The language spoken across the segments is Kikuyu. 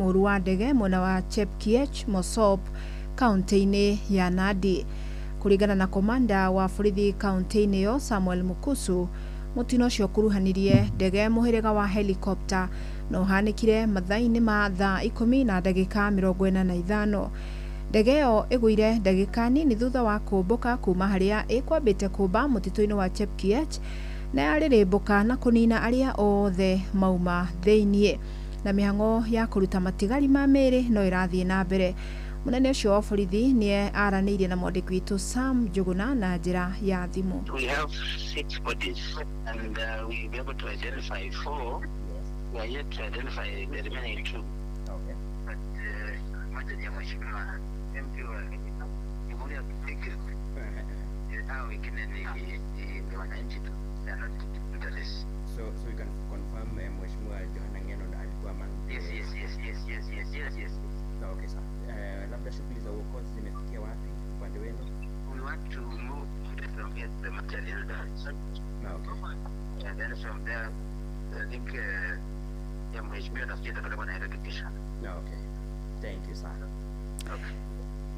Mũru wa ndege mwena wa Chepkiech Mosop kaunti-inĩ ya Nandi. Kũringana na komanda wa borithi kaunti-inĩ ĩyo Samuel Mukusu, mũtino ũcio ũkuruhanirie ndege mũhĩrĩga wa helicopter na ũhanĩkire mathaa-inĩ ma thaa 10:45. Ndege ĩyo ĩgũire ndagĩka nini thutha wa kũmbũka kuma harĩa ĩkwambĩte kũmba mũtitũ-inĩ wa Chepkiech na yarĩrĩmbũka na kũnina arĩa othe mauma thĩiniĩ, na mĩhang'o ya kũruta matigari ma mĩĩrĩ no ĩrathiĩ na mbere. Mũnene ũcio wa borithi nĩ aranĩirie na mwandĩki witũ Sam Njuguna na njĩra ya thimũ. We have six bodies and we'll be able to identify four. We are yet to identify the remaining two. But moja ni ya Mheshimiwa MP wa Jamhuri ya Kenya. Hao wengine ni wananchi tu. They are not journalists. So you can confirm Mheshimiwa Johana Ng'eno na alikuwa among the Yes. Okay, sir. Labda shughuli za uokozi zimefikia wapi upande wenu? We want to move from here to the mortuary. And then from there, I think ya Mheshimiwa nafikiri itapelekwa Nairobi kesho. Okay. Thank you, sir. Okay.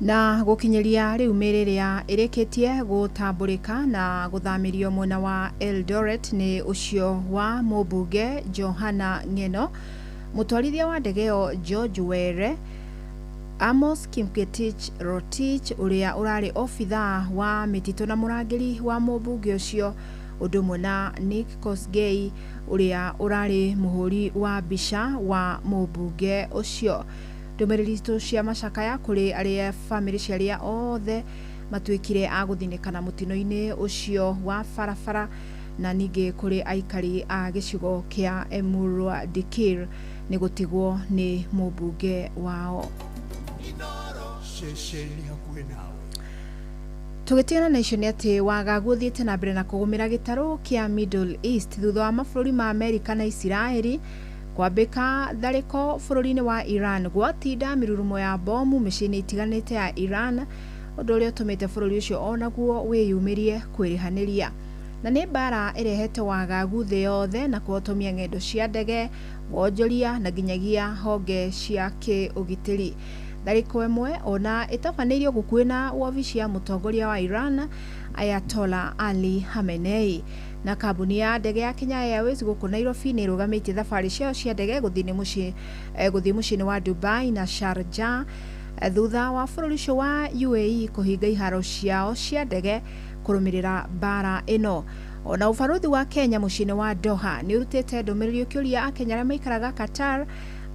Na gũkinyĩria rĩu mĩĩrĩ ĩrĩa ĩrĩkĩtie gũtambũrĩka na gũthamĩrio mwena wa Eldoret nĩ ũcio wa mũmbunge Johana Ng'eno, mũtwarithia wa ndege ĩyo George Were, Amos Kipngetich Rotich ũrĩa ũrarĩ obithaa wa mĩtitũ na mũrangĩri wa mũmbunge ũcio, ũndũ ũmwe na Nick Kosgei ũrĩa ũrarĩ mũhũri wa mbica wa mũmbunge ũcio. Ndũmĩrĩri citũ cia macakaya kũrĩ arĩa bamĩrĩ cia arĩa othe matuĩkire a gũthinĩkana mũtino-inĩ ũcio wa barabara, na ningĩ kũrĩ aikari a gĩcigo kĩa Emurua Dikirr nĩ gũtigwo nĩ mũmbunge wao. Ceceni hakuhĩ nawe. Tũgĩtigana na icio nĩ atĩ wagagu ũthiĩte na mbere na kũgũmĩra gĩtarũ kĩa Middle East thutha wa mabũrũri ma Amerika na Isiraeli kwambĩka tharĩko bũrũri-inĩ wa Iran, gwatinda mĩrurumo ya bomu mĩciĩ-inĩ itiganĩte ya Iran, ũndũ ũrĩa ũtũmĩte bũrũri ũcio onaguo wĩyumĩrie kwĩrĩhanĩria. Na nĩ mbara ĩrehete wagagu thĩ yothe na kũhotomia ng'endo cia ndege, wonjoria na nginyagia honge cia kĩũgitĩri. Tharĩko ĩmwe ona ĩtabanĩirio gũkuhĩ na wobici ya mũtongoria wa Iran Ayatollah Ali Khamenei. Na kambuni ya ndege ya Kenya Airways gũkũ Nairobi nĩ ĩrũgamĩtie thabarĩ ciayo cia ndege gũthiĩ mũciĩ-inĩ wa Dubai na Sharjah thutha wa bũrũri ũcio wa UAE kũhinga iharo ciao cia ndege kũrũmĩrĩra mbara ĩno. Ona ũbarũthi wa Kenya mũciĩ-inĩ wa Doha nĩ ũrutĩte ndũmĩrĩri ũkĩũria Akenya arĩa maikaraga Qatar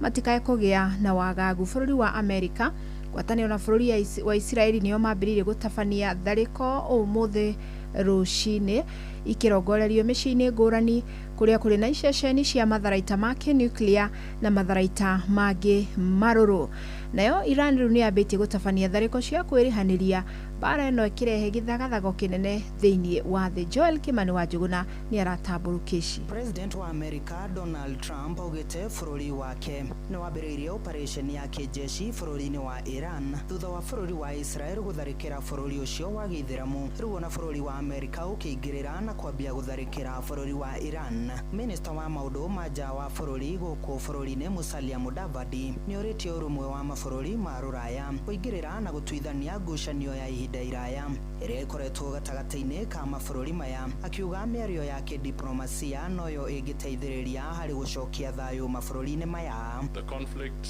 matikae kũgĩa na wagagu. Bũrũri wa Amerika ngwatanĩro na bũrũri wa Isiraeli nĩo mambĩrĩirie gũtabania tharĩko ũmũthĩ rũcinĩ, ikĩrongorerio mĩciĩ-inĩ ngũrani kũrĩa kũrĩ na iceceni cia matharaita ma kĩnuclear na matharaita mangĩ marũrũ. Nayo Iran rĩu nĩ yambĩtie gũtabania tharĩko cia kwĩrĩhanĩria, mbara ĩno ĩkĩrehe gĩthagathago kĩnene thĩinĩ wa thĩ. Joel Kimani wa Njuguna nĩ aratambũrũkĩci. President wa America Donald Trump augĩte bũrũri wake nĩ wambĩrĩirie operation ya kĩjeshi bũrũri-inĩ wa Iran thutha wa bũrũri wa Israel gũtharĩkĩra bũrũri ũcio wa gĩithĩramu. Rĩu ona bũrũri wa Amerika ũkĩingĩrĩra na kwambia gũtharĩkĩra bũrũri wa Iran. Minister wa maũndũ ma nja wa bũrũri gũkũ bũrũri-inĩ Musalia Mudavadi nĩ ũrĩtie ũrũmwe wa mabũrũri ma rũraya kũingĩrĩra na gũtuithania ngucanio ya ihinda iraya ĩrĩa ĩkoretwo gatagatĩ-inĩ ka mabũrũri maya, akiuga mĩario ya kĩdiplomasia noyo ĩngĩteithĩrĩria harĩ gũcokia thayũ mabũrũri-inĩ maya. The conflict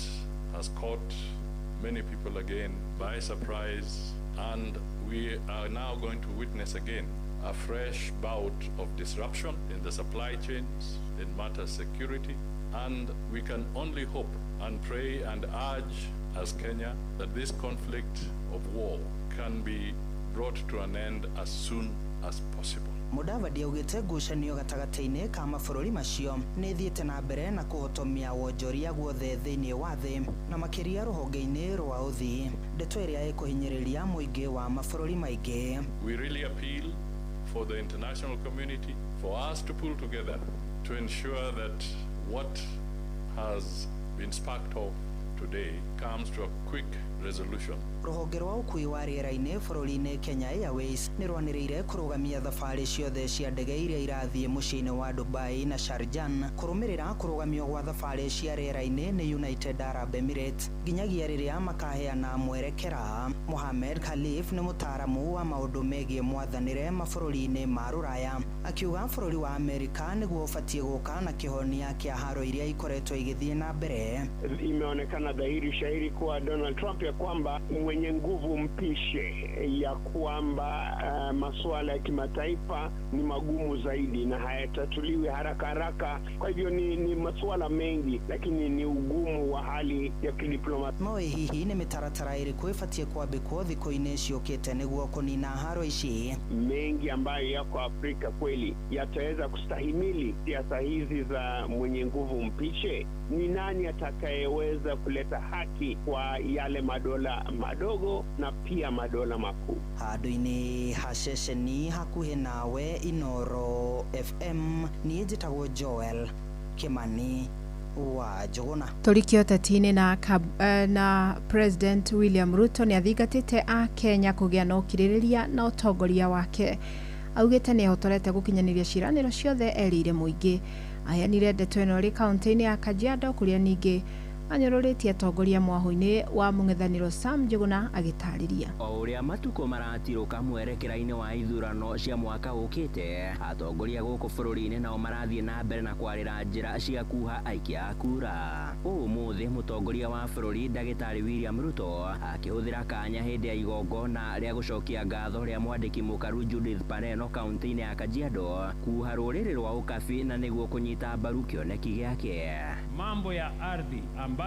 has caught many people again by surprise, and we are now going to witness again a fresh bout of disruption in the supply chains, in matters security, and we can only hope and pray and urge as Kenya that this conflict of war can be brought to an end as soon as possible. Mudavadi augĩte ngucanio gatagatĩ-inĩ ka mabũrũri macio nĩ ĩthiĩte na mbere na kũhotomia wonjoria guothe thĩinĩ wa thĩ na makĩria rũhonge-inĩ rwa ũthii, ndeto ĩrĩa ĩkũhinyĩrĩria mũingĩ wa mabũrũri maingĩ. We really appeal for the international community, for us to pull together to ensure that what has been sparked off to today comes to a quick resolution. Rũhonge rwa ũkui wa rĩera-inĩ bũrũri-inĩ Kenya Airways nĩ rwanĩrĩire kũrũgamia thabarĩ ciothe cia ndege iria irathiĩ mũciĩ-inĩ wa Dubai na Sharjah kũrũmĩrĩra kũrũgamio gwa thabarĩ cia rĩera-inĩ nĩ United Arab Emirates nginyagia rĩrĩa makaheana mwerekera. Mohamed Khalif nĩ mũtaaramu wa maũndũ megiĩ mwathanĩre mabũrũri-inĩ ma Rũraya, akiuga bũrũri wa Amerika nĩguo ũbatiĩ gũka na kĩhonia kĩa haro iria ikoretwo igĩthiĩ na mbere. Imeonekana dhahiri shahiri kuwa Donald Trump ya kwamba mwenye nguvu mpishe, ya kwamba masuala ya kimataifa ni magumu zaidi na hayatatuliwi haraka haraka. Kwa hivyo ni masuala mengi, lakini ni ugumu wa hali ya kidiplomasia. No hihi nĩ mĩtaratara ĩrĩkũ ĩbatiĩ kwambĩkwo thikũ-inĩ ciũkĩte nĩguo kũnina haro ici? Mengi ambayo yako Afrika kweli yataweza kustahimili siasa hizi za mwenye nguvu mpishe? Ni nani atakayeweza kuleta haki kwa yale madola madogo na pia madola makuu? Handũ-inĩ ha ceceni hakuhĩ nawe Inoro FM, niĩ njĩtagwo Joel Kimani wa Njũgũna. Tũrikio ũteti-inĩ na President William Ruto nĩ athingatĩte a Kenya kũgĩa na ũkirĩrĩria na ũtongoria wake. Augĩte nĩ ehotorete gũkinyanĩria ciĩranĩro ciothe erĩire mũingĩ. Aheanire ndeto ĩno ĩrĩ kaunti-inĩ ya Kajiado kũrĩa ningĩ anyũrũrĩtie atongoria mwahũ-inĩ wa mũng'ethanĩro Sam Njũgũna agĩtarĩria. O ũrĩa matukũ maratirũka mwerekera-inĩ wa ithurano cia mwaka ũkĩte, atongoria gũkũ bũrũri-inĩ nao marathiĩ na mbere na kwarĩra njĩra cia kuha aikia a kura. Ũmũthĩ mũtongoria wa bũrũri ndagĩtarĩ William Ruto akĩhũthĩra kanya hĩndĩ ya igongona rĩa gũcokia ngatho rĩa mwandĩki mũkaru Judith Pareno kaunti-inĩ ya Kajiado kuha rũrĩrĩ rwa Ũkabi na nĩguo kũnyita mbaru kĩoneki gĩake. Mambo ya ardhi ambayo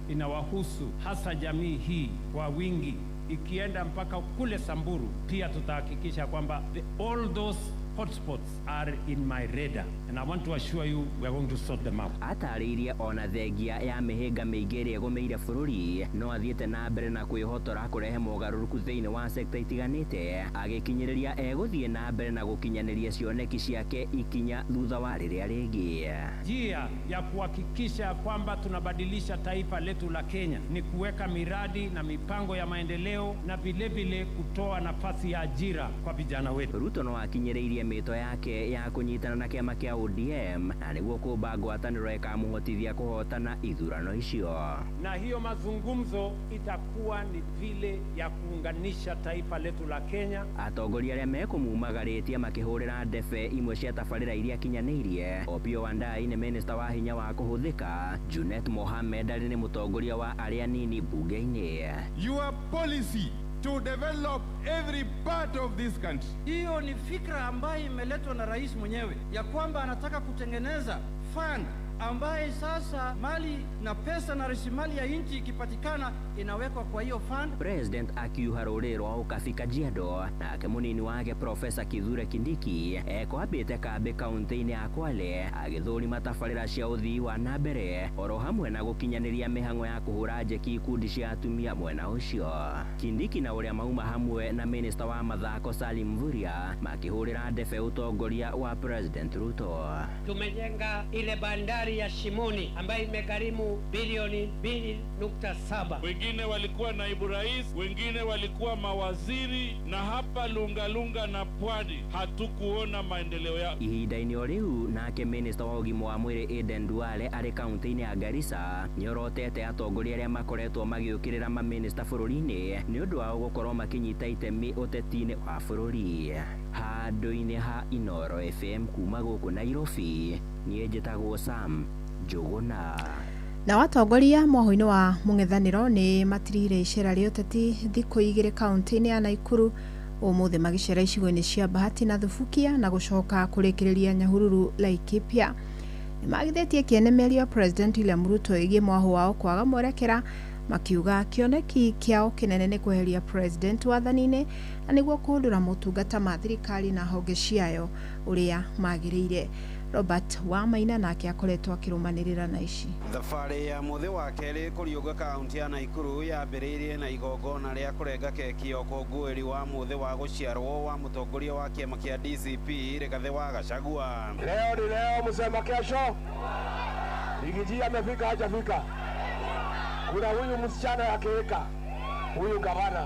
inawahusu hasa jamii hii kwa wingi, ikienda mpaka kule Samburu, pia tutahakikisha kwamba all those hotspots are in my radar, and I want to assure you we are going to sort them out. Atarĩirie ona thengia ya mĩhĩnga mĩingĩ ĩrĩa ĩgũmĩire bũrũri no athiĩte na mbere na kwĩhotora kũrehe mogarũrũku thĩinĩ wa sekta itiganĩte, agĩkinyĩrĩria egũthiĩ na mbere na gũkinyanĩria cioneki ciake ikinya thutha wa rĩrĩa rĩngĩ. Njia ya kuhakikisha kwamba tunabadilisha taifa letu la Kenya ni kuweka miradi na mipango ya maendeleo na vilevile kutoa nafasi ya ajira kwa vijana wetu. Ruto no akinyĩrĩirie mĩto yake ya kũnyitana na kĩama kĩa ODM na nĩguo kũmba ngwatanĩro ĩkamũhotithia kũhotana ithurano icio. Na hiyo mazungumzo itakuwa ni vile ya kuunganisha taifa letu la Kenya. Atongoria arĩa mekũmumagarĩtie makĩhũrĩra ndebe imwe cia tabarĩra iria kinyanĩirie. Opiyo Wandayi nĩ minista wa hinya wa kũhũthĩka, Junet Mohamed arĩ nĩ mũtongoria wa arĩa nini bunge-inĩ. Your policy to develop every part of this country. Hiyo ni fikra ambayo imeletwa na rais mwenyewe ya kwamba anataka kutengeneza fund ambaye sasa mali na pesa na rasilimali ya nchi ikipatikana inawekwa kwa hiyo fund. President akiuha rũrĩrĩ rwa Ũkabi Kajiado nake mũnini wake Profesa Kithure Kindiki ekwambĩte kambĩ kaunti-inĩ ya Kwale agĩthũrima tabarĩra cia ũthii wa na mbere oro hamwe na gũkinyanĩria mĩhang'o ya kũhũra njeki ikundi cia atumia mwena ũcio. Kindiki na ũrĩa mauma hamwe na minista wa mathako Salim Mvurya makĩhũrĩra ndebe ũtongoria wa President Ruto. Tumejenga ile bandari ya Shimoni ambayo imegharimu bilioni 2.7. Wengine walikuwa naibu rais, wengine walikuwa mawaziri, na hapa Lungalunga na Pwani hatukuona maendeleo yao. Ihinda-inĩ o rĩu nake minista wa ũgima wa mwĩrĩ Aden Duale arĩ kaunti-inĩ ya Garissa nĩorotete atongoria arĩa makoretwo magĩũkĩrĩra maminista bũrũri-inĩ nĩ ũndũ wao gũkorwo makĩnyita itemi ũteti-inĩ wa bũrũri. Handũ-inĩ ha Inoro FM kuma gũkũ Nairobi, niĩ njĩtagwo Sam Njũgũna. Na atongoria mwahũ-inĩ wa mũng'ethanĩro nĩ matirire icera rĩa ũteti thikũ igĩrĩ kaunti-inĩ ya Naikuru ũmũthĩ magĩcera icigo-inĩ cia Bahati na Thubukia na gũcoka kũrĩkĩrĩria Nyahururu Laikipia. Nĩmagithĩtie kĩene mĩario ya President William Ruto ĩgiĩ mwahũ wao kwaga mwerekera, makiuga kĩoneki kĩao kĩnene nĩ kweheria President wathani-inĩ na nĩguo kũhũndũra motungata ma thirikari na honge ciayo ũrĩa magĩrĩire. Robert Wamaina nake akoretwo akĩrũmanĩrĩra na ici. Thabarĩ ya mũthĩ wa kerĩ kũriũnga kaunti ya Naikuru yambĩrĩirie na igongona rĩa kũrenga keki ya ũkũngũĩri wa mũthĩ wa gũciarwo wa mũtongoria wa kĩama kĩa DCP Rigathĩ wa Gachagua. Leo ni leo, msema kesho. Rigiji amefika hajafika? Kuna huyu msichana ya Kihika, huyu gavana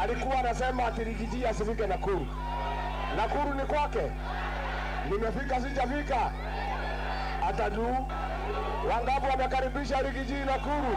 alikuwa anasema ati Riggy G asifike Nakuru. Nakuru ni kwake. Nimefika sijafika? Atadu wangapi wamekaribisha Riggy G Nakuru?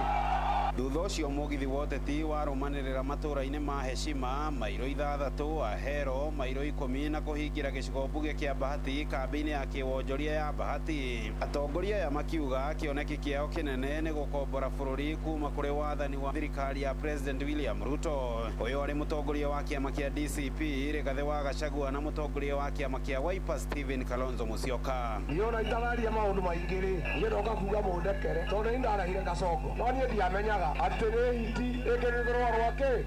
Thutha ũcio mũgithi wa ũteti warũmanĩrĩra matũra-inĩ ma Heshima mairo 6, Ahero mairo 10 na kũhingĩra gĩcigo mbunge kĩa Bahati kambĩ-inĩ ya kĩwonjoria ya Bahati. Atongoria aya makiuga kĩoneki kĩao kĩnene nĩ gũkombora bũrũri kuma kũrĩ wathani wa thirikari ya President William Ruto. Ũyũ arĩ mũtongoria wa kĩama kĩa DCP Rigathĩ wa Gachagua na mũtongoria wa kĩama kĩa Wiper Stephen Kalonzo Musyoka. Niĩ ona itararia maũndũ maingĩ rĩ, niĩ ndoka kuga mũndekere tondũ nĩ ndarahire Kasongo, no niĩ ndiamenyaga atĩ nĩ hiti ĩkĩrĩtwo rwake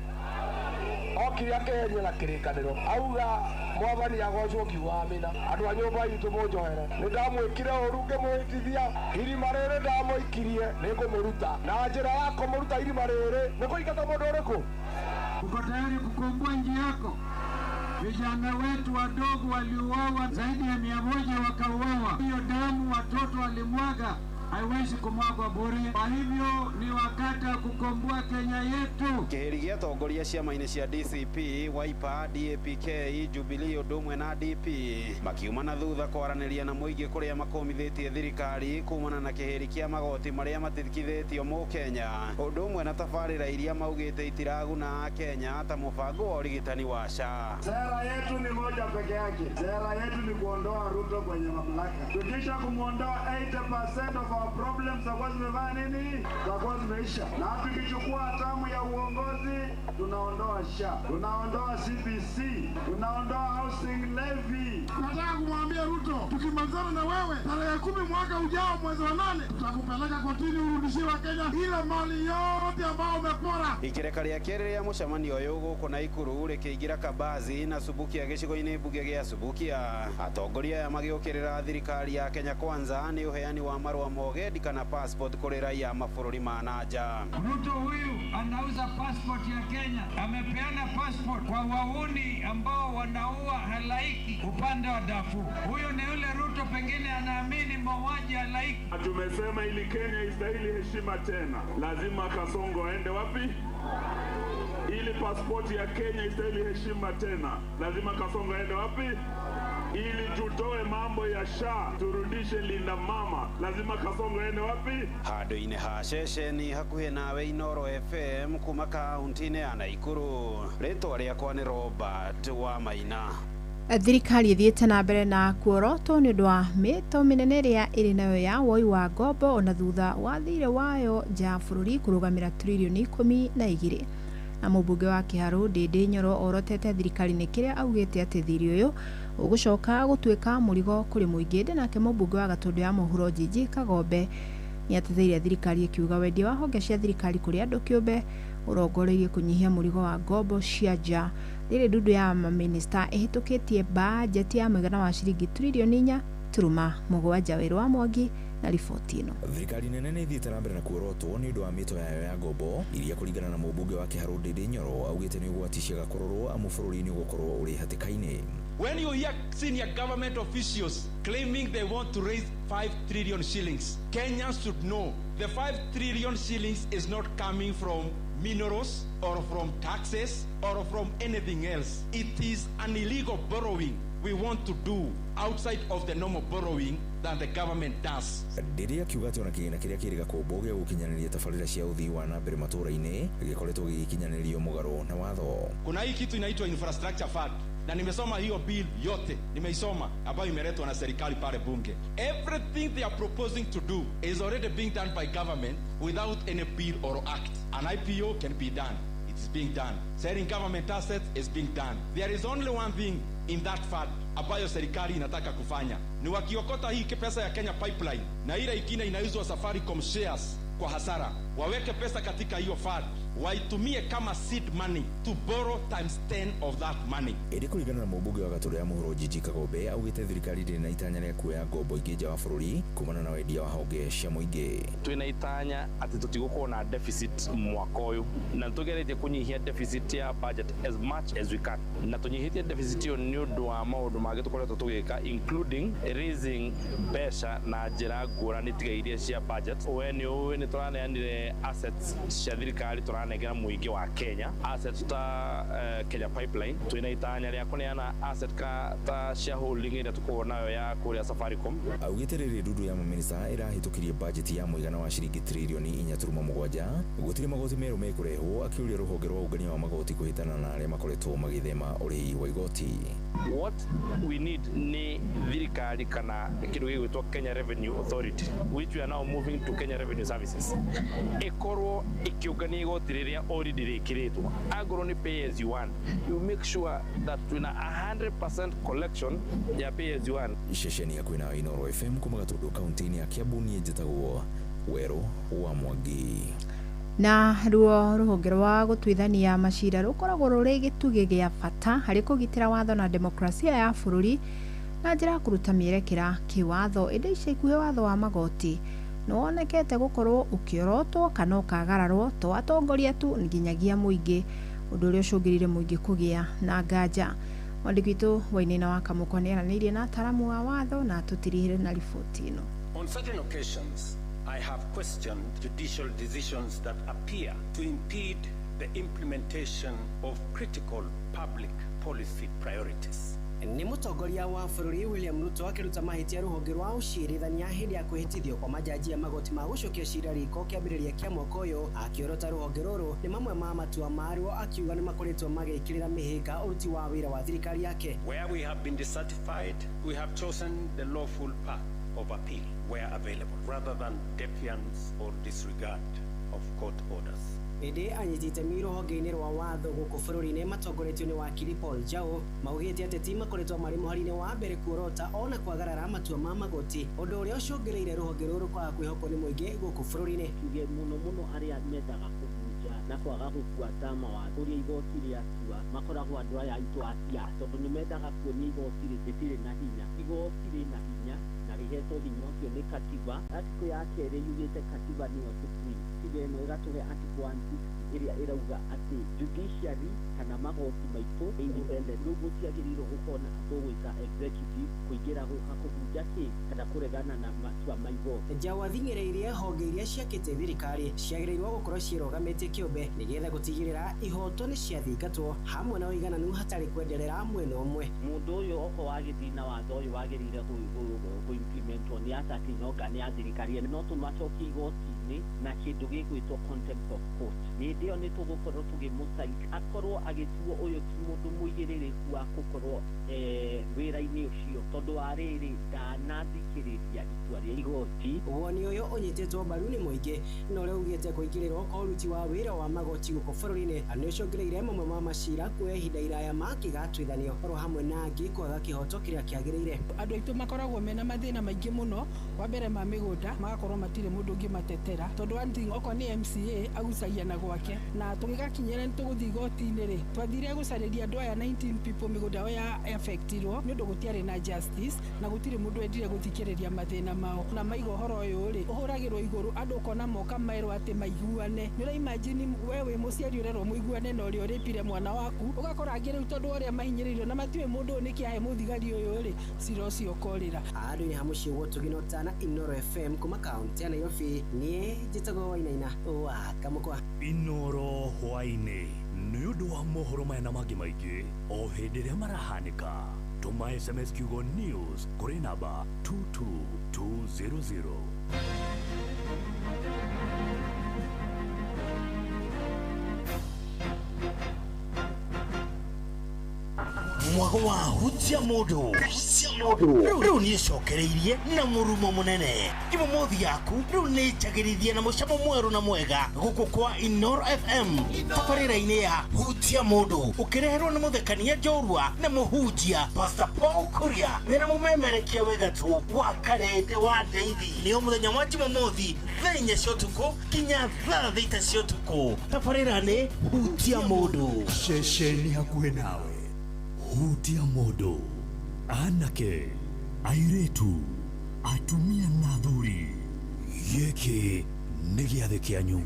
okire akeheria na kĩrĩkanĩro auga mwathani agocwo ngiuga amina. Andũ a nyũmba itũ mũnjohere, nĩ ndamwĩkire ũru ngĩmũhĩtithia, irima rĩrĩ ndamũikirie nĩ ngũmũruta na njĩra ya kũmũruta irima rĩrĩ nĩ kũingata mũndũ ũrĩkũ. Uko tayari kukomboa nchi yako? Vijana wetu wadogo waliuawa zaidi ya 100 wakauawa. Hiyo damu watoto walimwaga haiwezi kumwagwa bure. Kwa hivyo ni wakati wa kukomboa Kenya yetu. Kĩhĩri gĩa atongoria ciama-inĩ cia DCP, Wiper, DAPK, Jubilee ũndũ ũmwe na DP makiuma na thutha kwaranĩria na mũingĩ kũrĩa makũmithĩtie thirikari kumana na kĩhĩri kĩa magoti marĩa matigithĩtio mũkenya ũndũ ũmwe na tabarĩra iria maugĩte itiraguna akenya ta mũbango wa ũrigitani wa SHA. Sera yetu ni moja peke yake. Sera yetu ni kuondoa Ruto kwenye mamlaka. Tukisha kumwondoa 80% of our problems zitakuwa zimefanya nini? Zitakuwa zimeisha. Na tukichukua hatamu ya uongozi, tunaondoa SHA, tunaondoa CBC, tunaondoa housing levy. Nataka kumwambia Ruto, tukimalizana na wewe tarehe 10 mwaka ujao mwezi wa 8, tutakupeleka kotini urudishiwe Kenya ile mali yote ambayo umepora. Ikereka rĩa kerĩ rĩa mũcemanio ũyũ gũkũ Naikuru rĩkĩingĩra Kabazi na Subukia gĩcigo-inĩ mbunge gĩa Subukia. Atongoria aya magĩũkĩrĩra thirikari ya Kenya Kwanza nĩ ũheani wa marũa ma ũgendi kana passport kũrĩ raia mabũrũri ma na nja. Ruto huyu anauza passport ya Kenya, amepeana passport kwa wauni ambao wanaua halaiki upande wa Darfur. Huyu ni yule Ruto pengine anaamini mauaji halaiki. Tumesema ili Kenya istahili heshima tena, lazima Kasongo aende wapi? Ili pasipoti ya Kenya istahili heshima tena, lazima Kasongo aende wapi? Ili tutoe mambo ya SHA, turudishe Linda Mama, lazima Kasongo aende wapi? Handũ-inĩ ha ceceni hakuhĩ nawe Inooro FM kuma kaunti-inĩ ya Naikuru. Rĩtwa rĩakwa nĩ Robert wa Maina. Thirikari ĩthiĩte na mbere na kuorotwo nĩ ũndũ wa mĩto mĩnene ĩrĩa ĩrĩ nayo ya woi wa ngombo ona thutha wa thirĩ wayo nja ya bũrũri kũrũgamĩra tririoni 12. Na mũmbunge wa Kĩharũ Ndĩndĩ Nyoro orotete thirikari-inĩ kĩrĩa augĩte atĩ thirĩ ũyũ ũgũcoka gũtuĩka mũrigo kũrĩ mũingĩ. Ĩndĩ nake mũmbunge wa Gatũndũ ya Mũhuro Njinji Kagombe nĩateteire thirikari ĩkiuga wendia wa honge cia thirikari kũrĩ andũ kĩũmbe ũrongoreirie kũnyihia mũrigo wa ngombo cia nja. Rĩrĩ ndundu ya mamĩnĩsta ĩhĩtũkĩtie bajeti ya mũigana wa ciringi tririoni 4.7. Wĩra wa Mwangi na riboti ĩno. Thirikari nene nĩ ĩthiĩte na mbere na kuorotwo nĩ ũndũ wa mĩto yayo ya ngombo iria kũringana na mũmbunge wa Kĩharũ Ndĩndĩ Nyoro augĩte nĩ ũgwati ciagakororwo amu bũrũri nĩ ũgũkorwo ũrĩ hatĩka-inĩ. When you hear senior government officials claiming they want to raise 5 trillion shillings, Kenyans should know the 5 trillion shillings is not coming from minerals or from taxes or from anything else. It is an illegal borrowing we want to do outside of the normal borrowing that the government does. Ndĩrĩ akiuga atĩ ona kĩgĩna kĩrĩa kĩrĩga kũmbwo gĩa gũkinyanĩria tabarĩra cia ũthii wa na mbere matũũra-inĩ gĩkoretwo gĩgĩkinyanĩrio mũgarũ na watho. Kuna hii kitu inaitwa infrastructure fund, na nimesoma hiyo bill yote, nimeisoma ambayo imeletwa na serikali pale bunge. Everything they are proposing to do is already being done by government without any bill or act. An IPO can be done. It is being done. Selling government assets is being done. There is only one thing in that fund ambayo serikali inataka kufanya ni wakiokota hii pesa ya Kenya Pipeline na ile ingine inauzwa Safaricom shares kwa hasara, waweke pesa katika hiyo fund, waitumie kama seed money to borrow times 10 of that money. Ĩndĩ kũringana na mũmbunge wa Gatũndũ ya Mũhuro Njinji Kagombe augĩte thirikari ndĩrĩ na itanya rĩa kuoya ngombo ingĩ nja wa bũrũri kumana na wendia wa honge cia mũingĩ. Twĩna itanya atĩ tũtigũkorwo na deficit mwaka ũyũ, na nĩtũgeretie kũnyihia deficit ya budget as much as we can, na tũnyihĩtie deficit ĩyo nĩ ũndũ wa maũndũ mangĩ tũkoretwo tũgĩka including raising mbeca na njĩra ngũrani tiga iria cia budget. We nĩ ũĩ nĩ tũraneanire Assets cia thirikari tũranengera mũingĩ wa Kenya, assets ta Kenya Pipeline, twĩna itanya rĩa kũneana asset ka ta shareholding ĩrĩa tũkoragwo nayo ya kũrĩa Safaricom. Augĩte rĩrĩ ndundu ya mamĩnĩsta ĩrahĩtũkirie bajeti ya mũigana wa ciringi tririoni 4.7, gũtirĩ magoti merũ mekũrehwo, akĩũria rũhonge rwa ũngania wa magoti kũhĩtana na arĩa makoretwo magĩthema ũrĩhi wa igoti. What we need nĩ thirikari kana kĩndũ gĩgwĩtwo Kenya Revenue Authority, which we are now moving to Kenya Revenue Services, ĩkorwo ĩkĩũngania igoti rĩrĩa already rĩkĩrĩtwo. Angorwo nĩ pay as you earn, you make sure that twĩna 100% collection ya pay as you earn. Ceceni hakuhĩ na Inooro FM kuma Gatũndũ kaunti-inĩ ya Kiambu, niĩ njĩtagwo Werũ wa Mwangi. Na ruo rũhonge rwa gũtuithania macira rũkoragwo rũrĩ gĩtugĩ gĩa bata harĩ kũgitĩra watho na demokrasia ya bũrũri na njĩra ya kũruta mĩerekera kĩwatho. Ĩndĩ ica ikuhĩ watho wa magoti nĩ wonekete gũkorwo ũkĩorotwo kana ũkagararwo to atongoria tu, nginyagia mũingĩ, ũndũ ũrĩa ũcũngĩrĩire mũingĩ kũgĩa na nganja. Mwandĩki witũ Wainaina wa Kamũkwa nĩ aranĩirie na ataramu a watho na atũtirihire na riboti ĩno. On certain occasions, I have questioned judicial decisions that appear to impede the implementation of critical public policy priorities. Nĩ mũtongoria wa bũrũri William Ruto akĩruta mahĩtia rũhonge rwa ũcirithania hĩndĩ ya kwĩhĩtithio kwa majaji a magoti ma gũcokia cira riko kĩambĩrĩria kĩa mwaka ũyũ, akĩorota rũhonge rũrũ nĩ mamwe ma matua maruo, akiuga nĩ makoretwo magĩkĩrĩra mĩhĩnga ũruti wa wĩra wa thirikari yake. Where we have been dissatisfied, we have chosen the lawful path of appeal where available, rather than defiance or disregard of court orders. Ĩndĩ anyiti itemi rũhonge-inĩ rwa watho gũkũ bũrũri-inĩ matongoretio nĩ wakiri Paul Njau maugĩte ateti makoretwo marĩ mũhari-inĩ wa mbere kuorota ona kwagarara matua ma magoti, ũndũ ũrĩa ũcũngĩrĩire rũhonge rũrũ kwaga kwĩhokwo nĩ mũingĩ gũkũ bũrũri-inĩ. Tuge mũno mũno arĩa mendaga kũbunja na kwaga gũbuata mawatho ũrĩa igoti rĩatua makoragwo andũ aya aitũ a siasa, tondũ nĩ mendaga kuonia igoti rĩtirĩ na hinya. Igoti rĩna hinya na rĩhetwo hinya ũcio nĩ katiba. Article ya kerĩ yugĩte katiba nĩyo supreme. Katiba ĩno ĩgatũhe article 160 ĩrĩa ĩrauga atĩ judiciary kana magoti maitũ independent. Rĩu gũtiagĩrĩirwo gũkorwo na tũgwĩta executive kũingĩra gũka kũbunja kĩ kana kũregana na matua ma igoti. Njau athing'ĩrĩirie honge iria ciakĩte thirikari ciagĩrĩirwo gũkorwo ciĩrũgamĩtie kĩũmbe nĩgetha gũtigĩrĩra ihoto nĩ ciathingatwo hamwe na ũigananu hatarĩ kwenderera mwena ũmwe. Mũndũ ũyũ oko wagĩthiĩ na watho ũyũ wagĩrĩire kũ-implementwo nĩ atati nonga nĩ a thirikari, no tũmacokie igoti-inĩ na kĩndũ gĩgwĩtwo contempt of court. Hĩndĩ ĩyo nĩ tũgũkorwo tũgĩmũcite akorwo agĩtuo ũyũ ti mũndũ mũigĩrĩrĩku wa gũkorwo wĩra-inĩ ũcio, tondũ wa rĩrĩ ndanathikĩrĩria itua rĩa igoti. Woni ũyũ ũnyitĩtwo mbaru nĩ mũingĩ na ũrĩa ugĩte kũingĩrĩrwo kwa ũruti wa wĩra wa magoti gũkũ bũrũri-inĩ nĩ ũcũngĩrĩire mamwe ma macira kuoya ihinda iraya makĩgatuithanio oro hamwe na angĩ kwaga kĩhoto kĩrĩa kĩagĩrĩire. Andũ aitũ makoragwo mena mathĩna maingĩ mũno, wa mbere ma mĩgũnda magakorwo matirĩ mũndũ ũngĩ matetera, tondũ one thing okorwo nĩ MCA agucagia na gwake, na tũgĩgakinyĩra nĩ tũgũthiĩ igoti-inĩ rĩ, twathire gũcarĩria andũ aya 19 people mĩgũnda yao ya affectirwo nĩ ũndũ gũtiarĩ na justice na gũtirĩ mũndũ wendire gũthikĩrĩria mathĩna mao. Na maiga ũhoro ũyũ rĩ ũhũragĩrwo igũrũ, andũ ũkona moka merwo atĩ maiguane. Nĩ ũra imagine we wĩ mũciari ũrerwo mũiguane na ũrĩa ũrĩpire mwana waku, ũgakora angĩ rĩu tondũ ũrĩa mahinyĩrĩirio na matiũĩ mũndũ ũyũ nĩkĩ ahe mũthigari ũyũ rĩ, cira ũcio ũkorĩra. Andũ-inĩ ha mũciĩ wa Ũtugi na Ũtana, Inooro FM kuma kaunti ya Nairobi, niĩ njĩtagwo Wainaina wa Kamũkwa. Inooro hwaĩ-inĩ nĩ ũndũ wa mohoro maya na mangĩ maingĩ o hĩndĩ ĩrĩa marahanĩka. Tũma SMS kiugo news kũrĩ namba 22200. Mwago wa hutia mũndũ rĩu nĩcokereirie na mũrumo mũnene. Jumamothi yaku rĩu nĩ njagĩrithie na mũcamo mwerũ na mwega gũkũ kwa Inooro FM tabarĩra-inĩ ya hutia mũndũ, ũkĩreherwo nĩ mũthekania njorua na mũhunjia Pastor Paul Kuria wĩna mũmemerekia wĩ gatũ wa Karende wa Ndeithi. Nĩo mũthenya wa Jumamothi thaa 4 cia ũtukũ nginya thaa 6 cia ũtukũ. Tabarĩra nĩ hutia mũndũ. Ceceni hakuhĩ nawe. Hutia mũndũ, anake, airĩtu, atumia na athuri, gĩkĩ nĩ gĩathĩ kĩanyu.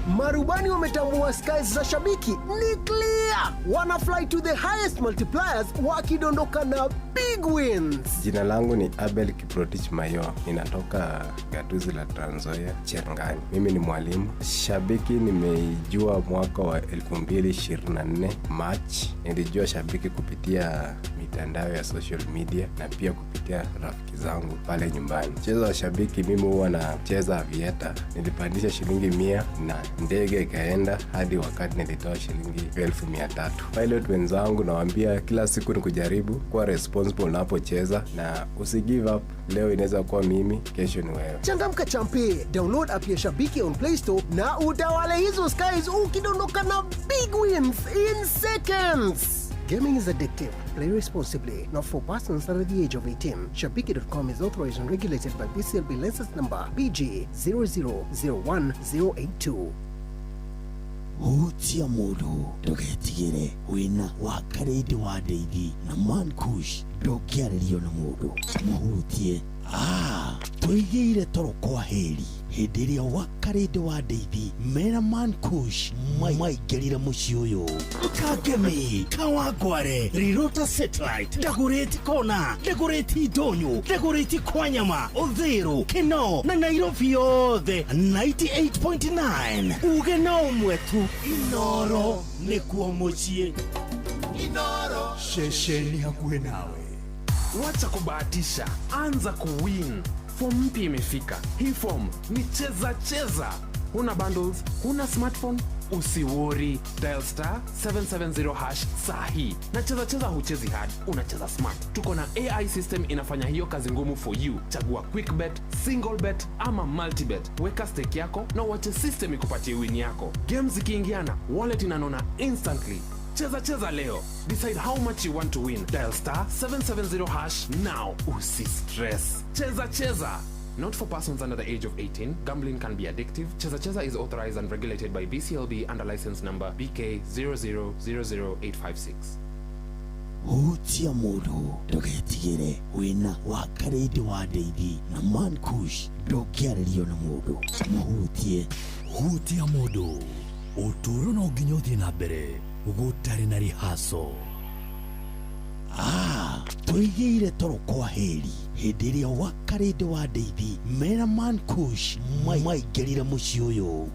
Marubani wametambua skies za Shabiki ni clear, wana fly to the highest multipliers wakidondoka na big wins. Jina langu ni Abel Kiprotich Mayoa, ninatoka gatuzi la Trans Nzoia, Cherangani. Mimi ni mwalimu. Shabiki nimeijua mwaka wa 2024 March. Nilijua Shabiki kupitia mitandao ya social media na pia kupitia rafiki zangu pale nyumbani. Mchezo wa Shabiki mimi huwa nacheza aviator. Nilipandisha shilingi 100 na ndege ikaenda hadi wakati nilitoa shilingi 300,000. Pilot wenzangu nawaambia kila siku ni kujaribu kuwa responsible unapocheza na usi give up. Leo inaweza kuwa mimi, kesho ni wewe. Changamka champe, download app ya Shabiki on Play Store na utawale hizo skies ukidondoka na big wins in seconds. Gaming is addictive. Play responsibly. Not for persons under the age of 18. Shabiki.com is authorized and regulated by BCLB license number BG 0001082. Hutia mũndũ ndũgetigĩre wĩna wa karĩndĩ wa ndeithi na Mankush ndũngĩarĩrio na mũndũ mũhutie. Tũigĩire toro kwa heri hĩndĩ ĩrĩa wa karĩndĩ wa ndeithi mena Mankush maingĩrire mũciĩ ũyũ. Kangemi, Kawangware, Rirota Satellite, Dagoretti Kona, Dagoretti Ndonyo, Dagoretti Kwanyama, Uthiru, Kinoo na Nairobi yothe 98.9. Uge no ũmwe tu, Inoro nĩkuo mũciĩ. Inoro ceceni hakuhĩ nawe. Wacha kubahatisha, anza kuwin. Form mpya imefika. Hii form ni cheza cheza. Huna bundles, huna smartphone, usiwori. Dial star 770 hash sahi. Na cheza cheza huchezi hard, unacheza smart. Tuko na AI system inafanya hiyo kazi ngumu for you. Chagua quick bet, single bet ama multi bet. Weka stake yako na uache system ikupatie win yako. Games zikiingiana, wallet inanona instantly. Cheza cheza leo. Decide how much you want to win. Dial star 770 hash now. Usi stress. Cheza cheza. Not for persons under the age of 18. Gambling can be addictive. Cheza Cheza is authorized and regulated by BCLB under license number BK 0000856. Hutia mũndũ ndũgetigĩre wĩna wa karĩndĩ wa ndeithi na Mankush ndũngĩarĩrio na mũndũ mũhutie. Hutia mũndũ ũtũũro no nginya ũthiĩ na mbere gũtarĩ na rihaco. Tũigĩire toro kwa heri hĩndĩ ĩrĩa wa karĩndĩ wa ndeithi mena Mankush maingĩrire mũciĩ ũyũ.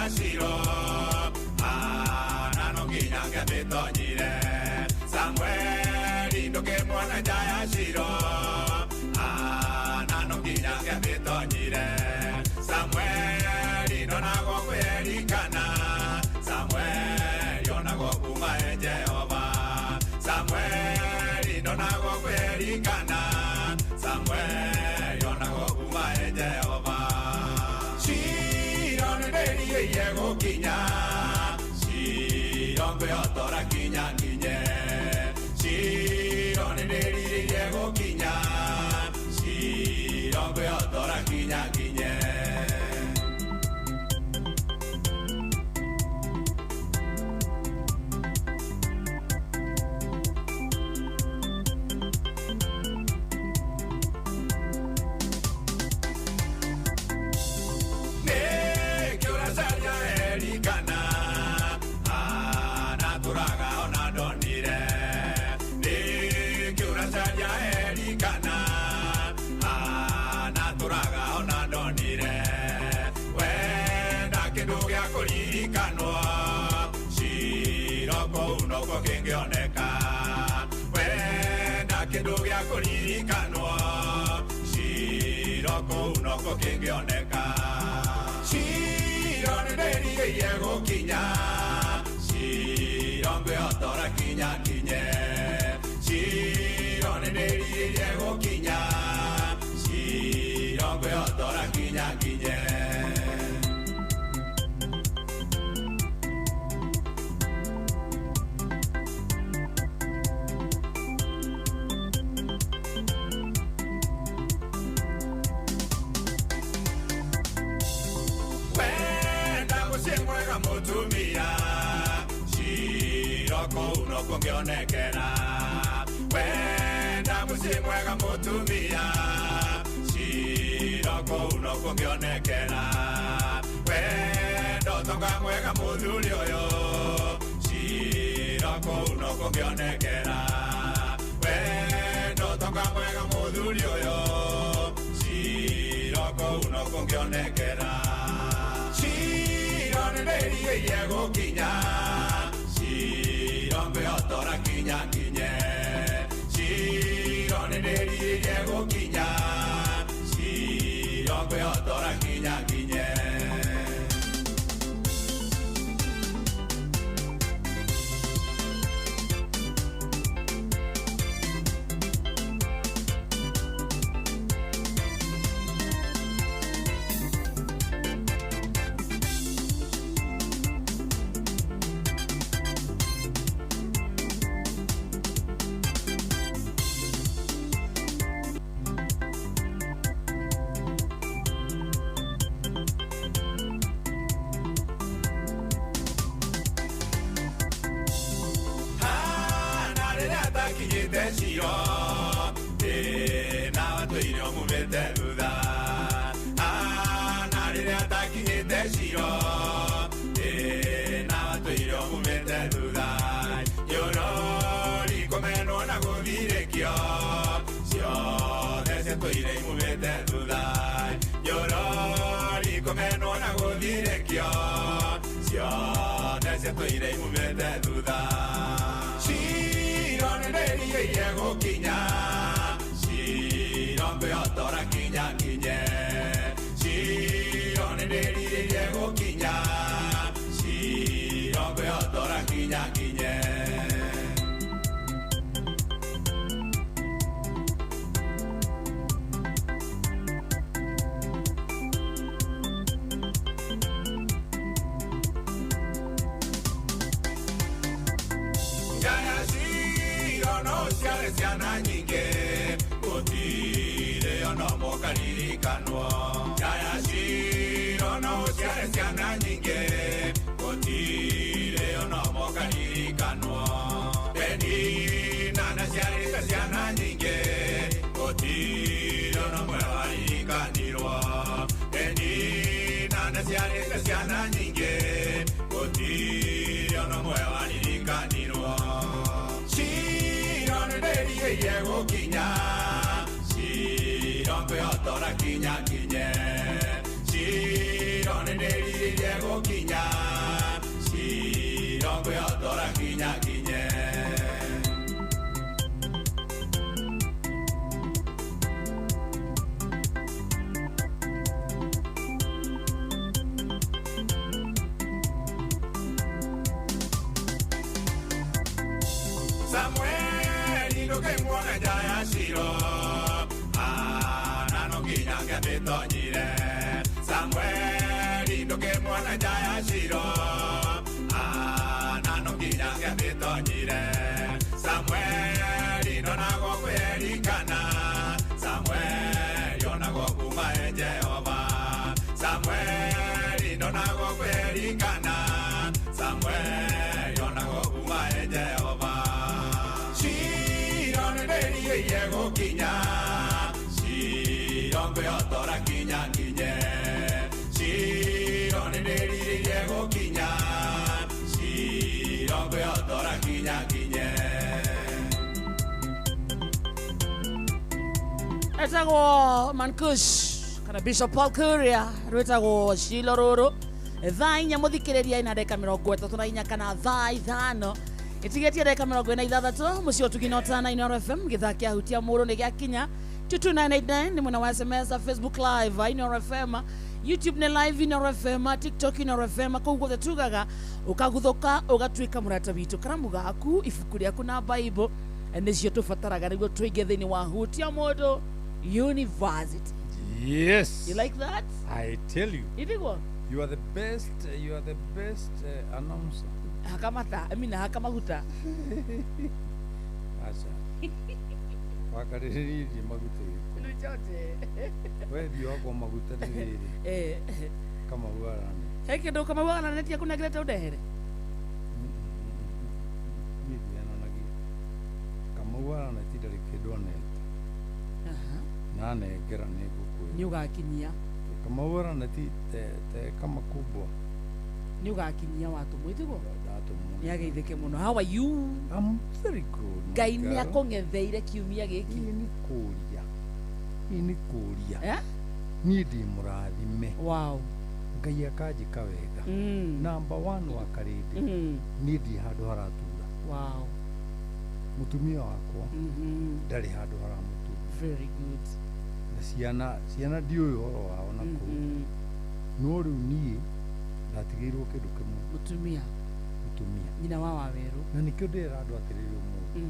ya Shiro Ana no nginya ngĩamĩtonyire Samueli ndũkĩmuona nja ya Shiro Ana no nginya ngĩamĩtonyire Samueli ndonagwo kwĩrikana Samueli onagwo kuma e Jehova Samueli ndonagwo kwĩrikana Samueli onagwo kuma e Jehova Shiro nĩndĩrirĩirie gũkinya Shiro ngwĩhotora kinya nginye Shiro nĩndĩrirĩirie gũkinya Shiro ngwĩhotora kinya nginye Kĩngĩoneka wenda kĩndũ gĩa kũririkanwo Shiro kũu nokuo kĩngĩoneka Shiro nĩndĩrirĩirie gũkinya Shiro ngwĩhotora kinya nginye Shiro nĩndĩrirĩirie gũkinya Shiro ngwĩhotora kinya nginye Mutumia Shiro kũu nokuo ngĩonekera wenda mũciĩ mwega mũtumia Shiro kũu nokuo ngĩonekera wenda ũtonga mwega mũthuri ũyũ Shiro kũu nokuo ngĩonekera wenda ũtonga mwega mũthuri ũyũ Shiro kũu nokuo ngĩonekera Shiro nĩndĩrirĩirie gũkinya Shiro ngwĩhotora kinya nginye Shiro nĩndĩrirĩirie gũkinya Shiro ngwĩhotora kinya nginye Shiro na watũire ũmumĩte thutha na rĩrĩa ndakinyĩte Shiro na watũire ũmumĩte thutha nyũrũri kũmenwo na gũthirĩkio ciothe ciatũire imumĩte thutha nyũrũri kũmenwo na gũthirĩkio ciothe ciatũire imumĩte thutha Shiro nĩndĩrirĩirie gũkinya Shiro ngwĩhotora kinya nginye Shiro nĩndĩrirĩirie gũkinya Shiro ngwĩhotora kinya nginye Ciana nyingĩ gũtirĩ ona ũmwe ũkaririkanwo Nja ya Shiro no ũciare ciana nyingĩ gũtirĩ ona ũmwe ũkaririkanwo Penina naciarĩte ciana nyingĩ gũtirĩ ona ũmwe waririkanirwo Penina naciarĩte ciana nyingĩ gũtirĩ ona ũmwe waririkanirwo Shiro nĩndĩrirĩirie gũkinya Shiro ngwĩhotora kinya nginye Shiro nĩndĩrirĩirie gũkinya ngĩathĩtonyire Samueli ndũkĩmuona nja ya Shilo Ana no nginya ngĩathĩtonyire Samueli ndonagwo kwĩrikana Samueli onagwo kuma e Jehova Samueli ndonagwo kwĩrikana Samueli onagwo kuma e Jehova Shilo nĩndĩrirĩirie gũkinya Shilo ngwĩhotora nginya nginye Shilo nĩndĩrirĩirie gũkinya Shilo ngwĩhotora nginya nginye. Etagwo Mankush kana Bishop Paul Kuria rwĩtagwo Shilo rũrũ thaa 4 mũthikĩrĩria ina ndagĩka 34 kana thaa 5 ĩtigĩtie ndagĩka 46 mũciĩ ũtugi na ũtana Inooro FM gĩthaa kĩa hutia mũrũ nĩ gĩakinya 22989 nĩ mwena wa SMS Facebook Live Inooro FM YouTube nĩ live Inooro FM TikTok Inooro FM kũu guothe tugaga ũkaguthũka ũgatuĩka mũrata witũ karamu gaku ibuku rĩaku na Bible nĩcio tũbataraga nĩguo tũingĩ thĩinĩ wa hutia mũndũ University. Yes. You like that? I tell you. Ithigwo? You are the best, you are the best announcer. Hakamata, I mean hakamaguta. Acha. Wakarĩrĩrie maguta. Nĩchote. We thiĩ wakwa maguta rĩrĩ. Eh. Kamau arane. He kĩndũ Kamau aranĩtie kũnengerete ũndehere? Niĩ ndiananagia. Kamau aranĩtie ndarĩ kĩndũ anete. Na nengera nĩngũkwĩra. Nĩ ũgakinyia. Kamau aranĩtie te kama kubwa. Nĩ ũgakinyia watũmwo ĩtiguo? Ndatũmwo. Nĩ ageithĩke mũno. How are you? I'm very good. Ngai nĩ akũng'etheire kiumia gĩkĩ. Niĩ nĩ kũria. Niĩ nĩ kũria. Eh? Niĩ ndĩ mũrathime. Wow. Ngai akanjĩka wega. Number 1 wa Karĩndĩ. Niĩ ndirĩ handũ haratura. Wow. Mũtumia wakwa ndarĩ handũ haramũtura. Very good. Na ciana ndiũĩ ũhoro wao na kũu. No rĩu niĩ ndatigĩirwo kĩndũ kĩmwe. Mũtumia. Mũtumia. Nyina wa Wawerũ. Na nĩkĩo ndĩrera andũ atĩrĩrĩ ũmũthĩ.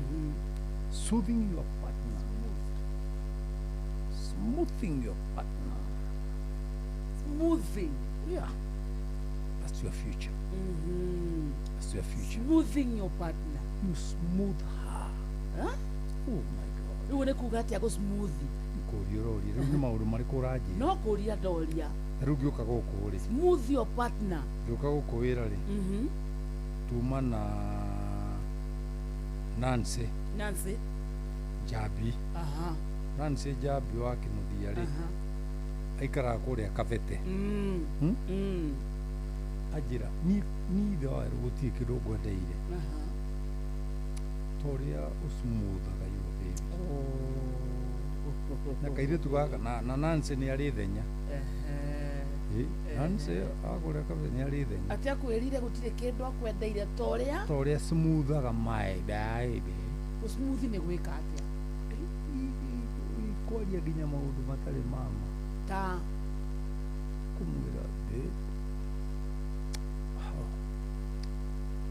Soothing your partner. Smoothing your partner. Smoothing. Yeah. That's your future. That's your future. Smoothing your partner. You smooth her. Huh? Oh my God. Rĩu nĩ kuga atĩa gũ smooth? Kũria ũroria. Rĩu nĩ maũndũ marĩkũ ũranjĩra? No kũria ndoria. Rĩu ngĩũka gũkũ rĩ. Smooth your partner. Ngĩũka gũkũ wĩra rĩ. Tuma na Nancy. Nancy. Njambi. Aha. Nancy Njambi wa Kĩnuthia rĩ. Aikaraga kũrĩa Kabete. Anjĩra niĩ ithe wa Werũ gũtirĩ kĩndũ ngwendeire. Ta ũrĩa ũcmũthaga your baby. Na kairĩtu gaka na Nancy nĩ arĩ thenya. Nancy agũrĩa Kabete nĩ arĩ thenya. Atĩ akwĩrire gũtirĩ kĩndũ akwendeire ta ũrĩa? Ta ũrĩa smooth-aga my baby. Gũ-smooth nĩ gwĩka atĩa? Kwaria nginya maũndũ matarĩ mama. Ta? Kũmwĩra babe.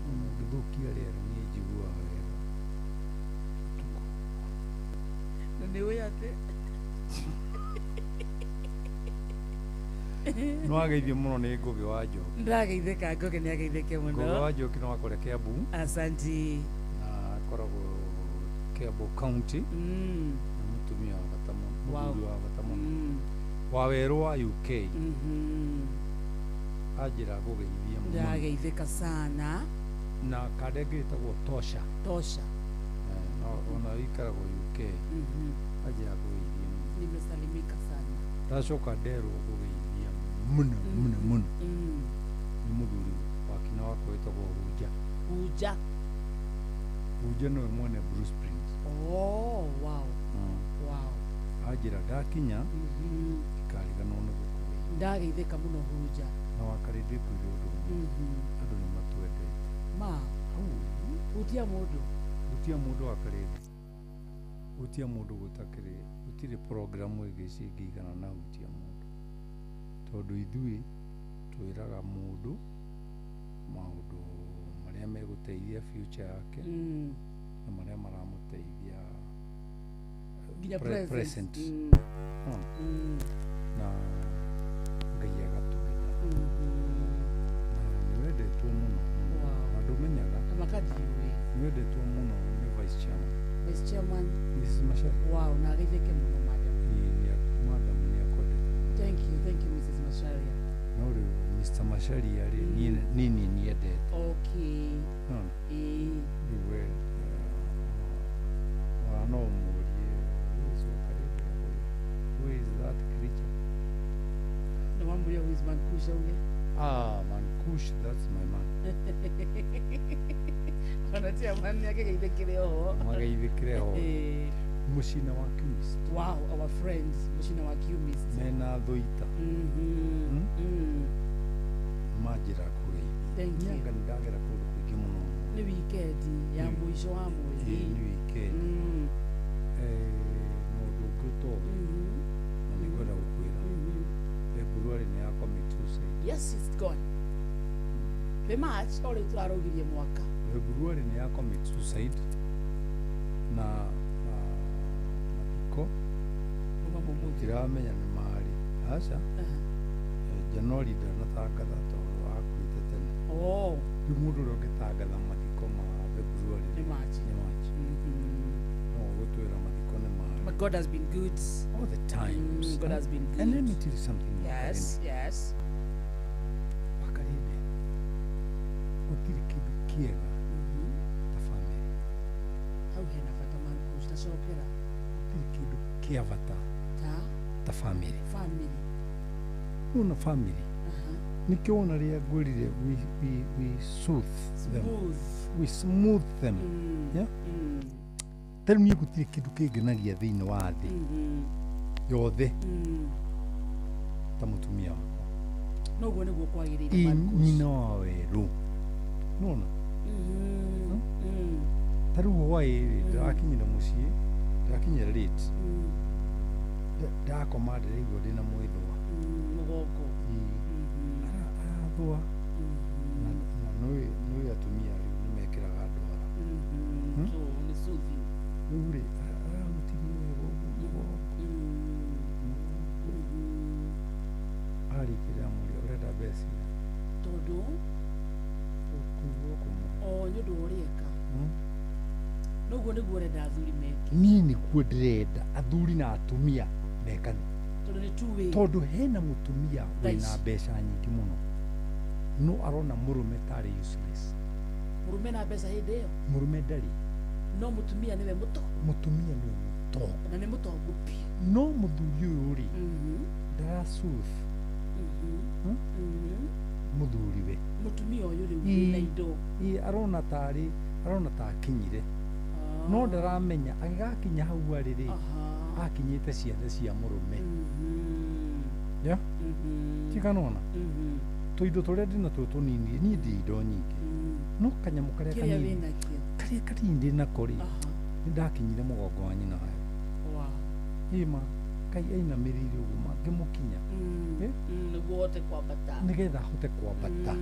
Ona ũngĩthũkia rĩera niĩ njiguaga wega. Ũtukũ. Na nĩ ũĩ atĩ? No ageithio mũno nĩ Ngũgĩ wa Njoki. Ndageithĩka Ngũgĩ nĩ ageithĩke mũno. Ngũgĩ wa Njoki no akore Kiambu. Asanti. Na akoragwo Kiambu County. Na mũtumia wa bata mũno. Mũthuri wa bata mũno. Wawerũ wa UK. Anjĩra ngũgeithie mũno. Ndageithĩka sana. Na kanda ĩngĩ ĩtagwo Tosha. Tosha. Ona ĩikaragwo UK. Anjĩra ngũgeithie mũno. Nimesalimika sana. Ndacoka nderwo ngũgeithia mũno mũno mũno. Nĩ mũthuri wa kina wakwa wĩtagwo Hunja. Hunja. Hunja nĩwe mwene Blue Springs. Oh, wow. Wow. Anjĩra ndakinya ndikariganĩrwo nĩ gũkũgeithia. Ndageithĩka mũno Hunja. Na Wakarĩndĩ ngwĩre ũndũ ũmwe. Andũ nĩ matwendete. Ma. Hutia mũndũ. Hutia mũndũ Wakarĩndĩ. Hutia mũndũ gũtakĩrĩ gũtirĩ programu ĩngĩ cingĩigana na hutia mũndũ. Tondũ ithuĩ twĩraga mũndũ maũndũ marĩa megũteithia future yake na marĩa maramũteithia nginya present. Na Ngai agatwenda. Na nĩwendetwo mũno na ndũmenyaga. Makadiwe. Nĩwendetwo mũno nĩ vice chairman. Vice chairman. Mrs. Macharia. Wow, na ageithĩke mũno madam. Ĩĩ, madam nĩ akwendete. Thank you, thank you Mrs. Macharia. No rĩu Mr. Macharia rĩ, niĩ nĩ niendete. Okay. Nona? Ĩĩ. Rĩu we ona no ũmũrie ũgĩcoka rĩngĩ who is that creature? Na wamũria who is Mankush auge? Ah, Mankush, that's my man. Ona chairman nĩ akĩgeithĩkire oho. Mageithĩkire ho. Ĩĩ. Mũcina wa Chemist. Wow, our friends, Mucina wa Chemist. Mena thũita. Manjĩra kũgeithia. Thank you. Anga nĩndagera kũndũ kũingĩ mũno. Nĩ weekend ya mũico wa mweri. Ĩĩ, nĩ weekend. Na ũndũ ũngĩ ũtoĩ, na nĩngwenda gũkwĩra. February nĩ ya commit suicide. Yes, it's gone. Be March o rĩu tũrarũgirie mwaka. February nĩ ya commit suicide na mathiko ndiramenya nĩ marĩ aca. January ndanatangatha tondũ akuĩte tene. Oh. Rĩu mũndũ ũrĩa ũngĩtangatha mathiko ma February nĩ March. Nĩ March. No ũgũtwĩra mathiko nĩ marĩ. But God has been good. All the times. God has been good. And let me tell you something. Yes, yes. Wakarinde. Gũtirĩ kĩndũ kĩega ta family. Hau hena bata Mankush, tacokera. Gũtirĩ kĩndũ kĩa bata ta family. Family. Nona family. Nĩkĩo wona rĩrĩa ngwĩrire we soothe them. Smooth. We smooth them. Yeah? Ta rĩu niĩ gũtirĩ kĩndũ kĩngenagia thĩinĩ wa thĩ yothe ta mũtumia wakwa. Noguo nĩguo kwagĩrĩire Ĩ Mankush. nyina wa werũ. Nona? Ta rĩu hwaĩ-rĩ ndĩrakinyire mũciĩ, ndĩrakinyire late. Ndakoma ndĩraigua ndĩna mwĩthũa. Mũgongo. Arathũa. Na nĩũĩ atumia rĩu nĩmekĩraga ndwara. So, nĩ soothing. Rĩu rĩ, arahutirie wega ũguo mũgongo. Arĩkĩrĩra amũria ũrenda mbeca igana. Tondũ Ũkũigua kũmwe. o nĩ ũndũ wa ũrĩa eka. Noguo nĩguo ũrenda athuri meke. Niĩ nĩguo ndĩrenda athuri na atumia mekane. Tondũ nĩ two way. Tondũ hena mũtumia Thaa wĩna ici. mbeca nyingĩ mũno no arona mũrũme tarĩ useless. Mũrũme na mbeca hĩndĩ ĩyo. Mũrũme ndarĩ. No mũtumia nĩwe mũtongu. Mũtumia nĩwe mũtongu. Na nĩ mũtongu biũ. No mũthuri ũyũ rĩ ndara soothe mũthuriwe. Mũtumia ũyũ rĩu wĩna indo. Ĩ arona tarĩ arona ta akinyire no ndaramenya agĩgakinya hau arĩ rĩ akinyĩte ciande cia mũrũme. Yeah? Tikanona tũindo tũrĩa ndĩnatuo tũnini niĩ ndĩ indo nyingĩ no kanyamũ karĩa Kĩrĩa kanini wĩnakĩo. karĩa kanini ndĩnako rĩ nĩ ndakinyire mũgongo wa nyina wayo. Wow. Ĩma kai ainamĩrĩire ũguo ma ngĩmũkinya. Nĩguo ũhote kwambata. Nĩgetha ahote kwambata.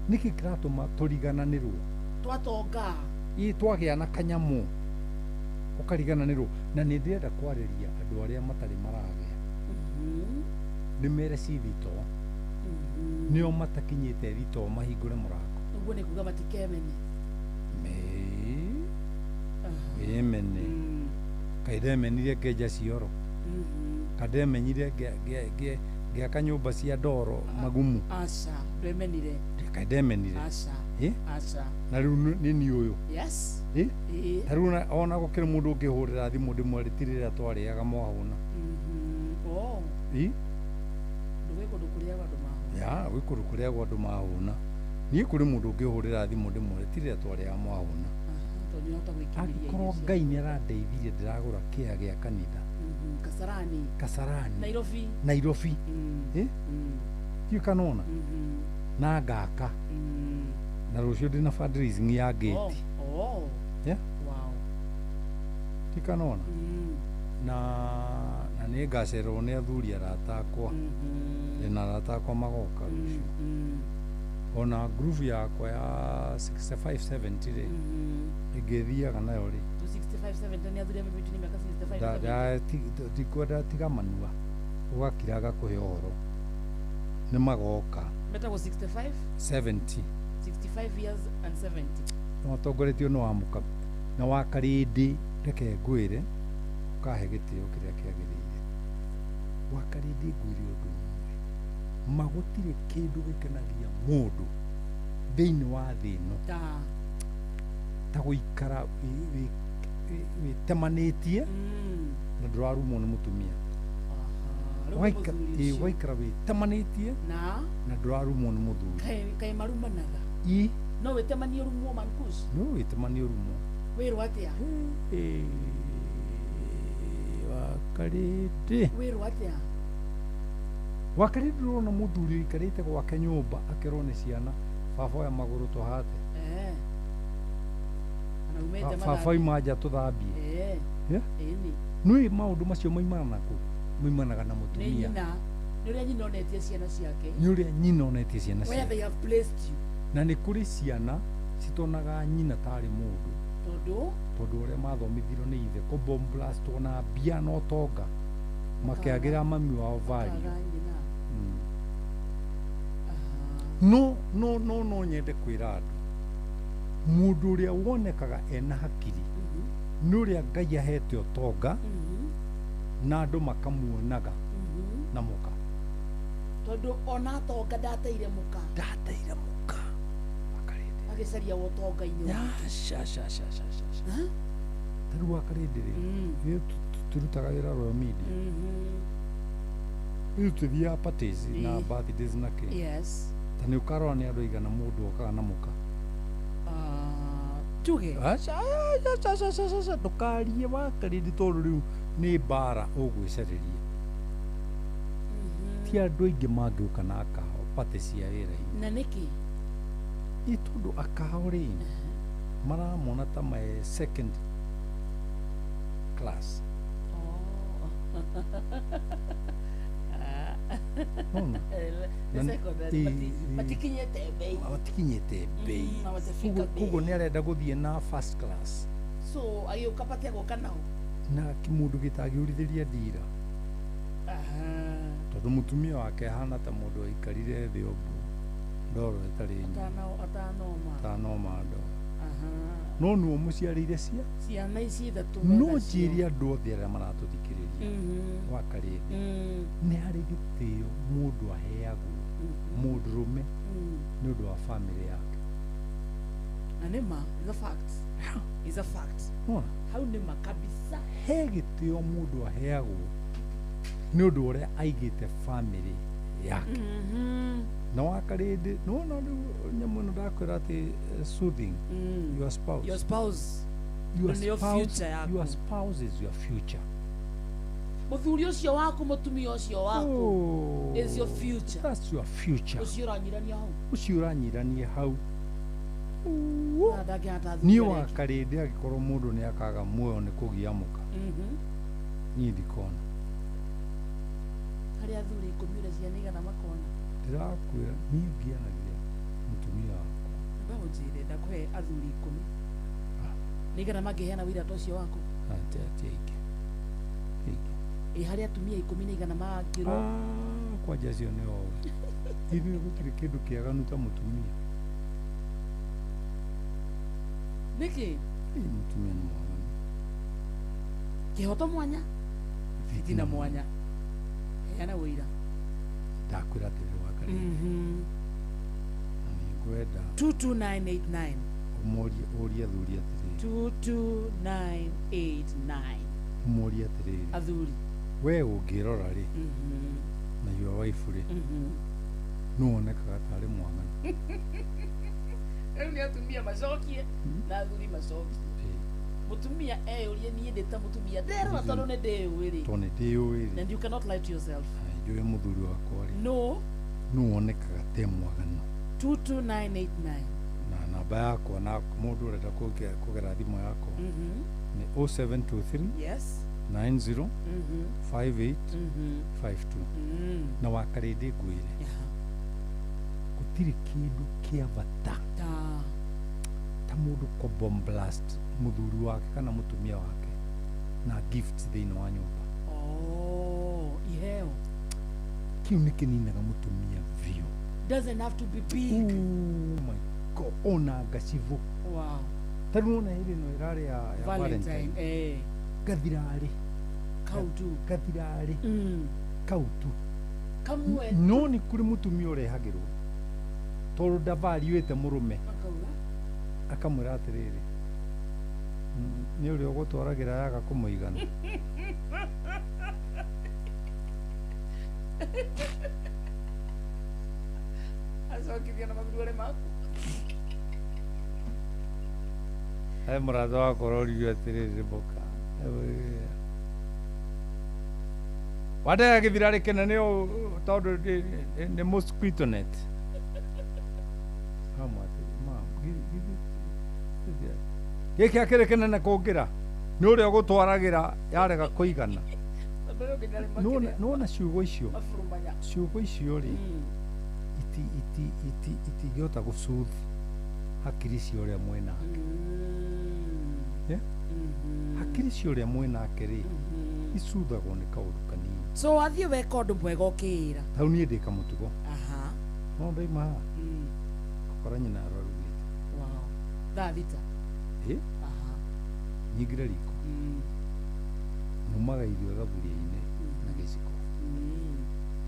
Nĩkĩ kĩratũma tũrigananĩrwo? Twatonga. Ĩ twagĩa na kanyamũ ũkarigananĩrwo na nĩ ndĩrenda kwarĩria andũ arĩa matarĩ maragĩa. Nĩ mere ci thitoo. Nĩo matakinyĩte thitoo mahingũre mũrango. Ũguo nĩ kuga matikemene. Wĩmene. Kaĩ ndemenire ngĩenja cioro. Kandemenyire ngĩaka nyũmba cia ndoro magumu. Aca, ndwemenire. Kaĩ ndemenire. Aca. Ĩ? Aca. Na rĩu nĩ niĩ ũyũ. Yes. Ĩ? Ĩ. Ta rĩu ona gũkĩrĩ mũndũ ũngĩhũrĩra thimũ ndĩmwĩre ti rĩrĩa twarĩaga mwahũna. Oh. Ĩ? Ndũgĩ kũndũ kũrĩagwo andũ mahũna. Ya, gwĩ kũndũ kũrĩagwo andũ mahũna. Niĩ kũrĩ mũndũ ũngĩhũrĩra thimũ ndĩmwĩre ti rĩrĩa twarĩaga mwahũna. Tondũ nĩũrahota gwĩkinyĩria Angĩkorwo irio Ngai nĩarandeithirie ndĩragũra kĩea gĩa kanitha. Kasarani. Kasarani. Nairobi. Nairobi. Ĩ? Ndiũĩ kana wona? Na ngaka. Na rũciũ ndĩna fundraising ya gate. Oh. Yeah? Wow. Ndiũĩ kana wona? Na nĩ ngacererwo nĩ athuri arata akwa. Ndĩna arata akwa magoka rũciũ. Ona group yakwa ya 6570 rĩ ĩngĩthiaga nayo rĩ 65 70 nĩ athuri a mĩbiti nĩ mĩaka 65 ndikwenda tiga manua. Ũgakira agakũhe ũhoro. Nĩ magoka. Metagwo 65 70. 65 years and 70. Matongoretio nĩ Wamũka na Wakarĩndĩ. Reke ngwĩre, ũkahe gĩtĩo kĩrĩa kĩagĩrĩire. Wakarĩndĩ ngwĩre ũndũ ũmwe, ma gũtirĩ kĩndũ gĩkenagia mũndũ thĩinĩ wa thĩ ĩno ta gũikara wĩtemanĩtie na ndũrarumwo nĩ mũtumia. Waikara wĩtemanĩtie na ndũrarumwo nĩ mũthuri. Kaĩ marumanaga? Ĩ. No wĩtemanie ũrumwo, Mankush? No wĩtemanie ũrumwo. Wĩrwo atĩa? Wakarĩndĩ. Wĩrwo atĩa? Wakarĩndĩ ũrona mũthuri ũikarĩte gwake nyũmba akĩrwo nĩ ciana, baba oya magũrũ tũhate. Baba oima nja tũthambie. Nĩũĩ maũndũ macio maimanaga nakũ? Maimanaga na mũtumia. Nĩ ũrĩa nyina onetie ciana ciake. Nĩ ũrĩa nyina onetie ciana ciake. Where they have placed you. Na nĩ kũrĩ ciana citonaga nyina tarĩ mũndũ. Tondũ ũrĩa mathomithirio nĩ ithe kũbomblastwo na mbia na ũtonga makĩagĩra mami wao value. No no no no nyende kwĩra andũ, mũndũ ũrĩa wonekaga ena hakiri nĩ ũrĩa Ngai ahete ũtonga na andũ makamuonaga na mũka. Tondũ ona atonga ndateire mũka. Ndateire mũka. Agĩcaria ũtonga-inĩ wake. Ca ca ca ca ca. Ta rĩu Wakarĩndĩ rĩ, ithuĩ tũrutaga wĩra Royal Media. Ithuĩ tũthiaga parties na birthdays na kĩ. Yes. Ta nĩ ũkarora nĩ andũ aigana mũndũ okaga na mũka. Tuge. Aca aca aca aca aca ndũkarie Wakarĩndĩ tondũ rĩu nĩ mbara ũgwĩcarĩria. Ti andũ aingĩ mangĩũka na akao party cia wĩra-inĩ. Na nĩkĩ? Ĩ tondũ akao rĩ maramona ta mae second class. Matikinyĩte bei. Matikinyĩte bei. Koguo nĩ arenda gũthiĩ na first class. So agĩũka pate agoka nao. Na kĩmũndũ gĩtangĩũrithĩria ndira. Tondũ mũtumia wake ahana ta mũndũ aikarire thĩ ũguo ndoro ĩtarĩ atanoma ndoro. No nĩwe mũciarĩire ciana ici ithatũ. No njĩre andũ othe arĩa maratũthikĩrĩria Wakarĩndĩ, nĩ harĩ gĩtĩo mũndũ aheagwo mũndũrũme nĩ ũndũ wa bamĩrĩ yake. Na nĩ ma, is a fact. Is a fact. Hau nĩ ma kabisa. He gĩtĩo mũndũ aheagwo nĩ ũndũ ũrĩa aigĩte bamĩrĩ yake. Na Wakarĩndĩ nĩwona rĩu nyamũ ĩno ndakwĩra atĩ soothing your spouse. Your spouse. Your spouse, your spouse is your future. Mũthuri ũcio waku, mũtumia ũcio waku is your future. That's your future. Ũcio ũranyirania hau. Ũcio ũranyirania hau. Niĩ Wakarĩndĩ angĩkorwo mũndũ nĩ akaga muoyo nĩ kũgia mũka. Niĩ ndikona. Harĩ athuri ikũmi ũrĩa ciana igana makona. Ndĩrakwĩra niĩ ngianagia mũtumia wakwa. Amba ũnjĩre ndakũhe athuri ikũmi. Nĩ igana mangĩheana wĩira ta ũcio waku? Atĩ aingĩ. Ĩ harĩ atumia ikũmi nĩ igana mangĩrwo? Kwanja acio nĩ oĩ. Ithuĩ gũtirĩ kĩndũ kĩaganu ta mũtumia. Nĩkĩ? Mũtumia nĩ mwaganu. Kĩhoto mwanya? Fitina mwanya. Heana wĩira. Ndakwĩra atĩrĩrĩ Wakarĩndĩ. Na nĩngwenda 22989. Ũmorie ũrie athuri atĩrĩrĩ. 22989. Ũmorie atĩrĩrĩ. Athuri. We ũngĩrora rĩ na your wife rĩ nũ wonekaga tarĩ mwaganu? Rĩu nĩ atumia macokie na athuri macokie. Mũtumia eyũrie niĩ ndĩ ta mũtumia nderora tondũ nĩ ndĩyũĩ rĩ. Tondũ nĩ ndĩyũĩ rĩ. And you cannot lie to yourself. Njũĩ mũthuri wakwa rĩ. No. Nũ wonekaga te mwaganu? 22989. Na namba yakwa na mũndũ ũrenda kũgera thimũ yakwa nĩ 0723 yes 90 58 52. Na Wakarĩndĩ ngwĩre gũtirĩ kĩndũ kĩa bata ta mũndũ kũbomblast mũthuri wake kana mũtumia wake na gift thĩinĩ wa nyũmba. Oh, iheo. Kĩu nĩ kĩninaga mũtumia biũ. Doesn't have to be big. Oh my God, ona ngacibũ. Wow. Ta rĩu wona hĩndĩ ĩno ĩrarĩ ya Valentine. Eh. Gathirarĩ. Kau tu. Gathirarĩ. Kau tu. Kamwe. No nĩ kũrĩ mũtumia ũrehagĩrwo tondũ ndavariũĩte mũrũme. Akauga. Akamwĩra atĩrĩrĩ, nĩ ũrĩa ũgũtwaragĩra yaga kũmũigana. Acokithia na mathuruarĩ maku. He mũrata wakwa ũroririo atĩrĩrĩ mboka. Wandega gĩthirarĩ kĩnene ũũ tondũ nĩ mosquito net. Kamwe atĩrĩ, "Ma'am, gĩkĩ akĩrĩ kĩnene kũngĩra nĩ ũrĩa ũgũtwaragĩra yarega kũigana." Nĩwona ciugo icio, ciugo icio rĩ itingĩhota gũsoothe hakiri cia ũrĩa mwĩnake. Yeah? Hakiri cia ũrĩa mwĩnake rĩ icuthagwo nĩ kaũndũ kanini. So wathiĩ weka ũndũ mwega ũkĩĩra. Tau niĩ ndĩ kamũtugo. Aha. No ndaima haha ngakora nyina ararugĩte. Wow. Thaa 6. Ĩ? Aha. Nyingĩre riko. Numaga irio thaburia-inĩ na gĩciko.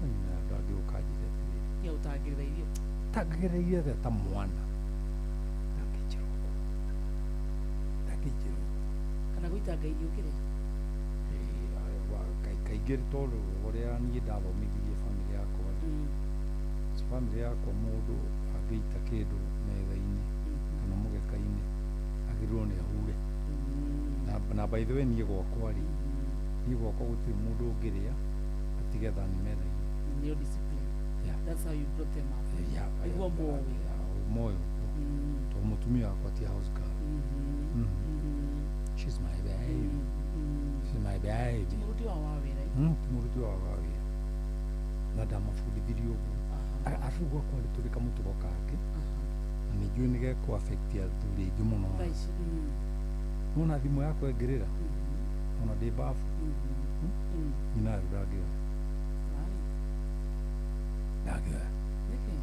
No nyina ndangĩũka anjĩre atĩrĩrĩ. Tiga gũtangĩrĩra irio. Tangĩrĩra irio atĩa ta mwana. Ndangĩnjĩra ũguo. Ndangĩnjĩra ũguo. Kana gũitanga irio kĩrĩa? Kaingĩ tondũ ũrĩa niĩ ndathomithirie bamĩrĩ yakwa rĩ, bamĩrĩ yakwa mũndũ angĩita kĩndũ metha-inĩ kana mũgeka-inĩ agĩrĩirwo nĩ ahure. Na by the way niĩ gwakwa rĩ, niĩ gwakwa gũtirĩ mũndũ ũngĩrĩa atige thani metha-inĩ. Nĩyo discipline. Yeah. That's how you brought them up. Yeah, Nĩguo moĩ. Moĩ ũguo. Tondũ mũtumia wakwa ti house girl. She's my baby. She's my baby. Ti mũruti wao wa wĩra. Ti mũruti wao wa wĩra. Na ndamabundithirie ũguo. Arabu gwakwa nĩ tũrĩ kamũtugo kangĩ na nĩ njũĩ nĩ gekũ affect athuri aingĩ mũno. Thaa ici. Wona thimũ yakwa ĩngĩrĩra ona ndĩ babu nyina rĩu ndangĩoya. Ndangĩoya. Nĩkĩ?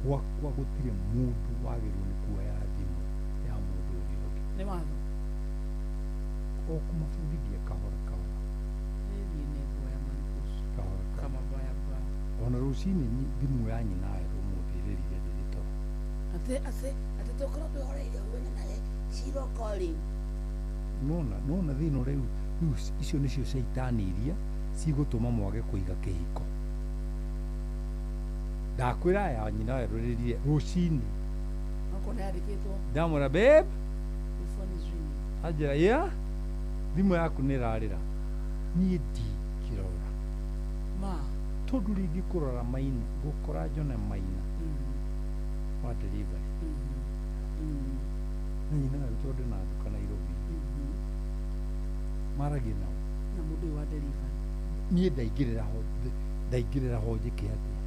Gwakwa gũtirĩ mũndũ wagĩrĩirwo nĩ kuoya thimũ ya mũndũ ũrĩa ũngĩ. Nĩ watho. O kũmabundithia kahora kahora. Niĩ nĩ nguoya Mankush. Kahora kahora. Kama baya baya. Ona rũcinĩ thimũ ya nyina werũ ũmũthĩ ĩrĩrire ndĩrĩ toro. Atĩ atĩ atĩ tũkorwo twĩhoreire ũguo nyina ye Shiro calling. Nona thĩna ũrĩa rĩu icio nĩcio caitani iria cigũtũma mwage kũiga kĩhiko. Ndakwĩra ya nyina werũ ĩrĩrire rũcinĩ. Okorwo nĩ yandĩkĩtwo. Ndamwĩra babe, Your phone is ringing. anjĩra yeah, thimũ yaku nĩ ĩrarĩra. Niĩ ndingĩrora. Ma. Tondũ rĩngĩ kũrora maina, ngũkora njone maina wa delivery. Na nyina werũ tondũ na nduka Nairobi. Maragia nao. Na mũndũ ũyũ wa delivery. Niĩ ndaingĩrĩra ho, ndaingĩrĩra ho njĩke atĩa?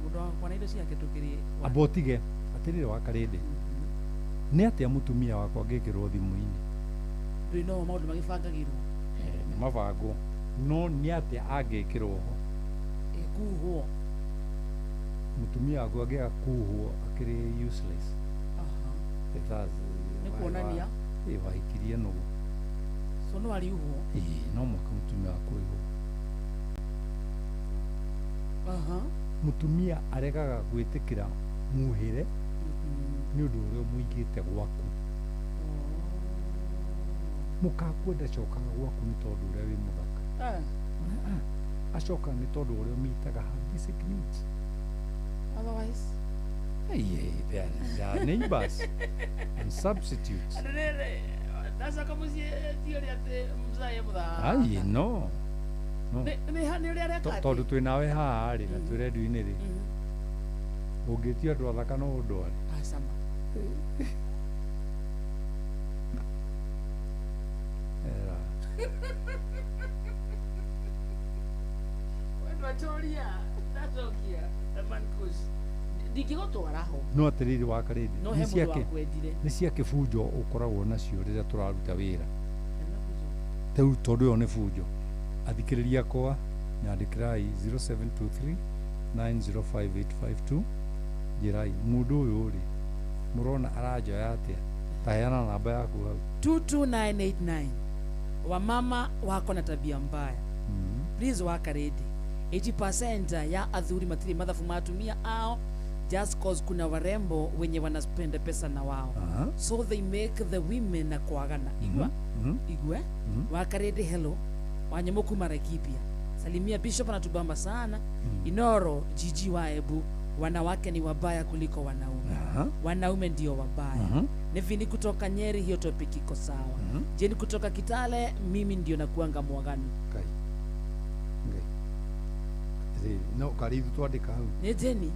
Mũndũ wakwa na indo ciake tũkĩrĩ. Amba ũtige atĩrĩrĩ wa Karĩndĩ. Nĩ atĩa mũtumia wakwa angĩkĩrwo thimũ-inĩ? Ndũrĩ no maũndũ magĩbangagĩrwo. Nĩ mabango. No nĩ atĩa angĩkĩrwo ho? Kuhwo. Mũtumia wakwa angĩaga kuhwo akĩrĩ useless. Aha. Nĩ kuonania. Wahikirie nũgũ. So no ariuhwo. Ĩĩ, no mũhaka mũtumia wakwa aihwo. Aha. Mũtumia aregaga gwĩtĩkĩra muhĩre nĩ ũndũ ũrĩa ũmũigĩte gwaku. Mũkakuo ndacokaga gwaku nĩ tondũ ũrĩa wĩ mũthaka. Acokaga nĩ tondũ ũrĩa ũmitaga her basic needs. Otherwise. Hey, they are neighbors and substitutes. Ndacoka mũciĩ ti ũrĩa atĩ mzae mũthaka. Aye, no. No. Nĩ ũrĩa areka atĩ. Tondũ twĩ nawe haha rĩ na twĩ redio-inĩ rĩ, ũngĩtia andũ athaka no ũndware. Acama. Era. Wendwa tũria ndacokia Mankush. Ndingĩgũtwara ho. No atĩrĩrĩ wa Karĩndĩ, No he mũndũ wakwendire. nĩ cia kĩbunjo ũkoragwo nacio rĩrĩa tũraruta wĩra. Rĩu tondũ ĩyo nĩ bunjo, athikĩrĩria akwa Nyandĩkĩrai 0723 905852 njĩrai mũndũ ũyũ rĩ mũrona aranjoya atĩa, taheana namba yaku hau. 22989 wamama wako na tabia mbaya. Please waka ready. 80% ya athuri matirĩ mathabu ma atumia ao just cause kuna warembo wenye wanaspenda pesa na wao. Aha. So they make the women na kwagana. Igua? Igwe? Waka ready, hello. Wanyamuku kuma Laikipia. Salimia Bishop anatubamba sana. Inoro jiji wa Ebu, wanawake ni wabaya kuliko wanaume. Aha. Wanaume ndio wabaya. Nevini kutoka Nyeri, hiyo topic iko sawa. Jeni kutoka Kitale, mimi ndio nakuanga mwagani. Ngai. Ngai. Atĩrĩrĩ, no karithu twandĩka hau. Nĩ Jeni.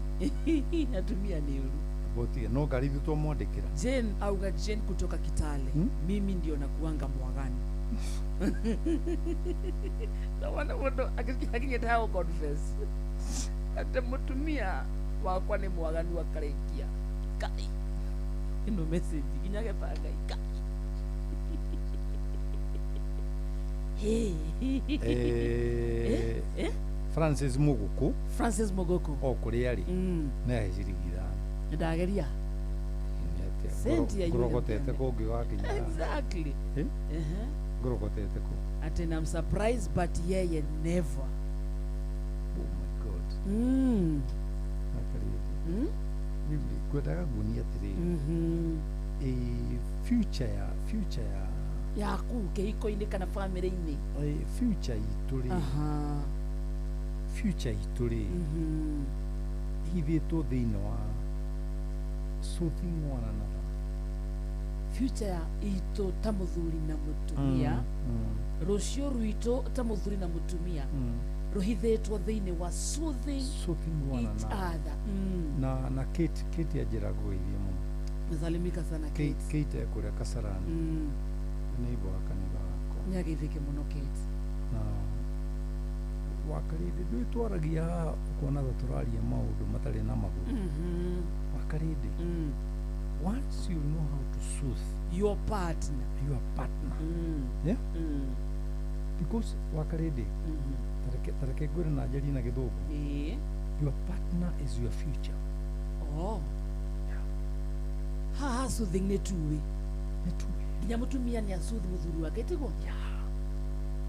Atumia ni uru. Botige no karithu twamwandĩkĩra. Jane auga Jane kutoka Kitale. Mimi ndio nakuanga mwagani. Na wana mũndũ akinyĩte hau confess. Atĩ mũtumia wakwa nĩ mwaganu akarĩkia. Kai. Ĩno message nginya gĩbanga kai. Hey. Eh, Francis Muguku. Francis Muguku. O kũrĩa arĩ. Nĩ ahe ciringi 5. Ndageria. Nĩ atĩa? Senti ya yule Ngorogotete kũ ũngĩgakinya haha? Exactly. Eh? Uh-huh. Ngorogotete kũ? Ati I'm surprised but yeye never. Oh my God. Akarĩthi. Rĩu rĩ, ngwendaga nguonie atĩrĩrĩ. Future ya future ya Yaku kĩhiko-inĩ kana family-inĩ. Future itũ rĩ. Aha. Future itũ rĩ. Ihithĩtwo thĩinĩ wa soothing one another. Future ya itũ ta mũthuri na mũtumia. Rũciũ rwitũ ta mũthuri na mũtumia rũhithĩtwo thĩinĩ wa soothing Soothing one each another. other. Na Kate Kate anjĩra ngũgeithie mũno. Nasalimika sana Kate Kate. Kate ekũrĩa Kasarani. Nĩ neighbor wa kanitha wakwa. Nĩageithĩke mũno Kate. Na wakarĩndĩ ndũĩ twaragia haha ũkona ta tũraria maũndũ matarĩ na magũrũ. Wakarĩndĩ, once you know how to soothe your partner, your partner, yeah? Because wakarĩndĩ, tareke ngwĩre na njarie na gĩthũngũ. Ĩĩ. Your partner is your future. Oh. Haha soothing nĩ tuĩ. Nĩ tuĩ. Nginya mũtumia nĩ asuthi mũthuri wake tiguo? Yeah.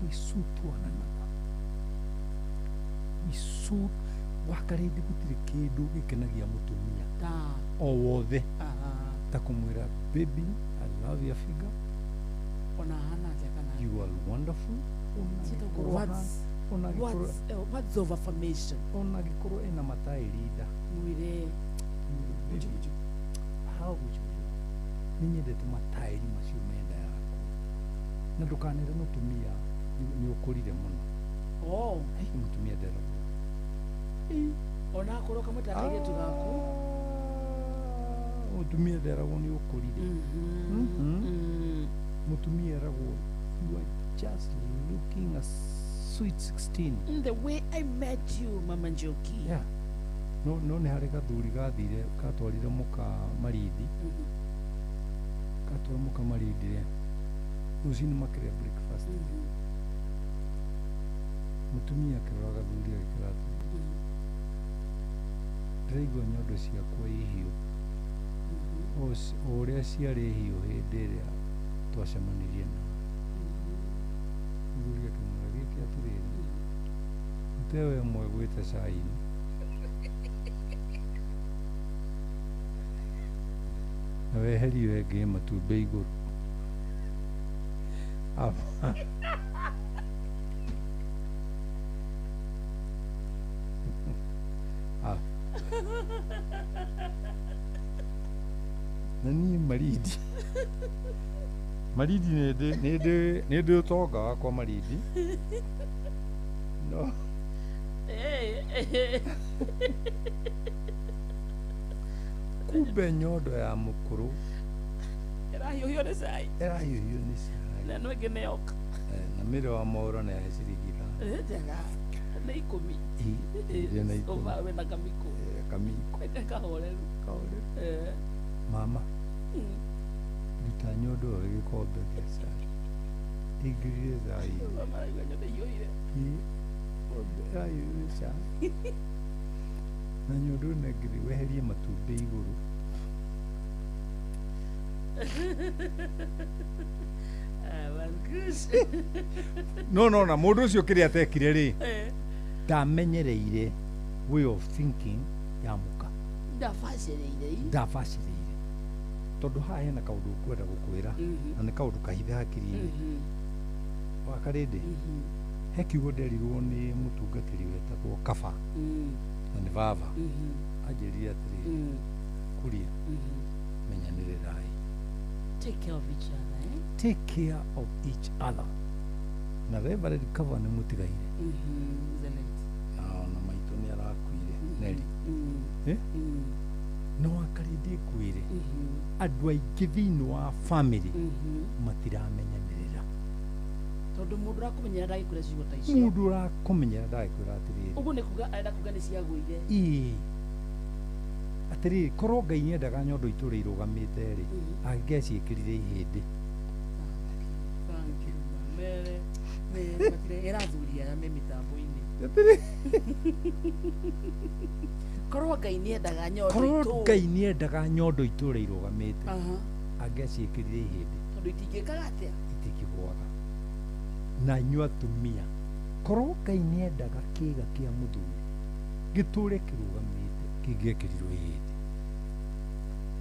We soothe one another. We soothe. Wakarĩndĩ gũtirĩ kĩndũ gĩkenagia mũtumia Ta. o wothe Aha. ta kũmwĩra baby, I love your figure, Ona hana atĩa kana? you are wonderful. Ona Ciĩtagwo angĩkorwo ona angĩkorwo words of affirmation. Ona angĩkorwo ena mataĩri nda. Mwĩre. Baby, how would you feel? Nĩ nyendete mataĩri macio menda yaku. Na ndũkanere mũtumia nĩ ũkũrire mũno. Oh. Ai, mũtumia nderagwo. Ona akorwo kamwe ta kairĩtu gaku. Mũtumia nderagwo nĩ ũkũrire. Mũtumia eragwo you are just looking a sweet 16. The way I met you, Mama Njoki. Yeah. No nĩ harĩ gathuri gathire gatwarire mũka Marindi. Gatwara mũka Marindi rĩ, rũcinĩ makĩrĩa breakfast. Mũtumia akĩrora gathuri agĩkĩra atĩrĩrĩ, ndĩraigua nyondo ciakwa i hiũ o ũrĩa ciarĩ hiũ hĩndĩ ĩrĩa twacemanirie nawe. Mũthuri akĩmwĩra gĩke atĩrĩrĩ, ruta ĩyo ĩmwe gwĩte cai-inĩ. Na weherie ĩyo ĩngĩ ĩ matumbĩ igũrũ. Aba. Ah. Na niĩ Marindi. Marindi nĩ ndĩ ũtonga wakwa Marindi. No. Kumbe nyondo ya mũkũrũ Ĩrahiũhio nĩ cai. Ĩrahiũhio nĩ cai. Na ĩno ĩngĩ nĩ yoka. Na mĩrĩ wa Maũro nĩ ahe ciringi 5. Njega. Nĩ 10. Ĩ na 10. Ũba wĩna kamiko. Kamiko. Kahoreru. Kahoreru. Mama. Ruta nyondo ĩyo gĩkombe gĩa cai. Ĩingĩrire cai-inĩ. Mama araigua nyondo ĩhiũhire. Aca na nyondo nengiri weherie matumbĩ igũrũ. No no na mũndũ ũcio kĩrĩa atekire rĩ, ndamenyereire way of thinking ya mũka. Ndabacĩrĩire tondũ haha hena kaũndũ ũkwenda gũkwĩra na nĩ kaũndũ kahithe hakiri-inĩ. Wakarĩndĩ he kiugo nderirwo nĩ mũtungatĩri wetagwo Kaba na nĩ baba, anjĩrire atĩrĩrĩ, Kuria, menyanĩrĩrai. Take care of each other, eh? Take care of each other. Na Reverend Kaba nĩ mũtigaire. Na maitũ nĩ arakuire Neri. No wakarĩndĩ ngwĩre, andũ aingĩ thĩinĩ wa family matiramenyanĩrĩra. Tondũ mũndũ ũrakũmenyera ndagĩkwĩra ciugo ta icio. Mũndũ ũrakũmenyera ndagĩkwĩra atĩrĩrĩ. Ũguo nĩ kuga arenda kuga nĩ ciagũire. Ĩĩ. Atĩrĩrĩ, korwo Ngai nĩendaga nyondo itũre irũgamĩte rĩ, angĩaciĩkĩrire ihĩndĩ. Ĩrathuri aya me mĩtambo-inĩ. Korwo Ngai nĩendaga nyondo Korwo Ngai nĩendaga nyondo itũre irũgamĩte, angĩaciĩkĩrire ihĩndĩ. Tondũ itingĩkaga atĩa? Itingĩgũaga. Na inyuĩ atumia, korwo Ngai nĩendaga kĩĩga kĩa mũthuri gĩtũre kĩrũgamĩte, kĩngĩekĩrirwo ihĩndĩ.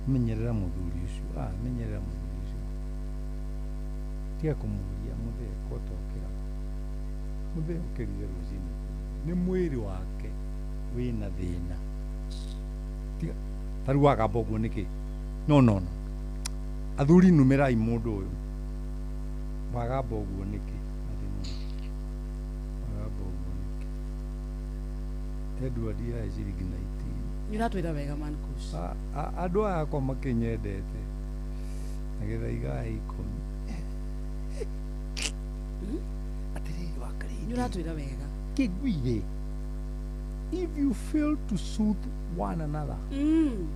Menyerera mũthuri ũcio, menyerera mũthuri ũcio. Tiga kũmũria mũthee kotokĩra. Mũthee okĩrire rũcinĩ nĩ mwĩrĩ wake wĩna thĩna. Tiga ta rĩu wagamba ũguo nĩkĩ? No no no. Athuri numĩrai mũndũ ũyũ. Wagamba ũguo nĩkĩ? Wagamba ũguo nĩkĩ? Edward yae ciringi 19. Nĩ ũratwĩra wega man Kush. Andũ aya akwa makĩnyendete nĩgetha igae 10. Atĩrĩrĩ wakarĩndĩ, nĩ ũratwĩra wega. Kĩguire, if you fail to soothe one another, you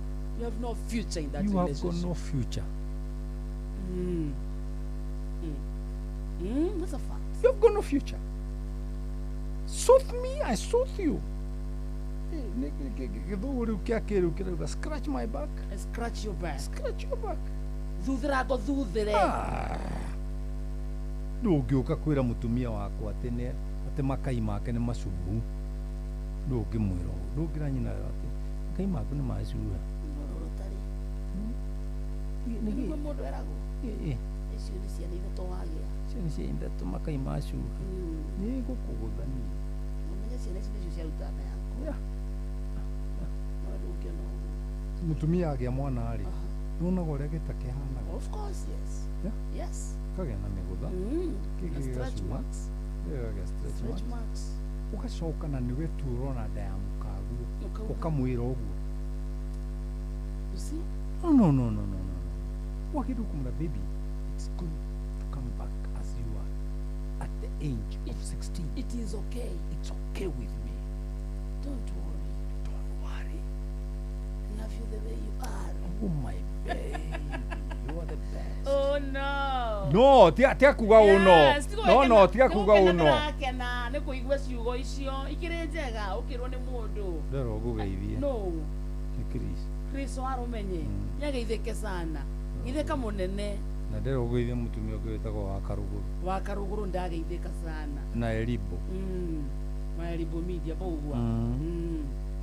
have no future in that you relationship. have got no future. That's a fact. You have got no future. Soothe me, I soothe you. Scratch my back. I scratch your back. Scratch your back. Thuthira ngo thuthere. Ndũngĩũka kwĩra mũtumia wakwa atĩ nĩ atĩ makai make nĩ macuhu. Ndũngĩmwĩra ũguo. Ndũngĩra nyina atĩ makai maku nĩ macuha. Nĩguo mũndũ eragwo. Icio nĩ ciana ithatũ wagĩa. Ciana cia ithatũ makai macuha. Nĩ ngũkũgũtha niĩ. Ũmenye ciana ici nĩcio ciaruta nda yaku. No ndũngĩona ũguo. Mũtumia agĩa mwana rĩ, nĩwonaga ũrĩa gĩta kĩhanaga. Of course, yes. Yeah? Yes. Kagĩa na mĩgũtha. Na stretch marks. Gĩkagĩa Stretch marks. Ũgacoka na nĩwe tu ũrona nda ya mũkaguo. Ũkamwĩra ũguo. You see? No, no, no, no, no, no. Wagĩrĩirwo kũmwĩra, baby, it's going to come back as you are at the age of 16. It is okay. It's okay with me. Don't worry. Don't worry. I love you the way you are. Oh my baby, you are the best. Oh no. No, tiga kuga ũũ no. No, no, tiga kuga ũũ no. Ndĩrakena nĩ kũigua ciugo icio ikĩrĩ njega ũkĩrwo nĩ mũndũ. Ndĩrerwo ngũgeithie. No. Nĩ Chris. Chris warũmenye. Nĩageithĩke sana. Geithĩka mũnene. Na ndĩrerwo ngũgeithie mũtumia ũngĩ wĩtagwo wa Karũgũrũ. Wa Karũgũrũ ndageithĩka sana. Na Elibo. Wa Elibo Media bau ũguo.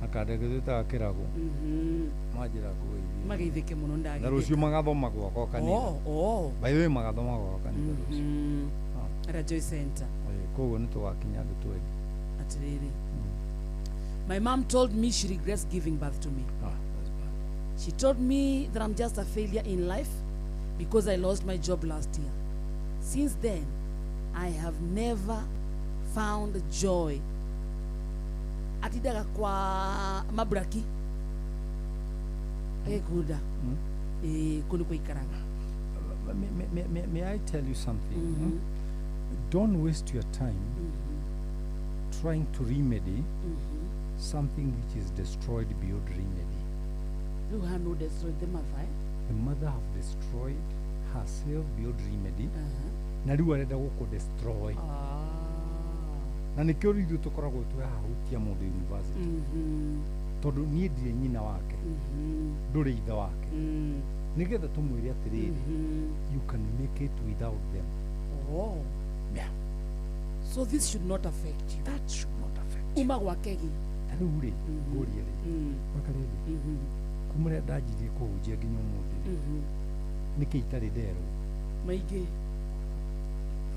Na kandege twĩtaga Kĩrago. Manjĩra ngũgeithie. Mageithĩke mũno ndageithĩka. Na rũciũ magathoma gwakwa kanitha. Oh. By the way magathoma gwakwa kanitha rũciũ. Ara Joy Center. Koguo nĩ tũgakinya andũ 20. Atĩrĩrĩ. My mom told me she regrets giving birth to me. That's bad. She told me that I'm just a failure in life because I lost my job last year. Since then, I have never found joy. Atidaga kwa mabraki. Agĩkunda. Kũu nĩkuo aikaraga. May I tell you something? Don't waste your time trying to remedy something which is destroyed beyond remedy. Rĩu haha no destroy the mother, eh? The mother have destroyed herself beyond remedy. Na rĩu arenda gũkũ destroy. Na nĩkĩo rĩu ithuĩ tũkoragwo twĩ haha Hutia Mũndũ University, tondũ niĩ ndirĩ nyina wake, ndũrĩ ithe wake, nĩgetha tũmwĩre atĩrĩrĩ, you can make it without them. Oh. Yeah. So this should not affect you. That should not affect. Uma gwake gi. Ta rĩu rĩ, ngũrie rĩ, wakarĩndĩ kuma rĩrĩa ndanjirie kũhunjia nginya ũmũthĩ rĩ, nĩkĩ itarĩ nderwo? Maingĩ.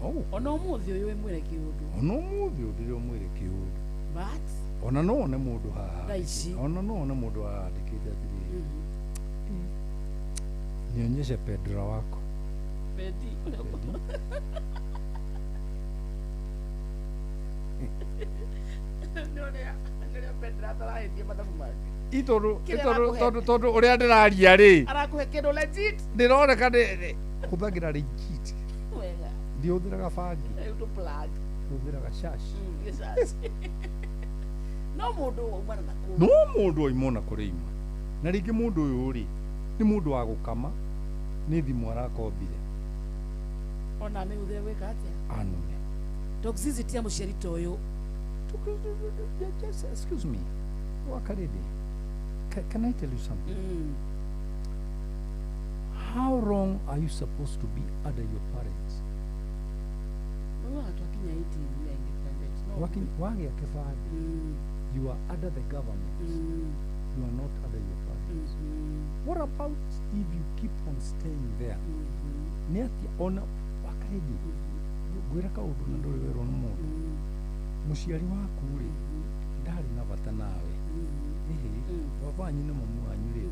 No. Ona ũmũthĩ ũyũ wĩ mwĩre kĩũndũ. Ona ũmũthĩ ũyũ ndĩrĩ ũmwĩre kĩũndũ. But ona no one mũndũ haha Thaa ici. Ona no one mũndũ haha andĩkĩte atĩrĩrĩ, nionyeshe Pedro wako. Pedi. Nĩ ũrĩa Pedro atarahĩtia mathabu make. Itondũ Kĩrĩa itondũ arakũhe. Tondũ ũrĩa ndĩraria rĩ, Arakũhe kĩndũ legit. Ndĩroneka hũthagĩra legit. Wega. Ndihũthĩraga bangi. Rĩu tũ plug. Hũthĩraga shash. Gĩcaci. No mũndũ waumana na kũu. No mũndũ oima ona kũrĩ ima, na rĩngĩ mũndũ ũyũ rĩ, nĩ mũndũ wa gũkama, nĩ thimũ arakombire. Ona amĩhũthĩre gwĩka atĩa? Anune. Toxicity ya mũciari ta ũyũ. Just excuse me, Wakarede, can I tell you something? How wrong are you supposed to be under your parents? Wewe twakinya 18, we are independent. No. Wagĩa kĩbandĩ, you are under the government. You are not under your parents. What about if you keep on staying there? Nĩ atĩa ona Wakarede, ngwĩra kaũndũ na ndũrĩ werwo nĩ mũndũ. Mũciari waku rĩ, ndarĩ na bata nawe. Ĩhĩ, baba wanyu na mamu wanyu rĩ,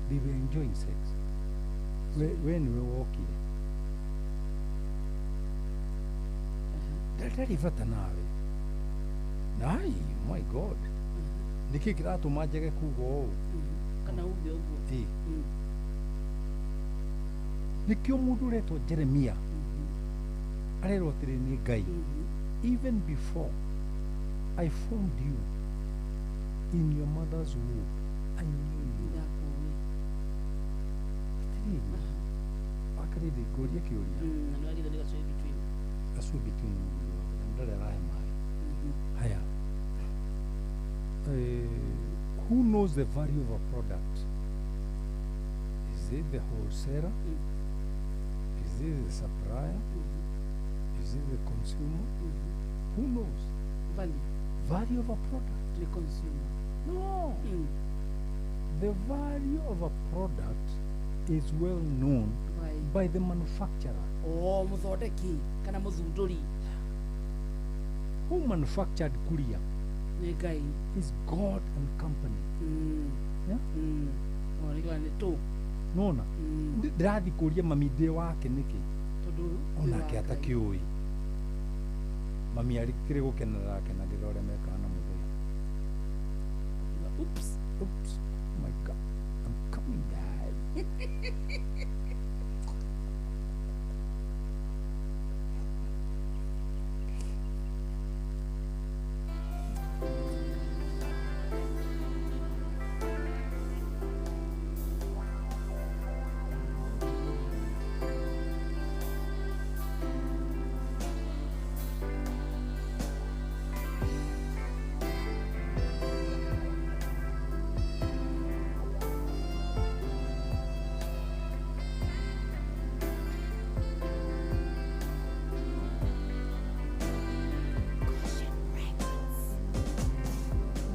they were enjoying sex. We nĩwe wokire. Ndarĩ bata nawe. Nai, my God. Nĩkĩ kĩratũma njage kuga ũũ? Kana uge ũguo. Ĩ. Nĩkĩo mũndũ ũretwo Jeremia arerwo atĩrĩ nĩ Ngai, even before I formed you in your mother's womb, I knew you. Ndakũĩ. Atĩrĩrĩ, Wakarĩndĩ, ngũrie kĩũria. Na nĩwagĩrĩirwo nĩ gacũĩ between. Gacũĩ between mũthuri wakwa, na ndarĩ arahe maĩ. Haya. Who knows the value of a product? Is it the wholesaler? Is it the supplier? Is it the consumer? Who knows? Value. Value of a product. The consumer. No. The value of a product is well known by the manufacturer. Oh, mũthondeki kana mũthundũri. Who manufactured Kuria? Nĩ Ngai. Is God and company. Yeah? Oh, nĩkĩo nĩ tũ. Nona. Ndĩrathiĩ kũria mami ndĩ wake nĩkĩ? Tondũ Onake atakĩũĩ. Mami arĩkĩrĩ gũkenera akenagĩra ũrĩa mekaga na mũthenya. Oops. Oops. Oh my God. I'm coming back.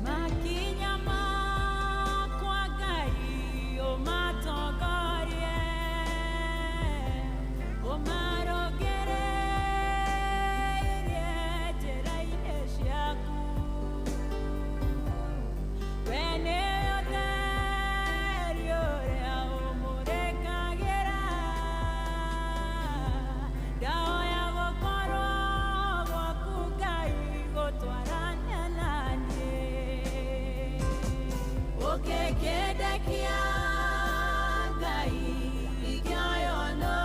Makinya makwa Ngai ũmatongorie, ũmarongereirie njĩra-inĩ ciaku. We nĩwe ũtheri ũrĩa ũmũrĩkagĩra, ndahoya gũkorwo gwaku Ngai gũtwarana na niĩ. Ũkĩkĩndekia Ngai ingĩoywo nũ,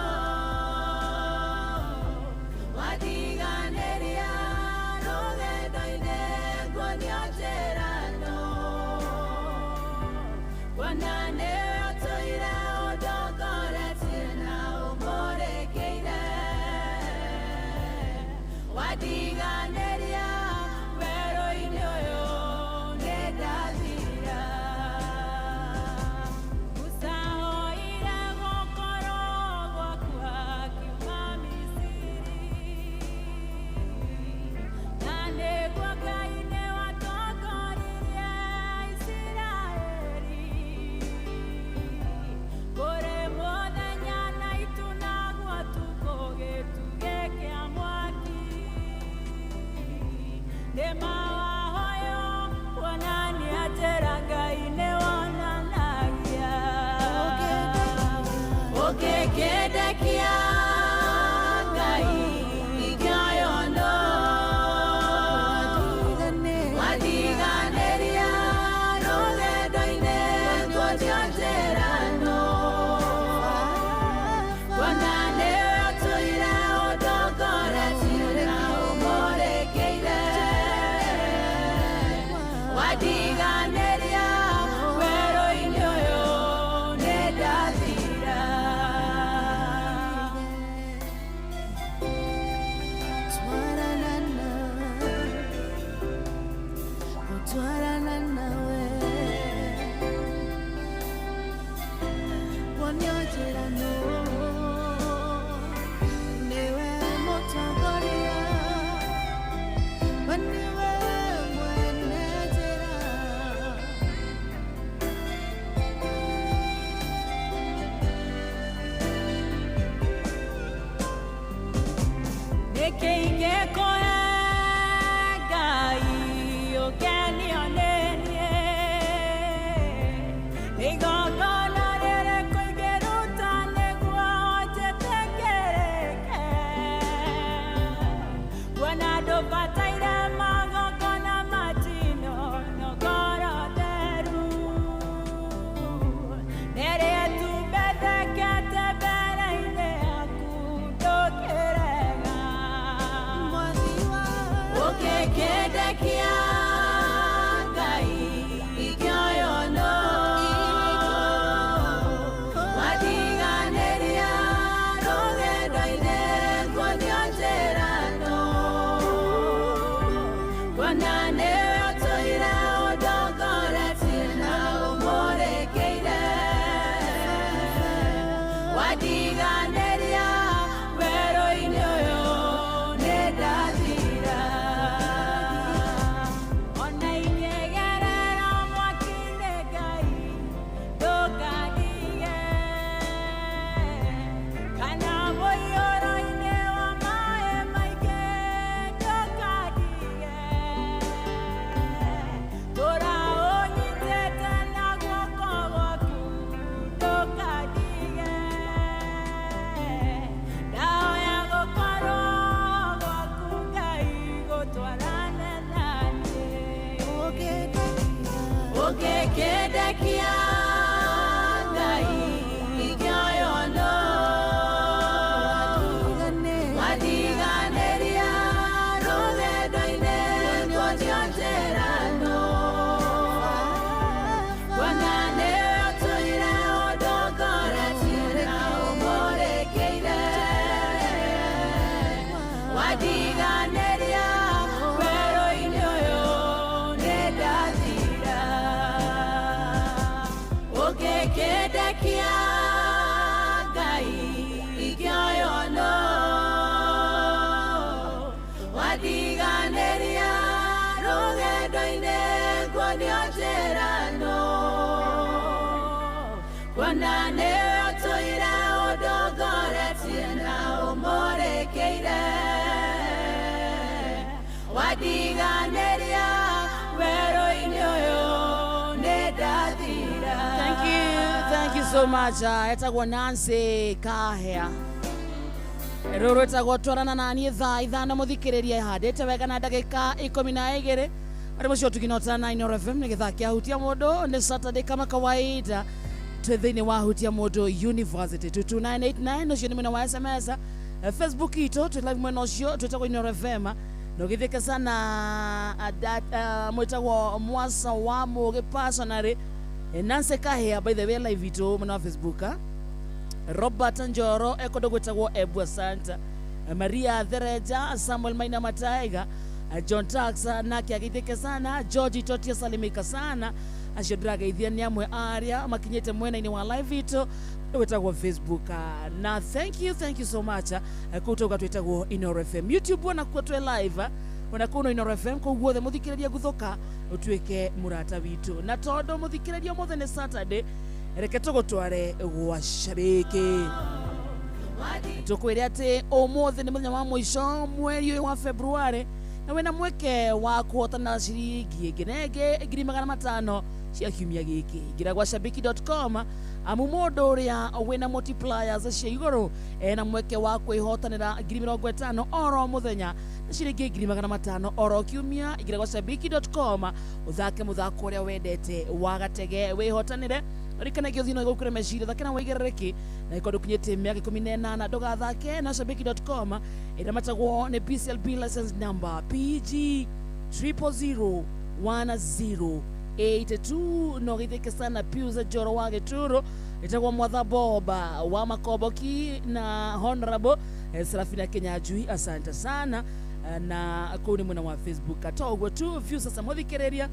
watiganĩria rũgendo-inĩ nguonio njĩra nũ. Kuona nĩwe ũtũire ũndongoretie na ũmũrĩkĩire, watiganĩria Wandiganĩria werũ-inĩ ũyũ nĩndathira. Gũtwarana nawe Wonio njĩra nũ Nĩwe mũtongoria We nĩwe mwene njĩra. Nĩkĩ ingĩkũhe Ngai ũkenio nĩ niĩ? Igongona rĩrĩkũ ingĩruta nĩguo njĩtĩkĩrĩke? Kuona ndũbataire magongona ma njino na ngoro theru. Nĩrĩtumbethekete mbere-inĩ yaku ndũkĩrega. Ũkĩkĩndekia Ngai ingĩoywo nũ? Wandiganĩria rũgendo-inĩ nguonio njĩra nũ? Kuona nĩwe ũtũire ũndongoretie na ũmũrĩkĩire. Wandiganĩria werũ-inĩ ũyũ nĩndathira. Ona ingĩgerera mwaki-inĩ Ngai ndũkandige, kana mũiyũro-inĩ wa maĩ maingĩ ndũkandige. Tũra ũnyitĩte na guoko gwaku ndũkandige. Ndahoya gũkorwo gwaku Ngai gũtwarane na niĩ. Ũngĩkĩndekia Ngai ingĩoywo nũ? Wandiganĩria rũgendo-inĩ nguonio njĩra nũ? Kuona nĩwe ũtũire ũndongoretie na ũmũrĩkĩire. Wandiganĩria werũ-inĩ ũyũ nĩndathira. Ũngĩkĩndekia Ngai ingĩoywo nũ? Wandiganĩria rũgendo-inĩ nguonio njĩra nũ? Kuona nĩwe ũtũire ũndongoretie na ũmũrĩkĩire. Wandiganĩria werũ-inĩ ũyũ nĩndathira. Thank you, thank you so much. Etagwo Nancy Kahea. Rũrũ rwĩtagwo twarana na niĩ thaa 5 mũthikĩrĩria ĩhandĩte wega na ndagĩka 12 arĩ mũcio tũkinota na Inooro FM nĩ gĩthaa kĩa Hutia Mũndũ. Nĩ Saturday kama kawaida twĩ thĩinĩ wa Hutia Mũndũ University 22989 ũcio nĩ mwena wa SMS. Facebook itũ twĩ live mwena ũcio twĩtagwo Inooro FM na ũgĩthĩke sana mwĩtagwo Mwasa wa Mũgĩ personally. Nancy Kahea by the way live itũ mwena wa Facebook, ah? Robert Njoro ekondo gwĩtagwo Ebwa Santa, Maria Thereja, Samuel Maina Mataiga, John Tax nake ageithĩke sana, George Itotia salimika sana. Acio ndĩrageithia nĩ amwe arĩa makinyĩte mwena-inĩ wa live itũ wĩtagwo Facebook. Na thank you, thank you so much. Kũu tauga twĩtagwo Inooro FM. YouTube onakuo twĩ live, ona kũu no Inooro FM. Kũu guothe mũthikĩrĩria gũthũka ũtuĩke mũrata witũ, na tondũ mũthikĩrĩria ũmũthĩ nĩ Saturday, reke tũgũtware gwa Shabiki tũkwĩre atĩ ũmũthĩ nĩ mũthenya wa mũico mweri ũyũ wa February na wĩna mweke wa kũhotana ciringi ĩngĩ na ĩngĩ 500,000 cia kiumia gĩkĩ. Ingĩra gwa shabiki.com amu mũndũ ũrĩa wĩna multipliers cia igũrũ ena mweke wa kwĩhotanĩra 50,000 oro mũthenya na ciringi 500,000 oro kiumia. Ingĩra gwa shabiki.com ũthake mũthako ũrĩa wendete wa gatege wĩhotanĩre. Ririkana gĩothe no gũkũre meciria thake na wĩigĩrĩrĩki na ikorwo ndũkinyĩtie mĩaka 18 ndũgathake na shabiki.com ĩramatagwo nĩ PCLB license number PG 000. 1082 no githike sana Pius Joro wa Gituro itagwo Mwatha Boba wa Makoboki na Honorable Serafina Kenyajui, asante sana na kuu nĩ mwena wa Facebook atoguo tu view sasa muthikiriria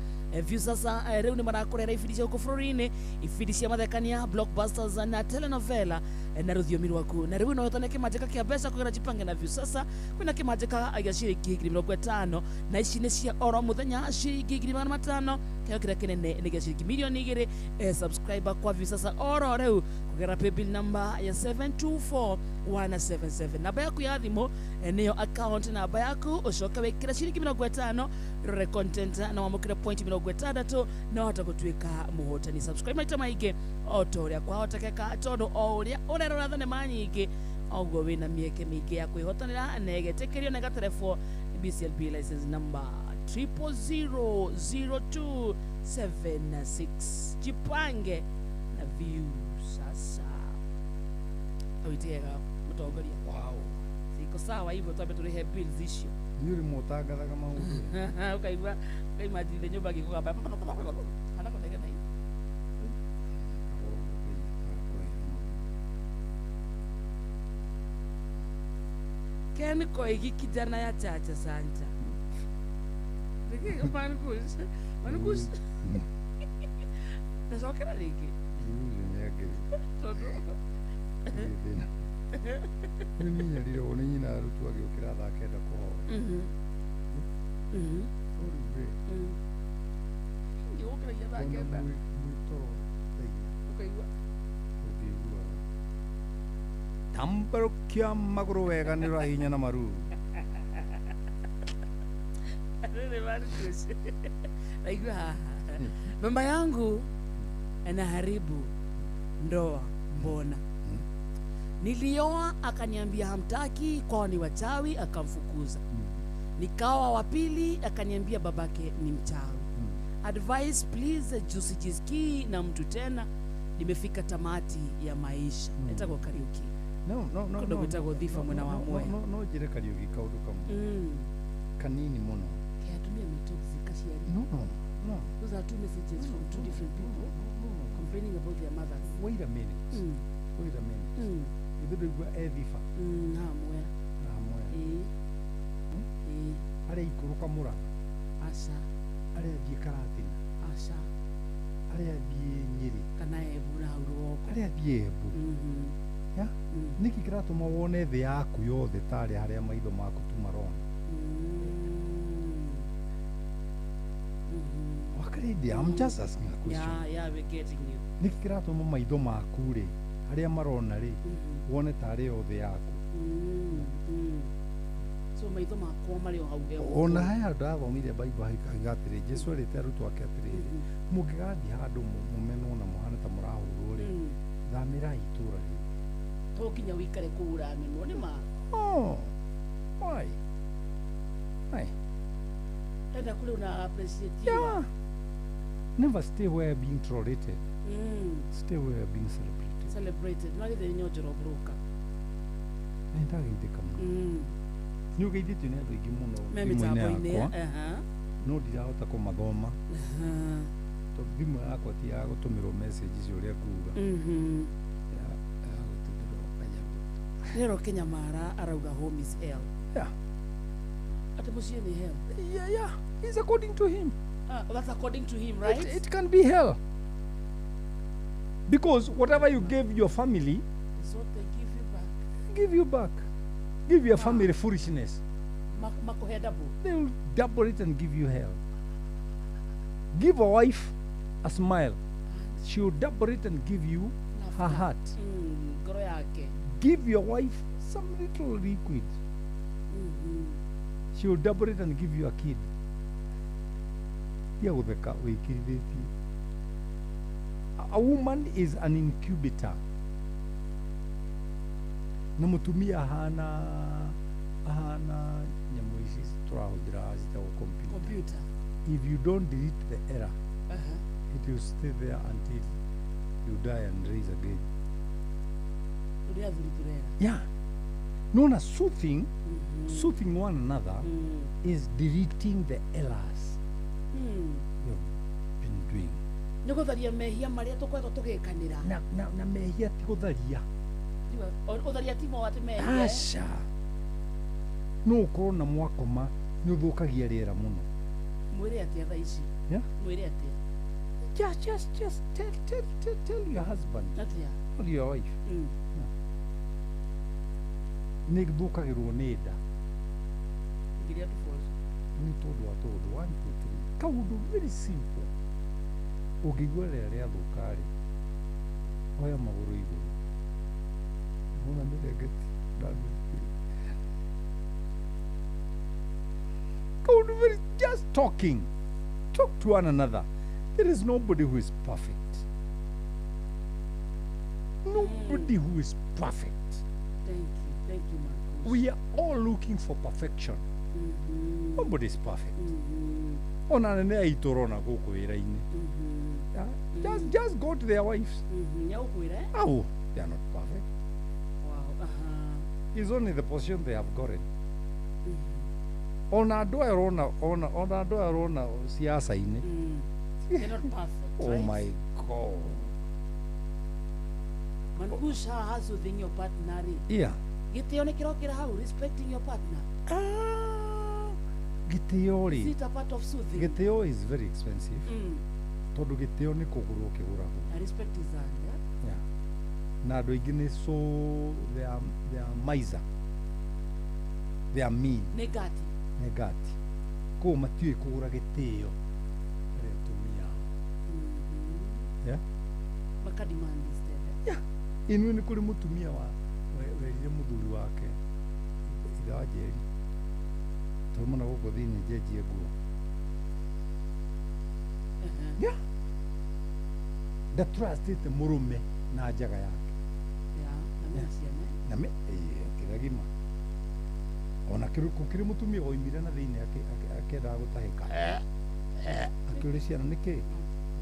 view sasa rĩu nĩ marakurera ibindi cia gũkũ bũrũri-inĩ, ibindi cia mathekania, blockbusters na telenovela na rũthiomi rwaku. Na rĩu no ũhotane kĩmanjĩka kĩa mbeca kũgerera Jipange na view sasa. Kwĩna kĩmanjĩka gĩa ciringi 50,000 na ici nĩ cia oro mũthenya ciringi 500,000. Kĩheo kĩrĩa kĩnene nĩ gĩa ciringi 2,000,000. Subscriber kwa view sasa oro rĩu kũgerera paybill number ya 724177. Namba yaku ya thimũ nĩyo account namba yaku, ucoke wikire ciringi 50 rore content na wamukire point 60 na wahota gutuika muhotani. Subscribe maita maingi o ta uria kwahotekeka, tondu o uria urerora thenema nyingi oguo wina mieke miingi ya kwihotanira na igetĩkĩrio na ĩgaterebwo BCLB license number 0000276. Jipange na view sasa awitigega mutongoria. Wow, siko sawa hivyo, twambe turihe bills icio. Nĩ ũrĩ mũtangathaga maũndũ. Ukaigua ukaimagine nyũmba gĩkũgamba kana kũnegena hivi. Ken Koigi kijana ya Chacha Santa. Mankus mankus nacokera rĩngĩ tondũ Nĩ nyinyarire nĩ nyina arutwo agĩũkĩra thaa kenda kũhoya. Ngĩũkĩragia thaa kenda mwĩtoro thaa inya ũkaigua ũngĩigua tambarũkia magũrũ wega nĩ ũrahinya na maru. Rĩrĩ Marcus, naigua haha mama yangu anaharibu ndoa, mbona nilioa akaniambia hamtaki kwao ni wachawi, akamfukuza. Nikawa wa pili akaniambia babake ni mchawi. Advice please, juu sijisikii na mtu tena, nimefika tamati ya maisha. Etagwo Kariuki. No no no. Kundu gwitagwo Thiba mwena wa Mwea. No no njire Kariuki kaundu kamwe kanini muno. Ke atumia me toxic aciari. No no no. Those are two messages from two different people complaining about their mothers. Wait a minute. Wait a minute. Ithe ndũigua e Thiba. Hamwe. Hamwe. Ĩĩ. Ĩĩ. Arĩa ikũrũka Mũrang'a. Aca. Arĩa athiĩ Karatina. Aca. Arĩa athiĩ Nyĩrĩ. Kana Embu na hau rũgongo. Arĩa athiĩ Embu. Ya? Nĩkĩ kĩratũma wone thĩ yaku yothe tarĩ harĩa maitho maku tu marona? Wakarĩndĩ, I'm just asking a question. Yeah, yeah, we're getting you. Nĩkĩ kĩratũma maitho maku rĩ harĩa marona rĩ wone tarĩ o thĩ yaku? So maitho makwa marĩ o hau he ona haya ndathomire Bible haikaiga atĩrĩ, Jesu erĩte arutwo ake atĩrĩrĩ, mũngĩgathiĩ handũ mũmenwo na mũhane ta mũrahũrwo rĩ, thamĩrai itũũra rĩu. To nginya wĩikare kũu ũramenwo nĩ ma. Oh, why? Why? Enda kũrĩ una appreciate. Yeah. Never stay where being tolerated. Stay where being celebrated. Celebrated. No githĩ nyonjoro broka. Nĩ ndageithĩka mũno. Nĩ ũgeithĩtio nĩ andũ aingĩ mũno Me thimũ-inĩ mĩtambo-inĩ. yakwa, no ndirahota kũmathoma tondũ thimũ yakwa ti ya gũtũmĩrwo message icio ũrĩa nguga. Ya gũtũmĩrwo kanyamũ. Rero Kenyamara arauga home is hell. Yeah. Ati mũciĩ nĩ hell. Yeah, yeah. It's according to him. That's according to him, right? It can be hell. Because whatever you gave your family is what they give you back. Give you back. Give your family foolishness. Makuhe double. They will double it and give you hell. Give a wife a smile. She will double it and give you her heart. Ngoro yake. Give your wife some little liquid. She will double it and give you a kid. Tia gutheka wikirithĩtie. A woman is an incubator. Na mutumia ahana nyamũ ici tũrahũthĩra citagwo computer. If you don't delete the error, it will stay there until you die and raise again. Yeah. Known as soothing, soothing one another is deleting the errors. We have been doing. Nĩ gũtharia mehia marĩa tũkoretwo tũgĩkanĩra. Na mehia ti gũtharia. Ũtharia ti mo atĩ mehia. Aca. No ũkorwo na mwakoma nĩ ũthũkagia rĩera mũno. Mwĩre atĩa thaa ici? Yeah? Mwĩre atĩa? Just tell your husband. Atĩa? Or your wife. Nĩ thũkagĩrwo nĩ nda. Ngiria tũboco. Nĩ tondũ wa tũndũ 1 2 3. Kaũndũ very simple. Ũngĩigua rĩera rĩathũka-rĩ, oya magũrũ igũrũ. Wona mĩrengeti ndamĩrutĩire. Kaũndũ very just talking. Talk to one another. There is nobody who is perfect. Nobody who is perfect. Thank you, Marcus. We are all looking for perfection. Nobody is perfect. Ona anene aitũ ũrona gũkũ wĩra-inĩ. Just go to their wives. Oh, they are not perfect. Wow. It's only the position they have gotten. Ona andũ aya ũrona, ona andũ aya ũrona siasa-inĩ. They're not perfect, Oh right? my God. Mankusha has within your partner. Yeah. Gĩtĩo nĩ kĩrokĩra hau, respecting your partner. Gĩtĩo Is rĩ, it a part of soothing? gĩtĩo is very expensive. Tondũ gĩtĩo nĩ kũgũrwo kĩgũragwo. And respect is earned, yeah? Yeah. Na andũ aingĩ nĩ so they are miser. They are mean. Nĩ ngati. Nĩ ngati. Koguo matiũĩ kũgũra gĩtĩo harĩ atumia ao. Yeah? Maka demand instead. Yeah. Inuĩ nĩ kũrĩ mũtumia wa werire mũthuri wake ithe wa Njeri tũrĩ mũno gũkũ thĩinĩ njenjie nguo. Yeah. Ndatrustĩte mũrũme na njaga yake. Yeah, na mena ciana. Na me kĩrĩa gima. Ona kũrĩ mũtumia oimire na thĩinĩ akĩendaga gũtahĩka. Akĩũria ciana nĩkĩ?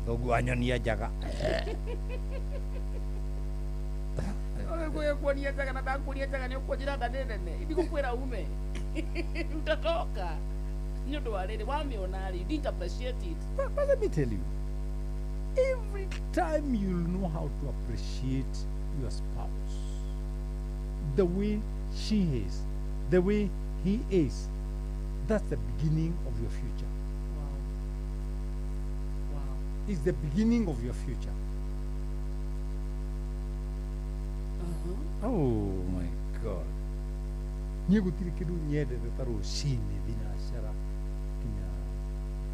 Thoguo anyonia njaga. Kuonia njaga na ndakuonia njaga nĩ ũkũnjĩra nda nĩ nene. Ndigũkwĩra ume. Utatoka. Nĩ ũndũ wa rĩrĩ wamĩona rĩ, you didn't appreciate it. But let me tell you, every time you'll know how to appreciate your spouse, the way she is, the way he is, that's the beginning of your future. Wow. Wow. It's the beginning of your future. Oh my God. Niĩ gũtirĩ kĩndũ nyendete ta rũcinĩ thinacara nginya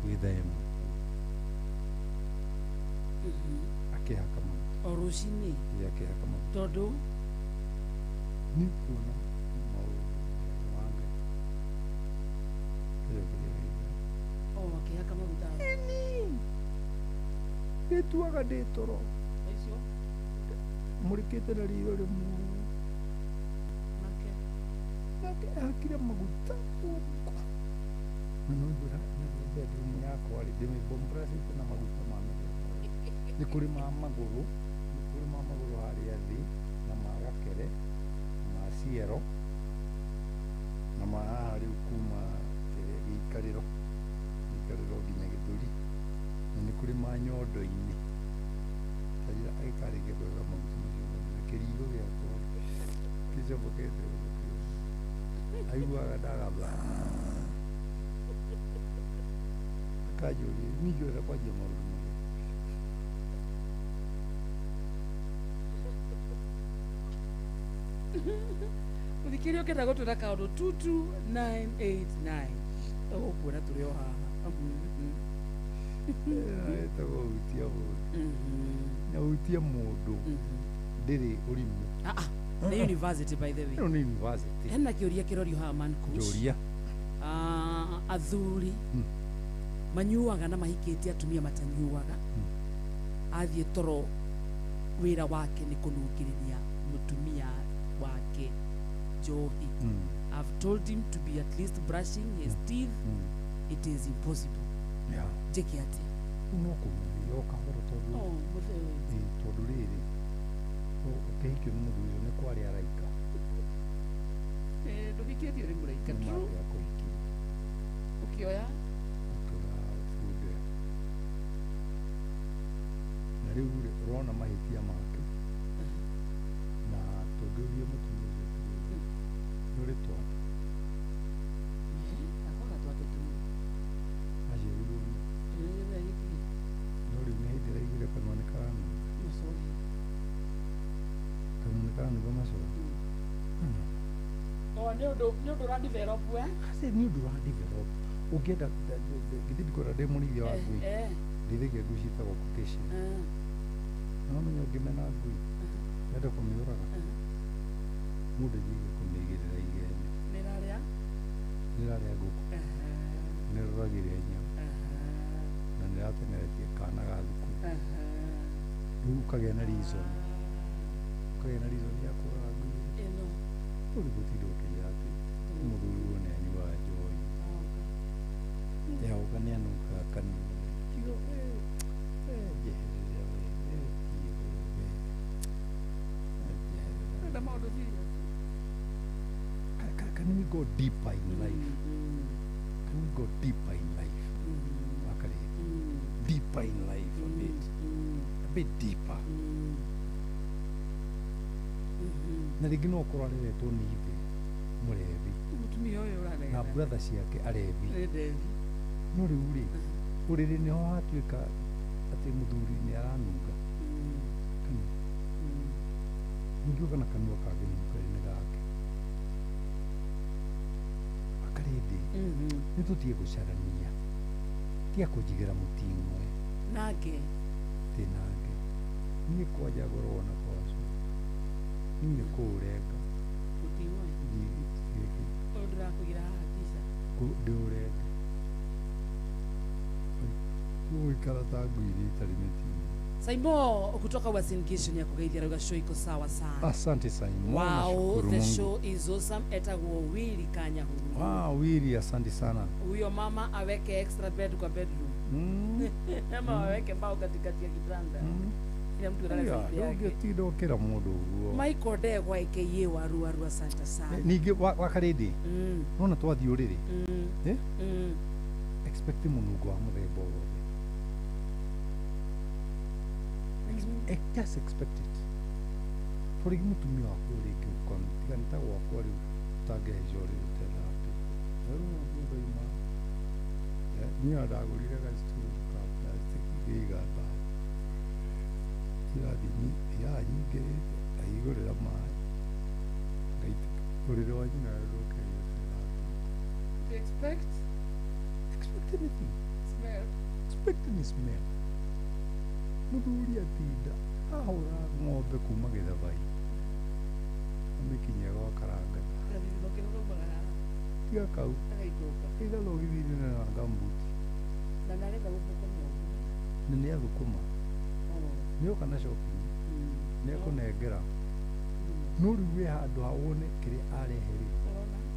gwĩ thaa 1. Akĩhaka maguta. O rũcinĩ? Ĩĩ, akĩhaka maguta. Tondũ? Nĩ kuona maũndũ ma Ngai. Kĩrĩa kĩrĩa gĩikara. O, akĩhaka maguta. Ĩni. Ndĩtuaga ndĩ toro. Ũcio? Mũrĩkĩte na riro rĩmwe. Nake ahakire maguta gũkũ. Na no ngwĩra bedroom yakwa rĩ, ndĩmĩbombracĩte na maguta ma mĩthemba yothe. Nĩ kũrĩ ma magũrũ, nĩ kũrĩ ma magũrũ harĩa thĩ, na ma gakere, na ma ciero, na ma haha rĩu kuma kĩrĩa gĩikarĩro, gĩikarĩro nginya gĩthũri. Na nĩ kũrĩ ma nyondo-inĩ. Kanjĩra agĩkarĩkia kwĩhaka maguta macio mothe na kĩrigo gĩakwa gĩcobokete ũguo. Aiguaga ndagamba. Akanjũria, niĩ ngĩenda kwanjia maũndũ marĩa. Mũthikĩrĩria ũkĩenda gũtwĩra kaũndũ 22989. Ũgũkuona tũrĩ o haha. Ĩtagwo hutia mũndũ. Na hutia mũndũ ndĩrĩ ũrimũ. Nĩ university by the way. Ĩno nĩ university. Hena kĩũria kĩrorio haha Mankush. Njũria. Athuri manyuaga na mahikĩtie atumia matanyuaga. Athiĩ toro wĩra wake nĩ kũnungĩrĩria mũtumia wake njohi. I've told him to be at least brushing his teeth. It is impossible. Yeah. Njĩke atĩa? No kũmũria o kahora tondũ Oh, mũthee ũyũ. Ĩĩ, tondũ rĩrĩ ũkĩhikio nĩ mũthuri ũcio nĩ kwarĩ araika. Ndũhikĩtio nĩ mũraika. Nĩ True. mangĩakũhikirie. Ũkĩoya? Ũkĩoya bunda ĩyo. Rĩu rĩ ũrona mahĩtia make na tũngĩũria mũtumia ũcio atĩrĩrĩ, nĩ ũrĩ twana? Akwaga twake tu. Aciarirwo nũ? No rĩu nĩ hĩndĩ ĩraiguire kanua nĩ karanunga. Macohi. Kanua nĩ karanunga macohi. O nĩ ũndũ ũra develop eh? Ace nĩ ũndũ ũra develop. Ũngĩenda githĩ ndikwenda ndĩ mũrĩithia wa ngui. Ndĩithagia ngui ciĩtagwo Caucasian. No ũmenye ũngĩmena ngui wenda kũmĩũraga mũndũ athiaga kũmĩigĩrĩra igembe. Nĩrarĩa? Nĩrarĩa ngũkũ. Nĩroragire nyau. Na nĩrateng'eretie kana ga thukuru. Rĩu ũkagĩa na reason. Ũkagĩa na reason ya kũraga ngui ĩno. Rĩu gũtinda ũkĩrĩa atĩ mũthuri ũyũ nĩanyuaga njohi. Yaũga nĩanungaga kanua. Tiga we njeherera we thiĩ we we njeherera. Enda maũndũ serious. Can we go deeper in life? Can we go deeper in life? Akari, deeper in life a bit. A bit deeper. Na rĩngĩ no ũkorwo areretwo nĩ ithe mũrebi. Mũtumia ũyũ ũraregana. Na brother ciake arebi. Nĩ ndebi. No rĩu rĩ, ũrĩrĩ nĩho hatuĩka atĩ mũthuri nĩ aranunga. Kanua. Ningĩ ũka na kanua kangĩnunga rĩ nĩ gake. Akarĩndĩ, nĩ tũtige gũcarania. Tiga kũnjigĩra mũting'oe. Nake. Tĩ nake. Niĩ kwanja ngoragwo na kwacu. Niĩ nĩ kũũrenga. Mũting'oe? Gĩkĩ. Ũyũ ndĩrakũigĩra haha tica. Ndĩũrenge. Ũgũikara ta ngui iria itarĩ mĩting'oe. Saimo kutoka Uasin Gishu ni akugeithia rauga show iko sawa sana. Asante Saimo. Wow, nashukuru the Mungu. show is awesome. Etagwo Willy Kanyahururu. Wow, Willy, asante sana. Huyo mama aweke extra bed kwa bedroom. Ama aweke mbao katikati ya kitanda. Kila mtu alale Yeah, side yake. ndũngĩtinda ũkĩra mũndũ ũguo. Michael Ndegwa aka Waru Waru, asante sana. Ningĩ wakarĩndĩ nona twathiĩ ũrĩrĩ eh? Expect mũnungo wa mũthemba o wothe. Just expect it. To rĩngĩ mũtumia waku rĩngĩ ũkona tiga nĩ ta gwakwa rĩu ũtangĩhaica ũrĩrĩ ũtethambĩte. Rĩu mũndũ auma niĩ ona ndagũrire gacituru ka plastic ngĩiga mbaũ. Irathi thiaga nyingĩrĩte ngahingũrĩra maĩ ngaitĩka ũrĩrĩ wa nyina ndũkeria ũtethambĩte. Expect? Expect anything. Smell. Expect any smell. Mũthuri atinda ahũra ng'ombe kuma gĩthabai amĩkinyia gwa karanga tiga kau ĩgathogithire na ngambuti Na naretha gũthũkũma ũguo. Na nĩ athũkũma nĩoka na shopping nĩekũnengera no rĩu wĩ handũ ha wone kĩrĩa arehe rĩ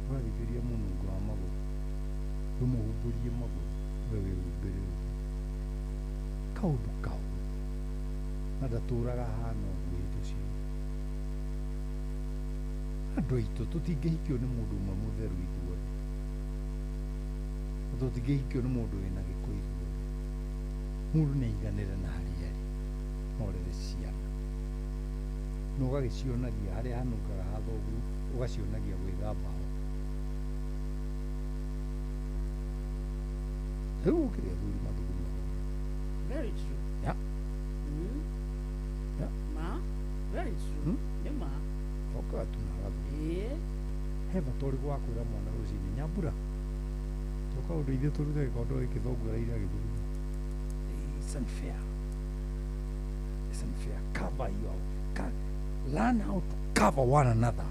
ũrathikĩria mũnungo wa magũrũ ndũmũhumbũrie magũrũ we wĩhumbĩre ũguo kaũndũ kahũthũ na ndatũraga hana ũguo hingo ciothe. Andũ aitũ tũtingĩhikio nĩ mũndũ ũmwe mũtheru ithuothe na tũtingĩhikio nĩ mũndũ wĩna gĩko ithuothe. Mũndũ nĩ aiganĩre na harĩa arĩ na ũrere ciana na ũgagĩcionagia harĩa hanungaga ha thoguo ũgacionagia gwĩthamba ho. Rĩu gũkĩrĩ athuri mathugumaga. Very true. Yeah. Yeah. Ma? Very true. Nĩ ma. Okaga tu na agathuguma. Ĩĩ. He bata ũrĩkũ wa kwĩra mwana rũcinĩ nyambura toka ũndeithie tũrute gĩkondo gĩkĩ thoguo araire agĩthuguma. It's unfair. It's unfair. Cover your learn how to cover one another.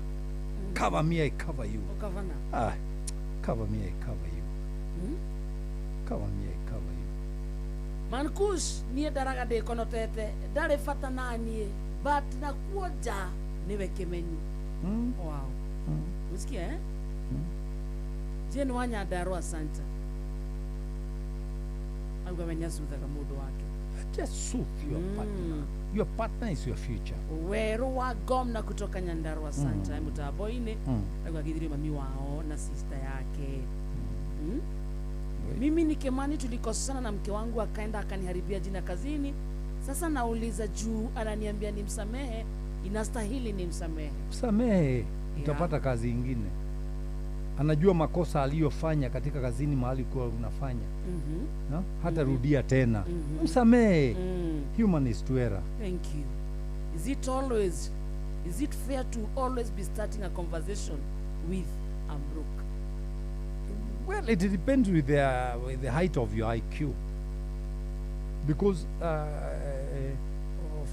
Cover me, I cover you. Ũkavana. Ah, cover me, I cover you. Cover me, I cover you. Mankush niĩ ndaraga ndĩkonotete ndarĩ bata na niĩ but nakuo nja nĩwe kĩmenyi. Wow. Usikia eh? Jane wa Nyandarua asante. Auga we nĩacuthaga mũndũ wake. Just soothe your partner. Your partner is your future. Weru wa Gomna kutoka Nyandarua Santa mutambo-inĩ auga agithirio mami wao na sister yake. Mimi ni Kimani, tulikosana na mke wangu akaenda akaniharibia jina kazini. Sasa nauliza juu ananiambia nimsamehe, inastahili nimsamehe? Msamehe, utapata kazi ingine. Anajua makosa aliyofanya katika kazini mahali kwa unafanya. No? Hata rudia tena. Msamehe. Human is to error. Thank you. Is it fair to always be starting a conversation with I'm broke? Well, it depends with the height of your IQ. Because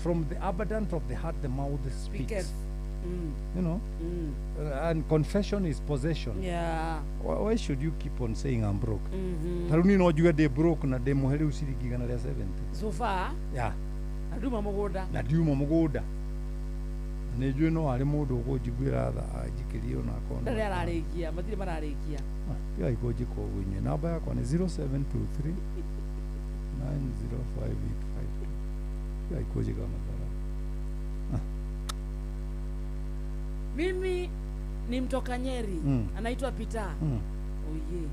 from the abundance of the heart, the mouth speaks. You know, and confession is possession. Yeah. Why should you keep on saying I'm broke? Taruni no juge de broke na de muhere uciriki igana ria 70. So far? Yeah. Na nduma mugunda. Na nduma mugunda. Nĩ njũĩ no harĩ mũndũ ũkũnjiguĩra tha anjikĩrie ona akorwo Ndarĩ ararĩkia, matirĩ mararĩkia. Tigai kũnjĩka ũguo inyuĩ. Namba yakwa nĩ 0723 90585. Tigai kũnjĩka matharau. Mimi ni mtoka Nyeri, anaitwa Peter. Oye.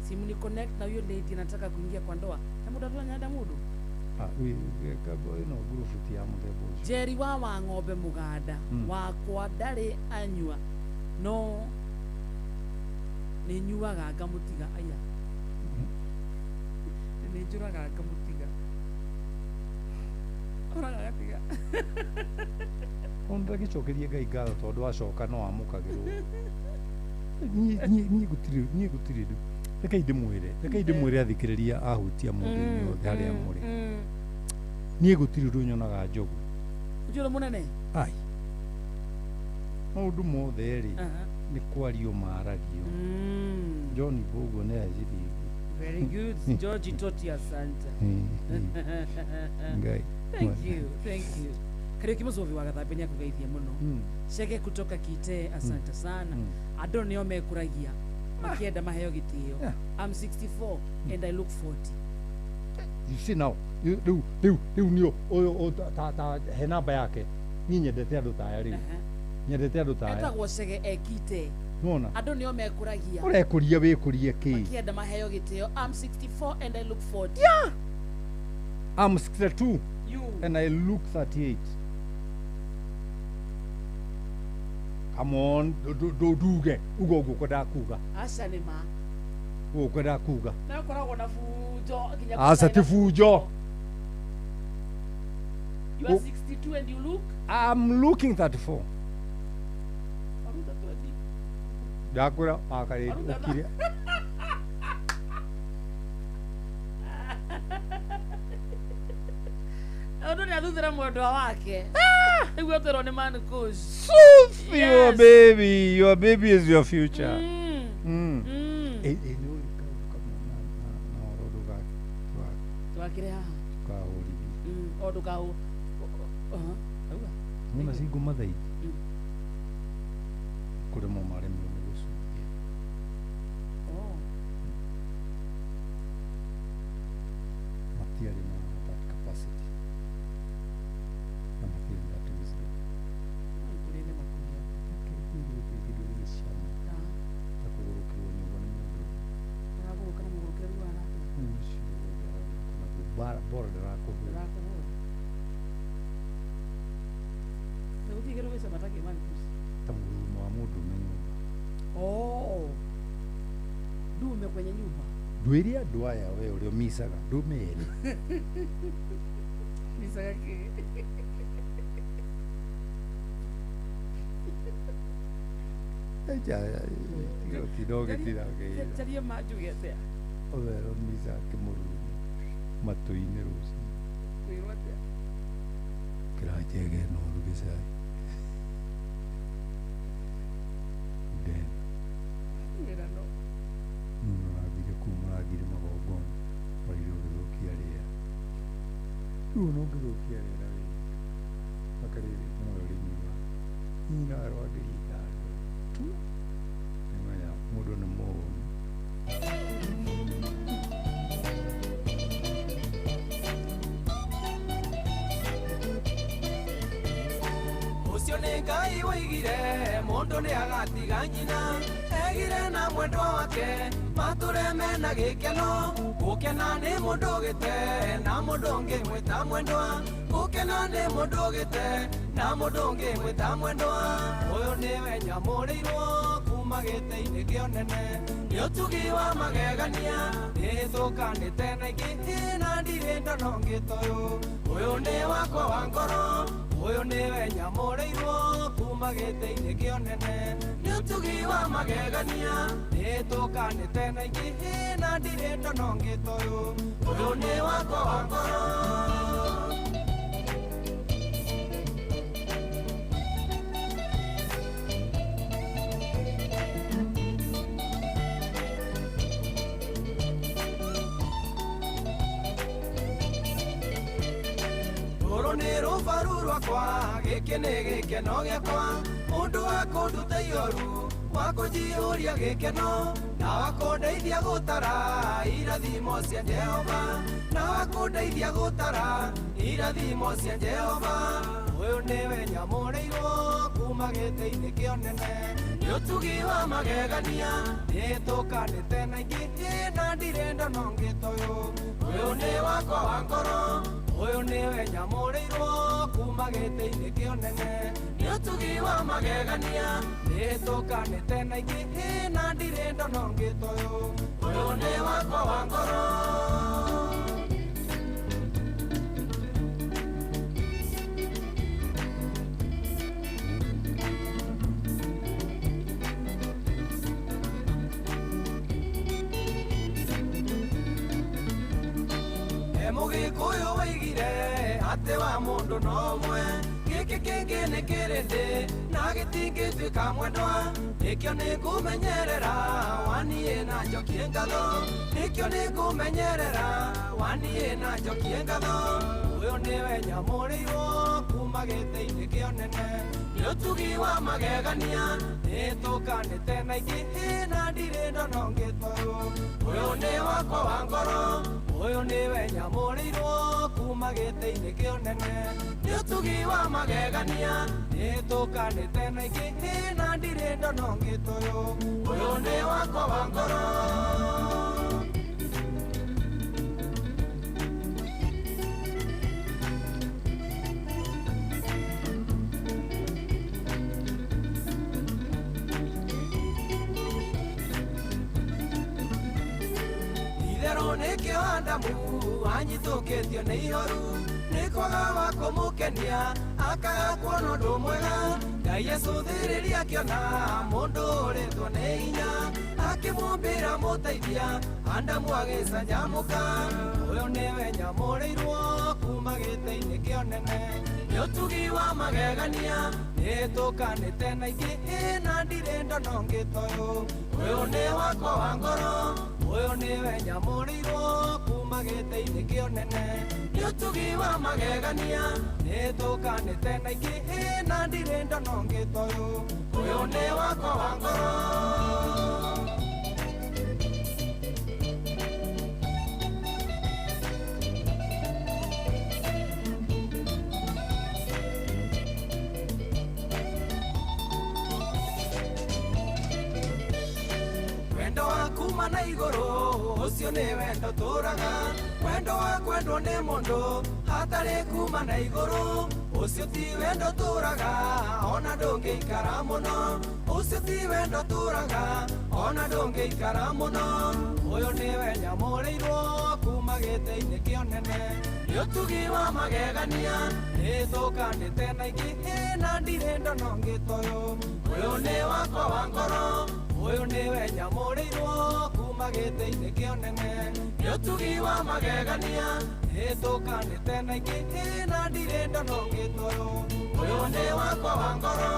Simu ni connect na huyo lady anataka kuingia kwa ndoa. Na muda tu anyada mudu. We no group ya muthemba ucio. Jerry wa ng'ombe muganda wakwa ndarĩ anyua no nĩ nyuaga ngamũtiga aya. Nĩ njũraga ngamũtiga. Oraga gatiga. Ona ndagĩcokerie Ngai ngatho tondũ acoka no amũkagĩrwo. Niĩ gũtirĩ rekei ndĩmwĩre athikĩrĩria ahutia mũndũ inyuothe harĩa mũrĩ. Niĩ gũtirĩ ũndũ nyonaga njogu. Njũru mũnene? Ai. Maũndũ mothe rĩ nĩ kwario maragio. John Mbogo nĩ aciringi. Very good. George Toti, asante. Ngai. Thank you, thank you. Kariuki Musovi wa Gathambe nĩ akũgeithia mũno. Chege kutoka Kite, asante sana. Andũ nĩo mekũragia makienda maheo gĩtĩo. I'm 64 and I look 40. You see now, rĩu nĩo ũyũ ta he namba yake. Niĩ nyendete andũ ta aya rĩu. Nyendete andũ ta aya. Etagwo Chege ekite. Nona. Andũ nĩo mekũragia. Ũrekũria wĩkũrie kĩ? Makienda maheo gĩtĩo. I'm 64 and I look 40. Yeah. I'm 62 you. And I look 38. Come on, nduge ugo ugo kwenda kuga. Aca nĩ ma. Ugo kwenda kuga. Na ukoragwo na fujo nginya. Aca ti fujo. You are 62 and you look? I'm looking 34. Ndakwĩra wakarĩ ũkire. Ũndũ nĩ athuthĩra mwendwa wake. Nĩguo twerwo nĩ Man Kush. Soothe your baby. Your baby is your future. Na ũhoro Twakĩre haha. Ndũkahũrithie. O ndũkahũ. Auga. Nona cingũma thaa ingĩ. Kũremwo maremirwo nĩ gũcuthia. Matiarĩ na that capacity. Na matiarĩ that wisdom. Kũrĩ nĩ makũrĩa. Kĩndũ gĩcama. Ta kũgũrũkĩrwo nyũmba nĩ mũndũ. Aragũrũka na mũgũrũkĩre rĩu aratĩa? Ũcio aragũrũka naguo. Bora ndarakũhũra. Ndarakũhũra. Na gũtirĩ kĩndũ gĩcama ta kĩ Man Kush. Ta mũrurumo wa mũndũ ũme nyũmba. Oh. Ndume kwenye nyumba. Ndwĩre andũ aya we ũrĩa ũmicaga ndũmere. Micaga kĩ? Njarie ma njuge atĩa? Ũthero micaga kĩmũrurumo matũ-inĩ rũcinĩ. Kwĩrwo atĩa? Kĩranjege no ũruge cai. Then Wĩra no. Mũrathire kũu mũrathire magongona ũraire ũgĩthũkia rĩera. Rĩu ona ũngĩthũkia rĩera rĩ, makarĩrĩ nowe ũrĩnyuaga. Niĩ nawe rwangĩria ithano tu. Nĩmenya mũndũ nĩ mũhũnu. Ũcio nĩ Ngai woigire mũndũ nĩ agatiga nyina egire na mwendwa wake matũre mena gĩkeno gũkena nĩ mũndũ gĩte na mũndũ ũngĩ mwĩta mwendwa gũkena nĩ mũndũ gĩte na mũndũ ũngĩ mwĩta mwendwa ũyũ nĩwe nyamũrĩirwo kuma gĩtĩ-inĩ kĩa ũnene nĩ ũtugi wa magegania nĩhĩtũkanĩte na ingĩ na ndirĩ ndona ũngĩ ta ũyũ ũyũ nĩ wakwa wa ngoro ũyũ nĩwe nyamũrĩirwo kuma gĩtĩ-inĩ kĩa ũnene nĩ ũtugi wa magegania nĩhĩtũkanĩte na ingĩ na ndirĩ ndona ũngĩ ta ũyũ ũyũ nĩ wakwa wa ngoro. Rũrũ nĩ rũbaru rwakwa gĩkĩ nĩ gĩkeno gĩakwa mũndũ wa kũnduta ioru wa kũnjihũria gĩkeno na wa kũndeithia gũtara irathimo cia Jehova na wa kũndeithia gũtara irathimo cia Jehova ũyũ nĩwe nyamũrĩirwo kuma gĩtĩ-inĩ kĩa ũnene nĩ ũtugi wa magegania nĩhĩtũkanĩte na ingĩ na ndirĩ ndona ũngĩ ta ũyũ ũyũ nĩ wakwa wa ngoro ũyũ nĩwe nyamũrĩirwo kuma gĩtĩ-inĩ kĩa ũnene nĩ ũtugi wa magegania nĩhĩtũkanĩte na ingĩ na ndirĩ ndona ũngĩ ta ũyũ ũyũ nĩ wakwa wa ngoro. Mũgĩkũyũ waigire atĩ wa mũndũ no ũmwe gĩkĩ kĩngĩ nĩ kĩrĩndĩ na gĩtingĩtuĩka mwendwa nĩkĩo nĩngũmenyerera waniĩ na njokie ngatho nĩkĩo nĩngũmenyerera waniĩ na njokie ngatho ũyũ nĩwe nyamũrĩirwo kuma gĩtĩ-inĩ kĩa ũnene nĩ ũtugi wa magegania nĩhĩtũkanĩte na ingĩ na ndirĩ ndona ũngĩ ta ũyũ ũyũ nĩ wakwa wa ngoro ũyũ nĩwe nyamũrĩirwo kuma gĩtĩ-inĩ kĩa ũnene nĩ ũtugi wa magegania nĩhĩtũkanĩte na ingĩ na ndirĩ ndona ũngĩ ta ũyũ ũyũ nĩ wakwa wa ngoro. Itherũ nĩkĩo Adamu anyitũkĩtio nĩ ihoru nĩ kwaga wa kũmũkenia akaga kuona ũndũ mwega Ngai acũthĩrĩria akĩona mũndũ ũrĩtwo nĩ hinya akĩmũmbĩra mũteithia Adamu agĩcanjamũka ũyũ nĩwe nyamũrĩirwo kuma gĩtĩ-inĩ kĩa ũnene nĩ ũtugi wa magegania nĩhĩtũkanĩte na ingĩ na ndirĩ ndona ũngĩ ta ũyũ ũyũ nĩ wakwa wa ngoro ũyũ nĩwe nyamũrĩirwo kuma gĩtĩ-inĩ kĩa ũnene nĩ ũtugi wa magegania nĩhĩtũkanĩte na ingĩ na ndirĩ ndona ũngĩ ta ũyũ ũyũ nĩ wakwa wa ngoro. Wendo wa kuma na igũrũ ũcio nĩ wendo tũraga wendo wa kwendwo nĩ mũndũ hatarĩ kuma na igũrũ ũcio ti wendo tũraga ona ndũngĩikara mũno ũcio ti wendo tũraga ona ndũngĩikara mũno ũyũ nĩwe nyamũrĩirwo kuma gĩtĩ-inĩ kĩa ũnene nĩ ũtugi wa magegania nĩhĩtũkanĩte na ingĩ na ndirĩ ndona ũngĩ ta ũyũ ũyũ nĩ wakwa wa ngoro ũyũ nĩwe nyamũrĩirwo kuma gĩtĩ-inĩ kĩa ũnene nĩ ũtugi wa magegania nĩhĩtũkanĩte na ingĩ na ndirĩ ndona ũngĩ ta ũyũ ũyũ nĩ wakwa wa ngoro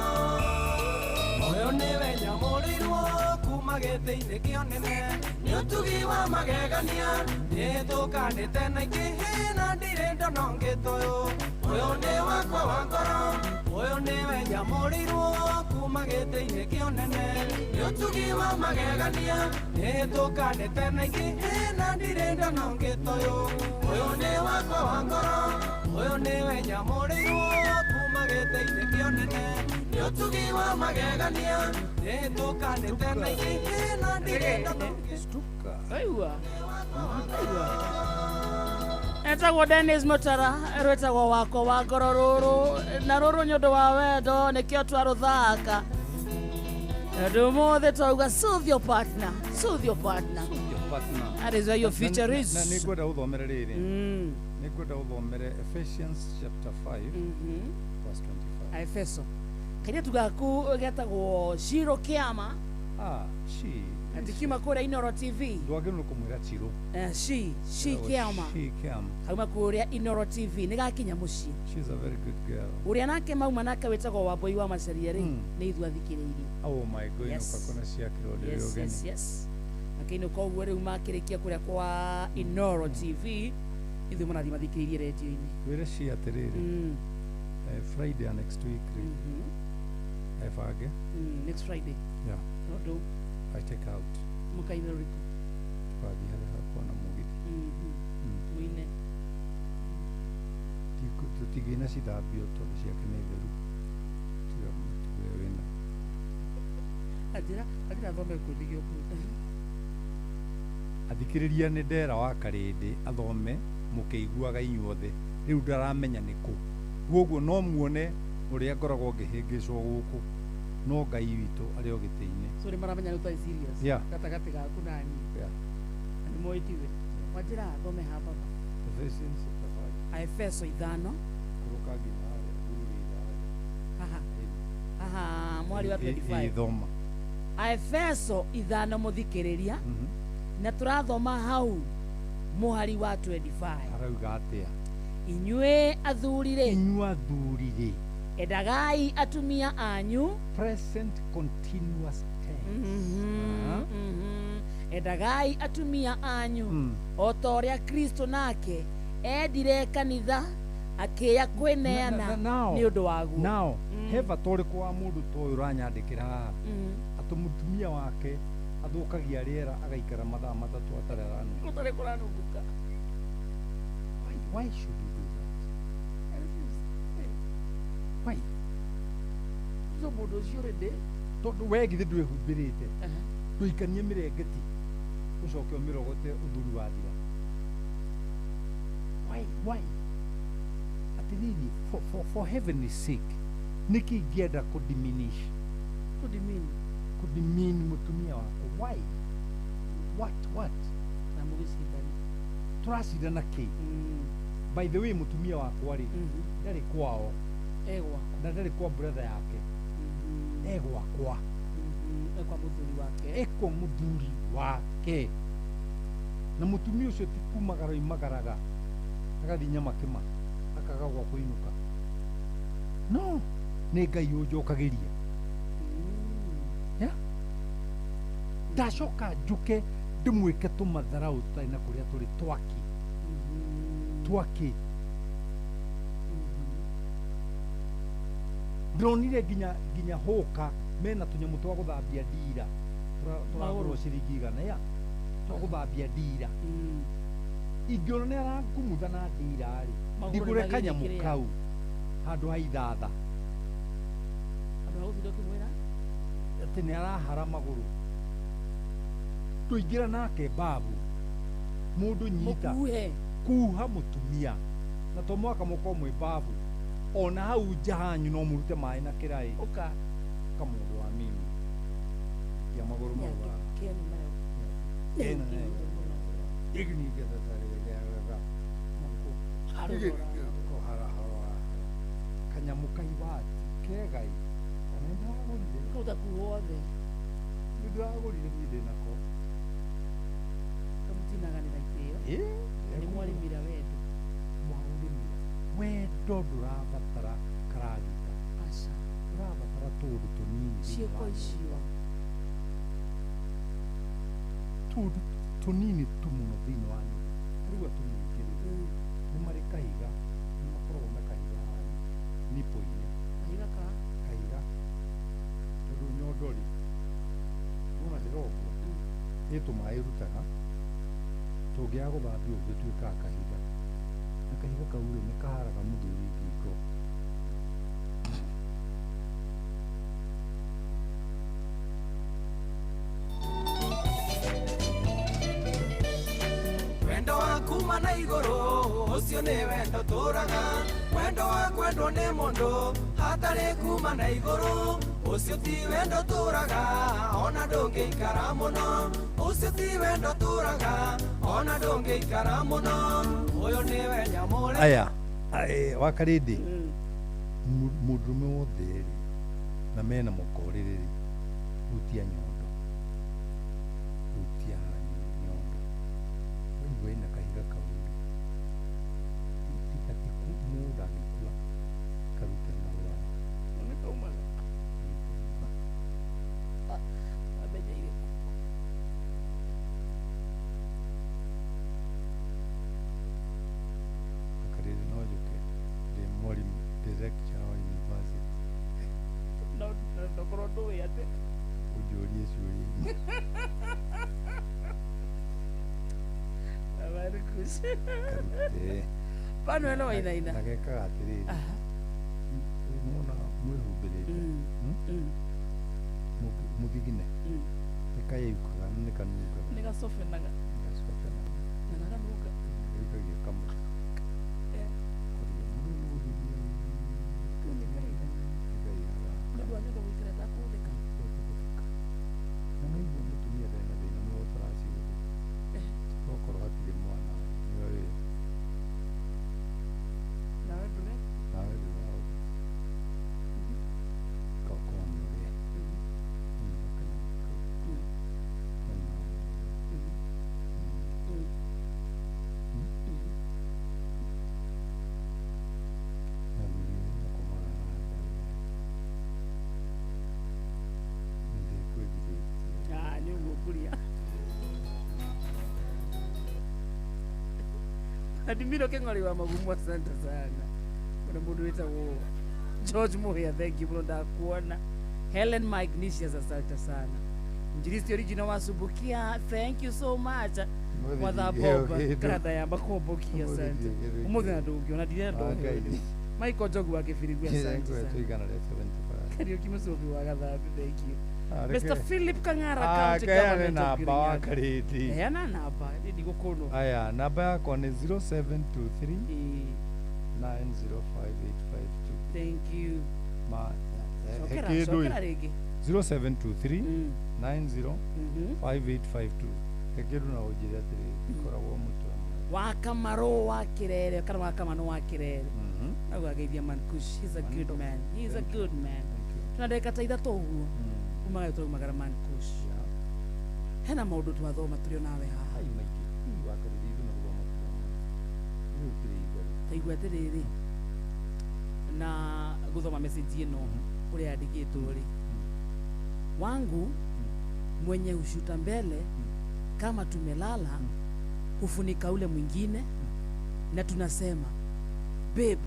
ũyũ nĩwe nyamũrĩirwo kuma gĩtĩ-inĩ kĩa ũnene nĩ ũtugi wa magegania nĩhĩtũkanĩte na ingĩ na ndirĩ ndona ũngĩ ta ũyũ ũyũ nĩ wakwa wa ngoro ũyũ nĩwe nyamũrĩirwo kuma gĩtĩ-inĩ kĩa ũnene nĩ ũtugi wa magegania nĩhĩtũkanĩte na ingĩ na ndirĩ ndona ũngĩ ta ũyũ ũyũ nĩ wakwa wa ngoro ũyũ nĩwe nyamũrĩirwo kuma gĩtĩ-inĩ kĩa ũnene. Utugi wa magegania nĩtũkanĩte na ingĩ na ndirenda Stuka. Aiwa. Etagwo Dennis Mutara rwĩtagwo wakwa wa ngoro rũrũ na rũrũ nĩ ũndũ wa wendo nĩkĩo twarũthaka tondũ ũmũthĩ twauga soothe your partner, soothe your partner. Your partner. That is where your future is. Na nĩngwenda ũthomere rĩrĩ. Nĩngwenda ũthomere Ephesians chapter 5 verse 25. Efeso kairĩtu gaku getagwo Shiro Kĩama. Ah, she. Atikiuma kũrĩa Inoro TV. Ndwagĩrĩirwo kũmwĩra Chiro. She Kĩama. She Kĩama. Kauma kũrĩa Inoro TV nĩ gakinya mũciĩ. She's a very good girl. Ũrĩa nake mauma nake wĩtagwo Wambũi wa Macaria rĩ nĩ ithuĩ athikĩrĩirie. Oh my goodness, Yes. ũkakona ciakĩrwo ndĩrĩ Yes, ũgeni. yes, yes. Makĩinũka ũguo rĩu makĩrĩkia kũrĩa kwa Inoro TV ithuĩ mũrathiĩ mathikĩrĩirie redio-inĩ. Wĩre she atĩrĩrĩ. Friday ya next week rĩ. Ebange. Next Friday. Yeah. Tondũ I take out. Mũkaine rũrĩkũ? Tũgathiĩ harĩa hakwa na mũgithi. Mũine. Tũtingĩina cithambio tondũ ciake nĩ theru. Tiga mũtugo ũrĩa wĩna. Anjĩra thome gĩkundi gĩoku. Athikĩrĩria nĩ ndera wa Karĩndĩ athome mũkĩiguaga inyuothe rĩu ndaramenya nĩkũ koguo no muone ũrĩa ngoragwo ngĩhĩngĩcwo gũkũ no Ngai witũ arĩ o gĩtĩ-inĩ. So nĩ maramenya nĩ ũtarĩ serious. Yeah. Gatagatĩ gaku na niĩ. Yeah. Na nĩ moĩ tiwe. Wanjĩra thome ha baba. Ephesians chapter 5. Aefeso 5. Kũrũka nginya harĩa ngururĩire harĩa. Haha. Haha mwari wa 25. Ĩĩ, thoma. Aefeso 5 mũthikĩrĩria. Na tũrathoma hau mũhari wa 25. Arauga atĩa? Inyuĩ athuri rĩ. Inyuĩ athuri rĩ. Endagai atumia anyu. Present continuous tense. Endagai atumia anyu o ta ũrĩa Kristo nake endire kanitha akĩya kwĩneana nĩ ũndũ waguo. Nao he bata ũrĩkũ wa mũndũ ta ũyũ ũranyandĩkĩra haha atĩ mũtumia wake athũkagia rĩera agaikara mathaa 3 atarĩ aranunga. Gũtarĩ kũranungũka. Why should you do that? Why? So mũndũ ũcio rĩndĩ tondũ we githĩ ndwĩhumbĩrĩte ndũikanie mĩrengeti ũcoke ũmĩrogote ũthuri wathira. Why? Atĩrĩrĩ, for heaven's sake, nĩkĩ ingĩenda kũdiminish? Kũdemean mũtumia wakwa. Why? What? Na mũgĩcindana. Tũracindana kĩ? By the way, mũtumia wakwa rĩ ndarĩ kwao. Egwa. Na ndarĩ kwa brother yake. E gwakwa. Ekwa mũthuri wake. Ekwa mũthuri wake. Na mũtumia ũcio ti kumagara oimagaraga agathiĩ Nyamakĩma akaga gwa kũinũka. No, nĩ Ngai ũnjokagĩria. Yeah. Ndacoka njũke ndĩmwĩke tũmatharau tũtarĩ na kũrĩa tũrĩ twaki. Twaki. Ndĩronire nginya hũka mena tũnyamũ twa gũthambia ndira tũragũrwo ciringi 100 ya twa gũthambia ndira. Ingĩona nĩ arangumutha na ndira rĩ ndigũre kanyamũ kau handũ ha ithatha. Handũ ha gũtinda ũkĩmwĩra atĩ nĩ arahara magũrũ. Tũingĩra nake babu mũndũ nyita kuha mũtumia na to mwaka mũkorwo mwĩ babu ona hau nja hanyu no mũrute maĩ na kĩraĩ. Ũka. Ka mũndũ wa mimi ya magũrũ mau wa kanyamũ kaibati kegai ona nĩndĩragũrire Kau kuothe nĩndĩragũrire niĩ ndĩnako kamũtinaganĩra itĩo nĩ mwarimira wendo. Mwaũrĩmira wendo ndũrabatara karagita. Aca. Ũrabatara tũũndũ tũnini ciĩko icio tũũndũ tũnini tu mũno thĩinĩ wa nyũmba. Rĩu atumia aingĩ rĩ nĩ marĩ kahiga, nĩ makoragwo na kahiga nipo-inĩ. Kahiga ka? Kahiga tondũ nyondo rĩ nĩwona ndĩrogwo ĩ tũmaĩ ĩrutaga tũngĩaga gũthambio gĩtuĩkaga kahiga na kahiga kau rĩ nĩ kaharaga mũthuri ngingo. kuma na igũrũ ũcio nĩ wendo tũraga wendo wa kwendwo nĩ mũndũ hatarĩ kuma na igũrũ ũcio ti wendo tũraga ona ndũngĩikara mũno ũcio ti wendo tũraga ona ndũngĩikara mũno ũyũ nĩwe nyamũre. Aya wakarĩndĩ mũndũrũme wothe rĩ na mena mũkorĩrĩ rĩ hutia nyondo hutia nyondo waigua ĩna kahiga kau tigati mũndũ angĩkua karute marũa nĩ kaumaga amenyeire. Wakarĩndĩ no njũke ndĩ mwarimũ ndĩ lecturer wa university no ndokorwo ndũĩ atĩ ũnjũrie ciũria imwe. Marcus. Karute Pano ĩno wainaina. Na gekaga atĩrĩrĩ nĩwona mwĩhumbĩrĩte mũthigine nĩ kayeyũkaga na nĩ kanungaga nĩ gacobenaga gacobenaga na gakanunga gaikagia kamwe kũrĩa mũndũ nĩ gũthiĩ kĩu nĩ kahiga nĩkaigaga nĩ ũndũ wa nyondo gũikara ĩtakũhũthĩka na naigua mũtumia ndarĩ na thĩna nĩwe ũtaracihũthĩra okorwo hatirĩ mwana nĩwe wĩra nawe ndũre nawe ndũrahũthĩra kokorwo nĩwe na thuri ũyũ mũkomaga na nda nĩndĩkwendithĩtie. Ah, nĩ ũguo kũria Adimiro Keng'ori wa Magumu, asante sana. Kuna mũndũ wĩtagwo George Muhia, thank you mũno ndakuona. Helen Mike Nicias, asante sana. Injilisti original wa Subukia, thank you so much. Mwatha ndingĩheo Bob kĩndũ. karatha ya makomboki, Ũmũthĩ asante. ndingĩheo Ũmũthĩ na kĩndũ. ndũngĩona ndirenda Ah, ndũheo. Ngai. Michael Njogu wa Kĩbirigũ, asante Ngwetwo sana. 175. Kariũki Mũcũbi wa Gathambi, thank you. Ah, reke- Mr. Philip Kang'ara, Ah, County keane Government of namba wa Kirinyaga. Karĩndĩ. Heana namba, niĩ ndigũkũnwo. Aya, namba yakwa nĩ 0723 905852. Thank you. Ma Cokera, kĩndũ cokera ĩ. rĩngĩ. 0723 905852. He kĩndũ na ũnjĩre atĩrĩrĩ, ndikoragwo mũtwe mwega. Wa Kamarũ wa Kĩrere kana wa Kamanũ wa Kĩrere. Auga ageithia Mankush. He's a good man. He's a good man. Tuna ndagĩka ta ithatũ ũguo umaga twaumagara Mankush. Hena maũndũ twathoma tũrĩ o nawe haha. Ai maingĩ. Ii wa Karĩndĩ ithuĩ na gũthoma tũthoma. Ithuĩ gũtirĩ itherũ. Ta igua atĩrĩrĩ na gũthoma message ĩno ũrĩa yandĩkĩtwo rĩ, wangu mwenye hushuta mbele kama tumelala hufunika ule mwingine na tunasema babe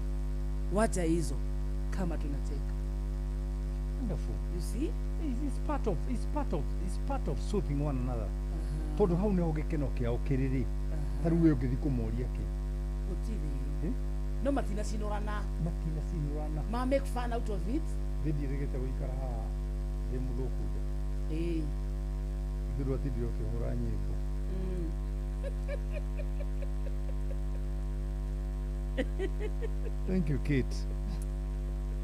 wacha hizo kama tunacheka. Wonderful. You see? It's part of it's part of it's part of soothing one another. Tondũ hau nĩho gĩkeno kĩao kĩrĩ rĩ. Ta rĩu we ũngĩthiĩ kũmoria kĩ? Gũtirĩ. No matinacinũrana. Matinacinũrana. Ma make fun out of it. Thĩ ndiĩrĩgĩte gũikara haha ndĩ mũthũku nja. Ĩĩ. Ithuĩ ndwatindire ũkĩhũra nyĩmbo. Thank you, Kate.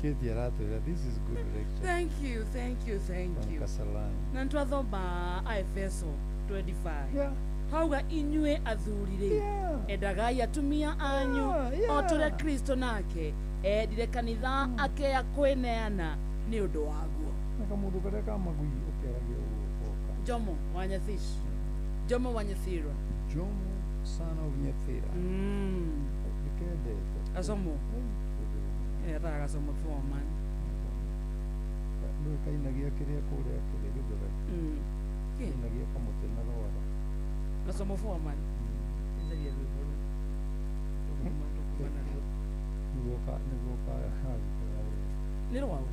Kate aratwĩra this is good lecture. Thank you, thank you, thank From you. Kasarani. Na nĩtwathoma Aefeso 25. Hauga inyuĩ athuri rĩ endagai atumia anyu o ta ũrĩa Kristo nake endire kanitha akeya kwĩneana nĩ ũndũ waguo. Na kamũndũ karĩa ka magui ũkeragia ũguo goka. Jomo wa Nyathish. Jomo wa Nyathira. Jomo son of Nyathira. Ndikendete. Gacomo. Etaga gacomo foreman. Ndũĩ kainagia kĩrĩa kũrĩa kĩrĩa gĩthũrai. Kainagia kamũtĩ na rwara. Gacomo foreman. Njaria rwĩmbo rũu. Tũkuma naruo. Nĩguo ka nĩguo ka Nĩ rwaũ?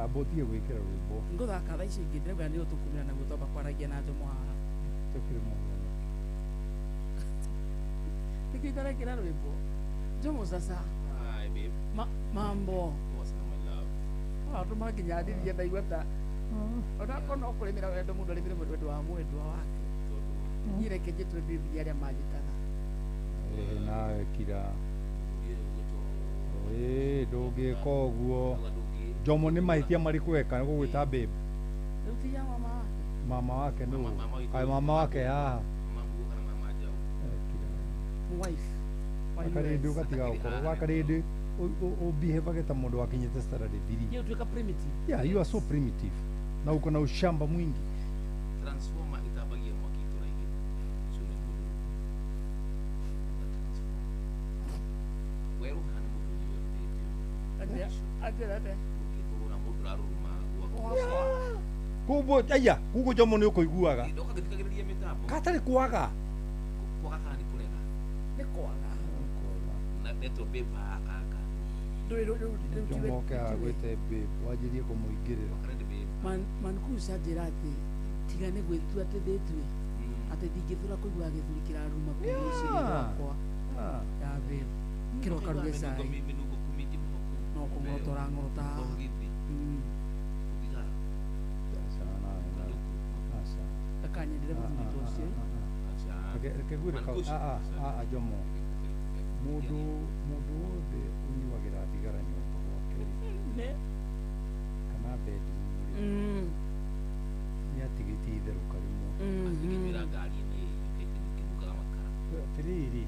Mbotie gwĩkĩra rwĩmbo. Ngũthaka thaa ici ingĩ ndĩrauga nĩ ũtũkumĩra naguo twamba kwaragia na Jomo haha. Tũkĩrĩ mũhiano. Nĩkĩo itarekĩra rwĩmbo. Jomo sasa. Hi, babe. Mambo. Poa sana my love. Atũma nginya ndithie ndaigua ta onakorwo no kũrĩmĩra wendo mũndũ arĩmĩre wendo wa mwendwa wake. Tondũ Niĩ reke njĩtwe babe arĩa manjĩtaga. Ĩĩ nawe kira. Ĩĩ ndũngĩka ũguo. Jomo nĩ mahĩtia marĩkũ eka nĩ gũgwĩta babe? Rĩu ti ya mama wake. Mama wake nũ? Kaĩ mama wake haha? Wife. Wa Wakarĩndĩ US. ũgatiga gũkorwo wakarĩndĩ ũbehave ta mũndũ wakinyĩte standard 3. Niĩ ũtuĩka primitive. Yeah, you are so primitive. Na uko na ushamba mwingi. Transformer itambagia mwaki itũra igĩrĩ. Ũcio nĩ mũthuri. Werũ haha nĩ mũthuri werũhĩte. Atĩa? Atĩa atĩa? Ũngĩthũũra mũndũ ũraruruma gwaku. Koguo aya, koguo Jomo nĩ ũkũiguaga. Ndoka ngĩthikagĩrĩria mĩtambo. Katarĩ kwaga. Kwaga kana nĩ kũrega. Nĩ kwaga. Na netwo babe aka. Ndũĩ rĩu rĩu tiwe. Jomo oke agwĩte babe, wanjĩrie kũmũingĩrĩra. Mankusa njĩra atĩ tiga nĩ gwĩtua atĩ ndĩtue atĩ ndingĩthũra kũigua gĩthuri kĩraruma kũu rũciinĩ rwakwa ya babe kĩroka ruge cai Mĩnungo kũmĩingĩ mũno kũu. no kũng'otora ng'ota. Mũgithi. Ũthigaga. Ndakanyendere mũthuri ta ũcio. Reke ngwĩre a Jomo, mũndũ mũndũ wothe ũnyuagĩra thigara nyũmba gwake rĩ, Nĩ. kana bedroom rĩ, nĩ atigĩtie itherũka rĩmwe. Akĩnyuĩra ngari-inĩ ĩkĩnungaga makara. Atĩrĩrĩ,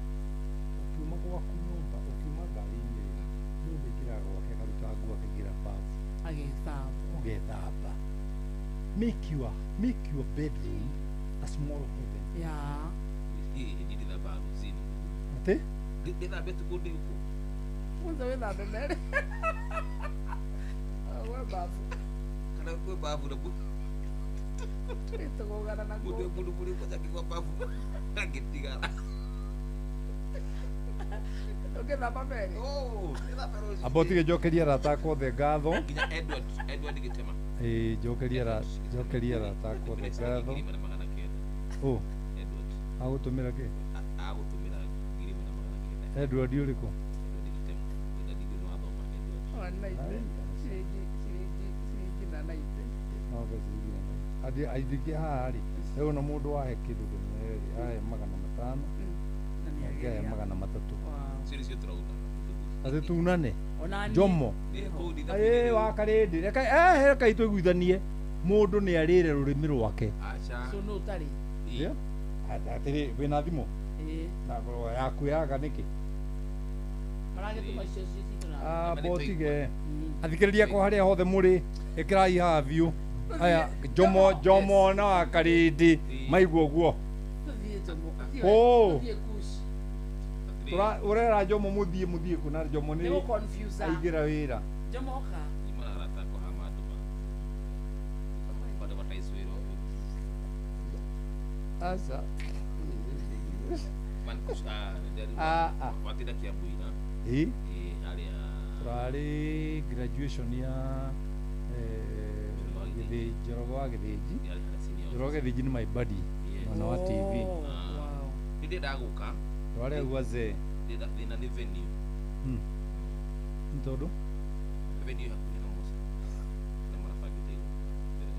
ũkiuma gwaku nyũmba, ũkiuma ngari-inĩ rĩ, mũndũ aingĩraga gwake akaruta nguo akaingĩra bafu. Agethamba. Ũgethamba. Make your bedroom a small heaven. Yeah. Niĩ ndĩthambaga rũcinĩ. Atĩ? Ndĩthambe tukũ ndĩ gũkũ. Kwanza wĩthambe mere. We babu. Kana kwĩ babu na Tũgũgana na mũndũ mũndũ mũrĩ kwanja akĩgwa babu angĩtigara. Ũngĩthamba mere. Amba ũtige njokerie arata akwa othe ngatho. Nginya Edward Edward Gĩtema. Ĩĩ njokerie arata akwa othe ngatho. 1900. Ũ? Edward. Agũtũmĩra kĩ? Agũtũmĩra 1900. Edward ũrĩkũ? Edward Gĩtema. Edward nĩ wathoma Edward. Naite. Ciringi na naite. No mbeca ciringi na naite. Andĩ aingĩ haha rĩ, rĩu ona mũndũ wahe kĩndũ kĩmwe rĩ, ahe 500, Na ũngĩ ahe 300. Icio nĩcio tũrauna. Atĩ tunane. Ona niĩ. Jomo. Nĩ kũu Ĩĩ wakarĩndĩ. Reke reke tũiguithanie. Mũndũ nĩ arĩre rũrĩmĩ rwake. Aca. So no ũtarĩ. Yeah. Atĩrĩ wĩna thimũ? Ĩĩ. Na yaku yaga nĩkĩ? Maragĩtũma icio citũ na. Amba ũtige. Athikĩrĩria akwa harĩa hothe mũrĩ, ĩkĩrai haha biũ. Aya, Jomo Jomo na wakarĩndĩ maigua ũguo. Tũthiĩ Jomo. Kũũ. Tũthiĩ Kush. Ũrera Jomo mũthiĩ mũthiĩ kũ na Jomo nĩ Nĩ gũ-confuse. aingĩra wĩra. Jomo oka. Nyuma na arata akwa haha mandũma. Mandũ wĩra ũyũ. Aca. Mankush Ah, ah. watinda Kiambu ira. Ĩĩ. Ĩĩ harĩa Tũrarĩ graduation ya Gĩthĩnji, Njoroge wa Gĩthĩnji. Yarĩ harĩa senior Njoroge wa Gĩthĩnji nĩ my buddy mwena wa TV. Nĩ ndĩrendaga gũka. Tũrarĩ hau wazee. Ndĩrenda thĩna nĩ venue. Nĩ tondũ? Venue hakuhĩ na mũciĩ. Na marabangĩte igongona.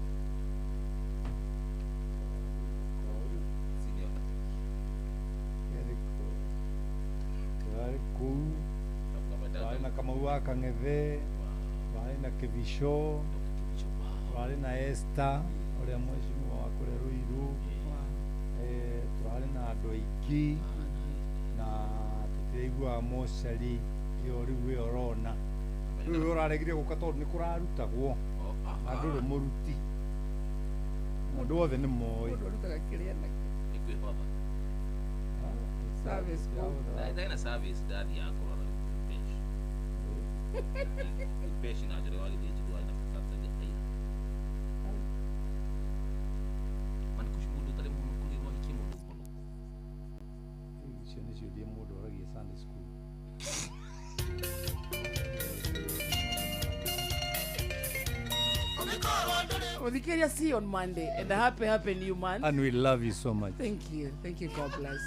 Senior. Tũrarĩ kũu. Tũrarĩ na Kamau wa Kang'ethe. Tũrarĩ na Kĩbico. Tũrarĩ na Esther ũrĩa mheshimiwa wa kũrĩa Ruiru. Tũrarĩ na andũ aingĩ na tũtiraiguaga mocarĩ ĩyo rĩu ĩyo ũrona. Rĩu ũyũ ũraregire gũka tondũ nĩ kũrarutagwo na ndũrĩ mũruti. Andũ othe nĩ moĩ. Mũndũ arutaga kĩrĩa nakĩo. Nĩ kwĩhotha. Service kũu. Ndarĩ na service ndathiaga kũrora Ipeshi. Ipeshi na Njoroge wa Gĩthĩnji ndwarĩ na bata aira. Mankush mũndũ ũtarĩ mũhonoku rĩ wahikie mũndũ mũhonoku. Icio nĩ ciũria mũndũ oragia Sunday school. Muthikĩrĩria, see you on Monday and a happy happy new month. And we love you so much. Thank you. Thank you. God bless.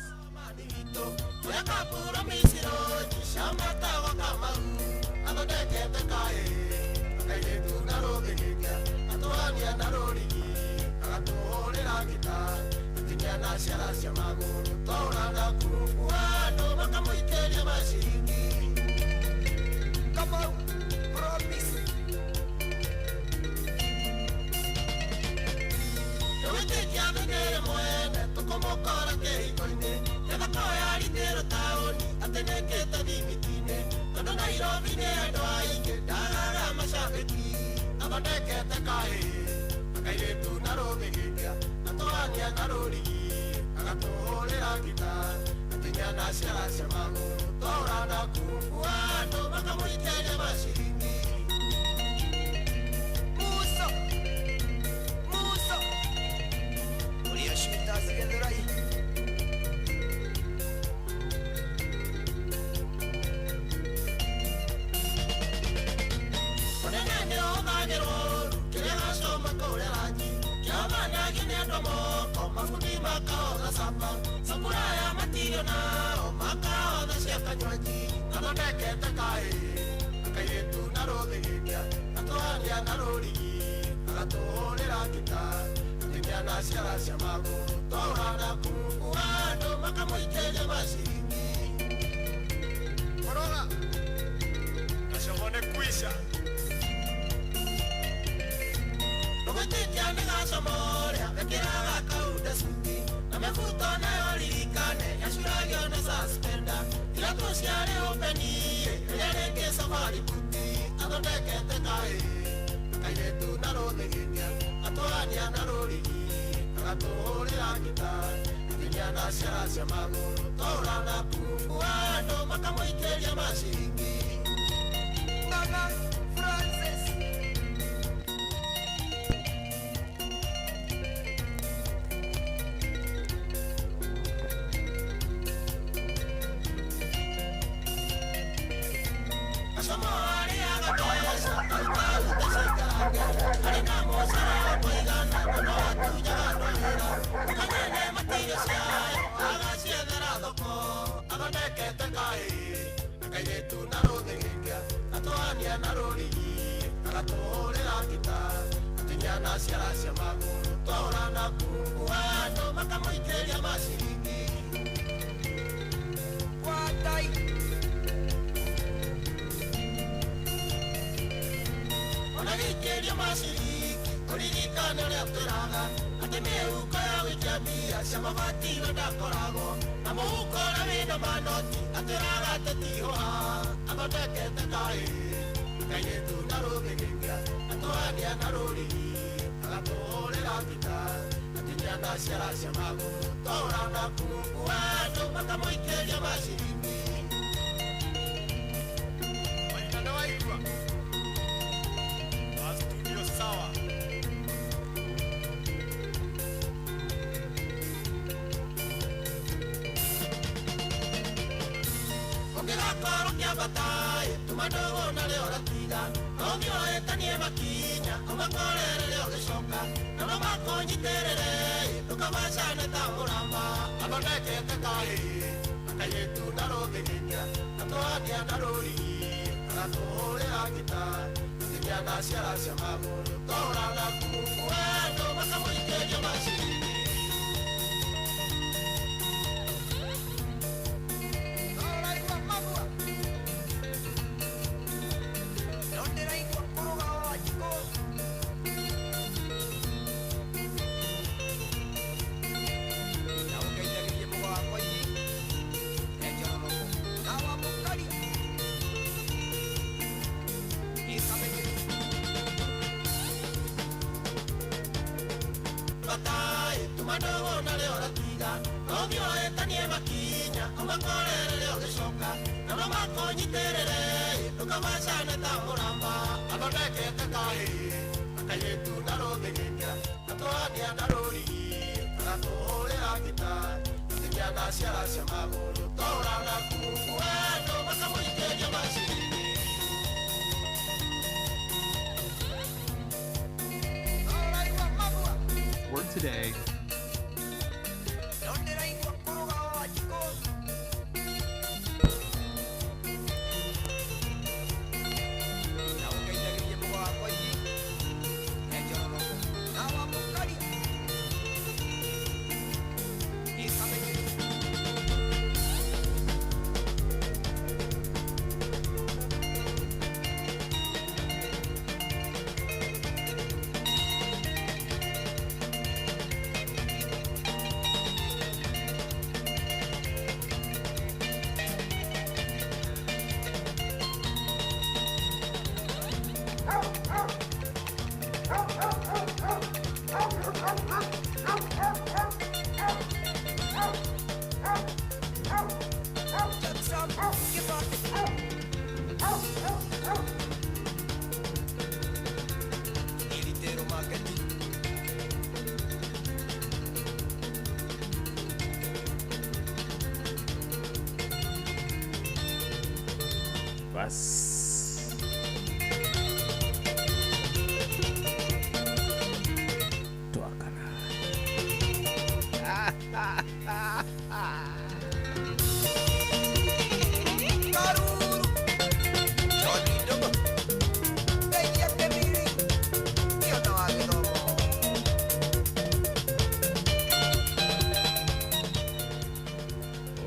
Atũania na ciara cia magũrũ twaũra na kungua andũ makamũikĩria maciringi. Kamau Promise. Tũgĩtĩkia thĩ mwene tũkũmũkora kĩhiko-inĩ gĩthako ya ritĩrũ taũni atĩ nĩkĩte thimiti-inĩ tondũ Nairobi nĩ andũ aingĩ ndagaga macabĩki athondekete kaĩ akairĩtu na rũthĩgĩkia atũania na rũrigi agatũhũrĩra ngita atinya na ciara cia magũrũ twaũra na kungua andũ makamũikĩria maciringi. Musa Musa Uria shooters Githurai. Mũnene nĩ ũhũthagĩrwo ũru kĩrĩa gacoma kũrĩa rangi kĩamanagi nĩ andũ moko mabundi makahotha capa sapuraya matirio nao makahotha cia kanywaji athondekete kaĩ akairĩtu na rũthĩgĩkia atũania na rũrigi agatũhũrĩra ngita atinia na ciara cia magũrũ twaũra na kungua andũ makamũikĩria maciringi. Koroga gacomone kuisha. Ndũgwĩtĩkia nĩ gacomoria gekĩraga kaunda cuti na mĩbuto nayo ririkane yacuragio nĩ suspender iratũ ciarĩ ũpeni ĩrĩa rĩngĩ safari buti athondekete kaĩ kairĩtu na rũthĩgĩkia atũania na rũrigi agatũhũrĩra ngita atinia na ciara cia magũrũ twaũra na kungua andũ makamũikĩria maciringi. Ng'ang'a Francis. Gacomo arĩaga mbeca aikaruta ciikarange arĩ na mũcara wa kũigana na no atunyaga andũ wĩra mũkanyene matirio ciayo agaciethera thoko athondekete kaĩ akairĩtu na rũthĩgĩkia atũania na rũrigi agatũhũrĩra ngita atinia na ciara cia magũrũ twaũra na kungua andũ makamũikĩria maciringi. Watai. Ona gĩikĩrio maciringi ũririkane ũrĩa twĩraga atĩ mĩhuko ya gũikia mbia cia mabati we ndakoragwo na mũhuko ũrĩa wĩna manoti atwĩraga atĩ tihũha athondekete kaĩ kairĩtu na rũthĩgĩkia atũania na rũrigi agatũhũrĩra ngita atinia na ciara cia magũrũ twaũra na kungua andũ makamũikĩria maciringi. Maina nĩ waigua wa studio sawa. Ũngĩgakorwo kĩambata-ĩ tuma ndũgũ narĩo ũratiga no ũthiĩ ũhĩtanie makinya ũmakorere ũgĩcoka na no makũnyitĩrĩre-ĩ ndũkamacane ta mũramba athondekete kaĩ akairĩtu na rũthĩgĩkia atũania na rũrigi agatũhũrĩra ngita atinia na ciara cia magũrũ twaũra na kungua andũ makamũikĩria maciringi. Ũraigua magua. No ndĩraigua kũrũga wa njikũ. Na ũngeithagĩrie mũgo wakwa ini e njororoko na wa mũkari ĩkamenya. Bataĩ tuma ndũgũ narĩo ũratiga no ũthiĩ ũhĩtanie makinya ũmakorere ũgĩcoka na no makũnyitĩrĩre-ĩ ndũkamacane ta mũramba athondekete kaĩ akairĩtu na rũthĩgĩkia atũania na rũrigi agatũhũrĩra ngita atinia na ciara cia magũrũ twaũra na kungua andũ makamũikĩria maciringi. Ũraigua magua. Work today. No ndĩraigua kũrũga wa njikũ. Na ũngeithagĩrie mũgo wakwa ini e njororoko na wa mũkari. Bas twakana.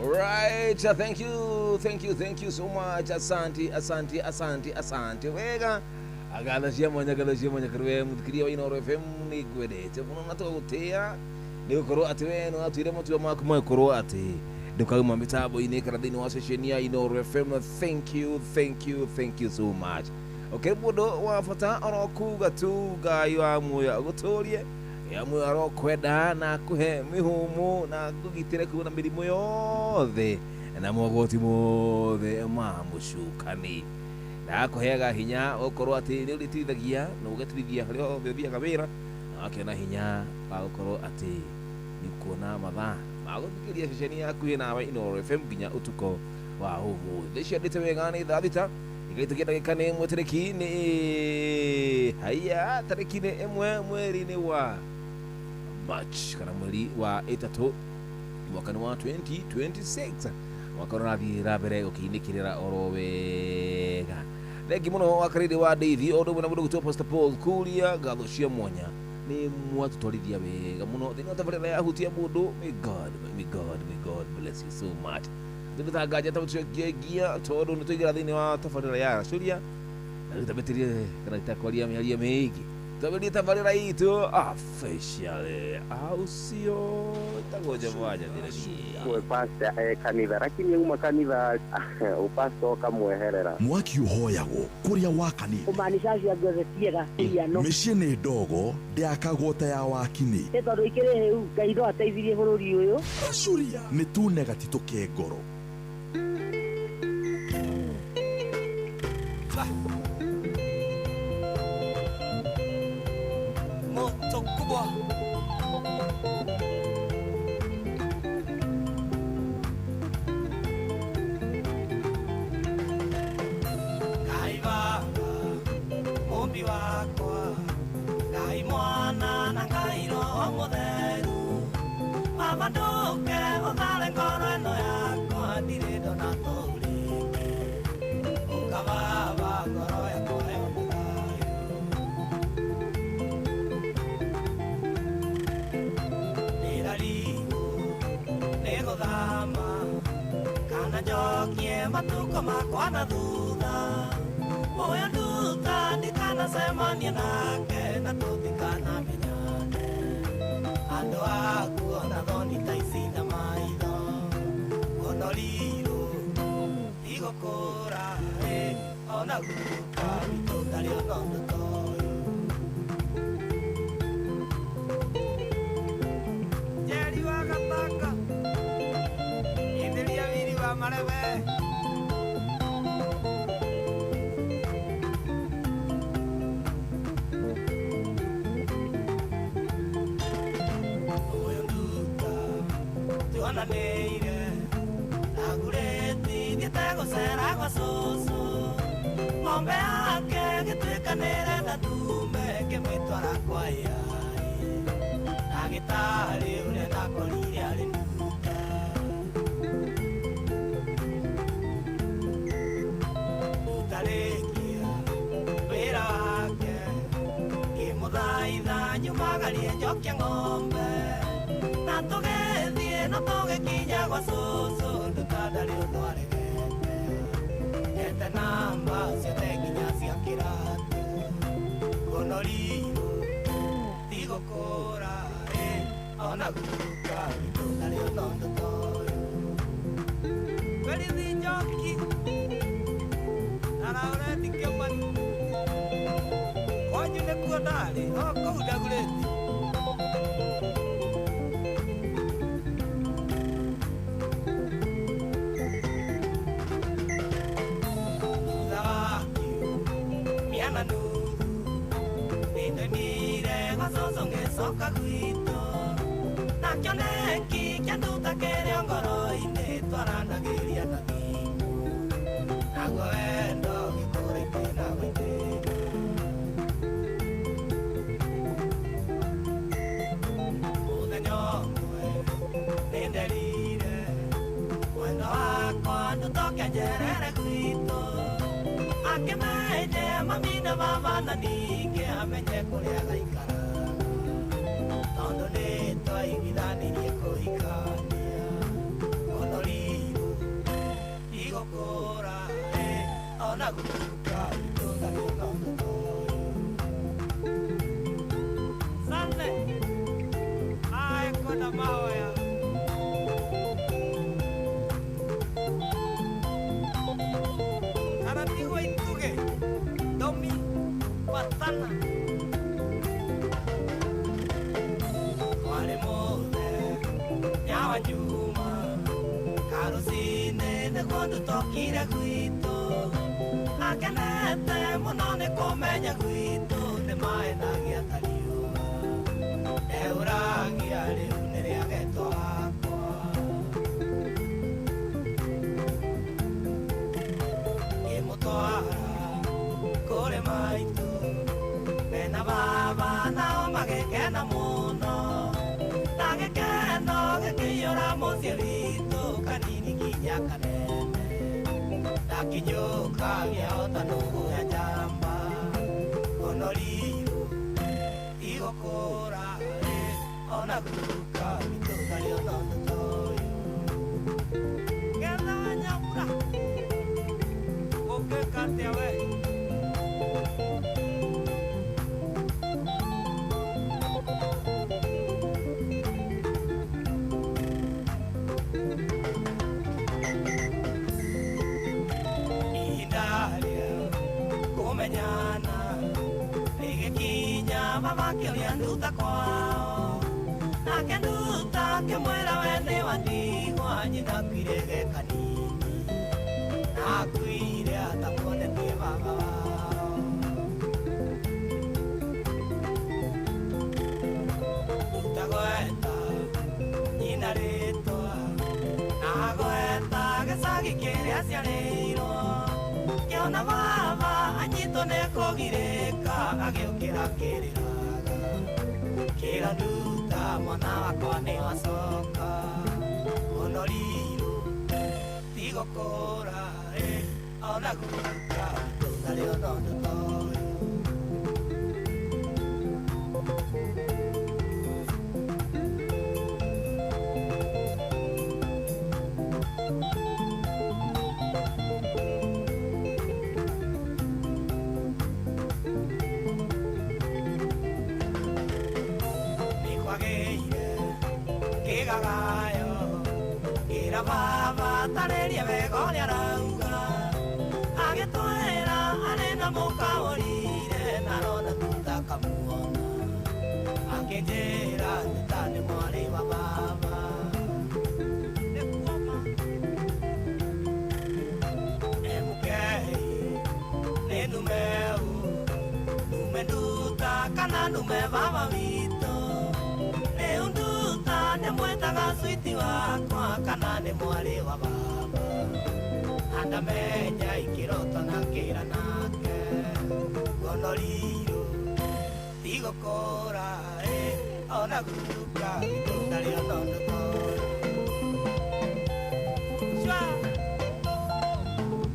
Right, thank you, thank you, thank you so much. Asante, asante, asante, asante. Wega. Agatha cia mwanya, ngatho cia mwanya kũrĩ we mũthikĩria wa Inooro FM nĩ ngwendete mũno na tũgagũtĩĩa nĩ gũkorwo atĩ we nĩ watuire matua maku ma gũkorwo atĩ ndũkauma mĩtambo-inĩ kana thĩinĩ wa ceceni ya Inooro FM. Thank you, thank you, thank you so much. Okay, mũndũ wa bata oro kuga tu Ngai wa muoyo agũtũrie ya muoyo arokwenda na akũhe mĩhũmũ na akũgitĩre kuma na mĩrimũ yothe na mogwati mothe ma mũcukani na akũheaga hinya ũkorwo atĩ nĩ ũrĩteithagia na ũgateithia harĩa hothe ũthiaga wĩra na wakĩona hinya wa gũkorwo atĩ nĩ kuona mathaa ma gũthikĩrĩria ceceni yaku nawe Inooro FM nginya ũtukũ wa ũmũthĩ. Ciandĩte wega nĩ thaa 6 igaitũkia ndagĩka nĩ 1 tarĩki nĩ haya tarĩki nĩ 1 mweri-inĩ wa March kana mweri wa 3 mwaka nĩ wa 2026 mwaka ũrathiĩ na mbere ũkĩinĩkĩrĩra oro wega. Thengi mũno wa karĩrĩ wa Ndeithi o ũndũ ũmwe na mũndũ gwĩtwo Pastor Paul Kuria, ngatho cia mwanya nĩ mwatũtwarithia wega mũno thĩinĩ wa tabarĩra ya Hutia Mũndũ. May God, may God, may God bless you so much. Tũtanganja ta tũcengia tondũ nĩ tũingĩra thĩinĩ wa tabarĩra ya Racũria na rĩu tambĩtĩrie kana itakwaria mĩario mĩingĩ twambĩrĩrie tabarĩra itũ officially au sio ĩtagwo Njamwanya thĩrani Pastor kanitha lakini uma kanitha upasta ukamweherera mwaki uhoyagwo kuria wakanite kumaanisha acio angĩ othe tiega iriano mĩciĩ nĩ ndogo ndĩakagwo ta ya wakini nĩ tondũ ikĩrĩ hĩu Ngai no ateithirie bũrũri ũyũ. Racũria nĩ tune gatitũ ke ngoro. Moto kubwa. Ngai Baba, Mũmbi wakwa, Ngai Mwana na Ngai Roho Mũtheru. Baba ndũke ũthare ngoro ĩno yakwa ndirĩ ndona tũu rĩngĩ. Ũka Baba ngoro yakwa yone thayũ. Ndĩrarigwo nĩ gũthama kana njokie matukũ makwa na thutha. Ũyũ nduta ndikanacemanie nake na tũtikanamenyane. Andũ aku ona thoni ta ici na maitho ũnorirwo tigũkũra ĩ ona guka witũ ndarĩ ona ũndũ ta ũyũ. Njeri wa Gatanga ithĩria wiri wa marebe. Ũyũ nduta tuonanĩire ndagũrĩti thiĩte gũcera gwa cũcũ ng'ombe yake gĩtuĩka nĩrenda ndume ngĩmĩtwara kwa yai ndagĩtarĩ ũrĩa ndakorire arĩ nduta. Ndutarĩkia wĩra wake ngĩmũthaitha nyumagarie njokie ng'ombe na tũgĩthiĩ na tũgĩkinya gwa cũcũ nduta ndarĩ ũndũ aregete ete namba ciothe nginya cia kĩratũ ũnorirwo tigũkũra ĩ ona guka witũ ndarĩ ona ũndũ ta ũyũ. Berithi Njoki na Laurenti Kĩmani kwanyu nĩkuo ndarĩ o kũu ndagũrĩti. Thutha wa kiumia na nuthu nĩndoimire gwa cũcũ ngĩcoka gwitũ na kĩoneki kĩa nduta kĩrĩ o ngoro-inĩ twaranagĩria na thimũ naguo wendo gwitũ akĩmenye mami na baba na ningĩ amenye kũrĩa agaikara tondũ nĩ twaiguithanirie kũhikania ũnorirwo igũkũra ona guka witũ ndarĩ ona ũndũ toĩ. Sande ae kwenda mahoya Karatigo ituge domi patana kware mothe nyawa nyuma karũcinĩ nĩguo ndũtokire gwitũ akenete mũno nĩ kũmenya gwitũ nĩ maendagia ta riũa ndeũragia rĩu nĩ rĩagetwo hakwa ngĩmũtwara kũrĩ maitũ mena baba nao magĩkena mũno na gĩkeno gĩkĩiyũra mũciĩ witũ kanini nginya kanene ndakinyũka gĩahota nũgũ ya njamba ũnorirwo igũkũra ona guka witũ ndarĩ ona ũndũ toĩ. Getha wa nyambura ũngĩka atĩa we? Ihinda rĩa kũmenyana rĩgĩkinya baba akĩũria Nduta kwao nake Nduta akĩmwĩra we nĩ wa ndigwa nyina akuire ge kanini na akuire atamuonetie baba wao. Nduta gweta nyina rĩtwa na gweta gĩcagi kĩrĩa aciarĩirwo kĩona baba anyitwo nĩ kũgirĩka agĩũkĩra kĩrĩraga kĩra Nduta mwana wakwa nĩ wacoka ũnorirwo tigũkũra ona guka witũ ndarĩ ona ũndũ toĩ. Nĩ kwagĩire kĩgagayo kĩra baba tarĩria wega ũrĩa arauga agĩtwĩra arĩ na mũka ũrire na arona tũtakamuona akĩnjĩra Nduta nĩ mwarĩ wa baba. Emũkei nĩ numeu nume Nduta kana nume baba witũ rĩu Nduta nĩmwĩtaga switi wakwa kana nĩ mwarĩ wa baba andamenya ikĩroto na kĩra nake ngonorirwo tigũkũra ona guka witũ ndarĩ ona ũndũ toĩ. Cua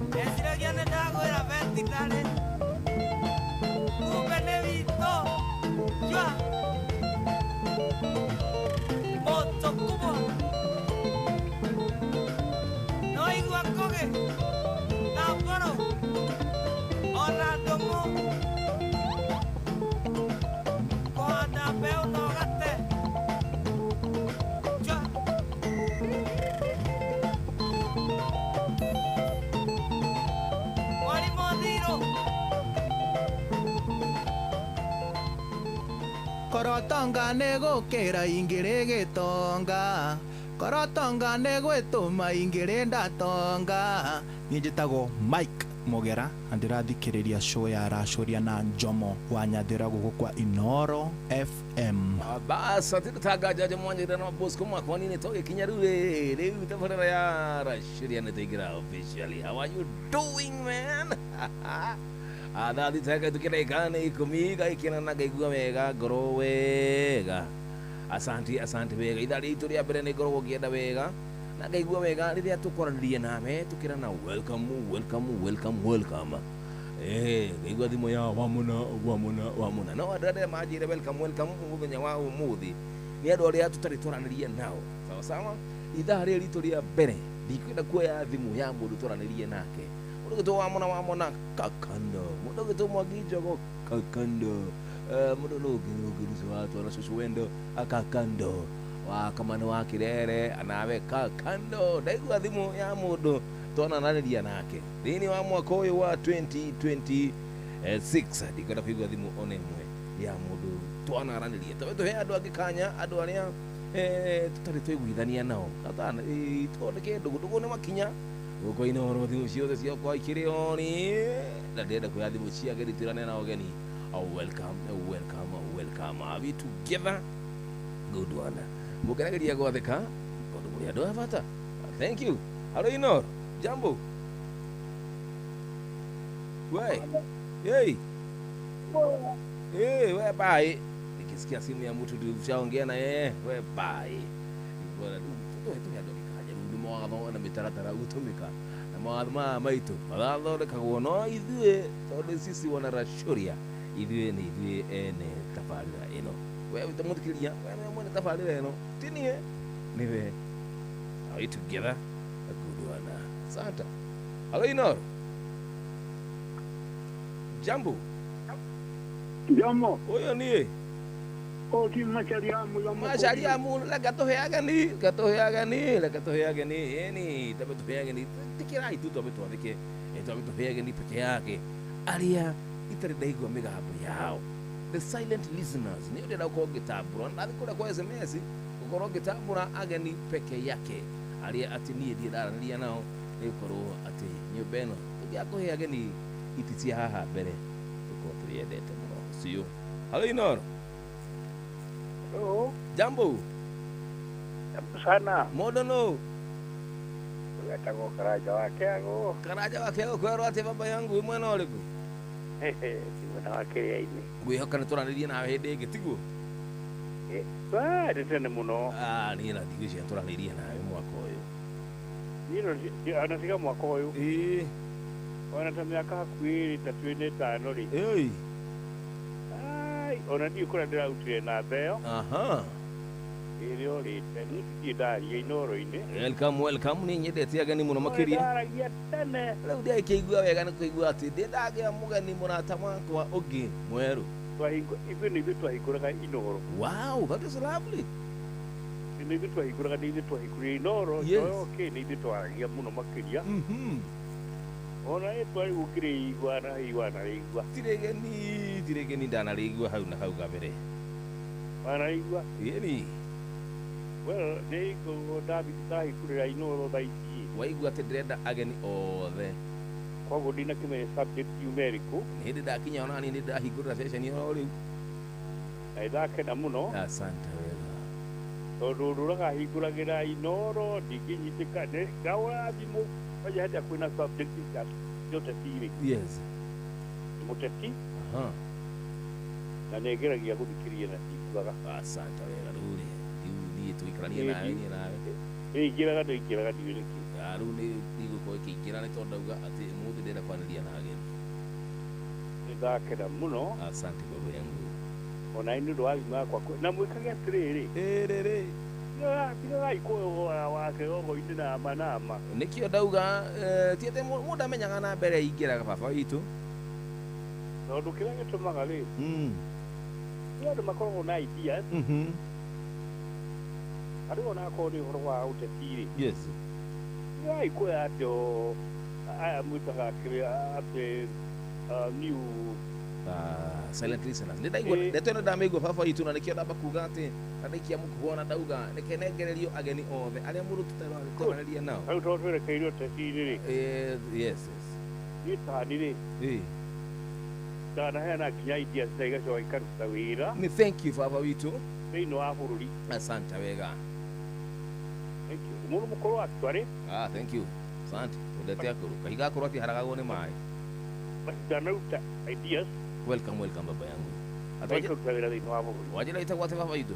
ndeciragia nĩ ndagwĩra vetinarĩ kumbe nĩ witũ. Cua moto kubwa noigua ngũgĩ na mbũrũ ona ndũng'ũ kũhanda mbeũ no gate. Cua mwarimũ Thirũ Korotonga nĩ gũkĩra ingĩrĩ gĩtonga korotonga nĩ gwĩtũma ingĩrĩ ndatonga. Niĩ njĩtagwo Mike Mogera na ndĩrathikĩrĩria show ya Racũria na Njomo wa Nyathĩra gũkũ kwa Inoro FM. Bas atitutanga mwanya na Bosco mwakwa nini tũgĩkinya rĩu rĩ rĩu tabarĩra ya Racũria nĩ tũingĩra officially. How are you doing, man? Thaa thita gaitũkĩra nĩ ikũmi gaikena na ngaigua wega ngoro wega. Asante, asante wega. Ithaa rĩitũ rĩa mbere nĩ ngoragwo ngĩenda wega Na ngaigua wega rĩrĩa tũkwaranĩria nawe tũkĩrana welcome welcome welcome welcome. Ngaigua thimũ ya wamũna wamũna wamũna. No andũ arĩa manjĩre welcome welcome mũthenya wa ũmũthĩ nĩ andũ arĩa tũtarĩ twaranĩria nao. Sawa sawa, ithaa rĩrĩ ritũ rĩa mbere ndikwenda kuoya thimũ ya mũndũ twaranĩrie nake. Mũndũ ũgĩtwo wamũna wamũna kakando, mũndũ ũgĩtwo Mwangi Njogo kakando, mũndũ nũngĩ nũngĩ watwa na cũcũ wendo akakando wa kamano wa kirere anawe kakando. Ndaigua thimũ ya mũndũ twananarĩria nake thĩinĩ wa mwaka ũyũ wa 2026 ndikwenda kũigua thimũ ona ĩmwe ya mũndũ twanaranĩria tondũ tũhe andũ angĩ kanya, andũ arĩa tũtarĩ twaiguithania nao katana tondeke ndũgũ ndũgũ nĩ makinya gũkũ Inooro thimũ ciothe ciakwa ikĩrĩ oni na ndĩrenda kuoya thimũ cia ageni twĩrane na ũgeni. Welcome welcome welcome, are we together? Good one. Mũkenageria gwathĩka tondũ mũrĩ andũ a bata. Thank you. Hello Inooro, jambo. We hey hey, we bye. Nikisikia simu ya mtu tulishaongea na yeye, we bye. Bora tuhe andũ gĩkanja rĩu nĩ mawatho na mĩtaratara gũtũmĩka na mawatho maya maitũ marathondekagwo no ithuĩ tondũ sisi wanarashuria ithuĩ nĩ ithuĩ ene tabarĩra ĩno. We mũthikĩrĩria, we nĩwe mwene tabarĩra ĩno, ti niĩ, nĩwe. Are we together? A good one. Santa. Hello Inooro. Jambo. Jambo. Ũyũ niĩ. Oti Machariamu. Machariamu reke tũhe ageni, reke tũhe ageni, reke tũhe ageni, ĩni twambe tũhe ageni, tikirai tu twambe twathĩke, twambe tũhe ageni peke yake arĩa itarĩ ndaigua mĩgambo yao, the silent listeners. Nĩ ndĩrenda gũkorwo ngĩtambũra na kũrĩa kwa SMS gũkorwo ngĩtambũra ageni peke yake arĩa atĩ niĩ ndirĩ ndaranĩria nao, nĩ gũkorwo atĩ nyũmba ĩno tũngĩakũhe ageni iti cia haha mbere tũkorwo tũrĩendete mũno. See you. Hello Inooro. Hello. Jambo. Jambo sana. Mũndũ nũ? Wetagwo Karanja wa Kĩago. Karanja wa Kĩago kwerwo atĩ baba yangu wĩ mwena ũrĩkũ? Ti mwena wa Kĩrĩa-inĩ. Ngwĩhoka nĩ tũranĩrie nawe hĩndĩ ĩngĩ tiguo? Nĩ tene mũno. Niĩ na ndigwĩciria tũranĩrie nawe mwaka ũyũ. Niĩ ona tiga mwaka ũyũ. Ĩĩ. Ona ta mĩaka hakuhĩ ĩrĩ ĩtatũ ĩna ĩtano rĩ. Ĩĩ. Ona ndiũĩ kũrĩa ndĩrarutire namba ĩyo. Aha. Ĩrĩa ũrĩte niĩ ndirĩ ndaria Inooro-inĩ. Welcome welcome, nĩ nyendete ageni mũno makĩria. Ndaragia tene. Rĩu ndiakĩigua wega nĩ kũigua atĩ ndĩ ndagĩa mũgeni mũrata wakwa ũngĩ mwerũ. Ithuĩ nĩ ithuĩ twahingũraga Inooro. Wow, that is lovely. Nĩ ithuĩ twahingũraga, nĩ ithuĩ twahingũrire Inooro. Yes. Okay, nĩ ithuĩ twaragia mũno makĩria. Ona ĩ twarĩ gũkĩrĩigua na igua na igua. Tirĩgeni tirĩgeni ndanarĩigua hau na hau kabere. Wanarĩigua? Ĩni. Well, nĩ ndahingũrĩra Inooro thaa ici. Waigua atĩ ndĩrenda ageni othe. Koguo ndinakĩmenya subject yuma ĩrĩkũ. Nĩ hĩndĩ ndakinya ona niĩ nĩ ndahingũrĩra ceceni oro rĩu. Na nĩndakena mũno. Asante wega. Tondũ ũndũ ũrĩa Inooro ndingĩnyitĩka ngahũra thimũ kwanja hĩndĩ ĩrĩa kwĩna subject cia ũteti rĩ. Yes. Nĩ mũteti. Aha. Na nĩngeragia gũthikĩrĩria na ndikuaga. Asante wega rĩu rĩ. Rĩu niĩ tũikaranie nawe niĩ nawe. Ĩingĩraga ndĩingĩraga ndiũĩ nĩkĩ. Rĩu nĩ igũkorwo ĩkĩingĩra nĩ tondũ ndauga atĩ ũmũthĩ ndĩrenda kwaranĩria na ageni. Nĩndakena mũno. Asante baba yangu. Ona nĩ ũndũ wa thimũ yakwa na mwĩkage atĩrĩrĩ. Ĩrĩrĩ. Tigagai kuoya wa kĩgongo-inĩ nama nama. Nĩkĩo ndauga ti atĩ mũndũ amenyaga na mbere aingĩraga baba witũ. Tondũ kĩrĩa gĩtũmaga rĩ. Nĩ andũ makoragwo na ideas. Arĩ ona akorwo nĩ ũhoro wa ũteti rĩ. Yes. Tigagai kuoya atĩ o aya mwĩtaga kĩrĩa atĩ new silent listeners. Nĩ ndaigua ndeto ĩno ndamĩigua baba witũ na nĩkĩo ndamba kuga atĩ na ndaikia mũkuhwo na ndauga reke nengererio ageni othe arĩa mũndũ tũtaranĩria nao. Rĩu tondũ twerekeire ũteti-inĩ rĩ. Yes yes. Niĩ tani rĩ. Ndanaheana nginya ideas na igacoka ikaruta wĩra. Nĩ thank you baba witũ. Thĩinĩ wa bũrũri. Asante wega. Thank you. Mũndũ mũkũrũ actually. Thank you. Asante. Twendete akũrũ. Kahiga akũrũ atiharagagwo nĩ maĩ. Ndanaruta ideas. Welcome welcome baba yangu. Ikaruta wĩra thĩinĩ wa bũrũri. Wanjĩra ĩtagwo atĩ baba witũ?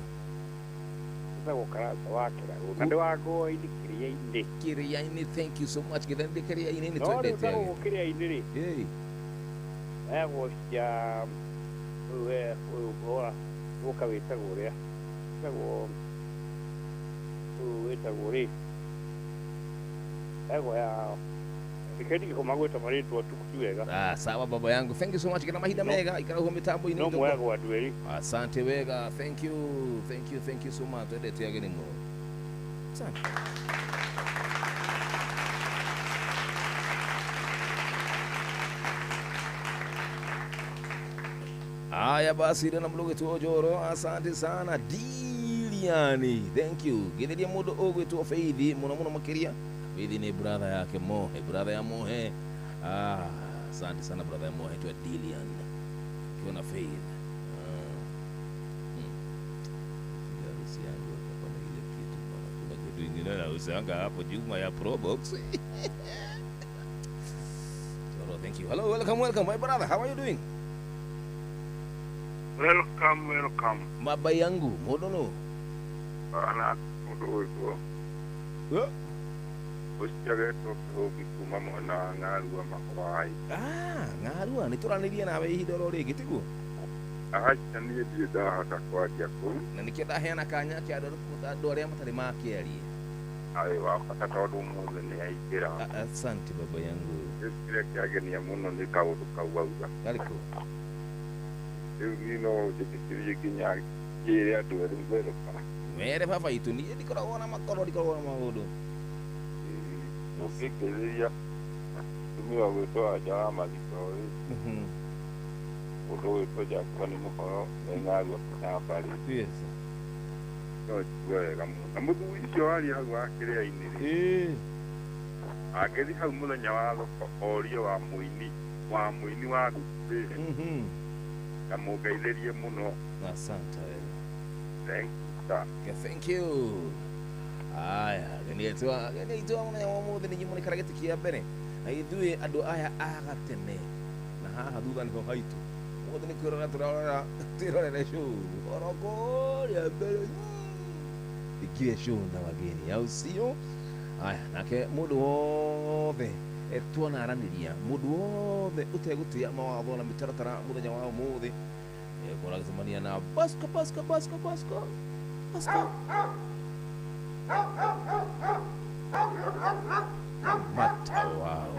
Etagwo Karanja wa Kĩragũ na nĩ wa Ngoa-inĩ Kĩrĩa-inĩ. Kĩrĩa-inĩ, thank you so much. Githende Kĩrĩa-inĩ nĩ No rĩu twendete na ageni. gũkũ Kĩrĩa-inĩ rĩ, Ĩĩ. heagwo cia ũyũ we ũyũ wa gũka wĩtagwo ũrĩa wĩtagwo ũyũ wĩtagwo rĩ heagwo ya reke magwĩta marĩtwa tu ti wega. Ah, sawa baba yangu, thank you so much. Kina mahinda mega ikara huo mitambo-inĩ No itũ. mwegwo andũ erĩ. Asante wega, thank you, thank you, thank you so much. Twendete ageni mũno. Asante. Haya basi, rĩo na mũndũ ũgwĩtwo Njoro, asante sana Diliani, thank you. Getheria mũndũ ũgwĩtwo Feithi mũno mũno makĩria. Feithi nĩ brother yake Mohe, brother ya Mohe. Ah, asante sana brother ya Mohe twa Dilian. Ukiwa na Faith. Ah. Harusi yangu itakuwa na ile kitu bwana. Kuna kitu ingine nauzanga hapo Juma ya Probox. Njoro, thank you. Hello, welcome, welcome my brother. How are you doing? Welcome, welcome. Baba yangu, mũndũ nũ? Ana mũndũ ũgwĩtwo ũcio agetwo Kĩhũngi kuma mwena wa Ng'arua Mahwaĩ. Ah, Ng'arua, nĩ tũranĩrie nawe ihinda oro rĩngĩ tiguo? Aca niĩ ndirĩ ndahota kwaria kũu. Na nĩkĩo ndaheana kanya kĩa andũ arĩa matarĩ makĩaria. Arĩ wa bata tondũ ũmũthĩ nĩ aingĩra. Asante baba yangu. Rĩu kĩrĩa kĩangenia mũno nĩ kaũndũ kau auga. Karĩkũ? Rĩu niĩ no njĩtĩkĩrie nginya njĩre andũ erĩ welcome. Mere baba itũ, niĩ ndikoragwo na makoro, ndikoragwo na maũndũ. Ũngĩngĩrĩria mũtumia ũgwĩtwo Wanja wa mathiko rĩ, mũndũ ũgwĩtwo Jakuba nĩ mũhoro me Ng'arua Kĩnamba rĩ. Yes. No njigue wega mũno. Na mũthuri ũcio waria hau wa Kĩrĩa-inĩ rĩ, angĩthiĩ hau mũthenya wa thoko orie wa mũini wa mũini wa rĩ, na mũngeithĩrie mũno. Asante wega. Thank you, sir. Okay, thank you. Aya, ageni aitũ mũthenya wa ũmũthĩ nĩ inyuĩ mũraikara gĩtĩ kĩa mbere na ithuĩ andũ aya a gatene na haha thutha nĩho haitũ. Ũmũthĩ nĩ kwĩrora tũrarora twĩrorere show oro kũrĩa mbere ikire show na wageni au sio? Aya, nake mũndũ wothe tuonaranĩria mũndũ wothe ũtegũtĩa mawatho na mĩtaratara mũthenya wa ũmũthĩ ekora gĩcemania na Bosco Bosco Bosco Bosco Bosco mata wao